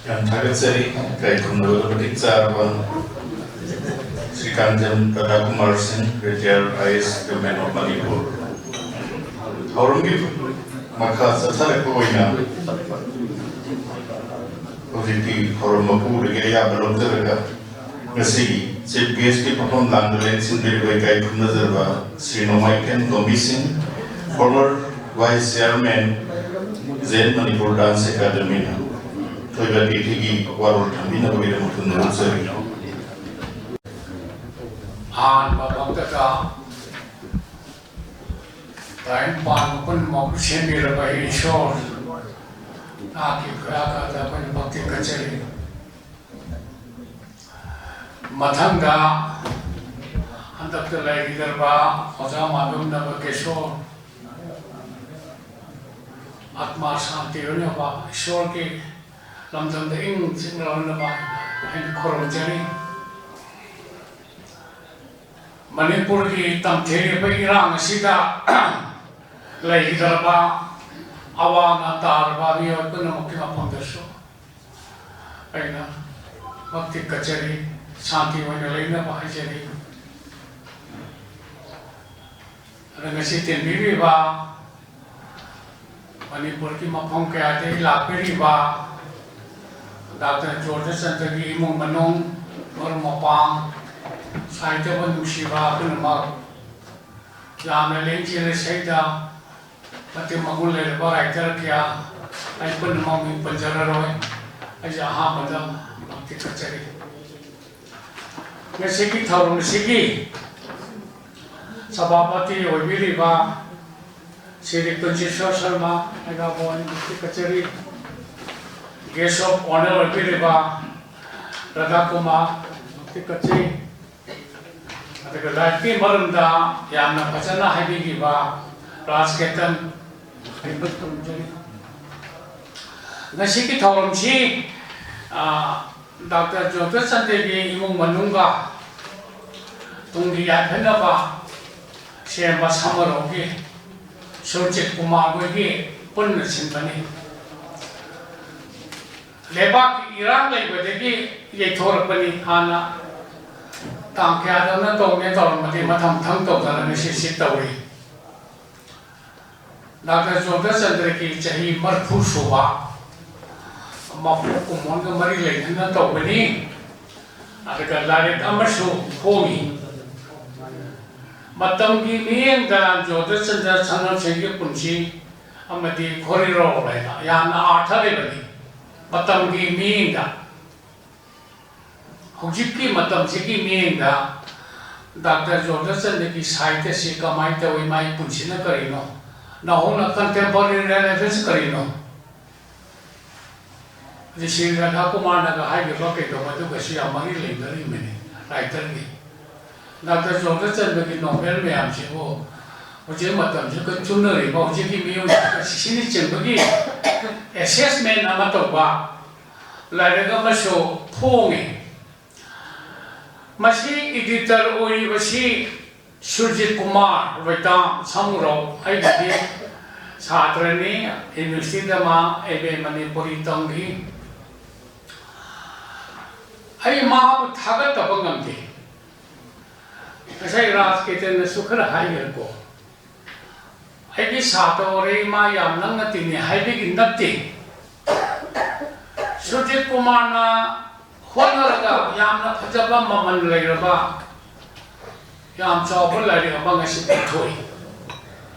ꯌꯥꯝ ꯊꯥꯒꯠꯆꯔꯤ꯫ ꯏꯀꯥꯏ ꯈꯨꯝꯅꯕꯗ ꯃꯇꯤꯛ ꯆꯥꯔꯕ ꯁ꯭ꯔꯤ ꯀꯥꯟꯆꯟ ꯔꯥꯙꯥꯀꯨꯃꯥꯔ ꯁꯤꯡ, retired I A S Government of Manipur꯫ ꯊꯧꯔꯝꯒꯤ ꯃꯈꯥ ꯆꯠꯊꯔꯛꯄ ꯑꯣꯏꯅ ꯍꯧꯖꯤꯛꯇꯤ ꯊꯧꯔꯝ ꯃꯄꯨꯗꯒꯤ ꯑꯌꯥꯕ ꯂꯧꯖꯔꯒ ꯉꯁꯤꯒꯤ Chief Guest ꯀꯤ ꯐꯝꯐꯝ ꯂꯥꯡꯗ ꯂꯦꯡꯁꯤꯟꯕꯤꯔꯤꯕ ꯏꯀꯥꯏ ꯈꯨꯝꯅꯖꯔꯕ ꯁ꯭ꯔꯤ ꯅꯣꯡꯃꯥꯏꯊꯦꯝ ꯇꯣꯝꯕꯤ ꯁꯤꯡ, former Vice Chairman, Zen Manipur Dance Academy ꯅ ꯊꯣꯏꯕ ꯑꯇꯤꯊꯤꯒꯤ ꯋꯥꯔꯣꯜ ꯊꯝꯕꯤꯅꯕꯒꯤꯗꯃꯛ ꯊꯨꯅ ꯂꯧꯖꯔꯤ꯫ ꯑꯍꯥꯟꯕ ꯃꯛꯇꯗ ꯇꯥꯏꯕꯪꯄꯥꯟ ꯄꯨꯝꯅꯃꯛꯄꯨ ꯁꯦꯝꯕꯤꯔꯕ ꯍꯦ ꯏꯁꯣꯔ, ꯅꯍꯥꯛꯀꯤ ꯈꯨꯌꯥꯀꯥꯗ ꯑꯩꯈꯣꯏꯅ ꯚꯛꯇꯤ ꯀꯠꯆꯔꯤ꯫ ꯃꯊꯪꯗ ꯍꯟꯗꯛꯇ ꯂꯩꯈꯤꯗ꯭ꯔꯕ ꯑꯣꯖꯥ ꯃꯥꯙꯕ ꯅꯕꯀꯤꯁꯣꯔ, ꯑꯥꯇꯃꯥ ꯁꯥꯟꯇꯤ ꯑꯣꯏꯅꯕ ꯏꯁꯣꯔꯒꯤ ꯂꯝꯗꯝꯗ ꯏꯪ ꯆꯤꯛꯅ ꯂꯩꯅꯕ ꯑꯩꯅ ꯈꯨꯔꯨꯝꯖꯔꯤ꯫ ꯃꯅꯤꯄꯨꯔꯒꯤ ꯇꯝꯊꯤꯔꯤꯕ ꯏꯔꯥꯡ ꯑꯁꯤꯗ ꯂꯩꯈꯤꯗ꯭ꯔꯕ, ꯑꯋꯥ ꯑꯅꯥ ꯇꯥꯔꯕ ꯃꯤꯑꯣꯏ ꯄꯨꯝꯅꯃꯛꯀꯤ ꯃꯐꯝꯗꯁꯨ ꯑꯩꯅ ꯚꯛꯇꯤ ꯀꯠꯆꯔꯤ꯫ ꯁꯥꯟꯇꯤ ꯑꯣꯏꯅ ꯂꯩꯅꯕ ꯍꯥꯏꯖꯔꯤ꯫ ꯑꯗ ꯉꯁꯤ ꯇꯤꯟꯕꯤꯔꯤꯕ ꯃꯅꯤꯄꯨꯔꯒꯤ ꯃꯐꯝ ꯀꯌꯥꯗꯒꯤ ꯂꯥꯛꯄꯤꯔꯤꯕ ꯗꯥꯛꯇꯔ ꯖꯣꯔꯖꯆꯟꯗ꯭ꯔꯒꯤ ꯏꯃꯨꯡ ꯃꯅꯨꯡ, ꯃꯔꯨꯞ ꯃꯄꯥꯡ, ꯁꯥꯍꯤꯇ꯭ꯌꯕꯨ ꯅꯨꯡꯁꯤꯕ ꯄꯨꯝꯅꯃꯛ, ꯌꯥꯝꯅ ꯂꯦꯡꯖꯦꯜ ꯏꯁꯩꯗ ꯃꯇꯤꯛ ꯃꯒꯨꯟ ꯂꯩꯔꯕ writer ꯀꯌꯥ, ꯑꯩ ꯄꯨꯝꯅꯃꯛ ꯃꯤꯡ ꯄꯟꯖꯔꯔꯣꯏ꯫ ꯑꯩꯁꯦ ꯑꯍꯥꯟꯕꯗ ꯃꯛꯇꯤ ꯀꯠꯆꯔꯤ꯫ ꯉꯁꯤꯒꯤ ꯊꯧꯔꯝ ꯑꯁꯤꯒꯤ ꯁꯚꯥꯄꯇꯤ ꯑꯣꯏꯕꯤꯔꯤꯕ ꯁ꯭ꯔꯤ ꯀꯨꯟꯖꯦꯁ꯭ꯋꯔ ꯁꯔꯃ, ꯑꯩꯅ ꯃꯣꯍꯟ ꯃꯨꯔꯇꯤ ꯀꯆꯦꯔꯤ, guest of honour ꯑꯣꯏꯕꯤꯔꯤꯕ Radha Kumar ꯃꯨꯔꯇꯤ ꯀꯆꯦꯔꯤ, ꯑꯗꯨꯒ ꯂꯥꯏꯔꯤꯛꯀꯤ ꯃꯔꯝꯗ ꯌꯥꯝꯅ ꯐꯖꯅ ꯍꯥꯏꯕꯤꯈꯤꯕ ꯔꯥꯖ ꯀꯦꯇꯟ, ꯉꯁꯤꯒꯤ ꯊꯧꯔꯝꯁꯤ, ꯑ, ꯗꯥꯛꯇꯔ ꯖꯣꯙꯆꯟꯗ꯭ꯔꯒꯤ ꯏꯃꯨꯡ ꯃꯅꯨꯡꯒ ꯇꯨꯡꯒꯤ ꯌꯥꯏꯐꯅꯕ ꯁꯦꯝꯕ ꯁꯃꯥꯔꯣꯍꯒꯤ ꯁꯨꯔꯖꯤꯠ ꯀꯨꯃꯥꯔ ꯍꯣꯏꯒꯤ ꯄꯨꯟꯅ ꯁꯤꯟꯕꯅꯤ꯫ ꯂꯩꯕꯥꯛꯀꯤ ꯏꯔꯥꯡ ꯂꯩꯕꯗꯒꯤ ꯌꯩꯊꯣꯔꯛꯄꯅꯤ꯫ ꯍꯥꯟꯅ ꯇꯥꯡ ꯀꯌꯥꯗꯅ ꯇꯧꯒꯦ ꯇꯧꯔꯝꯕꯗꯤ ꯃꯊꯪ ꯃꯊꯪ ꯇꯧꯗꯅ ꯉꯁꯤꯁꯤ ꯇꯧꯔꯤ꯫ ꯗꯥꯛꯇꯔ ꯖꯣꯙꯆꯟꯗ꯭ꯔꯒꯤ ꯆꯍꯤ ꯃꯔꯤꯐꯨ ꯁꯨꯕ ꯃꯄꯣꯛ ꯀꯨꯝꯑꯣꯟꯒ ꯃꯔꯤ ꯂꯩꯅꯅ ꯇꯧꯕꯅꯤ꯫ ꯑꯗꯨꯒ ꯂꯥꯏꯔꯤꯛ ꯑꯃꯁꯨ ꯐꯣꯡꯉꯤ꯫ ꯃꯇꯝꯒꯤ ꯃꯤꯠꯌꯦꯡꯗ ꯖꯣꯙꯆꯟꯗ꯭ꯔ ꯁꯅꯥꯁꯤꯡꯒꯤ ꯄꯨꯟꯁꯤ ꯑꯃꯗꯤ ꯈꯣꯔꯤꯔꯣꯜ ꯍꯥꯏꯅ ꯌꯥꯝꯅ ꯑꯥꯔꯊ ꯂꯩꯕꯅꯤ꯫ ꯃꯇꯝꯒꯤ ꯃꯤꯠꯌꯦꯡꯗ, ꯍꯧꯖꯤꯛꯀꯤ ꯃꯇꯝꯁꯤꯒꯤ ꯃꯤꯠꯌꯦꯡꯗ ꯗꯥꯛꯇꯔ ꯖꯣꯙꯆꯟꯗ꯭ꯔꯒꯤ ꯁꯥꯍꯤꯇ꯭ꯌꯁꯤ ꯀꯃꯥꯏꯅ ꯇꯧꯏ, ꯃꯥꯒꯤ ꯄꯨꯟꯁꯤꯅ ꯀꯔꯤꯅꯣ, ꯅꯧꯍꯧꯅ contemporary relevance ꯀꯔꯤꯅꯣ? ꯍꯧꯖꯤꯛ ꯁ꯭ꯔꯤ ꯔꯥꯙꯥ ꯀꯨꯃꯥꯔꯅꯒ ꯍꯥꯏꯈꯤꯕ ꯀꯩꯗꯧꯕ ꯑꯗꯨꯒꯁꯨ ꯌꯥꯝ ꯃꯔꯤ ꯂꯩꯅꯔꯤꯕꯅꯤ꯫ Writerꯒꯤ ꯗꯥꯛꯇꯔ ꯖꯣꯙꯆꯟꯗ꯭ꯔꯒꯤ novel ꯃꯌꯥꯝꯁꯤꯕꯨ ꯍꯧꯖꯤꯛ ꯃꯇꯝꯁꯤꯒ ꯆꯨꯅꯔꯤꯕ ꯍꯧꯖꯤꯛꯀꯤ ꯃꯤꯑꯣꯏꯁꯤꯡ ꯑꯁꯤꯅꯆꯤꯡꯕꯒꯤ assessment ꯑꯃ ꯇꯧꯕ ꯂꯥꯏꯔꯤꯛ ꯑꯃꯁꯨ ꯐꯣꯡꯉꯤ꯫ ꯃꯁꯤ editor ꯑꯣꯏꯔꯤꯕꯁꯤ ꯁꯨꯔꯖꯤꯠ ꯀꯨꯃꯥꯔ ꯔꯣꯏꯇꯥꯝ ꯁꯃꯨꯔꯧ, ꯑꯩꯒꯤꯗꯤ ꯁꯥꯇ꯭ꯔꯅꯤ, universityꯗ ꯃꯥ M A ꯃꯅꯤꯄꯨꯔꯤ ꯇꯝꯈꯤ꯫ ꯑꯩ ꯃꯍꯥꯛꯄꯨ ꯊꯥꯒꯠꯇꯕ ꯉꯝꯗꯦ꯫ ꯉꯁꯥꯏ ꯔꯥꯖ ꯀꯦꯇꯟꯅꯁꯨ ꯈꯔ ꯍꯥꯏꯈ꯭ꯔꯦꯀꯣ, ꯑꯩꯒꯤ ꯁꯥꯇ꯭ꯔ ꯑꯣꯏꯔꯦ, ꯏꯃꯥ ꯌꯥꯝ ꯅꯛꯅ ꯇꯤꯟꯅꯩ ꯍꯥꯏꯕꯒꯤ ꯅꯠꯇꯦ꯫ ꯁꯨꯖꯤꯠ ꯀꯨꯃꯥꯔꯅ ꯍꯣꯠꯅꯔꯒ ꯌꯥꯝꯅ ꯐꯖꯕ, ꯃꯃꯜ ꯂꯩꯔꯕ, ꯌꯥꯝ ꯆꯥꯎꯕ ꯂꯥꯏꯔꯤꯛ ꯑꯃ ꯉꯁꯤ ꯄꯨꯊꯣꯛꯏ꯫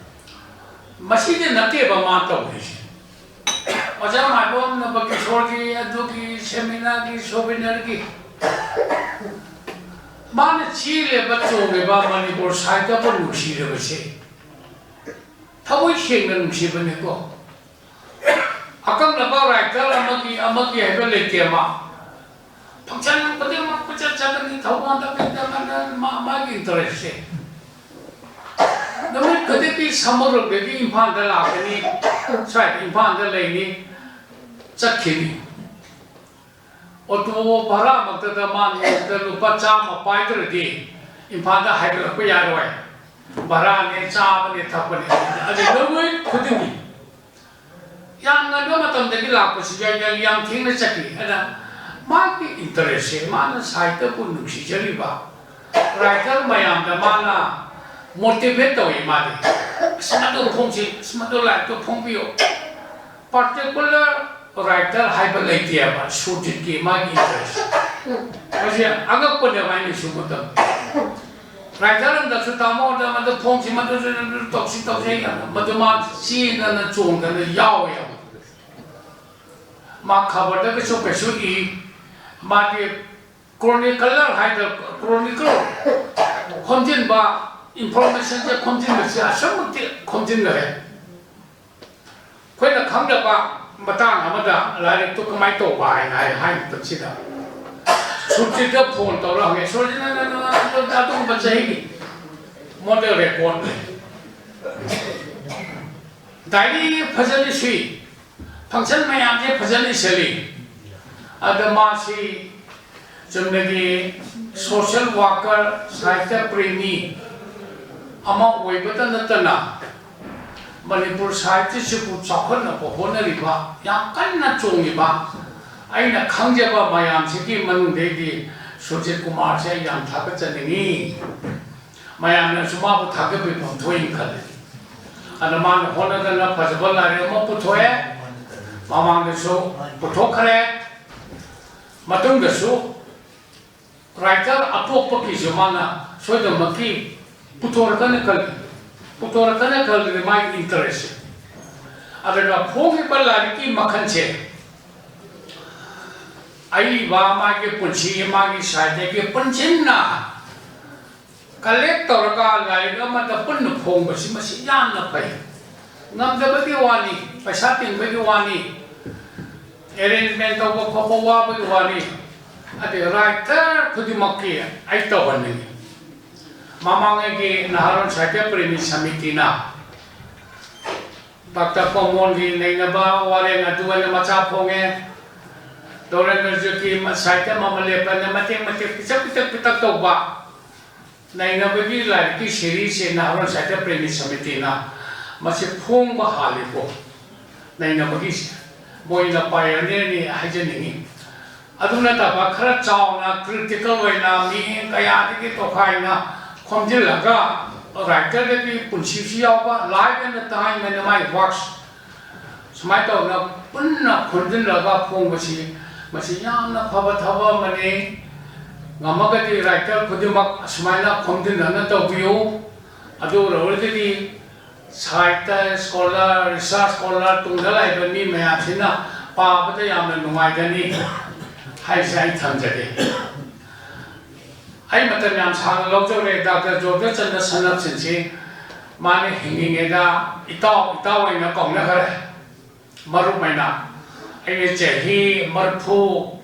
ꯃꯁꯤꯗꯤ ꯅꯠꯇꯦꯕ ꯃꯥ ꯇꯧꯔꯤꯁꯦ꯫ ꯑꯣꯖꯥ ꯃꯥꯏꯕꯝꯅ ꯕꯀꯤꯁꯣꯔꯒꯤ ꯑꯗꯨꯒꯤ ꯁꯦꯃꯤꯅꯥꯔꯒꯤ ꯁꯣꯚꯦꯅꯤꯌꯔꯒꯤ ꯃꯥꯅ ꯆꯦꯜꯂꯦꯕ, ꯆꯣꯡꯉꯦꯕ, ꯃꯅꯤꯄꯨꯔ ꯁꯥꯍꯤꯇ꯭ꯌꯕꯨ ꯅꯨꯡꯁꯤꯔꯕꯁꯦ ꯊꯃꯣꯏ ꯁꯦꯡꯅ ꯅꯨꯡꯁꯤꯕꯅꯤꯀꯣ꯫ ꯑꯀꯛꯅꯕ ꯔꯥꯏꯇꯔ ꯑꯃꯒꯤ, ꯑꯃꯒꯤ ꯍꯥꯏꯕ ꯂꯩꯇꯦ꯫ ꯃꯥ ꯐꯪꯁꯟ ꯈꯨꯗꯤꯡꯃꯛ ꯀꯣꯏꯆꯠ ꯆꯠꯀꯅꯤ, ꯊꯧꯕꯥꯜꯗ ꯀꯩꯗ ꯀꯩꯗ ꯃꯥ-, ꯃꯥꯒꯤ ꯏꯟꯇꯔꯦꯁꯁꯦ꯫ ꯅꯨꯃꯤꯠ ꯈꯨꯗꯤꯡꯒꯤ ꯁꯃꯨꯗ꯭ꯔꯗꯒꯤ ꯏꯝꯐꯥꯜꯗ ꯂꯥꯛꯀꯅꯤ, ꯁ꯭ꯋꯥꯏꯗ ꯏꯝꯐꯥꯜꯗ ꯂꯩꯅꯤ, ꯆꯠꯈꯤꯅꯤ꯫ ꯑꯣꯇꯣ ꯚꯔꯥꯃꯛꯇꯗ ꯃꯥ ꯅꯣꯡꯃꯗ ꯂꯨꯄꯥ ꯆꯥꯝꯃ ꯄꯥꯏꯗ꯭ꯔꯗꯤ ꯏꯝꯐꯥꯜꯗ ꯍꯥꯏꯒꯠꯂꯛꯄ ꯌꯥꯔꯣꯏ꯫ ꯚꯔꯥꯅꯦ, ꯆꯥꯕꯅꯦ, ꯊꯛꯄꯅꯦ, ꯑꯗꯨ ꯅꯨꯃꯤꯠ ꯈꯨꯗꯤꯡꯒꯤ꯫ ꯌꯥꯝ ꯉꯟꯕ ꯃꯇꯝꯗꯒꯤ ꯂꯥꯛꯄꯁꯨ ꯌꯥꯏ, ꯌꯥꯝ, ꯌꯥꯝ ꯊꯦꯡꯅ ꯆꯠꯈꯤ꯫ ꯑꯗ ꯃꯥꯒꯤ ꯏꯟꯇꯔꯦꯁꯁꯦ, ꯃꯥꯅ ꯁꯥꯍꯤꯇ꯭ꯌꯕꯨ ꯅꯨꯡꯁꯤꯖꯔꯤꯕ ꯔꯥꯏꯇꯔ ꯃꯌꯥꯝꯗ ꯃꯥꯅ ꯃꯣꯇꯤꯚꯦꯠ ꯇꯧꯏ꯫ ꯃꯥꯗꯤ, "ꯑꯁ, ꯃꯗꯨ ꯐꯣꯡꯁꯤ, ꯑꯁ, ꯃꯗꯨ ꯂꯥꯏꯔꯤꯛꯇꯨ ꯐꯣꯡꯕꯤꯌꯨ"꯫ ꯄꯥꯔꯇꯤꯀꯨꯂꯔ ꯔꯥꯏꯇꯔ ꯍꯥꯏꯕ ꯂꯩꯇꯦꯕ, ꯁꯨꯔꯖꯤꯠꯀꯤ ꯃꯥꯒꯤ ꯏꯟꯇꯔꯦꯁ꯫ ꯃꯁꯤ ꯑꯉꯛꯄꯅꯦꯕ ꯑꯩꯅ ꯁꯨꯝ ꯃꯇꯝꯗ꯫ ꯔꯥꯏꯇꯔ ꯑꯃꯗꯁꯨ ꯇꯥꯃꯣꯗ ꯃꯗꯨ ꯐꯣꯡꯁꯤ, ꯃꯗꯨ ꯇꯧꯁꯤ, ꯇꯧꯁꯤ ꯍꯥꯏꯅ ꯃꯗꯨ ꯃꯥ ꯆꯦꯟꯗꯅ ꯆꯣꯡꯗꯅ ꯌꯥꯎꯋꯦꯕ꯫ ꯃꯥ ꯈꯕꯔꯗꯒꯁꯨ ꯀꯩꯁꯨ ꯏ, ꯃꯥꯗꯤ ꯀ꯭ꯔꯣꯅꯤꯀꯂꯔ ꯍꯥꯏꯗꯅ, ꯀ꯭ꯔꯣꯅꯤꯀꯜ ꯈꯣꯝꯖꯤꯟꯕ, ꯏꯟꯐꯣꯔꯃꯦꯁꯟꯁꯦ ꯈꯣꯝꯖꯤꯟꯕꯁꯦ ꯑꯁꯨꯛ ꯃꯇꯤꯛ ꯈꯣꯝꯖꯤꯟꯈꯔꯦ꯫ ꯑꯩꯈꯣꯏꯅ ꯈꯪꯗꯕ ꯃꯇꯥꯡ ꯑꯃꯗ ꯂꯥꯏꯔꯤꯛꯇꯨ ꯀꯃꯥꯏꯅ ꯇꯧꯕ ꯍꯥꯏꯅ ꯍꯥꯏ, ꯍꯥꯏ ꯃꯇꯝꯁꯤꯗ ꯁꯨꯔꯖꯤꯠꯇ ꯐꯣꯟ ꯇꯧꯔ ꯍꯪꯉꯦ, "ꯁꯨꯔꯖꯤꯠ, ꯅꯪ, ꯅꯪ, ꯅꯪ, ꯅꯪ ꯑꯗꯨꯒꯨꯝꯕ ꯆꯍꯤꯒꯤ ꯃꯣꯗꯦꯜ ꯔꯦꯀꯣꯔꯠ ꯂꯩ, ꯗꯥꯏꯔꯤ ꯐꯖꯅ ꯁꯨꯏ, ꯐꯪꯁꯟ ꯃꯌꯥꯝꯁꯦ ꯐꯖꯅ ꯏꯁꯜꯂꯤ"꯫ ꯑꯗ ꯃꯥꯁꯤ ꯆꯨꯝꯅꯒꯤ ꯁꯣꯁꯤꯌꯦꯜ ꯋꯥꯔꯀꯔ, ꯁꯥꯍꯤꯇ꯭ꯌ ꯄ꯭ꯔꯦꯃꯤ ꯑꯃ ꯑꯣꯏꯕꯇ ꯅꯠꯇꯅ ꯃꯅꯤꯄꯨꯔ ꯁꯥꯍꯤꯇ꯭ꯌꯁꯤꯕꯨ ꯆꯥꯎꯈꯠꯅꯕ ꯍꯣꯠꯅꯔꯤꯕ, ꯌꯥꯝ ꯀꯟꯅ ꯆꯣꯡꯉꯤꯕ, ꯑꯩꯅ ꯈꯪꯖꯕ ꯃꯌꯥꯝꯁꯤꯒꯤ ꯃꯅꯨꯡꯗꯩꯗꯤ ꯁꯨꯖꯤꯠ ꯀꯨꯃꯥꯔꯁꯦ ꯑꯩ ꯌꯥꯝ ꯊꯥꯒꯠꯆꯅꯤꯡꯉꯤ꯫ ꯃꯌꯥꯝꯅꯁꯨ ꯃꯥꯕꯨ ꯊꯥꯒꯠꯄꯤꯐꯝ ꯊꯣꯛꯏꯅ ꯈꯜꯂꯤ꯫ ꯑꯗ ꯃꯥꯅ ꯍꯣꯠꯅꯗꯅ ꯐꯖꯕ ꯂꯥꯏꯔꯤꯛ ꯑꯃ ꯄꯨꯊꯣꯛꯑꯦ, ꯃꯃꯥꯡꯗꯁꯨ ꯄꯨꯊꯣꯛꯈ꯭ꯔꯦ, ꯃꯇꯨꯡꯗꯁꯨ writer ꯑꯇꯣꯞꯄꯒꯤꯁꯨ ꯃꯥꯅ ꯁꯣꯏꯗꯅꯃꯛꯀꯤ ꯄꯨꯊꯣꯔꯛꯀꯅꯤ ꯈꯜꯂꯤ꯫ ꯄꯨꯊꯣꯔꯛꯀꯅꯤ ꯈꯜꯂꯤ ꯃꯥꯒꯤ interest꯫ ꯑꯗꯨꯒ ꯐꯣꯡꯉꯤꯕ ꯂꯥꯏꯔꯤꯛꯀꯤ ꯃꯈꯜꯁꯦ ꯑꯏꯕ ꯃꯥꯒꯤ ꯄꯨꯟꯁꯤ, ꯃꯥꯒꯤ ꯁꯥꯍꯤꯇ꯭ꯌꯒꯤ ꯄꯨꯟꯁꯤꯟꯅ collect ꯇꯧꯔꯒ ꯂꯥꯏꯔꯤꯛ ꯑꯃꯗ ꯄꯨꯟꯅ ꯐꯣꯡꯕꯁꯤ ꯃꯁꯤ ꯌꯥꯝꯅ ꯐꯩ꯫ ꯉꯝꯗꯕꯒꯤ ꯋꯥꯅꯤ, ꯄꯩꯁꯥ ꯇꯤꯡꯕꯒꯤ ꯋꯥꯅꯤ, arrangement ꯇꯧꯕ ꯈꯣꯠꯄ ꯋꯥꯕꯒꯤ ꯋꯥꯅꯤ꯫ ꯑꯗꯩ writer ꯈꯨꯗꯤꯡꯃꯛꯀꯤ ꯑꯩ ꯇꯧꯍꯟꯅꯤꯡꯉꯤ꯫ ꯃꯃꯥꯡꯉꯩꯒꯤ ꯅꯍꯥꯔꯣꯜ ꯁꯥꯍꯤꯇ꯭ꯌ ꯄ꯭ꯔꯦꯃꯤ ꯁꯃꯤꯇꯤꯅ ꯗꯥꯛꯇꯔ ꯀꯣꯃꯣꯟꯒꯤ ꯅꯩꯅꯕ ꯋꯥꯔꯦꯡ ꯑꯗꯨ ꯑꯣꯏꯅ ꯃꯆꯥ ꯐꯣꯡꯉꯦ꯫ ꯗꯣꯔꯦꯟꯗ꯭ꯔ ꯖꯣꯏꯇꯤ ꯁꯥꯍꯤꯇ꯭ꯌ ꯃꯃꯜ ꯂꯦꯞꯄꯅ ꯃꯇꯦꯛ ꯃꯇꯦꯛ ꯄꯤꯇꯛ ꯄꯤꯇꯛ ꯄꯤꯇꯛ ꯇꯧꯕ ꯅꯩꯅꯕꯒꯤ ꯂꯥꯏꯔꯤꯛꯀꯤ series ꯁꯦ ꯅꯍꯥꯔꯣꯜ ꯁꯥꯍꯤꯇ꯭ꯌ ꯄ꯭ꯔꯦꯃꯤ ꯁꯃꯤꯇꯤꯅ ꯃꯁꯤ ꯐꯣꯡꯕ ꯍꯥꯜꯂꯤꯀꯣ꯫ ꯅꯩꯅꯕꯒꯤꯁꯦ ꯃꯣꯏꯅ pioneer ꯅꯤ ꯍꯥꯏꯖꯅꯤꯡꯉꯤ꯫ ꯑꯗꯨ ꯅꯠꯇꯕ ꯈꯔ ꯆꯥꯎꯅ critical ꯑꯣꯏꯅ ꯃꯤ ꯀꯌꯥꯗꯒꯤ ꯇꯣꯈꯥꯏꯅ ꯈꯣꯝꯖꯤꯜꯂꯒ writer ꯗꯒꯤ ꯄꯨꯟꯁꯤꯁꯨ ꯌꯥꯎꯕ, life and the time and my works ꯁꯨꯃꯥꯏꯅ ꯇꯧꯗꯅ ꯄꯨꯟꯅ ꯈꯣꯝꯖꯤꯜꯂꯒ ꯐꯣꯡꯕꯁꯤ ꯃꯁꯤ ꯌꯥꯝꯅ ꯐꯕ ꯊꯕꯛ ꯑꯃꯅꯤ꯫ ꯉꯝꯃꯒꯗꯤ writer ꯈꯨꯗꯤꯡꯃꯛ ꯑꯁꯨꯃꯥꯏꯅ ꯈꯣꯝꯖꯤꯟꯅꯅ ꯇꯧꯕꯤꯌꯨ꯫ ꯑꯗꯨ ꯑꯣꯏꯔꯒꯗꯤ ꯁꯥꯍꯤꯇ꯭ꯌ scholar, research scholar ꯇꯨꯡꯗ ꯂꯩꯕ ꯃꯤ ꯃꯌꯥꯝꯁꯤꯅ ꯄꯥꯕꯗ ꯌꯥꯝꯅ ꯅꯨꯡꯉꯥꯏꯒꯅꯤ ꯍꯥꯏꯁꯦ ꯑꯩ ꯊꯝꯖꯒꯦ꯫ ꯑꯩ ꯃꯇꯝ ꯌꯥꯝ ꯁꯥꯡꯅ ꯂꯧꯖꯔꯦ꯫ ꯗꯥꯛꯇꯔ ꯖꯣꯙꯆꯟꯗ꯭ꯔ ꯁꯅꯥꯞꯁꯤꯟꯁꯤ ꯃꯥꯅ ꯍꯤꯡꯉꯤꯉꯩꯗ ꯏꯇꯥꯎ ꯏꯇꯥꯎ ꯑꯣꯏꯅ ꯀꯧꯅꯈ꯭ꯔꯦ꯫ ꯃꯔꯨꯞ ꯑꯣꯏꯅ ꯑꯩꯅ ꯆꯍꯤ ꯃꯔꯤꯐꯨ,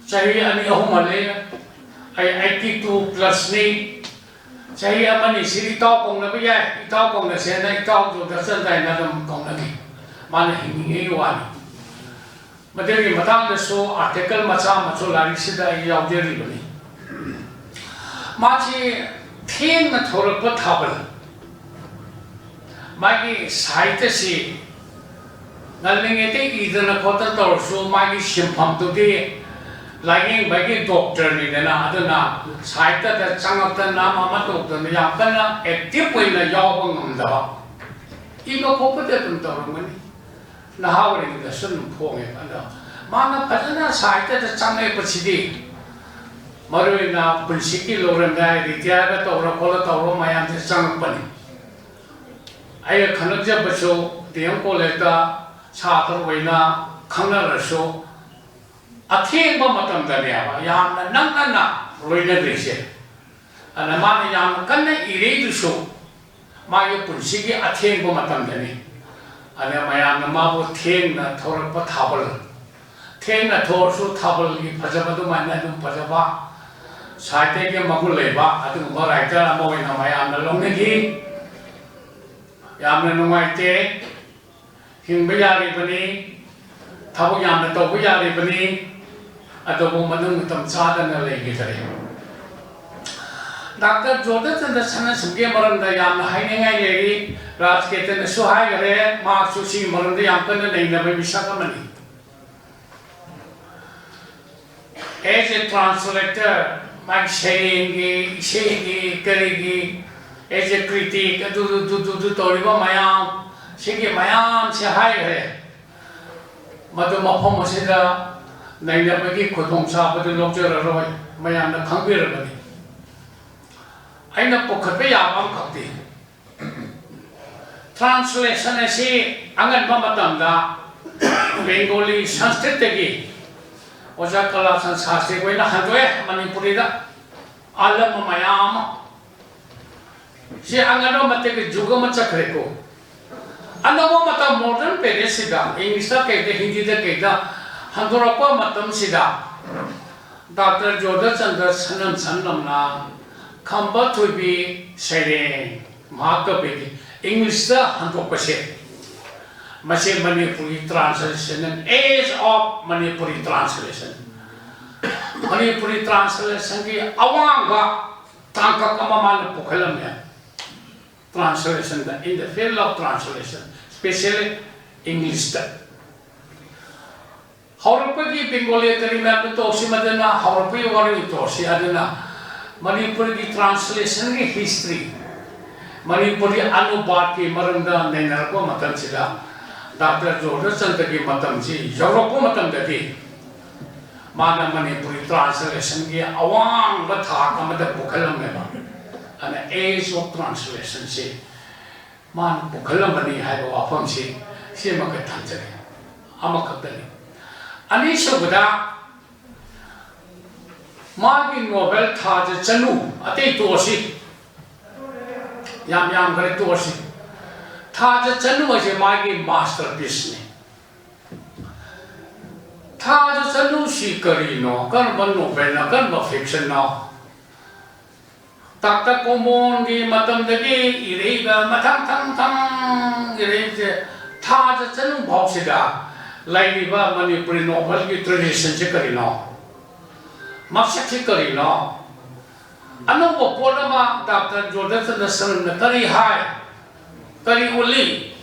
ꯆꯍꯤ ꯑꯅꯤ ꯑꯍꯨꯝ ꯍꯜꯂꯦ꯫ ꯑꯩ eighty two plus ꯅꯤ꯫ ꯆꯍꯤ ꯑꯃꯅꯤ ꯁꯤ ꯏꯇꯥꯎ ꯀꯧꯅꯕ ꯌꯥꯏ, ꯏꯇꯥꯎ ꯀꯧꯅꯁꯦꯅ ꯏꯇꯥꯎ ꯖꯣꯙꯆꯟꯗ꯭ꯔ ꯍꯥꯏꯅ ꯑꯗꯨꯝ ꯀꯧꯅꯈꯤ꯫ ꯃꯥꯅ ꯍꯤꯡꯉꯤꯉꯩꯒꯤ ꯋꯥꯅꯤ꯫ ꯃꯗꯨꯒꯤ ꯃꯇꯥꯡꯗꯁꯨ article ꯃꯆꯥ ꯑꯃꯁꯨ ꯂꯥꯏꯔꯤꯛꯁꯤꯗ ꯑꯩ ꯌꯥꯎꯖꯔꯤꯕꯅꯤ꯫ ꯃꯥꯁꯤ ꯊꯦꯡꯅ ꯊꯣꯔꯛꯄ ꯊꯥꯕꯜ, ꯃꯥꯒꯤ ꯁꯥꯍꯤꯇ꯭ꯌꯁꯤ ꯉꯜꯂꯤꯉꯩꯗ ꯏꯗꯅ ꯈꯣꯠꯇꯅ ꯇꯧꯔꯁꯨ ꯃꯥꯒꯤ ꯁꯤꯟꯐꯝꯗꯨꯗꯤ ꯂꯥꯏꯌꯦꯡꯕꯒꯤ ꯗꯣꯛꯇꯔꯅꯤꯗꯅ, ꯑꯗꯨꯅ ꯁꯥꯍꯤꯇ꯭ꯌꯗ ꯆꯪꯉꯛꯇꯅ ꯑꯃ ꯑꯃ ꯇꯧꯗꯅ ꯌꯥꯝ ꯀꯟꯅ ꯑꯦꯛꯇꯤꯚ ꯑꯣꯏꯅ ꯌꯥꯎꯕ ꯉꯝꯗꯕ꯫ ꯏꯕ ꯈꯣꯠꯄꯗꯤ ꯑꯗꯨꯝ ꯇꯧꯔꯝꯒꯅꯤ, ꯅꯍꯥ ꯑꯣꯏꯔꯤꯉꯩꯗꯁꯨ ꯑꯗꯨꯝ ꯐꯣꯡꯉꯦꯕ꯫ ꯑꯗꯣ ꯃꯥꯅ ꯐꯖꯅ ꯁꯥꯍꯤꯇ꯭ꯌꯗ ꯆꯪꯉꯛꯄꯁꯤꯗꯤ ꯃꯔꯨꯑꯣꯏꯅ ꯄꯨꯟꯁꯤꯒꯤ ꯂꯣꯏꯔꯝꯗꯥꯏ ꯔꯤꯇꯤꯌꯥꯔꯒ ꯇꯧꯔ ꯈꯣꯠꯂ ꯇꯧꯔ ꯃꯌꯥꯝꯁꯦ ꯆꯪꯉꯛꯄꯅꯤ꯫ ꯑꯩꯒ ꯈꯪꯅꯖꯕꯁꯨ ꯗꯤ ꯑꯦꯝ ꯀꯣꯂꯦꯖꯇ ꯁꯥꯇ꯭ꯔ ꯑꯣꯏꯅ ꯈꯪꯅꯔꯁꯨ ꯑꯊꯦꯡꯕ ꯃꯇꯝꯗꯅꯦꯕ ꯌꯥꯝꯅ ꯅꯛꯅꯅ ꯂꯣꯏꯅꯈ꯭ꯔꯤꯁꯦ꯫ ꯑꯗ ꯃꯥꯅ ꯌꯥꯝ ꯀꯟꯅ ꯏꯔꯛꯏꯗꯨꯁꯨ ꯃꯥꯒꯤ ꯄꯨꯟꯁꯤꯒꯤ ꯑꯊꯦꯡꯕ ꯃꯇꯝꯗꯅꯤ꯫ ꯑꯗ ꯃꯌꯥꯝꯅ ꯃꯥꯕꯨ ꯊꯦꯡꯅ ꯊꯣꯔꯛꯄ ꯊꯥꯕꯜ, ꯊꯦꯡꯅ ꯊꯣꯛꯑꯁꯨ ꯊꯥꯕꯜꯒꯤ ꯐꯖꯕ ꯑꯗꯨꯃꯥꯏꯅ ꯑꯗꯨꯝ ꯐꯖꯕ, ꯁꯥꯍꯤꯇ꯭ꯌꯒꯤ ꯃꯒꯨꯟ ꯂꯩꯕ ꯑꯗꯨꯒꯨꯝꯕ ꯔꯥꯏꯇꯔ ꯑꯃ ꯑꯣꯏꯅ ꯃꯌꯥꯝꯅ ꯂꯧꯅꯈꯤ꯫ ꯌꯥꯝꯅ ꯅꯨꯡꯉꯥꯏꯇꯦ꯫ ꯍꯤꯡꯕ ꯌꯥꯔꯤꯕꯅꯤ, ꯊꯕꯛ ꯌꯥꯝꯅ ꯇꯧꯕ ꯌꯥꯔꯤꯕꯅꯤ, ꯑꯗꯨꯕꯨ ꯃꯅꯨꯡ ꯃꯇꯝ ꯆꯥꯗꯅ ꯂꯩꯈꯤꯗꯔꯦ꯫ ꯗꯥꯛꯇꯔ ꯖꯣꯙꯆꯟꯗ꯭ꯔ ꯁꯅꯥꯁꯤꯡꯒꯤ ꯃꯔꯝꯗ ꯌꯥꯝꯅ ꯍꯥꯏꯅꯤꯡꯉꯥꯏ ꯂꯩꯔꯤ꯫ ꯔꯥꯖꯀꯦꯇꯟꯅꯁꯨ ꯍꯥꯏꯈꯔꯦ, ꯃꯍꯥꯛꯁꯨ ꯁꯤꯒꯤ ꯃꯔꯝꯗ ꯌꯥꯝ ꯀꯟꯅ ꯅꯩꯅꯕ ꯃꯤꯁꯛ ꯑꯃꯅꯤ꯫ As a translator, ꯃꯥꯒꯤ ꯁꯩꯔꯦꯡꯒꯤ, ꯏꯁꯩꯒꯤ, ꯀꯔꯤꯒꯤ, as a critic, ꯑꯗꯨ, ꯑꯗꯨ, ꯑꯗꯨ, ꯑꯗꯨ ꯇꯧꯔꯤꯕ ꯃꯌꯥꯝ, ꯁꯤꯒꯤ ꯃꯌꯥꯝꯁꯦ ꯍꯥꯏꯈ꯭ꯔꯦ꯫ ꯃꯗꯨ ꯃꯐꯝ ꯑꯁꯤꯗ ꯅꯩꯅꯕꯒꯤ ꯈꯨꯗꯣꯡꯆꯥꯕꯗꯨ ꯂꯧꯖꯔꯔꯣꯏ, ꯃꯌꯥꯝꯅ ꯈꯪꯕꯤꯔꯕꯅꯤ꯫ ꯑꯩꯅ ꯄꯨꯈꯠꯄ ꯌꯥꯕ ꯑꯃꯈꯛꯇꯤ, translation ꯑꯁꯤ ꯑꯉꯟꯕ ꯃꯇꯝꯗ Bengali Sanskritꯇꯒꯤ ꯑꯣꯖꯥ ꯀꯂꯥꯆꯟ ꯁꯥꯁꯇ꯭ꯔꯤ ꯈꯣꯏꯅ ꯍꯟꯗꯣꯛꯑꯦ ꯃꯅꯤꯄꯨꯔꯤꯗ, ꯑꯥꯂꯝꯕ ꯃꯌꯥꯝ ꯑꯃ꯫ ꯁꯤ ꯑꯉꯟꯕ ꯃꯇꯝꯒꯤ ꯖꯨꯒ ꯑꯃ ꯆꯠꯈ꯭ꯔꯦꯀꯣ꯫ ꯑꯅꯧꯕ ꯃꯇꯝ modern periodꯁꯤꯗ Englishꯇ ꯀꯩꯗ, Hindiꯗ ꯀꯩꯗ ꯍꯟꯗꯣꯔꯛꯄ ꯃꯇꯝꯁꯤꯗ ꯗꯥꯛꯇꯔ ꯖꯣꯙꯆꯟꯗ꯭ꯔ ꯁꯅꯝ ꯁꯅꯝꯅ ꯈꯝꯕ ꯊꯣꯏꯕꯤ ꯁꯩꯔꯦꯡ ꯃꯍꯥꯀꯕꯤꯒꯤ Englishꯇ ꯍꯟꯗꯣꯛꯄꯁꯦ, ꯃꯁꯤ Manipuri translation, Age of Manipuri Translation, Manipuri translationꯒꯤ ꯑꯋꯥꯡꯕ ꯇꯥꯡꯀꯛ ꯑꯃ ꯃꯥꯅ ꯄꯨꯈꯠꯂꯝꯃꯦ꯫ Translationꯗ, in the field of translation, specially ꯏꯪꯂꯤꯁꯇ꯫ ꯍꯧꯔꯛꯄꯒꯤ ꯕꯦꯡꯒꯣꯂꯤ ꯀꯔꯤ ꯃꯌꯥꯝꯗꯣ ꯇꯣꯛꯁꯤ, ꯃꯗꯨꯅ ꯍꯧꯔꯛꯄꯒꯤ ꯋꯥꯔꯤ ꯇꯣꯛꯁꯤ꯫ ꯑꯗꯨꯅ ꯃꯅꯤꯄꯨꯔꯒꯤ ꯇ꯭ꯔꯥꯟꯁꯂꯦꯁꯟꯒꯤ ꯍꯤꯁꯇ꯭ꯔꯤ, ꯃꯅꯤꯄꯨꯔꯤ ꯑꯅꯨꯕꯥꯗꯀꯤ ꯃꯔꯝꯗ ꯅꯩꯅꯔꯛꯄ ꯃꯇꯝꯁꯤꯗ, ꯗꯥꯛꯇꯔ ꯖꯣꯔꯖꯆꯟꯗ꯭ꯔꯒꯤ ꯃꯇꯝꯁꯤ ꯌꯧꯔꯛꯄ ꯃꯇꯝꯗꯗꯤ, ꯃꯥꯅ ꯃꯅꯤꯄꯨꯔꯤ ꯇ꯭ꯔꯥꯟꯁꯂꯦꯁꯟꯒꯤ ꯑꯋꯥꯡꯕ ꯊꯥꯛ ꯑꯃꯗ ꯄꯨꯈꯠꯂꯝꯃꯦꯕ꯫ ꯑꯗꯨꯅ Age of Translationꯁꯤ ꯃꯥꯅ ꯄꯨꯈꯠꯂꯝꯕꯅꯤ ꯍꯥꯏꯕ ꯋꯥꯐꯝꯁꯤ, ꯁꯤ ꯑꯃꯈꯛ ꯊꯝꯖꯒꯦ꯫ ꯑꯃꯈꯛꯇꯅꯤ꯫ ꯑꯅꯤꯁꯨꯕꯗ, ꯃꯥꯒꯤ ꯅꯣꯚꯦꯜ ꯊꯥꯖ ꯆꯅꯨ, ꯑꯇꯩ ꯇꯣꯛꯑꯁꯤ, ꯌꯥꯝ ꯌꯥꯝꯈ꯭ꯔꯦ, ꯇꯣꯛꯑꯁꯤ꯫ ꯊꯥꯖ ꯆꯅꯨ ꯑꯁꯤ ꯃꯥꯒꯤ ꯃꯥꯁꯇꯔ ꯄꯤꯁꯅꯤ꯫ ꯊꯥꯖ ꯆꯅꯨꯁꯤ ꯀꯔꯤꯅꯣ? ꯀꯔꯝꯕ ꯅꯣꯚꯦꯜꯅꯣ? ꯀꯔꯝꯕ ꯐꯤꯛꯁꯟꯅꯣ? ꯗꯥꯛꯇꯔ ꯀꯣꯃꯣꯟꯒꯤ ꯃꯇꯝꯗꯒꯤ ꯏꯔꯛꯏꯕ, ꯃꯊꯪ ꯊꯪ ꯊꯪ ꯏꯔꯛꯏꯕꯁꯦ, ꯊꯥꯖ ꯆꯅꯨ ꯐꯥꯎꯁꯤꯗ ꯂꯩꯔꯤꯕ ꯃꯅꯤꯄꯨꯔꯤ ꯅꯣꯚꯦꯜꯒꯤ ꯇ꯭ꯔꯦꯗꯤꯁꯟꯁꯦ ꯀꯔꯤꯅꯣ? ꯃꯁꯛꯁꯤ ꯀꯔꯤꯅꯣ? ꯑꯅꯧꯕ ꯄꯣꯠ ꯑꯃ ꯗꯥꯛꯇꯔ ꯖꯣꯔꯖꯆꯟꯗ꯭ꯔ ꯁꯅꯟꯅ ꯀꯔꯤ ꯍꯥꯏ? ꯀꯔꯤ ꯎꯠꯂꯤ?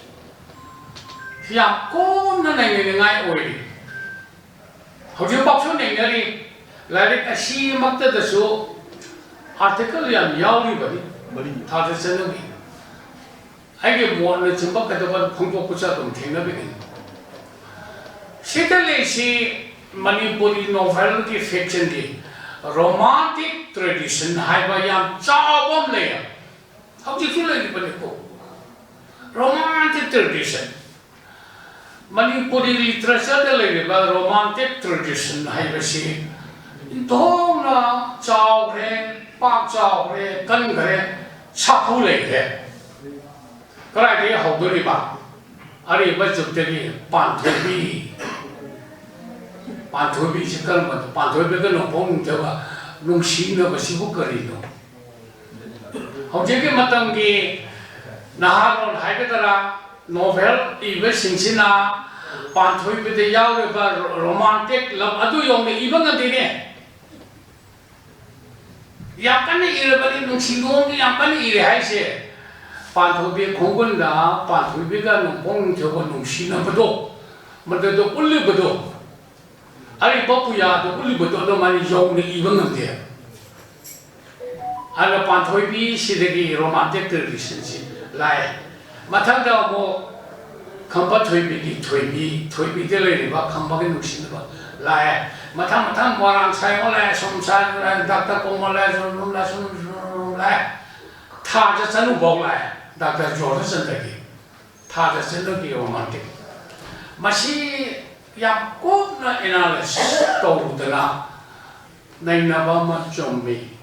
ꯁꯤ ꯌꯥꯝ ꯀꯨꯞꯅ ꯅꯩꯅꯅꯤꯡꯉꯥꯏ ꯑꯣꯏꯔꯤ꯫ ꯍꯧꯖꯤꯛꯐꯥꯎꯁꯨ ꯅꯩꯅꯔꯤ꯫ ꯂꯥꯏꯔꯤꯛ ꯑꯁꯤꯃꯛꯇꯗꯁꯨ ꯑꯥꯔꯇꯤꯀꯜ ꯌꯥꯝ ꯌꯥꯎꯔꯤꯕꯅꯤ꯫ ꯃꯔꯤ꯫ ꯊꯥꯖ ꯆꯅꯨꯒꯤ꯫ ꯑꯩꯒꯤ ꯃꯣꯠꯅꯆꯤꯡꯕ ꯀꯩꯗꯧꯕ ꯐꯣꯡꯗꯣꯛꯄꯁꯨ ꯑꯗꯨꯝ ꯊꯦꯡꯅꯕꯤꯒꯅꯤ꯫ ꯁꯤꯗ ꯂꯩꯁꯤ ꯃꯅꯤꯄꯨꯔꯤ ꯅꯣꯚꯦꯜꯒꯤ ꯐꯤꯛꯁꯟꯒꯤ ꯔꯣꯃꯥꯟꯇꯤꯛ ꯇ꯭ꯔꯦꯗꯤꯁꯟ ꯍꯥꯏꯕ ꯌꯥꯝ ꯆꯥꯎꯕ ꯑꯃ ꯂꯩ꯫ ꯍꯧꯖꯤꯛꯁꯨ ꯂꯩꯔꯤꯕꯅꯤꯀꯣ꯫ Romantic tradition. ꯃꯅꯤꯄꯨꯔꯤ ꯂꯤꯇꯔꯦꯆꯔꯗ ꯂꯩꯔꯤꯕ ꯔꯣꯃꯥꯟꯇꯤꯛ ꯇ꯭ꯔꯦꯗꯤꯁꯟ ꯍꯥꯏꯕꯁꯤ ꯏꯟꯊꯣꯛꯅ ꯆꯥꯎꯈ꯭ꯔꯦ, ꯄꯥꯛ ꯆꯥꯎꯈ꯭ꯔꯦ, ꯀꯟꯈ꯭ꯔꯦ, ꯁꯥꯐꯨ ꯂꯩꯈ꯭ꯔꯦ꯫ ꯀꯗꯥꯏꯗꯒꯤ ꯍꯧꯗꯣꯔꯤꯕ? ꯑꯔꯤꯕ ꯖꯨꯒꯇꯒꯤ ꯄꯥꯟꯊꯣꯏꯕꯤ꯫ ꯄꯥꯟꯊꯣꯏꯕꯤꯁꯤ ꯀꯔꯝꯕꯅꯣ? ꯄꯥꯟꯊꯣꯏꯕꯤꯒ ꯅꯣꯡꯄꯣꯛ ꯅꯤꯡꯊꯧꯒ ꯅꯨꯡꯁꯤꯅꯕꯁꯤꯕꯨ ꯀꯔꯤꯅꯣ? ꯍꯧꯖꯤꯛꯀꯤ ꯃꯇꯝꯒꯤ ꯅꯍꯥꯔꯣꯜ ꯍꯥꯏꯒꯗ꯭ꯔꯥ, ꯅꯣꯚꯦꯜ ꯏꯕꯁꯤꯡꯁꯤꯅ ꯄꯥꯟꯊꯣꯏꯕꯤꯗ ꯌꯥꯎꯔꯤꯕ ꯔꯣ-, ꯔꯣꯃꯥꯟꯇꯤꯛ ꯂꯞ ꯑꯗꯨ ꯌꯧꯅ ꯏꯕ ꯉꯝꯗꯦꯅꯦ꯫ ꯌꯥꯝ ꯀꯟꯅ ꯏꯔꯕꯅꯤ, ꯅꯨꯡꯁꯤ ꯅꯨꯡꯒꯤ ꯌꯥꯝ ꯀꯟꯅ ꯏꯔꯦ ꯍꯥꯏꯁꯦ꯫ ꯄꯥꯟꯊꯣꯏꯕꯤ ꯈꯣꯡꯒꯨꯟꯗ ꯄꯥꯟꯊꯣꯏꯕꯤꯒ ꯅꯣꯡꯄꯣꯛ ꯅꯤꯡꯊꯧꯒ ꯅꯨꯡꯁꯤꯅꯕꯗꯣ, ꯃꯗꯨꯗ ꯎꯠꯂꯤꯕꯗꯣ, ꯑꯔꯤꯕ ꯄꯨꯌꯥꯗ ꯎꯠꯂꯤꯕꯗꯣ ꯑꯗꯨꯃꯥꯏꯅ ꯌꯧꯅ ꯏꯕ ꯉꯝꯗꯦ꯫ ꯑꯗꯨꯅ ꯄꯥꯟꯊꯣꯏꯕꯤꯁꯤꯗꯒꯤ romantic traditionꯁꯤ ꯂꯥꯛꯑꯦ꯫ ꯃꯊꯪꯗ ꯑꯃꯨꯛ ꯈꯝꯕ ꯊꯣꯏꯕꯤꯒꯤ ꯊꯣꯏꯕꯤ, ꯊꯣꯏꯕꯤꯗ ꯂꯩꯔꯤꯕ ꯈꯝꯕꯒꯤ ꯅꯨꯡꯁꯤꯅꯕ ꯂꯥꯛꯑꯦ꯫ ꯃꯊꯪ ꯃꯊꯪ ꯃꯣꯏꯔꯥꯡ ꯁꯥꯏꯑꯣꯟ ꯂꯥꯛꯑꯦ, ꯁꯨꯝ ꯁꯥꯏ ꯂꯥꯛꯑꯦ, ꯗꯥꯛꯇꯔ ꯀꯣꯡꯃꯣ ꯂꯥꯛꯑꯦ, ꯁꯨꯝ ꯁꯨꯝ ꯂꯥꯛꯑꯦ, ꯁꯨꯝ ꯁꯨꯝ ꯂꯥꯛꯑꯦ꯫ ꯊꯥꯖ ꯆꯅꯨꯐꯧ ꯂꯥꯛꯑꯦ, ꯗꯥꯛꯇꯔ ꯖꯣꯔꯖꯆꯟꯗ꯭ꯔꯒꯤ ꯊꯥꯖ ꯆꯅꯨꯒꯤ romantic꯫ ꯃꯁꯤ ꯌꯥꯝ ꯀꯨꯞꯅ analysis ꯇꯧꯔꯨꯗꯅ ꯅꯩꯅꯕ ꯑꯃ ꯆꯨꯝꯃꯤ꯫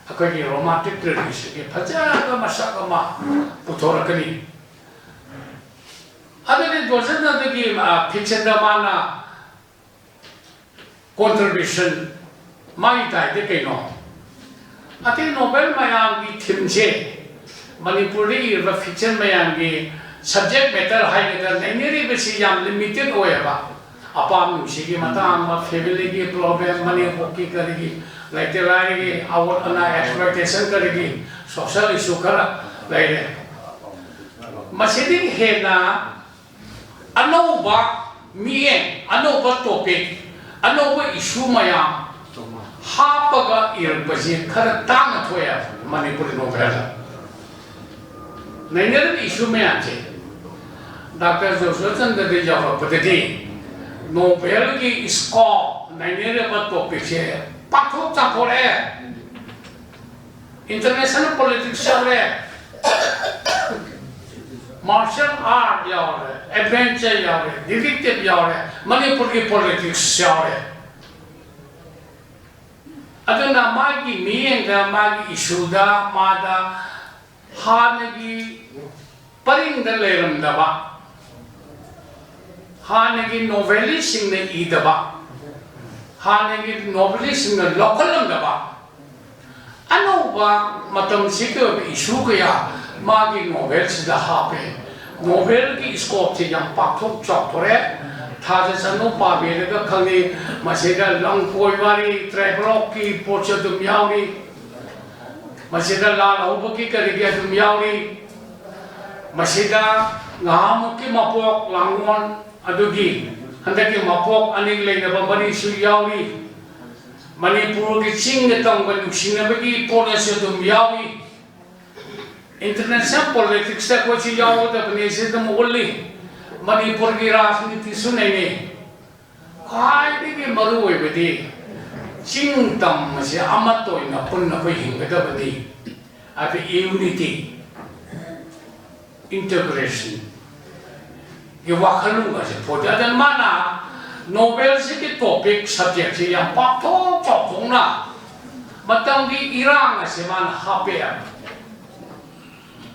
ꯑꯩꯈꯣꯏꯒꯤ romantic traditionꯒꯤ ꯐꯖꯕ ꯃꯁꯛ ꯑꯃ ꯄꯨꯊꯣꯔꯛꯀꯅꯤ꯫ ꯑꯗꯨꯗꯤ ꯖꯣꯔꯖꯆꯟꯗ꯭ꯔꯒꯤ, ꯑ, fictionꯗ ꯃꯥꯅ contribution ꯃꯥꯒꯤ ꯇꯥꯏꯗꯤ ꯀꯩꯅꯣ? ꯑꯇꯩ novel ꯃꯌꯥꯝꯒꯤ themeꯁꯦ, ꯃꯅꯤꯄꯨꯔꯗ ꯏꯔꯤꯕ fiction ꯃꯌꯥꯝꯒꯤ subject matter ꯍꯥꯏꯒꯗ꯭ꯔꯥ, ꯅꯩꯅꯔꯤꯕꯁꯤ ꯌꯥꯝ limited ꯑꯣꯏꯌꯦꯕ꯫ ꯑꯄꯥꯝ ꯅꯨꯡꯁꯤꯒꯤ ꯃꯇꯥꯡ ꯑꯃ, familyꯒꯤ problem, ꯃꯅꯦꯝꯄꯣꯛꯀꯤ ꯀꯔꯤꯒꯤ, ꯂꯩꯇꯦ ꯂꯥꯏꯔꯒꯤ ꯑꯋꯣꯠ ꯑꯅꯥ, exploitation ꯀꯔꯤꯒꯤ, social issue ꯈꯔ ꯂꯩꯔꯦ꯫ ꯃꯁꯤꯗꯒꯤ ꯍꯦꯟꯅ ꯑꯅꯧꯕ ꯃꯤꯠꯌꯦꯡ, ꯑꯅꯧꯕ topic, ꯑꯅꯧꯕ issue ꯃꯌꯥꯝ ꯍꯥꯞꯄꯒ ꯏꯔꯛꯄꯁꯤ ꯈꯔ ꯇꯥꯡꯅ ꯊꯣꯛꯑꯦ ꯃꯅꯤꯄꯨꯔꯤ novelꯗ꯫ ꯅꯩꯅꯔꯤꯕ issue ꯃꯌꯥꯝꯁꯦ ꯗꯥꯛꯇꯔ ꯖꯣꯁꯣꯆꯟꯗ꯭ꯔꯗ ꯌꯧꯔꯛꯄꯗꯗꯤ novelꯒꯤ scope, ꯅꯩꯅꯔꯤꯕ topicꯁꯦ ꯄꯥꯛꯊꯣꯛ ꯆꯥꯎꯊꯣꯔꯛꯑꯦ꯫ International politics ꯌꯥꯎꯔꯦ, martial art ꯌꯥꯎꯔꯦ, adventure ꯌꯥꯎꯔꯦ, detective ꯌꯥꯎꯔꯦ, ꯃꯅꯤꯄꯨꯔꯒꯤ politics ꯌꯥꯎꯔꯦ꯫ ꯑꯗꯨꯅ ꯃꯥꯒꯤ ꯃꯤꯠꯌꯦꯡꯗ, ꯃꯥꯒꯤ issueꯗ, ꯃꯥꯗ ꯍꯥꯟꯅꯒꯤ ꯄꯔꯤꯡꯗ ꯂꯩꯔꯝꯗꯕ, ꯍꯥꯟꯅꯒꯤ novelistꯁꯤꯡꯅ ꯏꯗꯕ, ꯍꯥꯟꯅꯒꯤ novelistꯁꯤꯡꯅ ꯂꯧꯈꯠꯂꯝꯗꯕ ꯑꯅꯧꯕ ꯃꯇꯝꯁꯤꯒꯤ ꯑꯣꯏꯕ issue ꯀꯌꯥ ꯃꯥꯒꯤ novelꯁꯤꯗ ꯍꯥꯞꯄꯦ꯫ Novelꯒꯤ scopeꯁꯤ ꯌꯥꯝ ꯄꯥꯛꯊꯣꯛ ꯆꯥꯎꯊꯣꯔꯦ꯫ ꯊꯥꯖ ꯆꯅꯨ ꯄꯥꯕꯤꯔꯒ ꯈꯪꯉꯤ, ꯃꯁꯤꯗ ꯂꯝꯀꯣꯏ ꯋꯥꯔꯤ, travelogueꯀꯤ ꯄꯣꯠꯁꯨ ꯑꯗꯨꯝ ꯌꯥꯎꯔꯤ, ꯃꯁꯤꯗ ꯂꯥꯜꯍꯧꯕꯒꯤ ꯀꯔꯤꯒꯤ ꯑꯗꯨꯝ ꯌꯥꯎꯔꯤ꯫ ꯃꯁꯤꯗ ꯉꯍꯥꯃꯨꯛꯀꯤ ꯃꯄꯣꯛ ꯂꯥꯡꯒꯣꯜ ꯑꯗꯨꯒꯤ ꯍꯟꯗꯛꯀꯤ ꯃꯄꯣꯛ ꯑꯅꯤ ꯂꯩꯅꯕ ꯃꯔꯤꯁꯨ ꯌꯥꯎꯔꯤ꯫ ꯃꯅꯤꯄꯨꯔꯒꯤ ꯆꯤꯡꯒ ꯇꯝꯒ ꯅꯨꯡꯁꯤꯅꯕꯒꯤ ꯄꯣꯠ ꯑꯁꯤ ꯑꯗꯨꯝ ꯌꯥꯎꯏ꯫ International politics ꯇ ꯑꯩꯈꯣꯏꯁꯨ ꯌꯥꯎꯒꯗꯕꯅꯤ, ꯁꯤ ꯑꯗꯨꯝ ꯎꯠꯂꯤ꯫ ꯃꯅꯤꯄꯨꯔꯒꯤ ꯔꯥꯖꯅꯤꯇꯤꯁꯨ ꯅꯩꯅꯩ꯫ ꯈ꯭ꯋꯥꯏꯗꯒꯤ ꯃꯔꯨ ꯑꯣꯏꯕꯗꯤ ꯆꯤꯡ ꯇꯝ ꯑꯁꯤ ꯑꯃꯠꯇ ꯑꯣꯏꯅ ꯄꯨꯟꯅ ꯑꯩꯈꯣꯏ ꯍꯤꯡꯒꯗꯕꯅꯤ ꯍꯥꯏꯕ unity, integration ꯒꯤ ꯋꯥꯈꯜꯂꯣꯟ ꯑꯁꯤ ꯐꯣꯡꯗꯣꯛꯏ꯫ ꯑꯗꯨꯅ ꯃꯥꯅ ꯅꯣꯕꯦꯜꯁꯤꯒꯤ topic subject ꯁꯤ ꯌꯥꯝ ꯄꯥꯛꯊꯣꯛ ꯆꯥꯎꯊꯣꯛꯅ ꯃꯇꯝꯒꯤ ꯏꯔꯥꯡ ꯑꯁꯤ ꯃꯥꯅ ꯍꯥꯞꯄꯦ꯫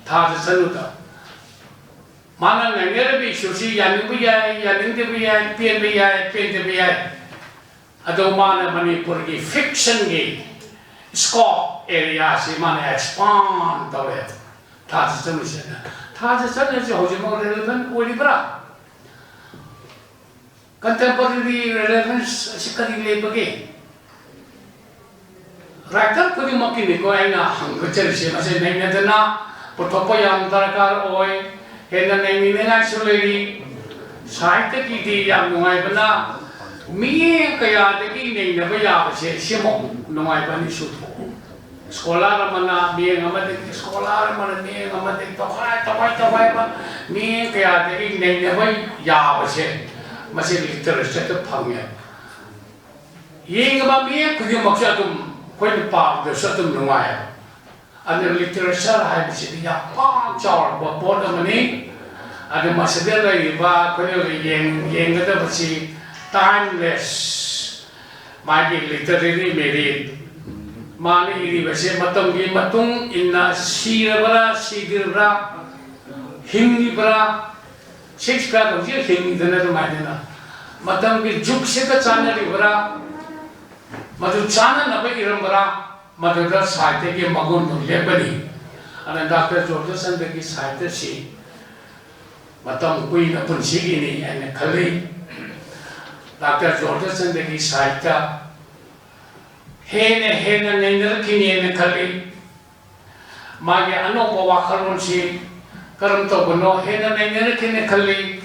ꯊꯥꯖ ꯆꯅꯨꯗ ꯃꯥꯅ ꯅꯩꯅꯔꯤꯕ issue ꯁꯤ ꯌꯥꯅꯤꯡꯕ ꯌꯥꯏ, ꯌꯥꯅꯤꯡꯗꯕ ꯌꯥꯏ, ꯄꯦꯟꯕ ꯌꯥꯏ, ꯄꯦꯟꯗꯕ ꯌꯥꯏ꯫ ꯑꯗꯣ ꯃꯥꯅ ꯃꯅꯤꯄꯨꯔꯒꯤ fiction ꯒꯤ scope area ꯁꯤ ꯃꯥꯅ expand ꯇꯧꯔꯦ꯫ ꯊꯥꯖ ꯆꯅꯨꯁꯤꯅ꯫ ꯊꯥꯖ ꯆꯅꯨꯁꯤ ꯍꯧꯖꯤꯛꯃꯛ relevant ꯑꯣꯏꯔꯤꯕ꯭ꯔꯥ? Contemporary relevance ꯑꯁꯤ ꯀꯔꯤ ꯂꯩꯕꯒꯦ? Writer ꯈꯨꯗꯤꯡꯃꯛꯀꯤꯅꯤꯀꯣ ꯑꯩꯅ ꯍꯪꯒꯠꯆꯔꯤꯁꯦ, ꯃꯁꯤ ꯅꯩꯅꯗꯅ ꯄꯨꯊꯣꯛꯄ ꯌꯥꯝ ꯗꯔꯀꯥꯔ ꯑꯣꯏ꯫ ꯍꯦꯟꯅ ꯅꯩꯅꯅꯤꯡꯉꯥꯏꯁꯨ ꯂꯩꯔꯤ꯫ ꯁꯥꯍꯤꯇ꯭ꯌꯒꯤꯗꯤ ꯌꯥꯝ ꯅꯨꯡꯉꯥꯏꯕꯅ, ꯃꯤꯠꯌꯦꯡ ꯀꯌꯥꯗꯒꯤ ꯅꯩꯅꯕ ꯌꯥꯕꯁꯦ ꯁꯤꯃꯨꯛ ꯅꯨꯡꯉꯥꯏꯕ ꯑꯅꯤ ꯁꯨ ꯊꯣꯛꯑꯣ꯫ Scholar ꯑꯃꯅ ꯃꯤꯠꯌꯦꯡ ꯑꯃꯗꯒꯤ, scholar ꯑꯃꯅ ꯃꯤꯠꯌꯦꯡ ꯑꯃꯗꯒꯤ, ꯇꯧꯈꯥꯏ ꯇꯧꯈꯥꯏ ꯇꯧꯈꯥꯏꯕ ꯃꯤꯠꯌꯦꯡ ꯀꯌꯥꯗꯒꯤ ꯅꯩꯅꯕ ꯌꯥꯕꯁꯦ, ꯃꯁꯤ literature ꯗ ꯐꯪꯉꯦ꯫ ꯌꯦꯡꯉꯤꯕ ꯃꯤꯠꯌꯦꯡ ꯈꯨꯗꯤꯡꯃꯛꯁꯦ ꯑꯗꯨꯝ ꯑꯩꯈꯣꯏꯅ ꯄꯥꯕꯗꯁꯨ ꯑꯗꯨꯝ ꯅꯨꯡꯉꯥꯏ꯫ ꯑꯗꯨꯅ literature ꯍꯥꯏꯕꯁꯤꯗꯤ ꯌꯥꯝ ꯄꯥꯛ ꯆꯥꯎꯔꯕ ꯄꯣꯠ ꯑꯃꯅꯤ꯫ ꯑꯗꯨ ꯃꯁꯤꯗ ꯂꯩꯔꯤꯕ ꯑꯩꯈꯣꯏꯅ ꯌꯦꯡ-, ꯌꯦꯡꯒꯗꯕꯁꯤ timeless, ꯃꯥꯒꯤ literary merit, ꯃꯥꯅ ꯏꯔꯤꯕꯁꯦ ꯃꯇꯝꯒꯤ ꯃꯇꯨꯡ ꯏꯟꯅ ꯁꯤꯔꯕ꯭ꯔꯥ, ꯁꯤꯗ꯭ꯔꯤꯕ꯭ꯔꯥ, ꯍꯤꯡꯉꯤꯕ꯭ꯔꯥ, ꯁꯦꯛꯁꯄꯤꯌꯔ ꯍꯧꯖꯤꯛ ꯍꯤꯡꯉꯤꯗꯅ, ꯑꯗꯨꯃꯥꯏꯅ ꯃꯇꯝꯒꯤ ꯖꯨꯒꯁꯤꯒ ꯆꯥꯟꯅꯔꯤꯕ꯭ꯔꯥ, ꯃꯗꯨ ꯆꯥꯟꯅꯅꯕ ꯏꯔꯝꯕ꯭ꯔꯥ, ꯃꯗꯨꯗ ꯁꯥꯍꯤꯇ꯭ꯌꯒꯤ ꯃꯒꯨꯟꯗꯨ ꯂꯦꯞꯀꯅꯤ꯫ ꯑꯗꯨꯅ ꯗꯥꯛꯇꯔ ꯖꯣꯔꯖꯁꯟꯗꯒꯤ ꯁꯥꯍꯤꯇ꯭ꯌꯁꯤ ꯃꯇꯝ ꯀꯨꯏꯅ ꯄꯨꯟꯁꯤꯒꯤꯅꯤ ꯍꯥꯏꯅ ꯈꯜꯂꯤ꯫ ꯗꯥꯛꯇꯔ ꯖꯣꯔꯖꯁꯟꯗꯒꯤ ꯁꯥꯍꯤꯇ꯭ꯌ ꯍꯦꯟꯅ ꯍꯦꯟꯅ ꯅꯩꯅꯔꯛꯈꯤꯅꯤ ꯍꯥꯏꯅ ꯈꯜꯂꯤ꯫ ꯃꯥꯒꯤ ꯑꯅꯧꯕ ꯋꯥꯈꯜꯂꯣꯟꯁꯤ ꯀꯔꯝ ꯇꯧꯕꯅꯣ ꯍꯦꯟꯅ ꯅꯩꯅꯔꯛꯀꯦꯅ ꯈꯜꯂꯤ꯫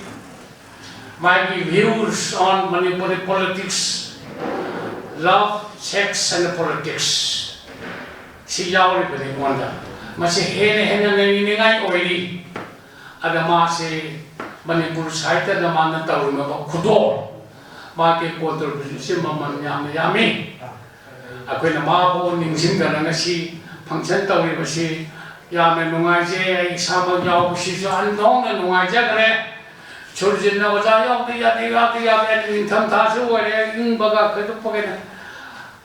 ꯃꯥꯒꯤ views on Manipuri politics, love, sex and politics ꯁꯤ ꯌꯥꯎꯔꯤꯕꯅꯤ ꯑꯩꯉꯣꯟꯗ꯫ ꯃꯁꯤ ꯍꯦꯟꯅ ꯍꯦꯟꯅ ꯅꯩꯅꯤꯡꯉꯥꯏ ꯑꯣꯏꯔꯤ꯫ ꯑꯗ ꯃꯥꯁꯤ ꯃꯅꯤꯄꯨꯔ ꯁꯥꯍꯤꯇ꯭ꯌꯗ ꯃꯥꯅ ꯇꯧꯔꯝꯃꯤꯕ ꯈꯨꯗꯣꯜ, ꯃꯥꯒꯤ contribution ꯁꯤ ꯃꯃꯜ ꯌꯥꯝꯅ ꯌꯥꯝꯃꯤ꯫ ꯑꯩꯈꯣꯏꯅ ꯃꯥꯕꯨ ꯅꯤꯡꯁꯤꯡꯗꯅ ꯉꯁꯤ function ꯇꯧꯔꯤꯕꯁꯤ ꯌꯥꯝꯅ ꯅꯨꯡꯉꯥꯏꯖꯩ꯫ ꯑꯩ ꯏꯁꯥꯃꯛ ꯌꯥꯎꯕꯁꯤꯁꯨ ꯑꯟꯊꯣꯛꯅ ꯅꯨꯡꯉꯥꯏꯖꯈ꯭ꯔꯦ꯫ ꯁꯨꯔꯖꯤꯠꯅ "ꯑꯣꯖꯥ ꯌꯥꯎꯗ ꯌꯥꯗꯦ, ꯌꯥꯎꯗ ꯌꯥꯗꯦ", ꯅꯤꯡꯊꯝꯊꯥꯁꯨ ꯑꯣꯏꯔꯦ, ꯏꯪꯕꯒ ꯀꯩꯗꯧꯕꯒꯤꯅ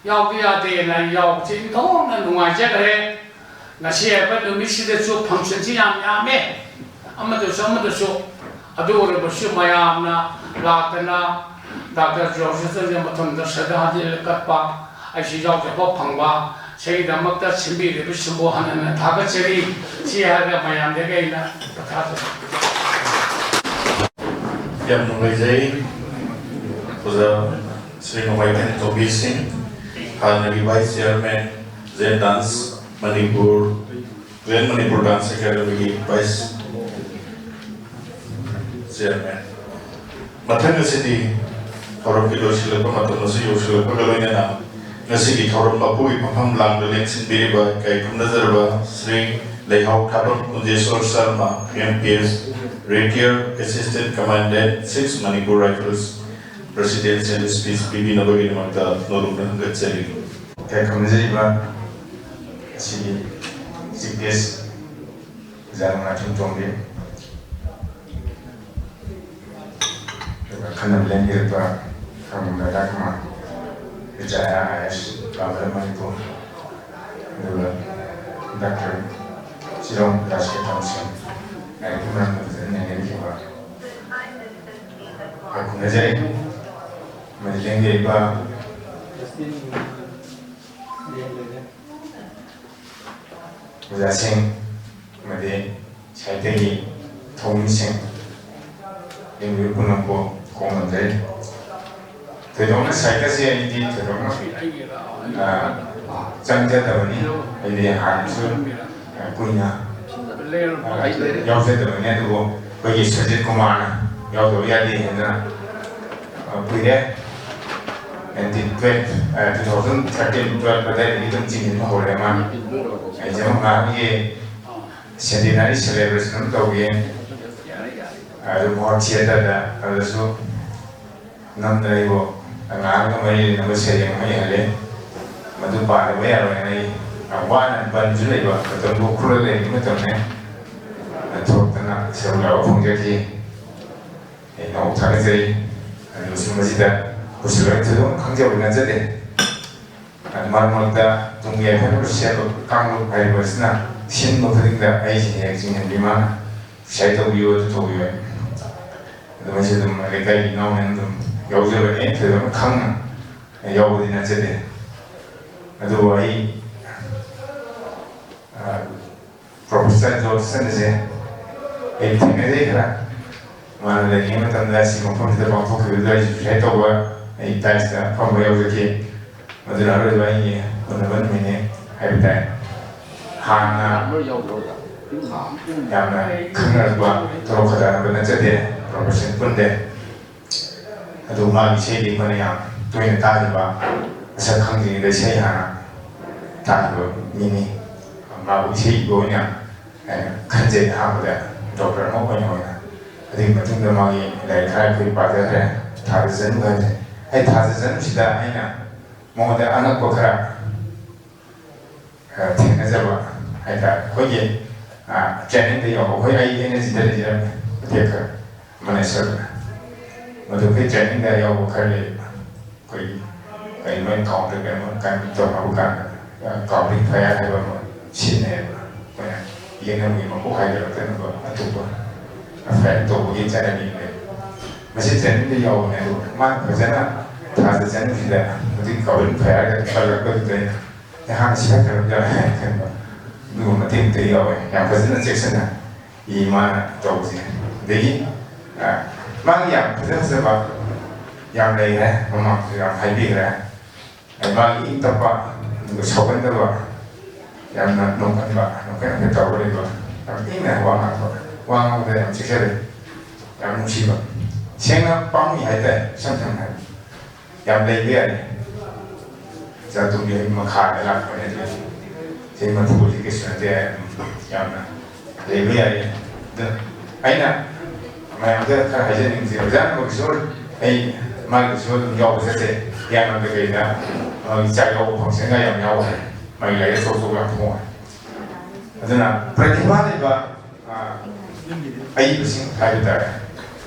ꯌꯥꯎꯗ ꯌꯥꯗꯦꯅ ꯑꯩ ꯌꯥꯎꯕꯁꯤ ꯑꯟꯊꯣꯛꯅ ꯅꯨꯡꯉꯥꯏꯖꯈ꯭ꯔꯦ꯫ ꯉꯁꯤ ꯍꯥꯏꯕ ꯅꯨꯃꯤꯠꯁꯤꯗꯁꯨ function ꯁꯤ ꯌꯥꯝ ꯌꯥꯝꯃꯦ, ꯑꯃꯗꯁꯨ ꯑꯃꯗꯁꯨ꯫ ꯑꯗꯨ ꯑꯣꯏꯔꯕꯁꯨ ꯃꯌꯥꯝꯅ ꯂꯥꯛꯇꯅ ꯗꯥꯛꯇꯔ ꯖꯣꯔꯖꯇ ꯃꯊꯟꯗ ꯁꯗꯥꯗꯤ ꯀꯠꯄ, ꯑꯩꯁꯨ ꯌꯥꯎꯖꯕ ꯐꯪꯕ, ꯁꯤꯒꯤꯗꯃꯛꯇ ꯁꯤꯟꯕꯤꯔꯤꯕꯁꯤꯡꯕꯨ ꯍꯟꯅ ꯍꯟꯅ ꯊꯥꯒꯠꯆꯔꯤ꯫ ꯁꯤ ꯍꯥꯏꯔꯒ ꯃꯌꯥꯝꯗꯒꯤ ꯑꯩꯅ ꯄꯣꯊꯥꯖꯔꯤ꯫ ꯌꯥꯝ ꯅꯨꯡꯉꯥꯏꯖꯩ ꯑꯣꯖꯥ ꯁ꯭ꯔꯤ ꯅꯣꯡꯃꯥꯏꯊꯦꯝ ꯇꯣꯝꯕꯤ ꯁꯤꯡ, ꯍꯥꯟꯅꯒꯤ vice chairman, Zen Dance Manipur, Zen Manipur Dance Academy ꯒꯤ vice chairman꯫ ꯃꯊꯪ ꯑꯁꯤꯗꯤ ꯊꯧꯔꯝꯒꯤ ꯂꯣꯏꯁꯤꯜꯂꯛꯄ ꯃꯇꯝ ꯑꯁꯤ ꯌꯧꯁꯤꯜꯂꯛꯄꯒ ꯂꯣꯏꯅꯅ ꯉꯁꯤꯒꯤ ꯊꯧꯔꯝ ꯃꯄꯨꯒꯤ ꯐꯝꯐꯝ ꯂꯥꯡꯗ ꯂꯦꯡꯁꯤꯟꯕꯤꯔꯤꯕ ꯏꯀꯥꯏ ꯈꯨꯝꯅꯖꯔꯕ ꯁ꯭ꯔꯤ ꯂꯩꯍꯥꯎ ꯊꯥꯕꯝ ꯀꯨꯟꯖꯦꯁꯣꯔ Sharma, M P S, Retired Assistant Commandant, Six Manipur Rifles, Presidential Speech ꯄꯤꯕꯤꯅꯕꯒꯤꯗꯃꯛꯇ ꯅꯣꯂꯨꯛꯅ ꯈꯪꯒꯠꯆꯔꯤ꯫ ꯏꯀꯥꯏ ꯈꯨꯝꯅꯖꯔꯤꯕ ꯑꯁꯤꯒꯤ Chief Guest ꯑꯣꯖꯥ ꯅꯣꯡꯃꯥꯏꯊꯦꯝ ꯇꯣꯝꯕꯤ, ꯑꯗꯨꯒ ꯑꯈꯟꯅꯕ ꯂꯦꯡꯕꯤꯔꯛꯄ ꯈꯥꯡꯕꯝ ꯔꯥꯙꯥꯀꯨꯃꯥꯔ, Retired I A S, public Manipur, ꯑꯗꯨꯒ ꯗꯥꯛꯇꯔ ꯆꯤꯔꯣꯡ ꯔꯥꯖꯀꯦꯇꯟ ꯁꯤꯡ, ꯂꯥꯏꯔꯤꯛꯀꯤ ꯃꯔꯝꯗ ꯐꯖꯅ ꯅꯩꯅꯕꯤꯈꯤꯕ ꯈꯨꯔꯨꯝꯖꯔꯤ꯫ ꯑꯃꯗꯤ ꯂꯦꯡꯕꯤꯔꯛꯏꯕ ꯑꯣꯖꯥꯁꯤꯡ ꯑꯃꯗꯤ ꯁꯥꯍꯤꯇ꯭ꯌꯒꯤ ꯊꯧꯃꯤꯁꯤꯡ, ꯂꯦꯡꯕꯤꯔꯤꯕ ꯄꯨꯝꯅꯃꯛꯄꯨ ꯈꯣꯡ ꯅꯝꯖꯔꯤ꯫ ꯊꯣꯏꯗꯣꯛꯅ ꯁꯥꯍꯤꯇ꯭ꯌꯁꯦ ꯑꯩꯗꯤ ꯊꯣꯏꯗꯣꯛꯅ, ꯑ, ꯆꯪꯖꯗꯕꯅꯤ꯫ ꯑꯩꯗꯤ ꯍꯥꯟꯅꯁꯨ, ꯑ, ꯀꯨꯏꯅ ꯌꯥꯎꯖꯗꯕꯅꯤ, ꯑꯗꯨꯕꯨ ꯑꯩꯈꯣꯏꯒꯤ ꯁꯨꯖꯤꯠ ꯀꯨꯃꯥꯔꯅ ꯌꯥꯎꯗꯕ ꯌꯥꯗꯦ ꯍꯥꯏꯅ, ꯑ, ꯀꯨꯏꯔꯦ, nineteen twelve, ꯑ, two thousand thirteen twelve ꯑꯗꯨꯋꯥꯏꯗꯒꯤ ꯑꯗꯨꯝ ꯆꯤꯡꯁꯤꯟꯕ ꯍꯧꯔꯦ꯫ ꯃꯥꯅ ꯑꯩꯁꯦ ꯑꯃꯨꯛ ꯉꯥꯏꯍꯥꯛꯀꯤ centenary celebration ꯑꯃ ꯇꯧꯒꯦ, ꯑꯗꯨ ꯃꯍꯨꯠ theaterꯗ ꯑꯗꯨꯁꯨ ꯅꯝꯗꯅ ꯑꯩꯕꯨ ꯑꯉꯥꯡꯒ ꯃꯔꯤ ꯂꯩꯅꯕ ꯁꯩꯔꯦꯡ ꯑꯃ ꯏꯍꯜꯂꯦ꯫ ꯃꯗꯨ ꯄꯥꯗꯕ ꯌꯥꯔꯣꯏꯅ ꯑꯩ ꯌꯥꯝ ꯋꯥꯅ ꯕꯟꯁꯨ ꯂꯩꯕ ꯃꯇꯝꯗꯨ, ꯎꯈ꯭ꯔꯨꯜꯗ ꯂꯩꯕ ꯃꯇꯝꯅꯦ꯫ ꯊꯣꯛꯇꯅ ꯁꯔꯨꯛ ꯌꯥꯕ ꯐꯣꯡꯖꯈꯤ꯫ ꯑꯩ ꯅꯧ ꯊꯥꯒꯠꯆꯔꯤ꯫ ꯑꯗꯨꯁꯨ ꯃꯁꯤꯗ ꯄꯨꯁꯤꯜꯂꯣꯏ ꯊꯣꯏꯗꯣꯛꯅ ꯈꯪꯖꯕ ꯅꯠꯆꯗꯦ꯫ ꯑꯗꯨ ꯃꯔꯛ ꯃꯔꯛꯇ ꯇꯨꯡꯒꯤ ꯑꯐꯕ ꯁꯦꯝꯕ ꯀꯥꯡꯂꯨꯞ ꯍꯥꯏꯔꯤꯕ ꯑꯁꯤꯅ ꯁꯤꯟꯕ ꯈꯨꯗꯤꯡꯗ ꯑꯩꯁꯦ ꯍꯦꯛ ꯆꯤꯡꯍꯟꯕꯤ ꯃꯥꯅ ꯁꯨꯃꯥꯏꯅ ꯇꯧꯕꯤꯌꯨ, ꯑꯗꯨ ꯇꯧꯕꯤꯌꯨ ꯍꯥꯏ꯫ ꯑꯗꯨꯃꯥꯏꯅꯁꯨ ꯑꯗꯨꯝ ꯂꯩꯀꯥꯏꯒꯤ ꯏꯅꯥꯎꯅ ꯑꯗꯨꯝ ꯌꯥꯎꯖꯕꯅꯦ, ꯊꯣꯏꯗꯣꯛꯅ ꯈꯪꯅ ꯌꯥꯎꯕꯗꯤ ꯅꯠꯆꯗꯦ꯫ ꯑꯗꯨꯕꯨ ꯑꯩ, ꯑ, Professor George ꯆꯟꯗ꯭ꯔꯁꯦ ꯑꯩ ꯊꯦꯡꯅꯖꯩ ꯈꯔ꯫ ꯃꯥꯅ ꯂꯩꯔꯤꯉꯩ ꯃꯇꯝꯗ ꯁꯤ ꯃꯐꯝꯁꯤꯗ ꯄꯥꯡꯊꯣꯛꯈꯤꯕꯗꯨꯗ ꯑꯩꯁꯨ ꯁꯨꯃꯥꯏꯅ ꯇꯧꯕ, ꯑꯩ ꯇꯥꯏꯁꯇ ꯐꯝꯕ ꯌꯥꯎꯖꯈꯤ꯫ ꯃꯗꯨꯅ ꯑꯔꯣꯏꯕ ꯑꯩꯒꯤ ꯎꯅꯕ ꯅꯨꯃꯤꯠꯅꯤ ꯍꯥꯏꯕ ꯇꯥꯏ꯫ ꯍꯥꯟꯅ ꯌꯥꯝꯅ ꯈꯪꯅꯔꯛꯄ, ꯇꯣꯂꯣꯞ ꯈꯗꯥꯅꯕ ꯅꯠꯆꯗꯦ, profession ꯄꯨꯟꯗꯦ꯫ ꯑꯗꯨ ꯃꯥꯒꯤ ꯏꯁꯩꯗꯤ ꯑꯩꯈꯣꯏꯅ ꯌꯥꯝ ꯇꯣꯏꯅ ꯇꯥꯈꯤꯕ, ꯃꯁꯛ ꯈꯪꯗ꯭ꯔꯤꯉꯩꯗ ꯏꯁꯩ ꯍꯥꯟꯅ ꯇꯥꯈꯤꯕ ꯃꯤꯅꯤ꯫ ꯃꯥꯕꯨ ꯏꯁꯩ ꯏꯕ ꯑꯣꯏꯅ ꯑꯩꯅ ꯈꯟꯖꯩ, ꯑꯍꯥꯟꯕꯗ doctor ꯑꯃ ꯑꯣꯏꯅ ꯑꯣꯏꯅ꯫ ꯑꯗꯨꯒꯤ ꯃꯇꯨꯡꯗ ꯃꯥꯒꯤ ꯂꯥꯏꯔꯤꯛ ꯈꯔ ꯑꯩꯈꯣꯏ ꯄꯥꯖꯈ꯭ꯔꯦ, ꯊꯥꯖꯖꯅꯨ ꯍꯥꯏꯁꯦ꯫ ꯑꯩ ꯊꯥꯖꯖꯅꯨꯁꯤꯗ ꯑꯩꯅ ꯃꯉꯣꯟꯗ ꯑꯉꯛꯄ ꯈꯔ, ꯑ, ꯊꯦꯡꯅꯖꯕ ꯍꯥꯏꯇꯥꯔꯦ꯫ ꯑꯩꯈꯣꯏꯒꯤ, ꯑ, trainingꯗ ꯌꯥꯎꯕ, ꯑꯩꯈꯣꯏ, ꯑꯩ energyꯗ ꯂꯩꯖꯔꯝꯃꯦ, ꯃꯇꯦꯛ ꯈꯔ ꯃꯅꯦꯁꯔꯗ꯫ ꯃꯗꯨ ꯑꯩꯈꯣꯏ trainingꯗ ꯌꯥꯎꯕ ꯈꯔ ꯂꯩꯌꯦꯕ꯫ ꯑꯩꯈꯣꯏꯒꯤ ꯀꯩꯅꯣ, encounter ꯀꯩꯅꯣ ꯀꯩꯅꯣ ꯇꯧꯅꯕ ꯀꯥꯟꯗ, ꯑ, cowering fire ꯍꯥꯏꯕ ꯑꯃ ꯁꯤꯖꯤꯟꯅꯩꯌꯦꯕ꯫ ꯑꯩꯈꯣꯏꯅ ꯌꯦꯛꯅꯕꯒꯤ ꯃꯀꯣꯛ ꯍꯥꯏꯒꯗ꯭ꯔꯥ ꯀꯩꯅꯣ ꯑꯇꯣꯞꯄ fire ꯇꯧꯕꯒꯤ ꯆꯠꯅꯕꯤ ꯑꯃ ꯂꯩ꯫ ꯃꯁꯤ trainingꯗ ꯌꯥꯎꯕꯅꯦ, ꯑꯗꯨ ꯃꯥꯅ ꯐꯖꯅ ꯊꯥꯖꯖꯅꯨꯁꯤꯗ ꯍꯧꯖꯤꯛ cowering fireꯒ ꯊꯥꯒꯠꯂꯛꯄꯗꯨꯗ ꯑꯩꯅ ꯍꯥꯟꯅ ꯁꯤꯐꯥꯏ ꯇꯧꯔꯝꯖꯔꯣꯏ ꯍꯥꯏꯅ ꯈꯟꯕ꯫ ꯑꯗꯨꯒꯨꯝꯕ ꯃꯇꯦꯛ ꯃꯇꯦꯛ ꯌꯥꯎꯋꯦ꯫ ꯌꯥꯝ ꯐꯖꯅ ꯆꯦꯛꯁꯤꯟꯅ ꯏ ꯃꯥꯅ ꯇꯧꯕꯁꯦ꯫ ꯑꯗꯒꯤ, ꯑ, ꯃꯥꯒꯤ ꯌꯥꯝ ꯐꯖ ꯐꯖꯕ ꯌꯥꯝ ꯂꯩꯈ꯭ꯔꯦ, ꯃꯃꯥꯡꯗꯁꯨ ꯌꯥꯝ ꯍꯥꯏꯕꯤꯈ꯭ꯔꯦ꯫ ꯑ, ꯃꯥꯒꯤ ꯏꯪ ꯇꯞꯄ, ꯑꯗꯨꯒ ꯁꯥꯎꯒꯟꯗꯕ, ꯌꯥꯝꯅ ꯅꯣꯛꯀꯟꯕ, ꯅꯣꯛꯐꯦꯠ ꯅꯣꯛꯐꯦꯠ ꯇꯧꯕ ꯂꯩꯕ, ꯌꯥꯝ ꯏꯪꯅ ꯋꯥ ꯉꯥꯡꯕ, ꯋꯥ ꯉꯥꯡꯕꯗ ꯌꯥꯝ ꯆꯦꯛꯁꯤꯜꯂꯦ꯫ ꯌꯥꯝ ꯅꯨꯡꯁꯤꯕ, ꯁꯦꯡꯅ ꯄꯥꯝꯃꯨꯏ ꯍꯥꯏꯇꯥꯔꯦ꯫ ꯏꯁꯝ ꯁꯝꯅ ꯍꯥꯏꯔꯕꯗ ꯌꯥꯝ ꯂꯩꯕ ꯌꯥꯏ꯫ ꯆꯥꯛ ꯇꯨꯝꯕꯤ ꯃꯈꯥꯗ ꯂꯥꯛꯄꯅꯦ ꯑꯗꯨꯗꯤ ꯆꯍꯤ ꯃꯔꯤꯐꯨꯗꯤ ꯀꯩꯁꯨ ꯅꯠꯇꯦ꯫ ꯌꯥꯝꯅ ꯂꯩꯕ ꯌꯥꯏ꯫ ꯑꯗꯣ ꯑꯩꯅ ꯃꯌꯥꯝꯗ ꯈꯔ ꯍꯥꯏꯖꯅꯤꯡꯕꯁꯦ, ꯑꯣꯖꯥ ꯅꯣꯡꯃꯒꯤꯁꯨ ꯑꯩ ꯃꯥꯒꯤꯁꯨ ꯑꯗꯨꯝ ꯌꯥꯎꯕ ꯆꯠꯆꯩ꯫ ꯏꯌꯥꯝꯕ ꯀꯩꯀꯩꯗ ꯃꯥꯒꯤ ꯆꯥꯛ ꯌꯥꯎꯕ ꯐꯪꯁꯟꯒ ꯌꯥꯝ ꯌꯥꯎꯋꯦ꯫ ꯃꯥꯒꯤ ꯂꯥꯏꯔꯤꯛ ꯑꯆꯧ ꯑꯆꯧꯕ ꯌꯥꯝ ꯐꯣꯡꯉꯦ꯫ ꯑꯗꯨꯅ ꯄ꯭ꯔꯇꯤꯚꯥ ꯂꯩꯕ, ꯑ, ꯑꯏꯕꯁꯤꯡ ꯍꯥꯏꯕ ꯇꯥꯔꯦ꯫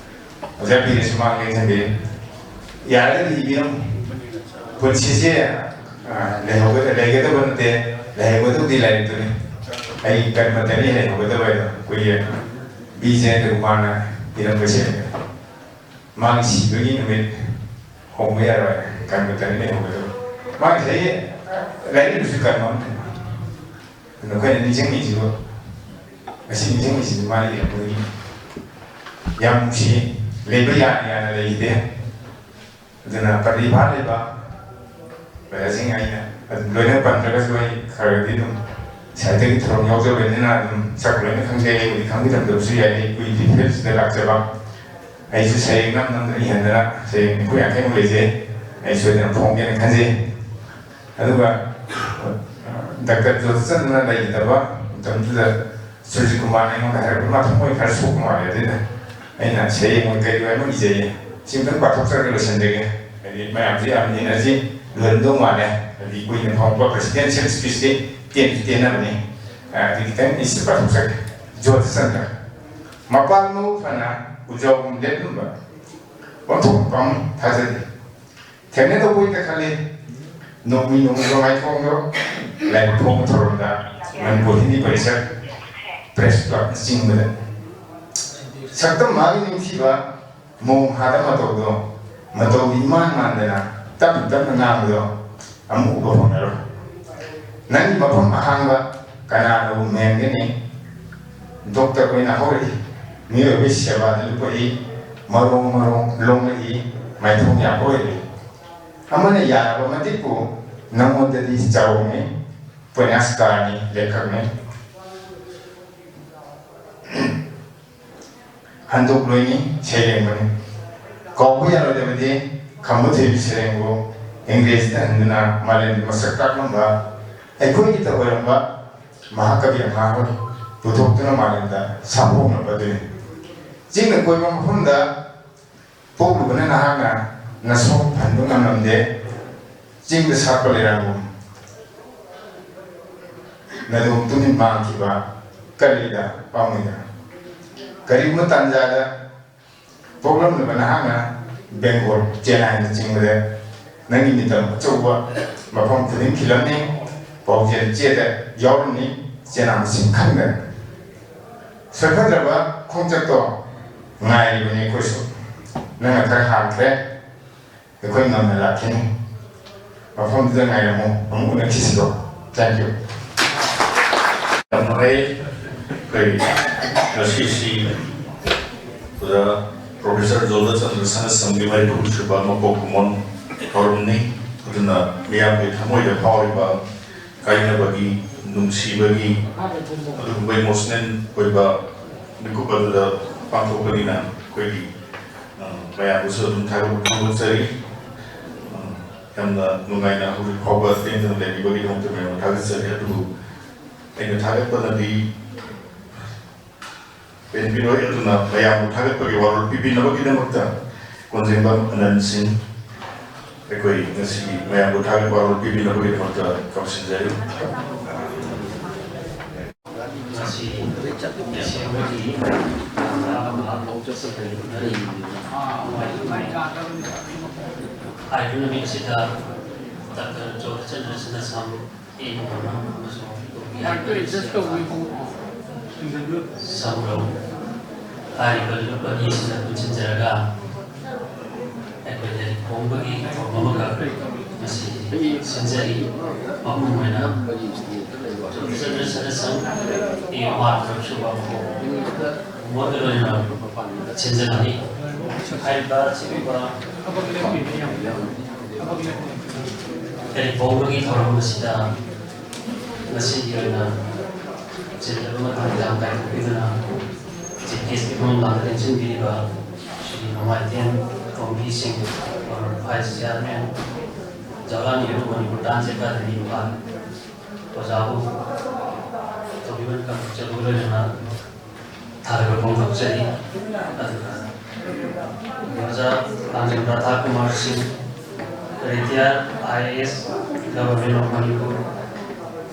ꯑꯣꯖꯥ ꯕꯤꯔꯦꯁ ꯁꯨꯃꯥꯡ ꯂꯦꯡꯁꯟꯕꯤ, ꯌꯥꯔꯒꯗꯤ ꯏꯕꯤꯔꯝꯃꯨ꯫ ꯄꯨꯟꯁꯤꯁꯦ, ꯑ, ꯂꯩꯍꯧꯒꯗ-, ꯂꯩꯒꯗꯕ ꯅꯠꯇꯦ, ꯂꯩꯍꯧꯒꯗꯕꯗꯤ ꯂꯥꯏꯔꯤꯛꯇꯨꯅꯤ꯫ ꯑꯩ ꯀꯔꯃꯇꯅꯤ ꯂꯩꯍꯧꯒꯗꯕ ꯍꯥꯏꯗꯣ ꯑꯩꯈꯣꯏꯒꯤ ꯕꯤ ꯖꯌꯟꯇ ꯀꯨꯃꯥꯔꯅ ꯏꯔꯝꯕꯁꯦ꯫ ꯃꯥꯒꯤ ꯁꯤꯕꯒꯤ ꯅꯨꯃꯤꯠ ꯍꯣꯡꯕ ꯌꯥꯔꯣꯏ, ꯀꯔꯃꯇꯅꯤ ꯂꯩꯍꯧꯒꯗꯕ꯫ ꯃꯥꯒꯤ ꯆꯍꯤ, ꯂꯥꯏꯔꯤꯛ ꯑꯃꯁꯨ ꯀꯔꯃ ꯑꯃ ꯂꯩ꯫ ꯑꯗꯨ ꯑꯩꯈꯣꯏꯅ ꯅꯤꯡꯁꯤꯡꯉꯤꯁꯤꯕꯨ, ꯉꯁꯤ ꯅꯤꯡꯁꯤꯡꯉꯤꯁꯤꯗꯤ ꯃꯥꯅ ꯏꯔꯛꯄꯗꯒꯤ ꯌꯥꯝ ꯅꯨꯡꯁꯤ꯫ ꯂꯩꯕ ꯌꯥꯅ ꯌꯥꯅ ꯂꯩꯈꯤꯗꯦ꯫ ꯑꯗꯨꯅ ꯄ꯭ꯔꯇꯤꯚꯥ ꯂꯩꯕ ꯑꯣꯖꯥꯁꯤꯡ ꯑꯩꯅ ꯑꯗꯨꯝ ꯂꯣꯏꯅ ꯄꯟꯗ꯭ꯔꯒꯁꯨ ꯑꯩ ꯈꯔꯗꯤ ꯑꯗꯨꯝ ꯁꯥꯍꯤꯇ꯭ꯌꯒꯤ ꯊꯧꯔꯝ ꯌꯥꯎꯖꯕꯅꯤꯅ ꯑꯗꯨꯝ ꯁꯛ ꯂꯣꯏꯅ ꯈꯪꯖꯩ꯫ ꯑꯩꯕꯨꯗꯤ ꯈꯪꯕꯤꯔꯝꯗꯕꯁꯨ ꯌꯥꯏ꯫ ꯑꯩ ꯀꯨꯏꯗ꯭ꯔꯤ ꯐꯤꯜꯁꯤꯗ ꯂꯥꯛꯆꯕ꯫ ꯑꯩꯁꯨ ꯁꯩꯔꯦꯡ ꯅꯝ ꯅꯝꯗꯅ ꯏꯍꯟꯗꯅ ꯁꯩꯔꯦꯡ ꯅꯤꯐꯨ ꯌꯥꯡꯈꯩꯃꯨꯛ ꯂꯩꯖꯩ꯫ ꯑꯩ ꯁꯣꯏꯗꯅ ꯐꯣꯡꯒꯦꯅ ꯈꯟꯖꯩ꯫ ꯑꯗꯨꯒ, ꯑ, ꯗꯥꯛꯇꯔ ꯖꯣꯟꯁꯟꯅ ꯂꯩꯈꯤꯗꯕ ꯃꯇꯝꯗꯨꯗ ꯁꯨꯔꯖꯤꯠ ꯀꯨꯃꯥꯔꯅ ꯑꯩꯉꯣꯟꯗ ꯍꯥꯏꯔꯛꯄ, ꯃꯥ ꯊꯃꯣꯏ ꯈꯔ ꯁꯣꯛꯄ ꯃꯥꯜꯂꯦ꯫ ꯑꯗꯨꯗ ꯑꯩꯅ ꯁꯩꯔꯦꯡ ꯑꯣꯏ ꯀꯩ ꯑꯣꯏ ꯑꯃ ꯏꯖꯩꯌꯦ꯫ ꯁꯤ ꯑꯃꯇꯪ ꯄꯥꯊꯣꯛꯆꯔꯒ ꯂꯣꯏꯁꯤꯟꯖꯒꯦ꯫ ꯍꯥꯏꯗꯤ ꯃꯌꯥꯝꯁꯦ ꯌꯥꯝ ꯏꯅꯔꯖꯤ ꯂꯣꯏꯔꯝꯗꯧ ꯃꯥꯜꯂꯦ꯫ ꯍꯥꯏꯗꯤ ꯀꯨꯏꯅ ꯐꯪꯉꯛꯄ ꯄ꯭ꯔꯦꯁꯤꯗꯦꯟꯁꯤꯌꯦꯜ ꯁ꯭ꯄꯤꯁꯇꯤ ꯇꯦꯟꯁꯨ ꯇꯦꯟꯅꯕꯅꯤ꯫ ꯑ, ꯑꯗꯨ ꯈꯤꯇꯪ ꯑꯩꯁꯨ ꯄꯥꯊꯣꯛꯆꯒꯦ꯫ ꯖꯣꯟꯁꯟꯗ, ꯃꯄꯥꯟ ꯃꯎ ꯐꯅ ꯎꯖꯥꯎꯒꯨꯝ ꯂꯦꯞꯂꯝꯕ ꯄꯣꯠꯊꯣꯛ ꯄꯥꯝꯃꯤ ꯊꯥꯖꯗꯦ꯫ ꯊꯦꯡꯅꯗꯧꯕ ꯑꯣꯏꯅ ꯈꯜꯂꯤ꯫ ꯅꯣꯡꯃꯩ ꯅꯣꯡꯃꯩ ꯃꯥꯏꯊꯣꯡꯗꯣ ꯂꯥꯏꯕꯛ ꯐꯣꯡꯕ ꯊꯧꯔꯝꯗ ꯃꯅꯤꯄꯨꯔ ꯍꯤꯟꯗꯤ ꯄꯔꯤꯁꯠ ꯄ꯭ꯔꯦꯁ ꯀ꯭ꯂꯕꯅꯆꯤꯡꯕꯗ ꯁꯛꯇꯝ ꯃꯥꯒꯤ ꯅꯤꯡꯊꯤꯕ ꯃꯣꯡ ꯍꯥꯗ ꯃꯇꯧꯗꯣ, ꯃꯇꯧꯗꯤ ꯏꯃꯥꯟ ꯃꯥꯟꯗꯅ ꯇꯞꯅ ꯇꯞꯅ ꯉꯥꯡꯕꯗꯣ ꯑꯃꯨꯛ ꯎꯕ ꯐꯪꯉꯔꯣꯏ꯫ ꯅꯪꯒꯤ ꯃꯐꯝ ꯑꯍꯥꯡꯕ ꯀꯅꯥꯅꯕꯨ ꯃꯦꯟꯒꯅꯤ? ꯗꯣꯛꯇꯔ ꯑꯣꯏꯅ ꯍꯧꯔꯛꯏ, ꯃꯤꯑꯣꯏꯕꯒꯤ ꯁꯦꯕꯥꯗ ꯂꯨꯞꯄꯛꯏ, ꯃꯔꯣꯡ ꯃꯔꯣꯡ ꯂꯣꯡꯂꯛꯏ, ꯃꯥꯏꯊꯣꯡ ꯌꯥꯝꯕ ꯑꯣꯏꯔꯛꯏ꯫ ꯑꯃꯅ ꯌꯥꯔꯕ ꯃꯇꯤꯛꯄꯨ ꯅꯪꯉꯣꯟꯗꯗꯤ ꯆꯥꯎꯔꯝꯃꯤ, ꯎꯄꯟꯌꯥꯁꯀꯥꯔꯅꯤ, ꯂꯦꯈꯛꯅꯤ꯫ ꯍꯟꯗꯣꯛꯂꯣꯏꯅꯤ ꯁꯩꯔꯦꯡꯕꯅꯤ꯫ ꯀꯥꯎꯕ ꯌꯥꯔꯣꯏꯗꯕꯗꯤ ꯈꯝꯕ ꯊꯣꯏꯕꯤ ꯁꯩꯔꯦꯡꯕꯨ ꯏꯪꯔꯦꯖꯗ ꯍꯟꯗꯨꯅ ꯃꯥꯂꯦꯝꯒꯤ ꯃꯁꯛ ꯇꯥꯛꯂꯝꯕ, ꯑꯩꯈꯣꯏꯒꯤꯇ ꯑꯣꯏꯔꯝꯕ ꯃꯍꯥꯀꯕꯤ ꯑꯉꯥꯡ ꯄꯨꯊꯣꯛꯇꯨꯅ ꯃꯥꯂꯦꯝꯗ ꯁꯥꯐꯣꯡꯂꯝꯕ ꯑꯗꯨꯅꯤ꯫ ꯆꯤꯡꯅ ꯀꯣꯏꯕ ꯃꯐꯝꯗ ꯄꯣꯛꯂꯨꯕꯅ ꯅꯍꯥꯛꯅ ꯅꯁꯣꯡ ꯐꯟꯕ ꯉꯝꯂꯝꯗꯦ꯫ ꯆꯤꯡꯗ ꯁꯥꯠꯄ ꯂꯩꯔꯥꯡꯒꯨꯝ ꯅꯗꯣꯝ ꯇꯨꯃꯤꯟ ꯃꯥꯡꯈꯤꯕ ꯀꯔꯤꯗ ꯄꯥꯝꯃꯣꯏꯗ? ꯀꯔꯤꯒꯨꯝꯕ ꯇꯥꯟꯖꯥꯗ ꯄꯣꯛꯂꯝꯂꯕ ꯅꯍꯥꯛꯅ ꯕꯦꯡꯒꯣꯜ, ꯆꯦꯟꯅꯥꯏꯅꯆꯤꯡꯕꯗ ꯅꯪꯒꯤ ꯃꯤꯇꯝ ꯑꯆꯧꯕ ꯃꯐꯝ ꯈꯨꯗꯤꯡ ꯈꯤꯜꯂꯝꯅꯤ, ꯄꯥꯎꯖꯦꯜ ꯆꯦꯗ ꯌꯥꯎꯔꯝꯅꯤ, ꯆꯦꯅꯥ ꯃꯁꯤꯡ ꯈꯪꯗꯅ꯫ ꯁꯣꯏꯐꯗ꯭ꯔꯕ ꯈꯣꯡꯆꯠꯇꯣ ꯉꯥꯏꯔꯤꯕꯅꯤ ꯑꯩꯈꯣꯏꯁꯨ꯫ ꯅꯪꯅ ꯈꯔ ꯍꯥꯟꯈ꯭ꯔꯦ, ꯑꯩꯈꯣꯏ ꯉꯝꯅ ꯂꯥꯛꯈꯤꯅꯤ꯫ ꯃꯐꯝꯗꯨꯗ ꯉꯥꯏꯔꯝꯃꯨ, ꯑꯃꯨꯛ ꯎꯅꯈꯤꯁꯤꯀꯣ꯫ Thank you꯫ ꯌꯥꯝ ꯅꯨꯡꯉꯥꯏ꯫ ꯑꯩꯈꯣꯏ ꯉꯁꯤꯁꯤ ꯑꯣꯖꯥ ꯄ꯭ꯔꯣꯐꯦꯁꯔ ꯖꯣꯜꯗꯥꯆꯟꯗ꯭ꯔ ꯁꯅꯥꯁꯝꯒꯤ ꯃꯔꯤꯐꯨ ꯁꯨꯕ ꯃꯄꯣꯛ ꯀꯨꯝꯑꯣꯟ ꯊꯧꯔꯝꯅꯤ꯫ ꯑꯗꯨꯅ ꯃꯤꯌꯥꯝꯒꯤ ꯊꯃꯣꯏꯗ ꯐꯥꯎꯔꯤꯕ ꯀꯥꯏꯅꯕꯒꯤ, ꯅꯨꯡꯁꯤꯕꯒꯤ, ꯑꯗꯨꯒꯨꯝꯕ ꯏꯃꯣꯁꯅꯦꯜ ꯑꯣꯏꯕ ꯃꯤꯀꯨꯞ ꯑꯗꯨꯗ ꯄꯥꯡꯊꯣꯛꯄꯅꯤꯅ ꯑꯩꯈꯣꯏꯒꯤ, ꯑ, ꯃꯌꯥꯝꯕꯨꯁꯨ ꯑꯗꯨꯝ ꯊꯥꯒꯠꯄ ꯐꯣꯡꯗꯣꯛꯆꯔꯤ꯫ ꯑ, ꯌꯥꯝꯅ ꯅꯨꯡꯉꯥꯏꯅ ꯍꯧꯖꯤꯛ ꯐꯥꯎꯕ ꯂꯦꯡꯗꯅ ꯂꯩꯕꯤꯕꯒꯤꯗꯃꯛꯇ ꯃꯌꯥꯝꯕꯨ ꯊꯥꯒꯠꯆꯔꯤ꯫ ꯑꯗꯨꯕꯨ ꯑꯩꯅ ꯊꯥꯒꯠꯄꯅꯗꯤ ꯄꯦꯟꯕꯤꯔꯣꯏ꯫ ꯑꯗꯨꯅ ꯃꯌꯥꯝꯕꯨ ꯊꯥꯒꯠꯄꯒꯤ ꯋꯥꯔꯣꯜ ꯄꯤꯕꯤꯅꯕꯒꯤꯗꯃꯛꯇ ꯀꯣꯟꯖꯦꯡꯕꯝ ꯑꯅꯟ ꯁꯤꯡ ꯑꯩꯈꯣꯏ ꯉꯁꯤꯒꯤ ꯃꯌꯥꯝꯕꯨ ꯊꯥꯒꯠꯄ ꯋꯥꯔꯣꯜ ꯄꯤꯕꯤꯅꯕꯒꯤꯗꯃꯛꯇ ꯀꯧꯁꯤꯟꯖꯔꯤ꯫ ꯉꯁꯤ ꯑꯦꯁꯦꯝꯕ꯭ꯂꯤꯒꯤ ꯍꯥꯏꯔꯤꯕ ꯅꯨꯃꯤꯠ ꯑꯁꯤꯗ ꯗꯥꯛꯇꯔ ꯖꯣꯔꯖ ꯆꯟꯗ꯭ꯔ ꯁꯅꯥꯁꯝ ꯁꯝꯔꯧ꯫ ꯍꯥꯏꯔꯤꯕ ꯂꯨꯞ ꯑꯅꯤꯁꯤꯅ ꯄꯨꯟꯁꯤꯟꯖꯔꯒ ꯑꯩꯈꯣꯏ ꯂꯥꯏꯔꯤꯛ ꯐꯣꯡꯕꯒꯤ ꯊꯧꯔꯝ ꯑꯃꯈꯛ ꯉꯁꯤ ꯁꯤꯟꯖꯔꯤ꯫ ꯃꯄꯨꯡ ꯑꯣꯏꯅ ꯄ꯭ꯔꯣꯐꯦꯁꯔ ꯁꯅꯥꯁꯝ ꯇꯤ ꯑꯦꯝ ꯑꯥꯔ ꯇꯔꯨꯛ ꯁꯨꯕ ꯃꯣꯠꯀ ꯂꯣꯏꯅꯅ ꯁꯤꯟꯖꯒꯅꯤ꯫ ꯍꯥꯏꯔꯤꯕ ꯑꯁꯤꯒꯨꯝꯕ ꯂꯥꯏꯔꯤꯛ ꯐꯣꯡꯕꯒꯤ ꯊꯧꯔꯝ ꯑꯁꯤꯗ ꯉꯁꯤꯒꯤ ꯑꯣꯏꯅ ꯆꯤꯜꯂꯕ ꯃꯇꯝ ꯌꯥꯝ ꯀꯥꯏꯊꯣꯛꯄꯤꯗꯨꯅ ꯀꯦꯁꯀꯤ ꯐꯝꯐꯝ ꯂꯥꯡꯗ ꯂꯦꯡꯁꯤꯟꯕꯤꯔꯤꯕ Shri Nongmaithem Tombi Singh, former vice chairman, Jawaharlal Nehru Manipur dance academy Imphal, ꯑꯣꯖꯥꯕꯨ ꯇꯣꯝꯕꯤꯃꯟ ꯀꯝꯄꯤꯆꯔꯕꯨ ꯂꯣꯏꯅꯅ ꯊꯥꯒꯠꯄ ꯐꯣꯡꯗꯣꯛꯆꯔꯤ꯫ ꯑꯗꯨꯒ ꯑꯣꯖꯥ Langjen Radha Kumar Singh, retired I A S, government of Manipur,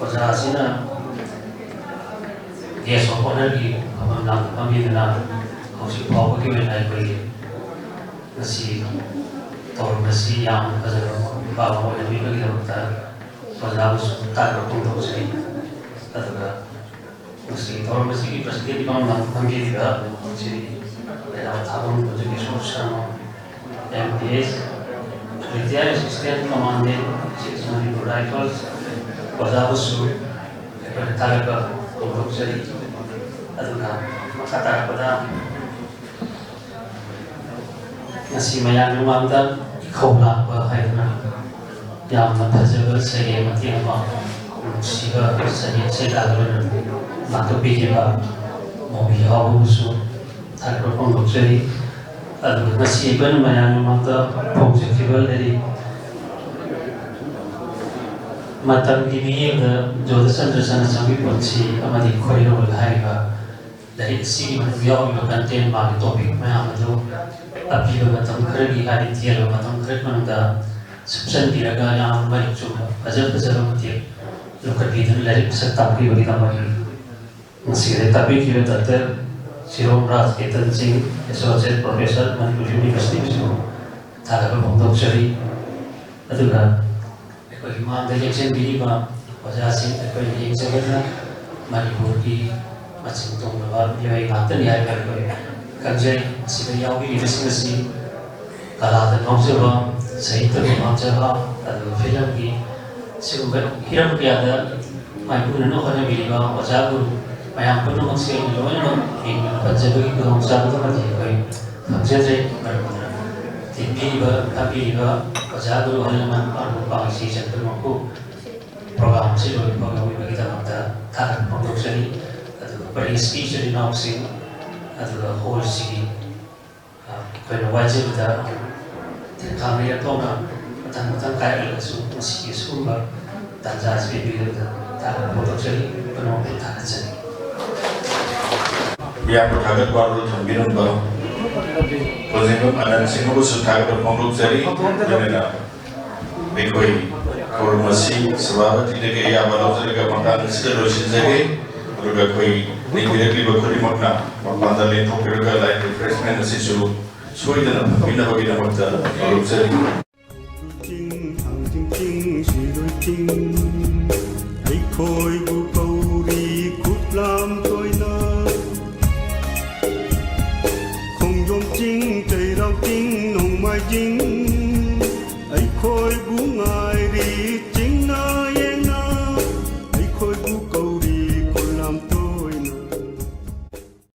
ꯑꯣꯖꯥ ꯑꯁꯤꯅ ꯒꯦꯁ ꯑꯣꯐ ꯑꯣꯅꯔꯒꯤ ꯐꯝꯐꯝ ꯂꯥꯡꯗ ꯐꯝꯕꯤꯗꯨꯅ ꯍꯧꯖꯤꯛ ꯐꯥꯎꯕꯒꯤ ꯑꯣꯏꯅ ꯑꯩꯈꯣꯏꯒꯤ ꯉꯁꯤ ꯊꯧꯔꯝ ꯑꯁꯤ ꯌꯥꯝꯅ ꯐꯖꯕ ꯃꯄꯨꯡ ꯐꯥꯕ ꯑꯣꯏꯍꯟꯕꯤꯕꯒꯤꯗꯃꯛꯇ ꯑꯣꯖꯥꯕꯨꯁꯨ ꯊꯥꯒꯠꯄ ꯐꯣꯡꯗꯣꯛꯆꯔꯤ꯫ ꯑꯗꯨꯒ ꯉꯁꯤꯒꯤ ꯊꯧꯔꯝ ꯑꯁꯤꯒꯤ ꯄ꯭ꯔꯁꯤꯗꯦꯟ ꯐꯝꯐꯝ ꯂꯥꯡꯗ ꯐꯝꯕꯤꯔꯤꯕ Shri Leirao Thabam Kunjageshor Sharma, M P S, retired assistant commandant, six Manipur rifles, ꯑꯣꯖꯥꯕꯨꯁꯨ ꯑꯩꯈꯣꯏꯅ ꯊꯥꯒꯠꯄ ꯐꯣꯡꯗꯣꯛꯆꯔꯤ꯫ ꯑꯗꯨꯒ ꯃꯈꯥ ꯇꯥꯔꯛꯄꯗ ꯉꯁꯤ ꯃꯌꯥꯝꯒꯤ ꯃꯃꯥꯡꯗ ꯏꯈꯧ ꯂꯥꯛꯄ ꯍꯥꯏꯗꯅ ꯌꯥꯝꯅ ꯐꯖꯕ ꯁꯩꯔꯦꯡ ꯃꯇꯦꯛ ꯑꯃ, ꯅꯨꯡꯁꯤꯕ ꯁꯩꯔꯦꯡ ꯁꯩꯗꯥꯗ ꯑꯣꯏꯅ ꯂꯥꯡꯊꯣꯛꯄꯤꯈꯤꯕ ꯃꯧꯕꯤ ꯍꯥꯎꯕꯕꯨꯁꯨ ꯊꯥꯒꯠꯄ ꯐꯣꯡꯗꯣꯛꯆꯔꯤ꯫ ꯑꯗꯨꯒ ꯉꯁꯤ ꯑꯩꯈꯣꯏꯅ ꯃꯌꯥꯝꯒꯤ ꯃꯃꯥꯡꯗ ꯐꯣꯡꯖꯈꯤꯕ ꯂꯥꯏꯔꯤꯛ ꯃꯇꯝꯒꯤ ꯃꯤꯠꯌꯦꯡꯗ ꯖꯣꯙꯆꯟꯗ꯭ꯔ ꯆꯟꯅꯆꯥꯡꯒꯤ ꯄꯨꯟꯁꯤ ꯑꯃꯗꯤ ꯈꯣꯏꯔꯣꯜ ꯍꯥꯏꯔꯤꯕ ꯂꯥꯏꯔꯤꯛ ꯑꯁꯤꯒꯤ ꯃꯅꯨꯡꯗ ꯌꯥꯎꯔꯤꯕ ꯀꯟꯇꯦꯟ, ꯃꯥꯒꯤ ꯇꯣꯄꯤꯛ ꯃꯌꯥꯝ ꯑꯗꯨ ꯑꯄꯤꯕ ꯃꯇꯝ ꯈꯔꯒꯤ, ꯍꯥꯏꯗꯤ ꯇꯦꯜꯂꯕ ꯃꯇꯝ ꯈꯔꯒꯤ ꯃꯅꯨꯡꯗ ꯁꯨꯞꯆꯟꯕꯤꯔꯒ ꯌꯥꯝꯅ ꯃꯔꯤꯛ ꯆꯨꯝꯕ ꯐꯖ ꯐꯖꯕ ꯃꯇꯦꯛ ꯂꯧꯈꯠꯄꯤꯗꯨꯅ ꯂꯥꯏꯔꯤꯛ ꯃꯁꯛ ꯇꯥꯛꯄꯤꯕꯒꯤꯗꯃꯛ ꯉꯁꯤꯗ ꯇꯥꯛꯄꯤꯈꯤꯕ ꯗꯥꯛꯇꯔ ꯁꯤꯔꯣꯝ ꯔꯥꯖ ꯀꯦꯇꯟ ꯁꯤꯡ, ꯑꯦꯁꯣꯁꯤꯌꯦꯠ ꯄ꯭ꯔꯣꯐꯦꯁꯔ, ꯃꯅꯤꯄꯨꯔ ꯌꯨꯅꯤꯚꯔꯁꯤꯇꯤꯕꯨꯁꯨ ꯊꯥꯒꯠꯄ ꯐꯣꯡꯗꯣꯛꯆꯔꯤ꯫ ꯑꯗꯨꯒ ꯑꯩꯈꯣꯏꯒꯤ ꯃꯥꯡꯗ ꯂꯦꯡꯁꯤꯟꯕꯤꯔꯤꯕ ꯑꯣꯖꯥꯁꯤꯡ, ꯑꯩꯈꯣꯏꯅ ꯌꯦꯡꯖꯕꯗ ꯃꯅꯤꯄꯨꯔꯒꯤ ꯃꯆꯤꯟ ꯇꯣꯡꯂꯕ ꯃꯤꯑꯣꯏ ꯉꯥꯛꯇꯅꯤ ꯍꯥꯏꯕ ꯑꯩꯈꯣꯏ ꯈꯪꯖꯩ꯫ ꯃꯁꯤꯗ ꯌꯥꯎꯕꯤꯔꯤꯕꯁꯤꯡ ꯑꯁꯤ ꯀꯂꯥꯗ ꯉꯥꯎꯖꯕ, ꯁꯥꯍꯤꯇ꯭ꯌꯕꯨ ꯄꯥꯝꯖꯕ, ꯑꯗꯨꯒ ꯐꯤꯂꯝꯒꯤ ꯁꯤꯒꯨꯝꯕ ꯍꯤꯔꯝ ꯀꯌꯥꯗ ꯃꯥꯏꯄꯨꯅꯅ ꯍꯣꯠꯅꯕꯤꯔꯤꯕ ꯑꯣꯖꯥ ꯒꯨꯔꯨ ꯃꯌꯥꯝ ꯄꯨꯝꯅꯃꯛꯁꯦ ꯑꯩꯅ ꯂꯣꯏꯅꯃꯛ ꯃꯤꯡ ꯑꯣꯏꯅ ꯄꯟꯖꯕꯒꯤ ꯈꯨꯗꯣꯡꯆꯥꯕꯗꯨꯃꯗꯤ ꯑꯩꯈꯣꯏ ꯈꯪꯖꯗ꯭ꯔꯦ꯫ ꯃꯔꯝ ꯑꯗꯨꯅ ꯇꯤꯟꯕꯤꯔꯤꯕ, ꯐꯝꯕꯤꯔꯤꯕ ꯑꯣꯖꯥ ꯒꯨꯔꯨ ꯑꯍꯜ ꯂꯃꯟ, ꯄꯥꯡꯕ ꯄꯥꯡꯁꯤ ꯆꯟꯕ ꯃꯄꯨ, ꯄ꯭ꯔꯣꯒ꯭ꯔꯥꯝ ꯑꯁꯤ ꯂꯣꯏꯕ ꯐꯥꯎ ꯌꯥꯎꯕꯤꯕꯒꯤꯗꯃꯛꯇ ꯊꯥꯒꯠꯄ ꯐꯣꯡꯗꯣꯛꯆꯔꯤ꯫ ꯑꯗꯨꯒ ꯄ꯭ꯔꯦꯁꯀꯤ ꯏꯆꯤꯜ ꯏꯅꯥꯎꯁꯤꯡ, ꯑꯗꯨꯒ ꯍꯣꯜꯁꯤꯒꯤ ꯑꯩꯈꯣꯏꯅ ꯋꯥꯏꯖꯕꯗ ꯊꯦꯡꯈꯥ ꯃꯤꯔꯛ ꯊꯣꯛꯅ ꯃꯊꯪ ꯃꯊꯪ ꯀꯥꯏꯔꯛꯂꯒꯁꯨ ꯃꯁꯤꯒꯤ ꯑꯁꯤꯒꯨꯝꯕ ꯇꯥꯟꯖꯥ ꯑꯁꯤ ꯄꯤꯕꯤꯔꯕꯗ ꯊꯥꯒꯠꯄ ꯐꯣꯡꯗꯣꯛꯆꯔꯤ꯫ ꯄꯨꯝꯅꯃꯛꯄꯨ ꯊꯥꯒꯠꯆꯔꯤ꯫ ꯃꯤꯌꯥꯝꯕꯨ ꯊꯥꯒꯠ ꯋꯥꯔꯣꯜ ꯊꯝꯕꯤꯔꯝꯕ ꯄ꯭ꯔꯣꯖꯦꯛ ꯑꯅꯟ ꯁꯤꯡꯍꯕꯨꯁꯨ ꯊꯥꯒꯠꯄ ꯐꯣꯡꯗꯣꯛꯆꯔꯤ꯫ ꯂꯣꯏꯅꯅ ꯑꯩꯈꯣꯏ ꯊꯧꯔꯝ ꯑꯁꯤ ꯁꯚꯥꯄꯇꯤꯗꯒꯤ ꯑꯌꯥꯕ ꯂꯧꯖꯔꯒ ꯃꯇꯥꯡ ꯑꯁꯤꯗ ꯂꯣꯏꯁꯤꯟꯖꯒꯦ꯫ ꯑꯗꯨꯒ ꯑꯩꯈꯣꯏ ꯂꯩꯕꯤꯔꯛꯂꯤꯕ ꯈꯨꯗꯤꯡꯃꯛꯅ ꯃꯄꯥꯟꯗ ꯂꯦꯡꯊꯣꯛꯄꯤꯔꯒ light refreshment ꯑꯁꯤꯁꯨ ꯁꯣꯏꯗꯅ ꯐꯪꯕꯤꯅꯕꯒꯤꯗꯃꯛꯇ ꯍꯧꯔꯛꯆꯔꯤ꯫ ꯆꯤꯡ ꯊꯥꯡꯖꯤꯡ ꯆꯤꯡ ꯁꯤꯔꯣꯏ ꯆꯤꯡ ꯑꯩꯈꯣꯏꯕꯨ ꯀꯧꯔꯤ ꯈꯨꯠꯂꯥꯝ ꯇꯣꯏꯅ꯫ ꯈꯣꯡꯖꯣꯝ ꯆꯤꯡ ꯆꯩꯔꯥꯎ ꯆꯤꯡ ꯅꯣꯡꯃꯥꯏꯖꯤꯡ ꯑꯩꯈꯣꯏ